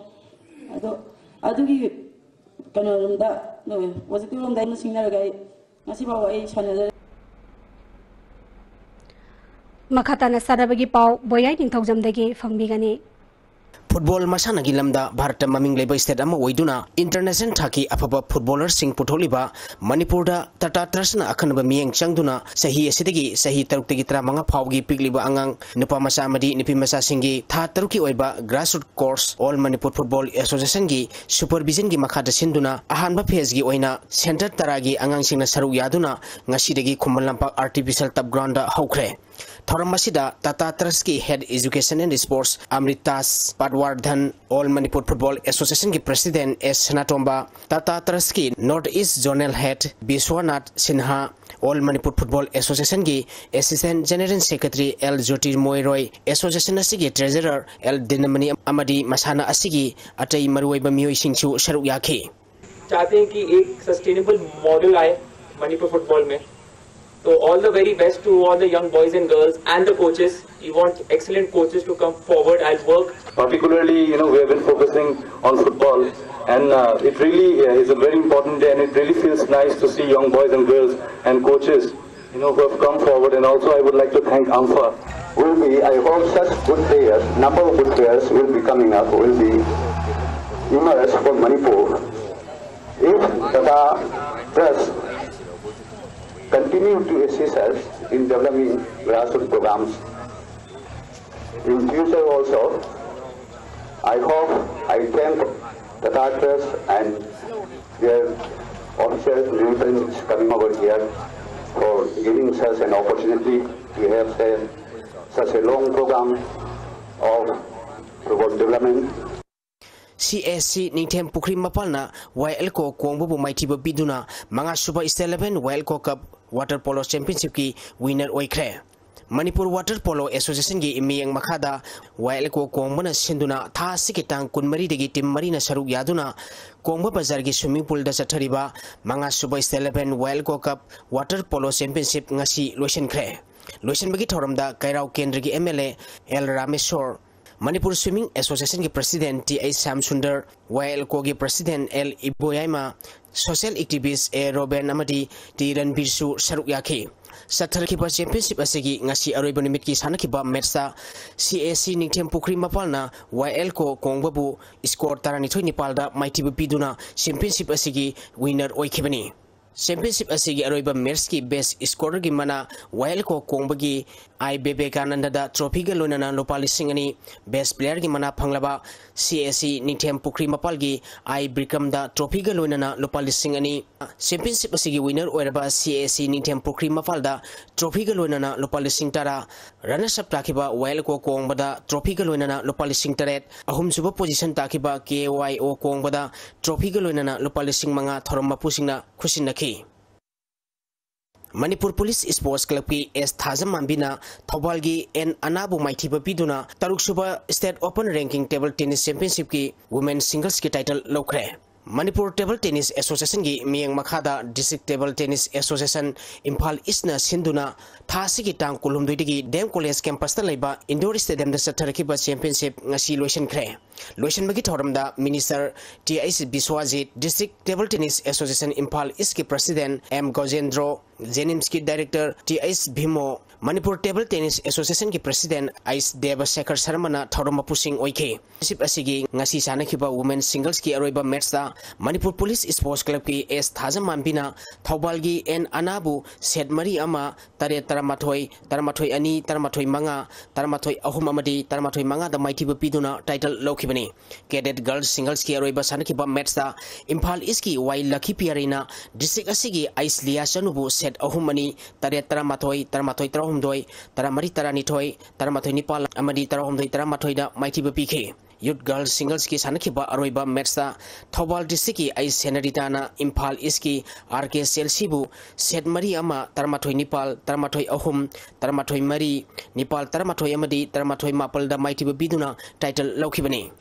ꯑꯗꯣ ꯑꯗꯨꯒꯤ ꯀꯩꯅꯣꯔꯣꯝꯗ, positive ꯔꯣꯝꯗ ꯑꯩꯅ ꯁꯤꯡꯅꯔꯒ ꯑꯩ ꯉꯁꯤꯐꯥꯎ ꯑꯩ ꯁꯥꯟꯅꯖꯔꯤ꯫ ꯃꯈꯥ ꯇꯥꯅ ꯆꯥꯟꯅꯕꯒꯤ ꯄꯥꯎ ꯕꯣꯌꯥꯏ ꯅꯤꯡꯊꯧꯖꯝꯗꯒꯤ ꯐꯪꯕꯤꯒꯅꯤ꯫ ꯐꯨꯠꯕꯣꯜ ꯃꯁꯥꯟꯅꯒꯤ ꯂꯝꯗ ꯚꯥꯔꯠꯇ ꯃꯃꯤꯡ ꯂꯩꯕ ꯁ꯭ꯇꯦꯠ ꯑꯃ ꯑꯣꯏꯗꯨꯅ ꯏꯟꯇꯔꯅꯦꯁꯅꯦꯜ ꯊꯥꯛꯀꯤ ꯑꯐꯕ ꯐꯨꯠꯕꯣꯂꯔꯁꯤꯡ ꯄꯨꯊꯣꯛꯂꯤꯕ ꯃꯅꯤꯄꯨꯔꯗ ꯇꯥꯇꯥ ꯇ꯭ꯔꯁꯅ ꯑꯈꯟꯅꯕ ꯃꯤꯠꯌꯦꯡ ꯆꯪꯗꯨꯅ ꯆꯍꯤ ꯑꯁꯤꯗꯒꯤ ꯆꯍꯤ ꯇꯔꯨꯛꯇꯒꯤ ꯇꯔꯥꯃꯉꯥ ꯐꯥꯎꯒꯤ ꯄꯤꯛꯂꯤꯕ ꯑꯉꯥꯡ ꯅꯨꯄꯥ ꯃꯆꯥ ꯑꯃꯗꯤ ꯅꯨꯄꯤ ꯃꯆꯥꯁꯤꯡꯒꯤ ꯊꯥ ꯇꯔꯨꯛꯀꯤ ꯑꯣꯏꯕ grassroot course all Manipur football ꯑꯦꯁꯣꯁꯤꯌꯦꯁꯟꯒꯤ ꯁꯨꯄꯔꯚꯤꯖꯟꯒꯤ ꯃꯈꯥꯗ ꯁꯤꯟꯗꯨꯅ ꯑꯍꯥꯟꯕ ꯐꯦꯖꯒꯤ ꯑꯣꯏꯅ ꯁꯦꯟꯇꯔ ꯇꯔꯥꯒꯤ ꯑꯉꯥꯡꯁꯤꯡꯅ ꯁꯔꯨꯛ ꯌꯥꯗꯨꯅ ꯉꯁꯤꯗꯒꯤ ꯈꯨꯃꯟ ꯂꯝꯄꯥꯛ ꯑꯥꯔꯇꯤꯐꯤꯁꯤꯌꯦꯜ ꯇꯞ ꯒ꯭ꯔꯥꯎꯟꯗ ꯍꯧꯈ꯭ꯔꯦ꯫ ꯊꯧꯔꯝ ꯑꯁꯤꯗ ꯇꯥꯇꯥ ꯇ꯭ꯔꯁꯀꯤ head education and sports Amritash Patwardhan, all Manipur football ꯑꯦꯁꯣꯁꯤꯌꯦꯁꯟꯒꯤ ꯄ꯭ꯔꯁꯤꯗꯦꯟ ꯑꯦꯁ ꯁꯅꯥꯇꯣꯝꯕ, ꯇꯥꯇꯥ ꯇ꯭ꯔꯁꯀꯤ north east zonal head Biswanath Sinha, all Manipur football ꯑꯦꯁꯣꯁꯤꯌꯦꯁꯟꯒꯤ assistant general secretary L Jyotirmoy Roy, association ꯑꯁꯤꯒꯤ ꯇ꯭ꯔꯦꯖꯔꯔ ꯑꯦꯜ ꯗꯤꯅꯃꯅꯤ ꯑꯃꯗꯤ ꯃꯁꯥꯟꯅ ꯑꯁꯤꯒꯤ ꯑꯇꯩ ꯃꯔꯨꯑꯣꯏꯕ ꯃꯤꯑꯣꯏꯁꯤꯡꯁꯨ ꯁꯔꯨꯛ ꯌꯥꯈꯤ꯫ चाहते हैं कि एक सस्टेनेबल मॉडल आए मणिपुर फुटबॉल में। तो all the very best to all the young boys and girls and the coaches. We want excellent coaches to come forward and work. Particularly, you know, we have been focusing on football, and uh, it really uh, is a very important day, and it really feels nice to see young boys and girls and coaches, you know, who have come forward. And also, I would like to thank AMFA. Will be, I hope, such good players, number of good players will be coming up, will be emerge from Manipur. If Tata Trust continue to assist us in developing grassroots programs in future also, I hope, I thank Tata Trust and their officers, militants coming over here for giving such an opportunity to have a, such a long program of football development. C S C ꯅꯤꯡꯊꯦꯝ ꯄꯨꯈ꯭ꯔꯤ ꯃꯄꯥꯜꯅ ꯋꯥꯏ ꯑꯦꯜ ꯀꯣ ꯀꯣꯡꯕꯕꯨ ꯃꯥꯏꯊꯤꯕ ꯄꯤꯗꯨꯅ ꯃꯉꯥꯁꯨꯕ ꯁ꯭ꯇꯦꯠ ꯏꯂꯦꯚꯦꯟ ꯋꯥꯏ ꯑꯦꯜ ꯀꯣ ꯀꯞ ꯋꯥꯇꯔ ꯄꯣꯂꯣ ꯆꯦꯝꯄꯤꯌꯟꯁꯤꯞꯀꯤ ꯋꯤꯅꯔ ꯑꯣꯏꯈ꯭ꯔꯦ꯫ ꯃꯅꯤꯄꯨꯔ ꯋꯥꯇꯔ ꯄꯣꯂꯣ ꯑꯦꯁꯣꯁꯤꯌꯦꯁꯟꯒꯤ ꯃꯤꯠꯌꯦꯡ ꯃꯈꯥꯗ ꯋꯥꯏ ꯑꯦꯜ ꯀꯣ ꯀꯣꯡꯕꯅ ꯁꯤꯟꯗꯨꯅ ꯊꯥ ꯑꯁꯤꯒꯤ ꯇꯥꯡ ꯀꯨꯟꯃꯔꯤꯗꯒꯤ ꯇꯤꯝ ꯃꯔꯤꯅ ꯁꯔꯨꯛ ꯌꯥꯗꯨꯅ ꯀꯣꯡꯕ ꯕꯖꯥꯔꯒꯤ ꯁ꯭ꯋꯤꯃꯤꯡ ꯄꯨꯜꯗ ꯆꯠꯊꯔꯤꯕ ꯃꯉꯥꯁꯨꯕ ꯁ꯭ꯇꯦꯠ ꯏꯂꯦꯚꯦꯟ ꯋꯥꯏ ꯑꯦꯜ ꯀꯣ ꯀꯞ ꯋꯥꯇꯔ ꯄꯣꯂꯣ ꯆꯦꯝꯄꯤꯌꯟꯁꯤꯞ ꯉꯁꯤ ꯂꯣꯏꯁꯤꯟꯈ꯭ꯔꯦ꯫ ꯂꯣꯏꯁꯤꯟꯕꯒꯤ ꯊꯧꯔꯝꯗ ꯀꯩꯔꯥꯎ ꯀꯦꯟꯗ꯭ꯔꯒꯤ M L A L Rameshwar, Manipur swimming ꯑꯦꯁꯣꯁꯤꯌꯦꯁꯟꯒꯤ president T H Shyam Sunder, Y L ꯀꯣꯒꯤ president L Iboyaima, social activist A Roben ꯑꯃꯗꯤ ꯇꯤ ꯔꯟꯕꯤꯔꯁꯨ ꯁꯔꯨꯛ ꯌꯥꯈꯤ꯫ ꯆꯠꯊꯔꯛꯈꯤꯕ ꯆꯦꯝꯄꯤꯌꯟꯁꯤꯞ ꯑꯁꯤꯒꯤ ꯉꯁꯤ ꯑꯔꯣꯏꯕ ꯅꯨꯃꯤꯠꯀꯤ ꯁꯥꯟꯅꯈꯤꯕ ꯃꯦꯠꯁꯇ ꯁꯤ ꯑꯦ ꯁꯤ ꯅꯤꯡꯊꯦꯝ ꯄꯨꯈ꯭ꯔꯤ ꯃꯄꯥꯜꯅ ꯋꯥꯏ ꯑꯦꯜ ꯀꯣ ꯀꯣꯡꯕꯕꯨ ꯁ꯭ꯀꯣꯔ ꯇꯔꯥꯅꯤꯊꯣꯏ ꯅꯤꯄꯥꯜꯗ ꯃꯥꯏꯊꯤꯕ ꯄꯤꯗꯨꯅ ꯆꯦꯝꯄꯤꯌꯟꯁꯤꯞ ꯑꯁꯤꯒꯤ ꯋꯤꯅꯔ ꯑꯣꯏꯈꯤꯕꯅꯤ꯫ ꯆꯦꯝꯄꯤꯌꯟꯁꯤꯞ ꯑꯁꯤꯒꯤ ꯑꯔꯣꯏꯕ ꯃꯦꯠꯁꯀꯤ ꯕꯦꯁ ꯁ꯭ꯀꯣꯔꯔꯒꯤ ꯃꯅꯥ ꯋꯥꯏ ꯑꯦꯜ ꯀꯣ ꯀꯣꯡꯕꯒꯤ ꯑꯥꯏ ꯕꯤꯕꯦꯀꯥꯅꯟꯗꯗ ꯇ꯭ꯔꯣꯐꯤꯒ ꯂꯣꯏꯅꯅ ꯂꯨꯄꯥ ꯂꯤꯁꯤꯡ ꯑꯅꯤ, ꯕꯦꯁ ꯄ꯭ꯂꯦꯌꯔꯒꯤ ꯃꯅꯥ ꯐꯪꯂꯕ ꯁꯤ ꯑꯦ ꯁꯤ ꯅꯤꯡꯊꯦꯝ ꯄꯨꯈ꯭ꯔꯤ ꯃꯄꯥꯜꯒꯤ ꯑꯥꯏ ꯕꯤꯀ꯭ꯔꯝꯗ ꯇ꯭ꯔꯣꯐꯤꯒ ꯂꯣꯏꯅꯅ ꯂꯨꯄꯥ ꯂꯤꯁꯤꯡ ꯑꯅꯤ, ꯆꯦꯝꯄꯤꯌꯟꯁꯤꯞ ꯑꯁꯤꯒꯤ ꯋꯤꯅꯔ ꯑꯣꯏꯔꯕ ꯁꯤ ꯑꯦ ꯁꯤ ꯅꯤꯡꯊꯦꯝ ꯄꯨꯈ꯭ꯔꯤ ꯃꯄꯥꯜꯗ ꯇ꯭ꯔꯣꯐꯤꯒ ꯂꯣꯏꯅꯅ ꯂꯨꯄꯥ ꯂꯤꯁꯤꯡ ꯇꯔꯥ, ꯔꯅꯔꯁ ꯑꯞ ꯇꯥꯈꯤꯕ ꯋꯥꯏ ꯑꯦꯜ ꯀꯣ ꯀꯣꯡꯕꯗ ꯇ꯭ꯔꯣꯐꯤꯒ ꯂꯣꯏꯅꯅ ꯂꯨꯄꯥ ꯂꯤꯁꯤꯡ ꯇꯔꯦꯠ, ꯑꯍꯨꯝꯁꯨꯕ ꯄꯣꯖꯤꯁꯟ ꯇꯥꯈꯤꯕ ꯀꯦ ꯋꯥꯏ ꯑꯣ ꯀꯣꯡꯕꯗ ꯇ꯭ꯔꯣꯐꯤꯒ ꯂꯣꯏꯅꯅ ꯂꯨꯄꯥ ꯂꯤꯁꯤꯡ ꯃꯉꯥ ꯊꯧꯔꯝ ꯃꯄꯨꯁꯤꯡꯅ ꯈꯨꯠꯁꯤꯟꯅꯈꯤ꯫ ꯃꯅꯤꯄꯨꯔ ꯄꯨꯂꯤꯁ ꯁ꯭ꯄꯣꯔꯠꯁ ꯀ꯭ꯂꯕꯀꯤ ꯑꯦꯁ ꯊꯥꯖꯃꯥꯟꯕꯤꯅ ꯊꯧꯕꯥꯜꯒꯤ ꯑꯦꯟ ꯑꯅꯥꯕꯨ ꯃꯥꯏꯊꯤꯕ ꯄꯤꯗꯨꯅ ꯇꯔꯨꯛꯁꯨꯕ state open ranking table tennis ꯆꯦꯝꯄꯤꯌꯟꯁꯤꯞꯀꯤ ꯋꯨꯃꯦꯟ ꯁꯤꯡꯒꯜꯁꯀꯤ ꯇꯥꯏꯇꯜ ꯂꯧꯈ꯭ꯔꯦ꯫ ꯃꯅꯤꯄꯨꯔ ꯇꯦꯕꯜ ꯇꯦꯅꯤꯁ ꯑꯦꯁꯣꯁꯤꯌꯦꯁꯟꯒꯤ ꯃꯤꯠꯌꯦꯡ ꯃꯈꯥꯗ district table tennis association Imphal ꯏꯁꯅ ꯁꯤꯟꯗꯨꯅ ꯊꯥ ꯑꯁꯤꯒꯤ ꯇꯥꯡ ꯀꯨꯟꯍꯨꯝꯗꯣꯏꯗꯒꯤ ꯗꯤ ꯑꯦꯝ ꯀꯣꯂꯦꯖ ꯀꯦꯝꯄꯁꯇ ꯂꯩꯕ ꯏꯟꯗꯣꯔ ꯁ꯭ꯇꯦꯗꯤꯌꯝꯗ ꯆꯠꯊꯔꯛꯈꯤꯕ ꯆꯦꯝꯄꯤꯌꯟꯁꯤꯞ ꯉꯁꯤ ꯂꯣꯏꯁꯤꯟꯈ꯭ꯔꯦ꯫ ꯂꯣꯏꯁꯤꯟꯕꯒꯤ ꯊꯧꯔꯝꯗ minister T H Biswajit, district table tennis association Imphal ꯏꯁꯀꯤ ꯄ꯭ꯔꯁꯤꯗꯦꯟ ꯑꯦꯝ ꯒꯣꯖꯦꯟꯗ꯭ꯔꯣ, ꯖꯦꯅꯤꯝꯁꯀꯤ director T H Bhimo, Manipur table tennis ꯑꯦꯁꯣꯁꯤꯌꯦꯁꯟꯒꯤ ꯄ꯭ꯔꯁꯤꯗꯦꯟ ꯑꯩꯆ ꯗꯦꯕꯁꯦꯈꯔ ꯁꯔꯃꯅ ꯊꯧꯔꯝ ꯃꯄꯨꯁꯤꯡ ꯑꯣꯏꯈꯤ꯫ ꯆꯦꯝꯄꯤꯌꯟꯁꯤꯞ ꯑꯁꯤꯒꯤ ꯉꯁꯤ ꯁꯥꯟꯅꯈꯤꯕ ꯋꯨꯃꯦꯟ ꯁꯤꯡꯒꯜꯁꯀꯤ ꯑꯔꯣꯏꯕ ꯃꯦꯠꯁꯇ ꯃꯅꯤꯄꯨꯔ ꯄꯨꯂꯤꯁ ꯁ꯭ꯄꯣꯔꯠꯁ ꯀ꯭ꯂꯕꯀꯤ ꯑꯦꯁ ꯊꯥꯖꯃꯥꯟꯕꯤꯅ ꯊꯧꯕꯥꯜꯒꯤ ꯑꯦꯟ ꯑꯅꯥꯕꯨ ꯁꯦꯠ ꯃꯔꯤ ꯑꯃ, ꯇꯔꯦꯠ ꯇꯔꯥꯃꯥꯊꯣꯏ, ꯇꯔꯥꯃꯥꯊꯣꯏ ꯑꯅꯤ, ꯇꯔꯥꯃꯥꯊꯣꯏ ꯃꯉꯥ, ꯇꯔꯥꯃꯥꯊꯣꯏ ꯑꯍꯨꯝ ꯑꯃꯗꯤ ꯇꯔꯥꯃꯥꯊꯣꯏ ꯃꯉꯥꯗ ꯃꯥꯏꯊꯤꯕ ꯄꯤꯗꯨꯅ ꯇꯥꯏꯇꯜ ꯂꯧꯈꯤꯕꯅꯤ꯫ ꯀꯦꯗꯦꯠ ꯒꯔꯜꯁ ꯁꯤꯡꯒꯜꯁꯀꯤ ꯑꯔꯣꯏꯕ ꯁꯥꯟꯅꯈꯤꯕ ꯃꯦꯠꯁꯇ ꯏꯝꯐꯥꯜ ꯏꯁꯀꯤ ꯋꯥꯏ ꯂꯈꯤ ꯄꯤꯌꯥꯔꯤꯅ ꯗꯤꯁꯇ꯭ꯔꯤꯛ ꯑꯁꯤꯒꯤ ꯑꯩꯁ ꯂꯤꯌꯥ ꯆꯅꯨꯕꯨ ꯁꯦꯠ ꯑꯍꯨꯝ ꯑꯅꯤ, ꯇꯔꯦꯠ ꯇꯔꯥꯃꯥꯊꯣꯏ, ꯇꯔꯥꯃꯥꯊꯣꯏ ꯇꯔꯥꯍꯨꯝꯗꯣꯏ, ꯇꯔꯥꯃꯔꯤ ꯇꯔꯥꯅꯤꯊꯣꯏ, ꯇꯔꯥꯃꯥꯊꯣꯏ ꯅꯤꯄꯥꯜ ꯑꯃꯗꯤ ꯇꯔꯥꯍꯨꯝꯗꯣꯏ ꯇꯔꯥꯃꯥꯊꯣꯏꯗ ꯃꯥꯏꯊꯤꯕ ꯄꯤꯈꯤ꯫ ꯌꯨꯠ ꯒꯔꯜꯁ ꯁꯤꯡꯒꯜꯁꯀꯤ ꯁꯥꯟꯅꯈꯤꯕ ꯑꯔꯣꯏꯕ ꯃꯦꯠꯁꯇ ꯊꯧꯕꯥꯜ ꯗꯤꯁꯇ꯭ꯔꯤꯛꯀꯤ ꯑꯩꯁ ꯁꯦꯅꯔꯤꯇꯥꯅ ꯏꯝꯐꯥꯜ ꯏꯁꯀꯤ ꯑꯥꯔ ꯀꯦ ꯆꯦꯜꯁꯤꯕꯨ ꯁꯦꯠ ꯃꯔꯤ ꯑꯃ, ꯇꯔꯥꯃꯥꯊꯣꯏ ꯅꯤꯄꯥꯜ, ꯇꯔꯥꯃꯥꯊꯣꯏ ꯑꯍꯨꯝ, ꯇꯔꯥꯃꯥꯊꯣꯏ ꯃꯔꯤ, ꯅꯤꯄꯥꯜ ꯇꯔꯥꯃꯥꯊꯣꯏ ꯑꯃꯗꯤ ꯇꯔꯥꯃꯥꯊꯣꯏ ꯃꯥꯄꯜꯗ ꯃꯥꯏꯊꯤꯕ ꯄꯤꯗꯨꯅ title ꯂꯧꯈꯤꯕꯅꯤ꯫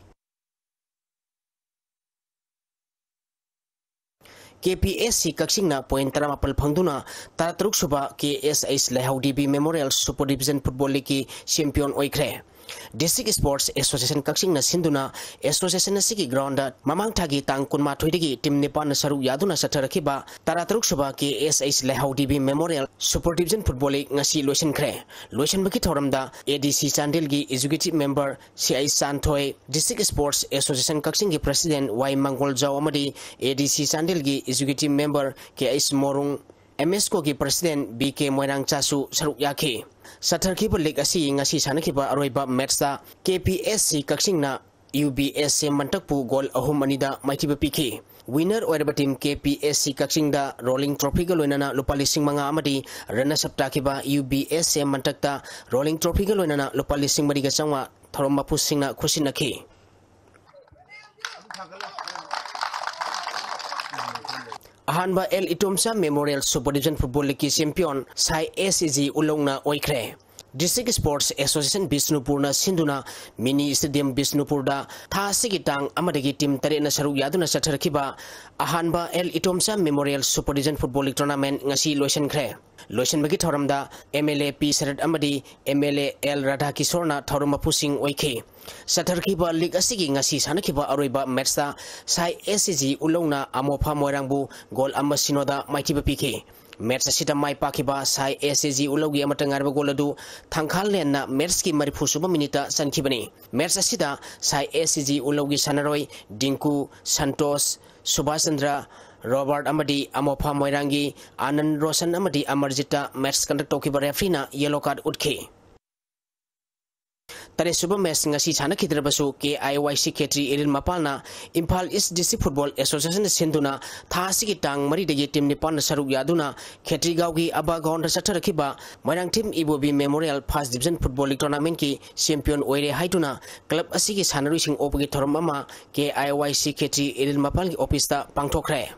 K P S C ꯀꯛꯆꯤꯡꯅ point ꯇꯔꯥꯃꯥꯄꯜ ꯐꯪꯗꯨꯅ ꯇꯔꯥꯇꯔꯨꯛ ꯁꯨꯕ ꯀꯦ S H Leihao Devi memorial super division football ꯂꯤꯒꯀꯤ ꯆꯦꯝꯄꯤꯌꯟ ꯑꯣꯏꯈ꯭ꯔꯦ꯫ District Sports Association ꯀꯛꯆꯤꯡꯅ ꯁꯤꯟꯗꯨꯅ association ꯑꯁꯤꯒꯤ ground ꯃꯃꯥꯡ ꯊꯥꯒꯤ ꯇꯥꯡ ꯀꯨꯟꯃꯥꯊꯣꯏꯗꯒꯤ team ꯅꯤꯄꯥꯟꯅ ꯁꯔꯨꯛ ꯌꯥꯗꯨꯅ ꯆꯠꯊꯔꯛꯈꯤꯕ ꯇꯔꯥꯇꯔꯨꯛ ꯁꯨꯕ K S H ꯂꯩꯍꯥꯎ Devi Memorial Super Division Football League ꯉꯁꯤ ꯂꯣꯏꯁꯤꯟꯈ꯭ꯔꯦ꯫ ꯂꯣꯏꯁꯤꯟꯕꯒꯤ ꯊꯧꯔꯝꯗ A D C ꯆꯥꯟꯗꯦꯜꯒꯤ Executive Member C I ꯆꯥꯟꯊꯣꯏ, District Sports Association ꯀꯛꯆꯤꯡꯒꯤ President Y ꯃꯪꯒꯣꯜꯖꯥꯎ ꯑꯃꯗꯤ A D C ꯆꯥꯟꯗꯦꯜꯒꯤ Executive Member K H ꯃꯣꯔꯨꯡ, M S ꯀꯣꯒꯤ President B K ꯃꯣꯏꯔꯥꯡꯆꯥꯁꯨ ꯁꯔꯨꯛ ꯌꯥꯈꯤ꯫ ꯆꯠꯊꯔꯛꯈꯤꯕ league ꯑꯁꯤ ꯉꯁꯤ ꯁꯥꯟꯅꯈꯤꯕ ꯑꯔꯣꯏꯕ matchꯇ K P S C ꯀꯛꯆꯤꯡꯅ U B S A ꯃꯟꯇꯛꯄꯨ goal ꯑꯍꯨꯝ ꯑꯅꯤꯗ ꯃꯥꯏꯊꯤꯕ ꯄꯤꯈꯤ꯫ Winner ꯑꯣꯏꯔꯕ team K P S C ꯀꯛꯆꯤꯡꯗ Rolling Trophyꯒ ꯂꯣꯏꯅꯅ ꯂꯨꯄꯥ ꯂꯤꯁꯤꯡ ꯃꯉꯥ ꯑꯃꯗꯤ runners up ꯇꯥꯈꯤꯕ U B S A ꯃꯟꯇꯛꯇ Rolling Trophyꯒ ꯂꯣꯏꯅꯅ ꯂꯨꯄꯥ ꯂꯤꯁꯤꯡ ꯃꯔꯤꯒ ꯆꯥꯝꯃꯉꯥ ꯊꯧꯔꯝ ꯃꯄꯨꯁꯤꯡꯅ ꯈꯨꯠꯁꯤꯟꯅꯈꯤ꯫ ꯑꯍꯥꯟꯕ L Itomcha Memorial Super Division Football Leagueꯀꯤ champion ꯁꯥꯏ S C G ꯎꯂꯧꯅ ꯑꯣꯏꯈ꯭ꯔꯦ꯫ District Sports Association ꯕꯤꯁꯅꯨꯄꯨꯔꯅ ꯁꯤꯟꯗꯨꯅ Mini Stadium ꯕꯤꯁꯅꯨꯄꯨꯔꯗ ꯊꯥ ꯑꯁꯤꯒꯤ ꯇꯥꯡ ꯑꯃꯗꯒꯤ team ꯇꯔꯦꯠꯅ ꯁꯔꯨꯛ ꯌꯥꯗꯨꯅ ꯆꯠꯊꯔꯛꯈꯤꯕ ꯑꯍꯥꯟꯕ L Itomcha Memorial Super Division Football League Tournament ꯉꯁꯤ ꯂꯣꯏꯁꯤꯟꯈ꯭ꯔꯦ꯫ ꯂꯣꯏꯁꯤꯟꯕꯒꯤ ꯊꯧꯔꯝꯗ M L A P ꯁꯔꯠ ꯑꯃꯗꯤ M L A L ꯔꯥꯙꯥꯀꯤꯁꯣꯔꯅ ꯊꯧꯔꯝ ꯃꯄꯨꯁꯤꯡ ꯑꯣꯏꯈꯤ꯫ ꯆꯠꯊꯔꯛꯈꯤꯕ league ꯑꯁꯤꯒꯤ ꯉꯁꯤ ꯁꯥꯟꯅꯈꯤꯕ ꯑꯔꯣꯏꯕ matchꯇ ꯁꯥꯏ S C G ꯎꯂꯧꯅ ꯑꯃꯣꯐꯥ ꯃꯣꯏꯔꯥꯡꯕꯨ goal ꯑꯃ ꯁꯤꯅꯣꯗ ꯃꯥꯏꯊꯤꯕ ꯄꯤꯈꯤ꯫ Match ꯑꯁꯤꯗ ꯃꯥꯏ ꯄꯥꯛꯈꯤꯕ ꯁꯥꯏ S C G ꯎꯂꯧꯒꯤ ꯑꯃꯠꯇ ꯉꯥꯏꯔꯕ goal ꯑꯗꯨ ꯊꯪꯈꯥꯜ ꯂꯦꯟꯅ matchꯀꯤ ꯃꯔꯤꯐꯨ ꯁꯨꯕ minuteꯇ ꯆꯟꯈꯤꯕꯅꯤ꯫ Match ꯑꯁꯤꯗ ꯁꯥꯏ S C G ꯎꯂꯧꯒꯤ ꯁꯥꯟꯅꯔꯣꯏ ꯗꯤꯡꯀꯨ, ꯁꯟꯇꯣꯁ, ꯁꯨꯕꯥꯁ ꯆꯟꯗ꯭ꯔ, ꯔꯣꯕꯥꯔꯠ ꯑꯃꯗꯤ ꯑꯃꯣꯐꯥ ꯃꯣꯏꯔꯥꯡꯒꯤ ꯑꯅꯟ ꯔꯣꯁꯟ ꯑꯃꯗꯤ ꯑꯃꯔꯖꯤꯠꯇ match conduct ꯇꯧꯈꯤꯕ refereeꯅ yellow card ꯎꯠꯈꯤ꯫ ꯇꯔꯦꯠꯁꯨꯕ match ꯉꯁꯤ ꯁꯥꯟꯅꯈꯤꯗ꯭ꯔꯕꯁꯨ K I Y C Khetri Iril ꯃꯄꯥꯜꯅ Imphal East District Football Association ꯁꯤꯟꯗꯨꯅ ꯊꯥ ꯑꯁꯤꯒꯤ ꯇꯥꯡ ꯃꯔꯤꯗꯒꯤ team ꯅꯤꯄꯥꯟꯅ ꯁꯔꯨꯛ ꯌꯥꯗꯨꯅ ꯈꯦꯇ꯭ꯔꯤꯒꯥꯎꯒꯤ ꯑꯕꯥ groundꯗ ꯆꯠꯊꯔꯛꯈꯤꯕ ꯃꯣꯏꯔꯥꯡꯊꯦꯝ ꯏꯕꯣꯕꯤ Memorial First Division Football League Tournamentꯀꯤ champion ꯑꯣꯏꯔꯦ ꯍꯥꯏꯗꯨꯅ club ꯑꯁꯤꯒꯤ ꯁꯥꯟꯅꯔꯣꯏꯁꯤꯡ ꯑꯣꯛꯄꯒꯤ ꯊꯧꯔꯝ ꯑꯃ K I Y C ꯈꯦꯇ꯭ꯔꯤ ꯏꯔꯤꯜ ꯃꯄꯥꯜꯒꯤ officeꯇ ꯄꯥꯡꯊꯣꯛꯈ꯭ꯔꯦ꯫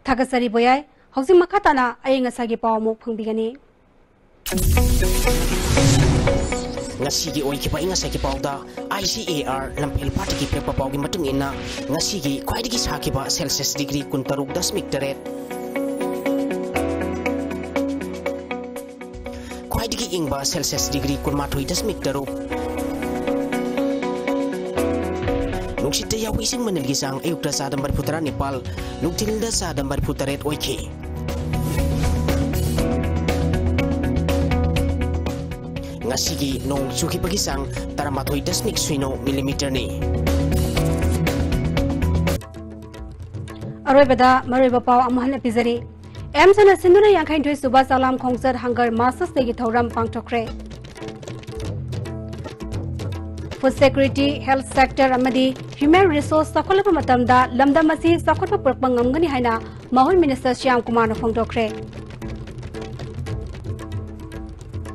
ꯊꯥꯒꯠꯆꯔꯤ ꯕꯣꯌꯥꯏ꯫ ꯍꯧꯖꯤꯛ ꯃꯈꯥ ꯇꯥꯅ ꯑꯏꯪ ꯑꯁꯥꯒꯤ ꯄꯥꯎ ꯑꯃꯨꯛ ꯐꯪꯕꯤꯒꯅꯤ꯫ ꯉꯁꯤꯒꯤ ꯑꯣꯏꯈꯤꯕ ꯑꯏꯪ ꯑꯁꯥꯒꯤ ꯄꯥꯎꯗ I C A R ꯂꯝꯐꯦꯜ ꯄꯥꯠꯇꯒꯤ ꯄꯤꯔꯛꯄ ꯄꯥꯎꯒꯤ ꯃꯇꯨꯡ ꯏꯟꯅ ꯉꯁꯤꯒꯤ ꯈ꯭ꯋꯥꯏꯗꯒꯤ ꯁꯥꯈꯤꯕ Celsius degree ꯀꯨꯟꯇꯔꯨꯛ ꯗꯁꯃꯤꯛ ꯇꯔꯦꯠ, ꯁꯦꯜꯁꯤꯌꯁ ꯗꯤꯒ꯭ꯔꯤ ꯀꯨꯟꯃꯥꯊꯣꯏ ꯗꯁꯃꯤꯛ ꯇꯔꯨꯛ꯫ ꯅꯨꯡꯁꯤꯠꯇ ꯌꯥꯎꯕ ꯏꯁꯤꯡ ꯃꯅꯤꯜꯒꯤ ꯆꯥꯡ ꯑꯌꯨꯛꯇ ꯆꯥꯗ ꯃꯔꯤꯐꯨ ꯇꯔꯥ ꯅꯤꯄꯥꯜ, ꯅꯨꯡꯊꯤꯜꯗ ꯆꯥꯗ ꯃꯔꯤꯐꯨ ꯇꯔꯦꯠ ꯑꯣꯏꯈꯤ꯫ ꯉꯁꯤꯒꯤ ꯅꯣꯡ ꯆꯨꯈꯤꯕꯒꯤ ꯆꯥꯡ ꯇꯔꯥꯃꯥꯊꯣꯏ ꯗꯁꯃꯤꯛ ꯁꯤꯅꯣ ꯃꯤꯂꯤꯃꯤꯇꯔꯅꯤ꯫ ꯑꯔꯣꯏꯕꯗ ꯃꯔꯨꯑꯣꯏꯕ ꯄꯥꯎ ꯑꯃꯨꯛ ꯍꯟꯅ ꯄꯤꯖꯔꯤ꯫ ꯑꯦꯝꯁ ꯑꯣꯏꯅ ꯁꯤꯟꯗꯨꯅ ꯌꯥꯡꯈꯩꯅꯤꯊꯣꯏ ꯁꯨꯕ ꯆꯥꯛꯂꯥꯝ ꯈꯣꯡꯆꯠ ꯍꯪꯒꯔ ꯃꯥꯁꯇꯔꯁ ꯗꯦꯒꯤ ꯊꯧꯔꯝ ꯄꯥꯡꯊꯣꯛꯈ꯭ꯔꯦ꯫ ꯐꯨꯗ ꯁꯦꯀ꯭ꯌꯨꯔꯤꯇꯤ, ꯍꯦꯜꯊ ꯁꯦꯛꯇꯔ ꯑꯃꯗꯤ ꯍ꯭ꯌꯨꯃꯦꯟ ꯔꯤꯁꯣꯔꯁ ꯆꯥꯎꯈꯠꯂꯛꯄ ꯃꯇꯝꯗ ꯂꯝꯗꯝ ꯑꯁꯤ ꯆꯥꯎꯈꯠꯄ ꯄꯨꯔꯛꯄ ꯉꯝꯒꯅꯤ ꯍꯥꯏꯅ ꯃꯍꯨꯠ ꯃꯤꯅꯤꯁꯇꯔ ꯁ꯭ꯌꯥꯝ ꯀꯨꯃꯥꯔꯅ ꯐꯣꯡꯗꯣꯛꯈ꯭ꯔꯦ꯫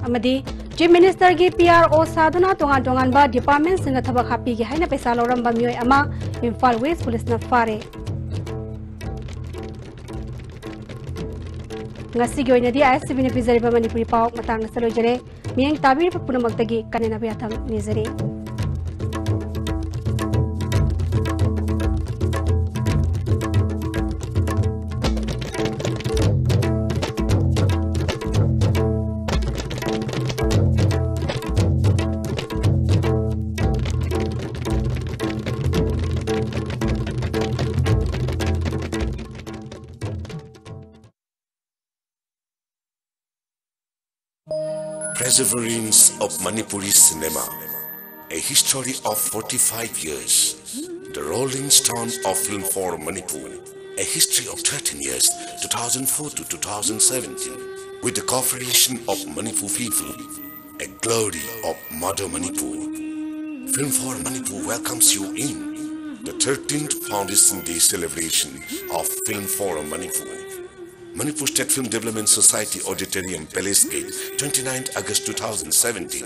ꯑꯃꯗꯤ ꯆꯤꯐ ꯃꯤꯅꯤꯁꯇꯔꯒꯤ ꯄꯤ ꯑꯥꯔ ꯑꯣ ꯁꯥꯗꯨꯅ ꯇꯣꯉꯥꯟ ꯇꯣꯉꯥꯟꯕ ꯗꯤꯄꯥꯔꯠꯃꯦꯟꯁꯤꯡꯗ ꯊꯕꯛ ꯍꯥꯞꯄꯤꯒꯦ ꯍꯥꯏꯅ ꯄꯩꯁꯥ ꯂꯧꯔꯝꯕ ꯃꯤꯑꯣꯏ ꯑꯃ ꯏꯝꯐꯥꯜ ꯋꯦꯁ ꯄꯨꯂꯤꯁꯅ ꯐꯥꯔꯦ꯫ ꯉꯁꯤꯒꯤ ꯑꯣꯏꯅꯗꯤ ꯑꯥꯏ ꯑꯦꯁ ꯇꯤ ꯚꯤꯅ ꯄꯤꯖꯔꯤꯕ ꯃꯅꯤꯄꯨꯔꯤ ꯄꯥꯎ ꯃꯇꯥꯡ ꯑꯁꯤꯗ ꯂꯣꯏꯖꯔꯦ꯫ ꯃꯤꯠꯌꯦꯡ ꯇꯥꯕꯤꯔꯤꯕ ꯄꯨꯝꯅꯃꯛꯇꯒꯤ ꯀꯥꯏꯅꯅꯕ ꯌꯥꯊꯪ ꯅꯤꯖꯔꯤ꯫ Perseverance of Manipuri cinema, a history of forty-five years. The Rolling Stone of Film for Manipur, a history of thirteen years, two thousand four to two thousand seventeen, with the cooperation of Manipur Film, a glory of Mother Manipur. Film for Manipur welcomes you in the thirteenth Foundation Day celebration of Film for Manipur. Manipur State Film Development Society Auditorium, Palace Gate, twenty-ninth August two thousand seventeen.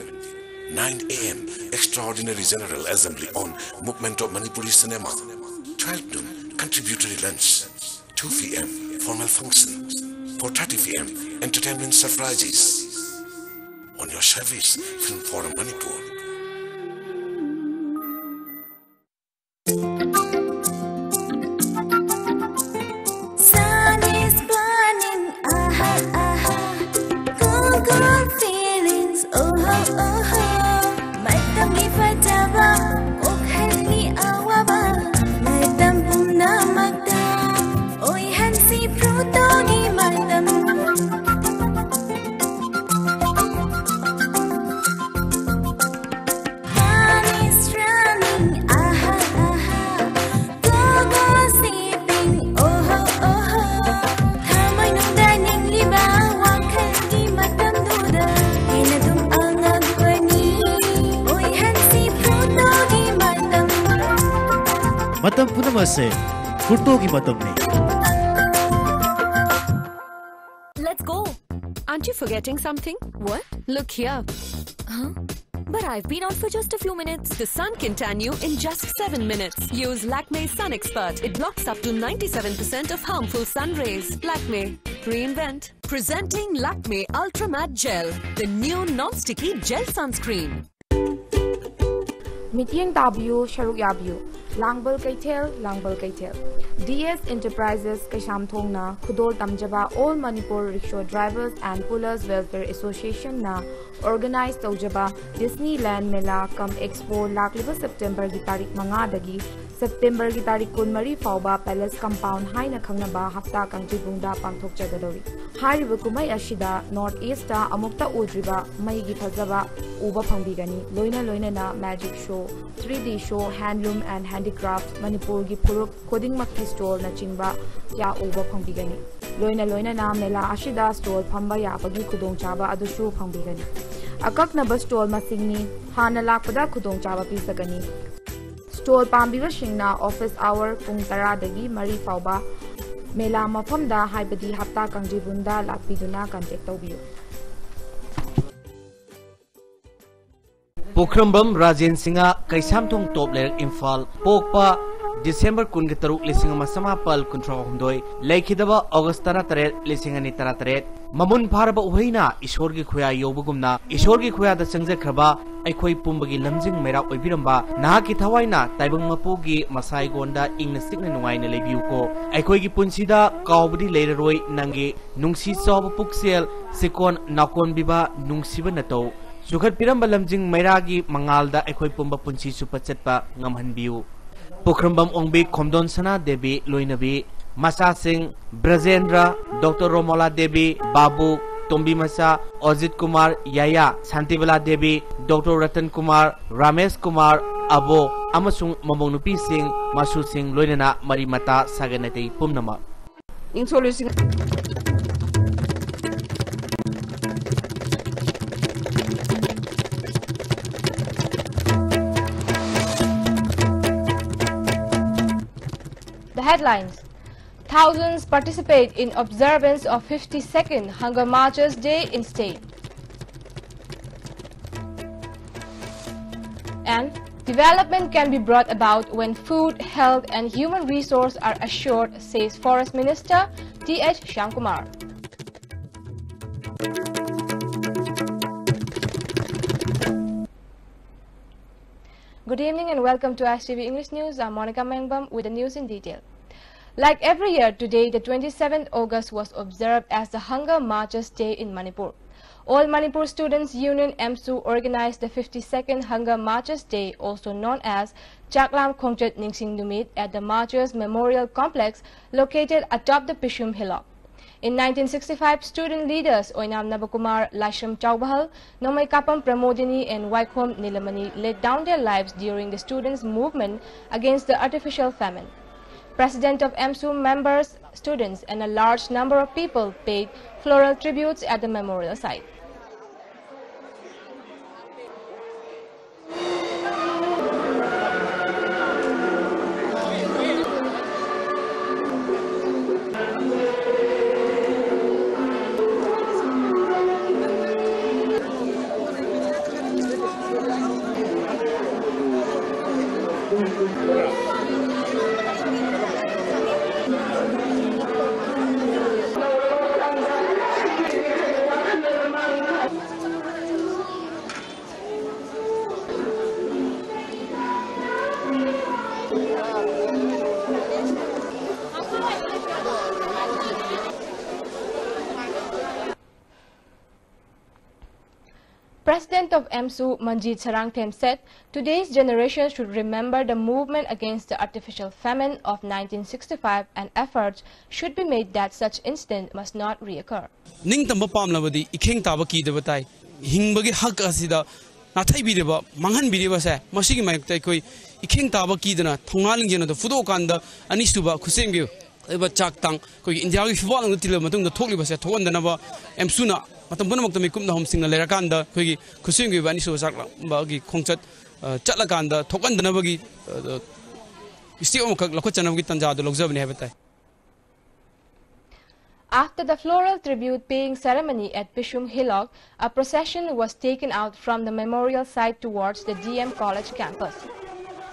nine a m, Extraordinary General Assembly on Movement of Manipuri Cinema. twelve noon, Contributory Lunch. two p m, Formal Function. four thirty p m, Entertainment Surprises. On your service, Film Forum Manipur. Sun is burning, aha, aha. Cool, cool feeling. ꯃꯇꯝ ꯄꯨꯝꯅꯃꯛꯁꯦ ꯐꯣꯇꯣꯒꯤ ꯃꯇꯝꯅꯤ꯫ Let's go. Aren't you forgetting something? What? Look here. Huh? But I've been out for just a few minutes. The sun can tan you in just seven minutes. Use Lakme Sun Expert. It blocks up to ninety-seven percent of harmful sun rays. Lakme. Reinvent. Presenting Lakme Ultra Matte Gel, the new non-sticky gel sunscreen. ꯃꯤꯠꯌꯦꯡ ꯇꯥꯕꯤꯌꯨ, ꯁꯔꯨꯛ ꯌꯥꯕꯤꯌꯨ꯫ ꯂꯥꯡꯕꯜ ꯀꯩꯊꯦꯜ, ꯂꯥꯡꯕꯜ ꯀꯩꯊꯦꯜ꯫ D S Enterprises ꯀꯩꯁꯥꯝꯊꯣꯡꯅ ꯈꯨꯗꯣꯜ ꯇꯝꯖꯕ All Manipur Rickshaw Drivers and Pullers Welfare Associationꯅ organize ꯇꯧꯖꯕ Disneyland Mela cum Expo ꯂꯥꯛꯂꯤꯕ Septemberꯒꯤ ꯇꯥꯔꯤꯛ ꯃꯉꯥꯗꯒꯤ Septemberꯒꯤ ꯇꯥꯔꯤꯛ ꯀꯨꯟꯃꯔꯤ ꯐꯥꯎꯕ Palace Compound ꯍꯥꯏꯅ ꯈꯪꯅꯕ ꯍꯞꯇꯥ ꯀꯥꯡꯖꯩꯕꯨꯡꯗ ꯄꯥꯡꯊꯣꯛꯆꯒꯗꯧꯔꯤ꯫ ꯍꯥꯏꯔꯤꯕ ꯀꯨꯝꯍꯩ ꯑꯁꯤꯗ North Eastꯇ ꯑꯃꯨꯛꯇ ꯎꯗ꯭ꯔꯤꯕ ꯃꯩꯒꯤ ꯐꯖꯕ ꯎꯕ ꯐꯪꯕꯤꯒꯅꯤ꯫ ꯂꯣꯏꯅ ꯂꯣꯏꯅꯅ magic show, three D show, handloom and handicraft, ꯃꯅꯤꯄꯨꯔꯒꯤ ꯐꯨꯔꯨꯞ ꯈꯨꯗꯤꯡꯃꯛꯀꯤ stallꯅꯆꯤꯡꯕ ꯀꯌꯥ ꯎꯕ ꯐꯪꯕꯤꯒꯅꯤ꯫ ꯂꯣꯏꯅ ꯂꯣꯏꯅꯅ ꯃꯦꯂꯥ ꯑꯁꯤꯗ stall ꯐꯝꯕ ꯌꯥꯕꯒꯤ ꯈꯨꯗꯣꯡꯆꯥꯕ ꯑꯗꯨꯁꯨ ꯐꯪꯕꯤꯒꯅꯤ꯫ ꯑꯀꯛꯅꯕ stall ꯃꯁꯤꯡꯅꯤ꯫ ꯍꯥꯟꯅ ꯂꯥꯛꯄꯗ ꯈꯨꯗꯣꯡꯆꯥꯕ ꯄꯤꯖꯒꯅꯤ꯫ Stall ꯄꯥꯝꯕꯤꯕꯁꯤꯡꯅ office hour ꯄꯨꯡ ꯇꯔꯥꯗꯒꯤ ꯃꯔꯤ ꯐꯥꯎꯕ ꯃꯦꯂꯥ ꯃꯐꯝꯗ, ꯍꯥꯏꯕꯗꯤ ꯍꯞꯇꯥ ꯀꯥꯡꯖꯩꯕꯨꯡꯗ ꯂꯥꯛꯄꯤꯗꯨꯅ contact ꯇꯧꯕꯤꯌꯨ꯫ ꯄꯨꯈ꯭ꯔꯝꯕꯝ ꯔꯥꯖꯦꯟ ꯁꯤꯡꯍ, ꯀꯩꯁꯥꯝꯊꯣꯡ ꯇꯣꯞ ꯂꯩꯔꯛ, ꯏꯝꯐꯥꯜ꯫ ꯄꯣꯛꯄ ꯗꯤꯁꯦꯝꯕꯔ ꯀꯨꯟꯒ ꯇꯔꯨꯛ, ꯂꯤꯁꯤꯡ ꯑꯃ ꯆꯃꯥꯄꯜ ꯀꯨꯟꯊ꯭ꯔꯥ ꯍꯨꯝꯗꯣꯏ, ꯂꯩꯈꯤꯗꯕ ꯑꯣꯒꯁ ꯇꯔꯥꯇꯔꯦꯠ, ꯂꯤꯁꯤꯡ ꯑꯅꯤ ꯇꯔꯥꯇꯔꯦꯠ꯫ ꯃꯃꯨꯟ ꯐꯥꯔꯕ ꯎꯍꯩꯅ ꯏꯁꯣꯔꯒꯤ ꯈꯨꯌꯥ ꯌꯧꯕꯒꯨꯝꯅ ꯏꯁꯣꯔꯒꯤ ꯈꯨꯌꯥꯗ ꯆꯪꯖꯈ꯭ꯔꯕ ꯑꯩꯈꯣꯏ ꯄꯨꯝꯕꯒꯤ ꯂꯝꯖꯤꯡ ꯃꯩꯔꯥ ꯑꯣꯏꯕꯤꯔꯝꯕ ꯅꯍꯥꯛꯀꯤ ꯊꯋꯥꯏꯅ ꯇꯥꯏꯕꯪ ꯃꯄꯨꯒꯤ ꯃꯁꯥ ꯏꯒꯣꯟꯗ ꯏꯪꯅ ꯆꯤꯛꯅ ꯅꯨꯡꯉꯥꯏꯅ ꯂꯩꯕꯤꯌꯨꯀꯣ꯫ ꯑꯩꯈꯣꯏꯒꯤ ꯄꯨꯟꯁꯤꯗ ꯀꯥꯎꯕꯗꯤ ꯂꯩꯔꯔꯣꯏ ꯅꯪꯒꯤ ꯅꯨꯡꯁꯤ ꯆꯥꯎꯕ ꯄꯨꯛꯆꯦꯜ, ꯁꯤꯀꯣꯟ ꯅꯥꯀꯣꯟꯕꯤꯕ ꯅꯨꯡꯁꯤꯕ ꯅꯇꯧ꯫ ꯆꯨꯈꯠꯄꯤꯔꯝꯕ ꯂꯝꯖꯤꯡ ꯃꯩꯔꯥꯒꯤ ꯃꯉꯥꯜꯗ ꯑꯩꯈꯣꯏ ꯄꯨꯝꯕ ꯄꯨꯟꯁꯤ ꯆꯨꯞꯄ ꯆꯠꯄ ꯉꯝꯍꯟꯕꯤꯌꯨ꯫ ꯄꯨꯈ꯭ꯔꯝꯕꯝ ꯑꯣꯡꯕꯤ ꯈꯣꯝꯗꯣꯟ ꯁꯅꯥ ꯗꯦꯕꯤ ꯂꯣꯏꯅꯕꯤ, ꯃꯆꯥꯁꯤꯡ ꯕ꯭ꯔꯖꯦꯟꯗ꯭ꯔ, ꯗꯣꯛꯇꯔ ꯔꯣꯃꯣꯂꯥ ꯗꯦꯕꯤ, ꯕꯥꯕꯨ, ꯇꯣꯝꯕꯤ ꯃꯆꯥ, ꯑꯣꯖꯤꯠ ꯀꯨꯃꯥꯔ, ꯌꯥꯌꯥ, ꯁꯥꯟꯇꯤꯕꯂꯥ ꯗꯦꯕꯤ, ꯗꯣꯛꯇꯔ ꯔꯇꯟ ꯀꯨꯃꯥꯔ, ꯔꯥꯃꯦꯁ ꯀꯨꯃꯥꯔ, ꯑꯕꯣ ꯑꯃꯁꯨꯡ ꯃꯃꯧ ꯅꯨꯄꯤꯁꯤꯡ, ꯃꯁꯨꯁꯤꯡ ꯂꯣꯏꯅꯅ ꯃꯔꯤ ꯃꯇꯥ ꯁꯥꯒꯩ ꯅꯥꯇꯩ ꯄꯨꯝꯅꯃꯛ꯫ ꯏꯪ ꯁꯣꯛ ꯂꯤꯁꯤꯡ Headlines: Thousands participate in observance of fifty-second Hunger Marchers Day in state. And development can be brought about when food, health, and human resource are assured, says Forest Minister T H Shyamkumar. Good evening and welcome to S T V English News. I'm Monica Mengbam with the news in detail. Like every year, today, the twenty-seventh August, was observed as the Hunger Marchers Day in Manipur. All Manipur Students Union, AMSU, organized the fifty-second Hunger Marchers Day, also known as Chaklam Khongchat Ningsing Numit, at the Martyrs Memorial Complex located atop the Pishum Hillock. In nineteen sixty-five, student leaders Oinam Nabakumar, Laishram Chaubahal, Nomai Kapam Pramodini, and Waikhom Nilamani laid down their lives during the students' movement against the artificial famine. President of AMSU members, students, and a large number of people paid floral tributes at the memorial site. President of AMSU, Manjit Sarangthem, said today's generation should remember the movement against the artificial famine of nineteen sixty-five and efforts should be made that such incident must not reoccur. ꯅꯤꯡꯇꯝꯕ ꯄꯥꯝꯂꯕꯗꯤ ꯏꯈꯦꯡ ꯇꯥꯕ ꯀꯤꯗꯕ ꯇꯥꯏ꯫ ꯍꯤꯡꯕꯒꯤ ꯍꯛ ꯑꯁꯤꯗ ꯅꯥꯊꯩꯕꯤꯔꯤꯕ, ꯃꯥꯡꯍꯟꯕꯤꯔꯤꯕꯁꯦ, ꯃꯁꯤꯒꯤ ꯃꯥꯌꯣꯛꯇ ꯑꯩꯈꯣꯏ ꯏꯈꯦꯡ ꯇꯥꯕ ꯀꯤꯗꯅ ꯊꯧꯅꯥ ꯂꯤꯡꯖꯦꯜ ꯑꯗꯨ ꯐꯨꯗꯣꯛꯑꯀꯥꯟꯗ ꯑꯅꯤꯁꯨꯕ ꯈꯨꯠꯁꯦꯝꯒꯤ ꯑꯣꯏꯕ ꯆꯥꯛ ꯇꯥꯡ ꯑꯩꯈꯣꯏꯒꯤ ꯏꯟꯗꯤꯌꯥꯒꯤ ꯐꯤꯕꯥꯛ ꯂꯝꯗ ꯇꯤꯜꯂꯕ ꯃꯇꯨꯡꯗ ꯊꯣꯛꯂꯤꯕꯁꯦ ꯊꯣꯛꯍꯟꯗꯅꯕ ꯑꯦꯝꯁꯨꯅ ꯃꯇꯝ ꯄꯨꯝꯅꯃꯛꯇ ꯃꯤꯀꯨꯞꯅ ꯍꯣꯝꯁꯤꯡꯅ ꯂꯩꯔꯀꯥꯟꯗ ꯑꯩꯈꯣꯏꯒꯤ ꯈꯨꯠꯁꯦꯝꯒꯤ ꯑꯣꯏꯕ ꯑꯅꯤꯁꯨꯕ ꯆꯥꯛ ꯂꯥꯡꯕꯒꯤ ꯈꯣꯡꯆꯠ, ꯑ, ꯆꯠꯂꯀꯥꯟꯗ ꯊꯣꯛꯍꯟꯗꯅꯕꯒꯤ, ꯑ, ꯏꯁꯇꯦꯞ ꯑꯃꯈꯛ ꯂꯧꯈꯠꯆꯅꯕꯒꯤ ꯇꯥꯟꯖꯥꯗꯨ ꯂꯧꯖꯕꯅꯤ ꯍꯥꯏꯕ ꯇꯥꯏ꯫ After the floral tribute paying ceremony at Pishum Hilok, a procession was taken out from the memorial site towards the D M College campus.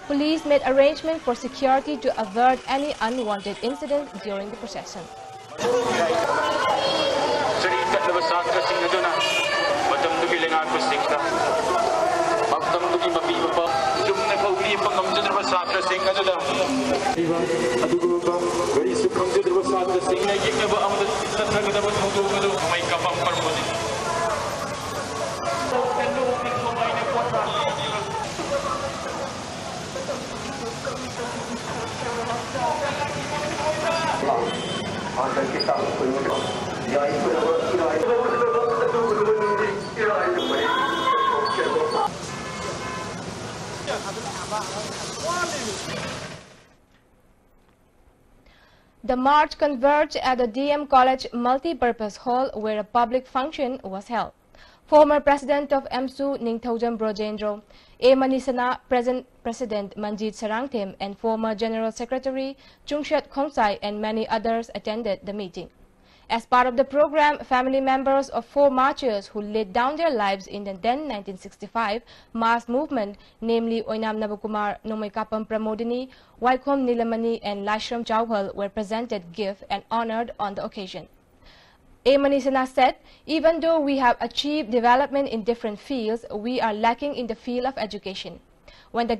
Police made arrangement for security to avert any unwanted incidents during the procession. ꯆꯔꯤ ꯇꯠꯂꯕ ꯁꯥꯇ꯭ꯔꯁꯤꯡ ꯑꯗꯨꯅ ꯃꯇꯝꯗꯨꯒꯤ ꯂꯩꯉꯥꯛꯄꯁꯤꯡꯗ ꯃꯇꯝꯗꯨꯒꯤ ꯃꯄꯤ ꯃꯄꯥ ꯆꯨꯝꯅ ꯐꯥꯎ ꯂꯦꯞꯄ ꯉꯝꯖꯗ꯭ꯔꯕ ꯁꯥꯇ꯭ꯔꯁꯤꯡ ꯑꯗꯨꯗ ꯑꯗꯨꯒꯨꯝꯂꯕ ꯀꯔꯤꯁꯨ ꯈꯪꯖꯗ꯭ꯔꯕ ꯁꯥꯇ꯭ꯔꯁꯤꯡꯅ ꯌꯦꯛꯅꯕ ꯑꯃꯗ ꯆꯠꯊꯒꯗꯕ ꯊꯧꯗꯣꯛ ꯑꯗꯨ ꯅꯣꯡꯃꯩ ꯀꯥꯞꯄ ꯄꯔꯕꯅꯤ꯫ The march converged at the D M College Multi-Purpose Hall, where a public function was held. Former President of AMSU Ningthoujam Brojendro, A Manisana, present President Manjit Sarangthem, and former General Secretary Chungshet Khongsai and many others attended the meeting. As part of the program, family members of four martyrs who laid down their lives in the then nineteen sixty-five mass movement, namely Oinam Nabakumar, Nomoikapam Pramodini, Waikhom Nilamani, and Laishram Chauhal, were presented gift and honored on the occasion. A Manisana said, "Even though we have achieved development in different fields, we are lacking in the field of education." When the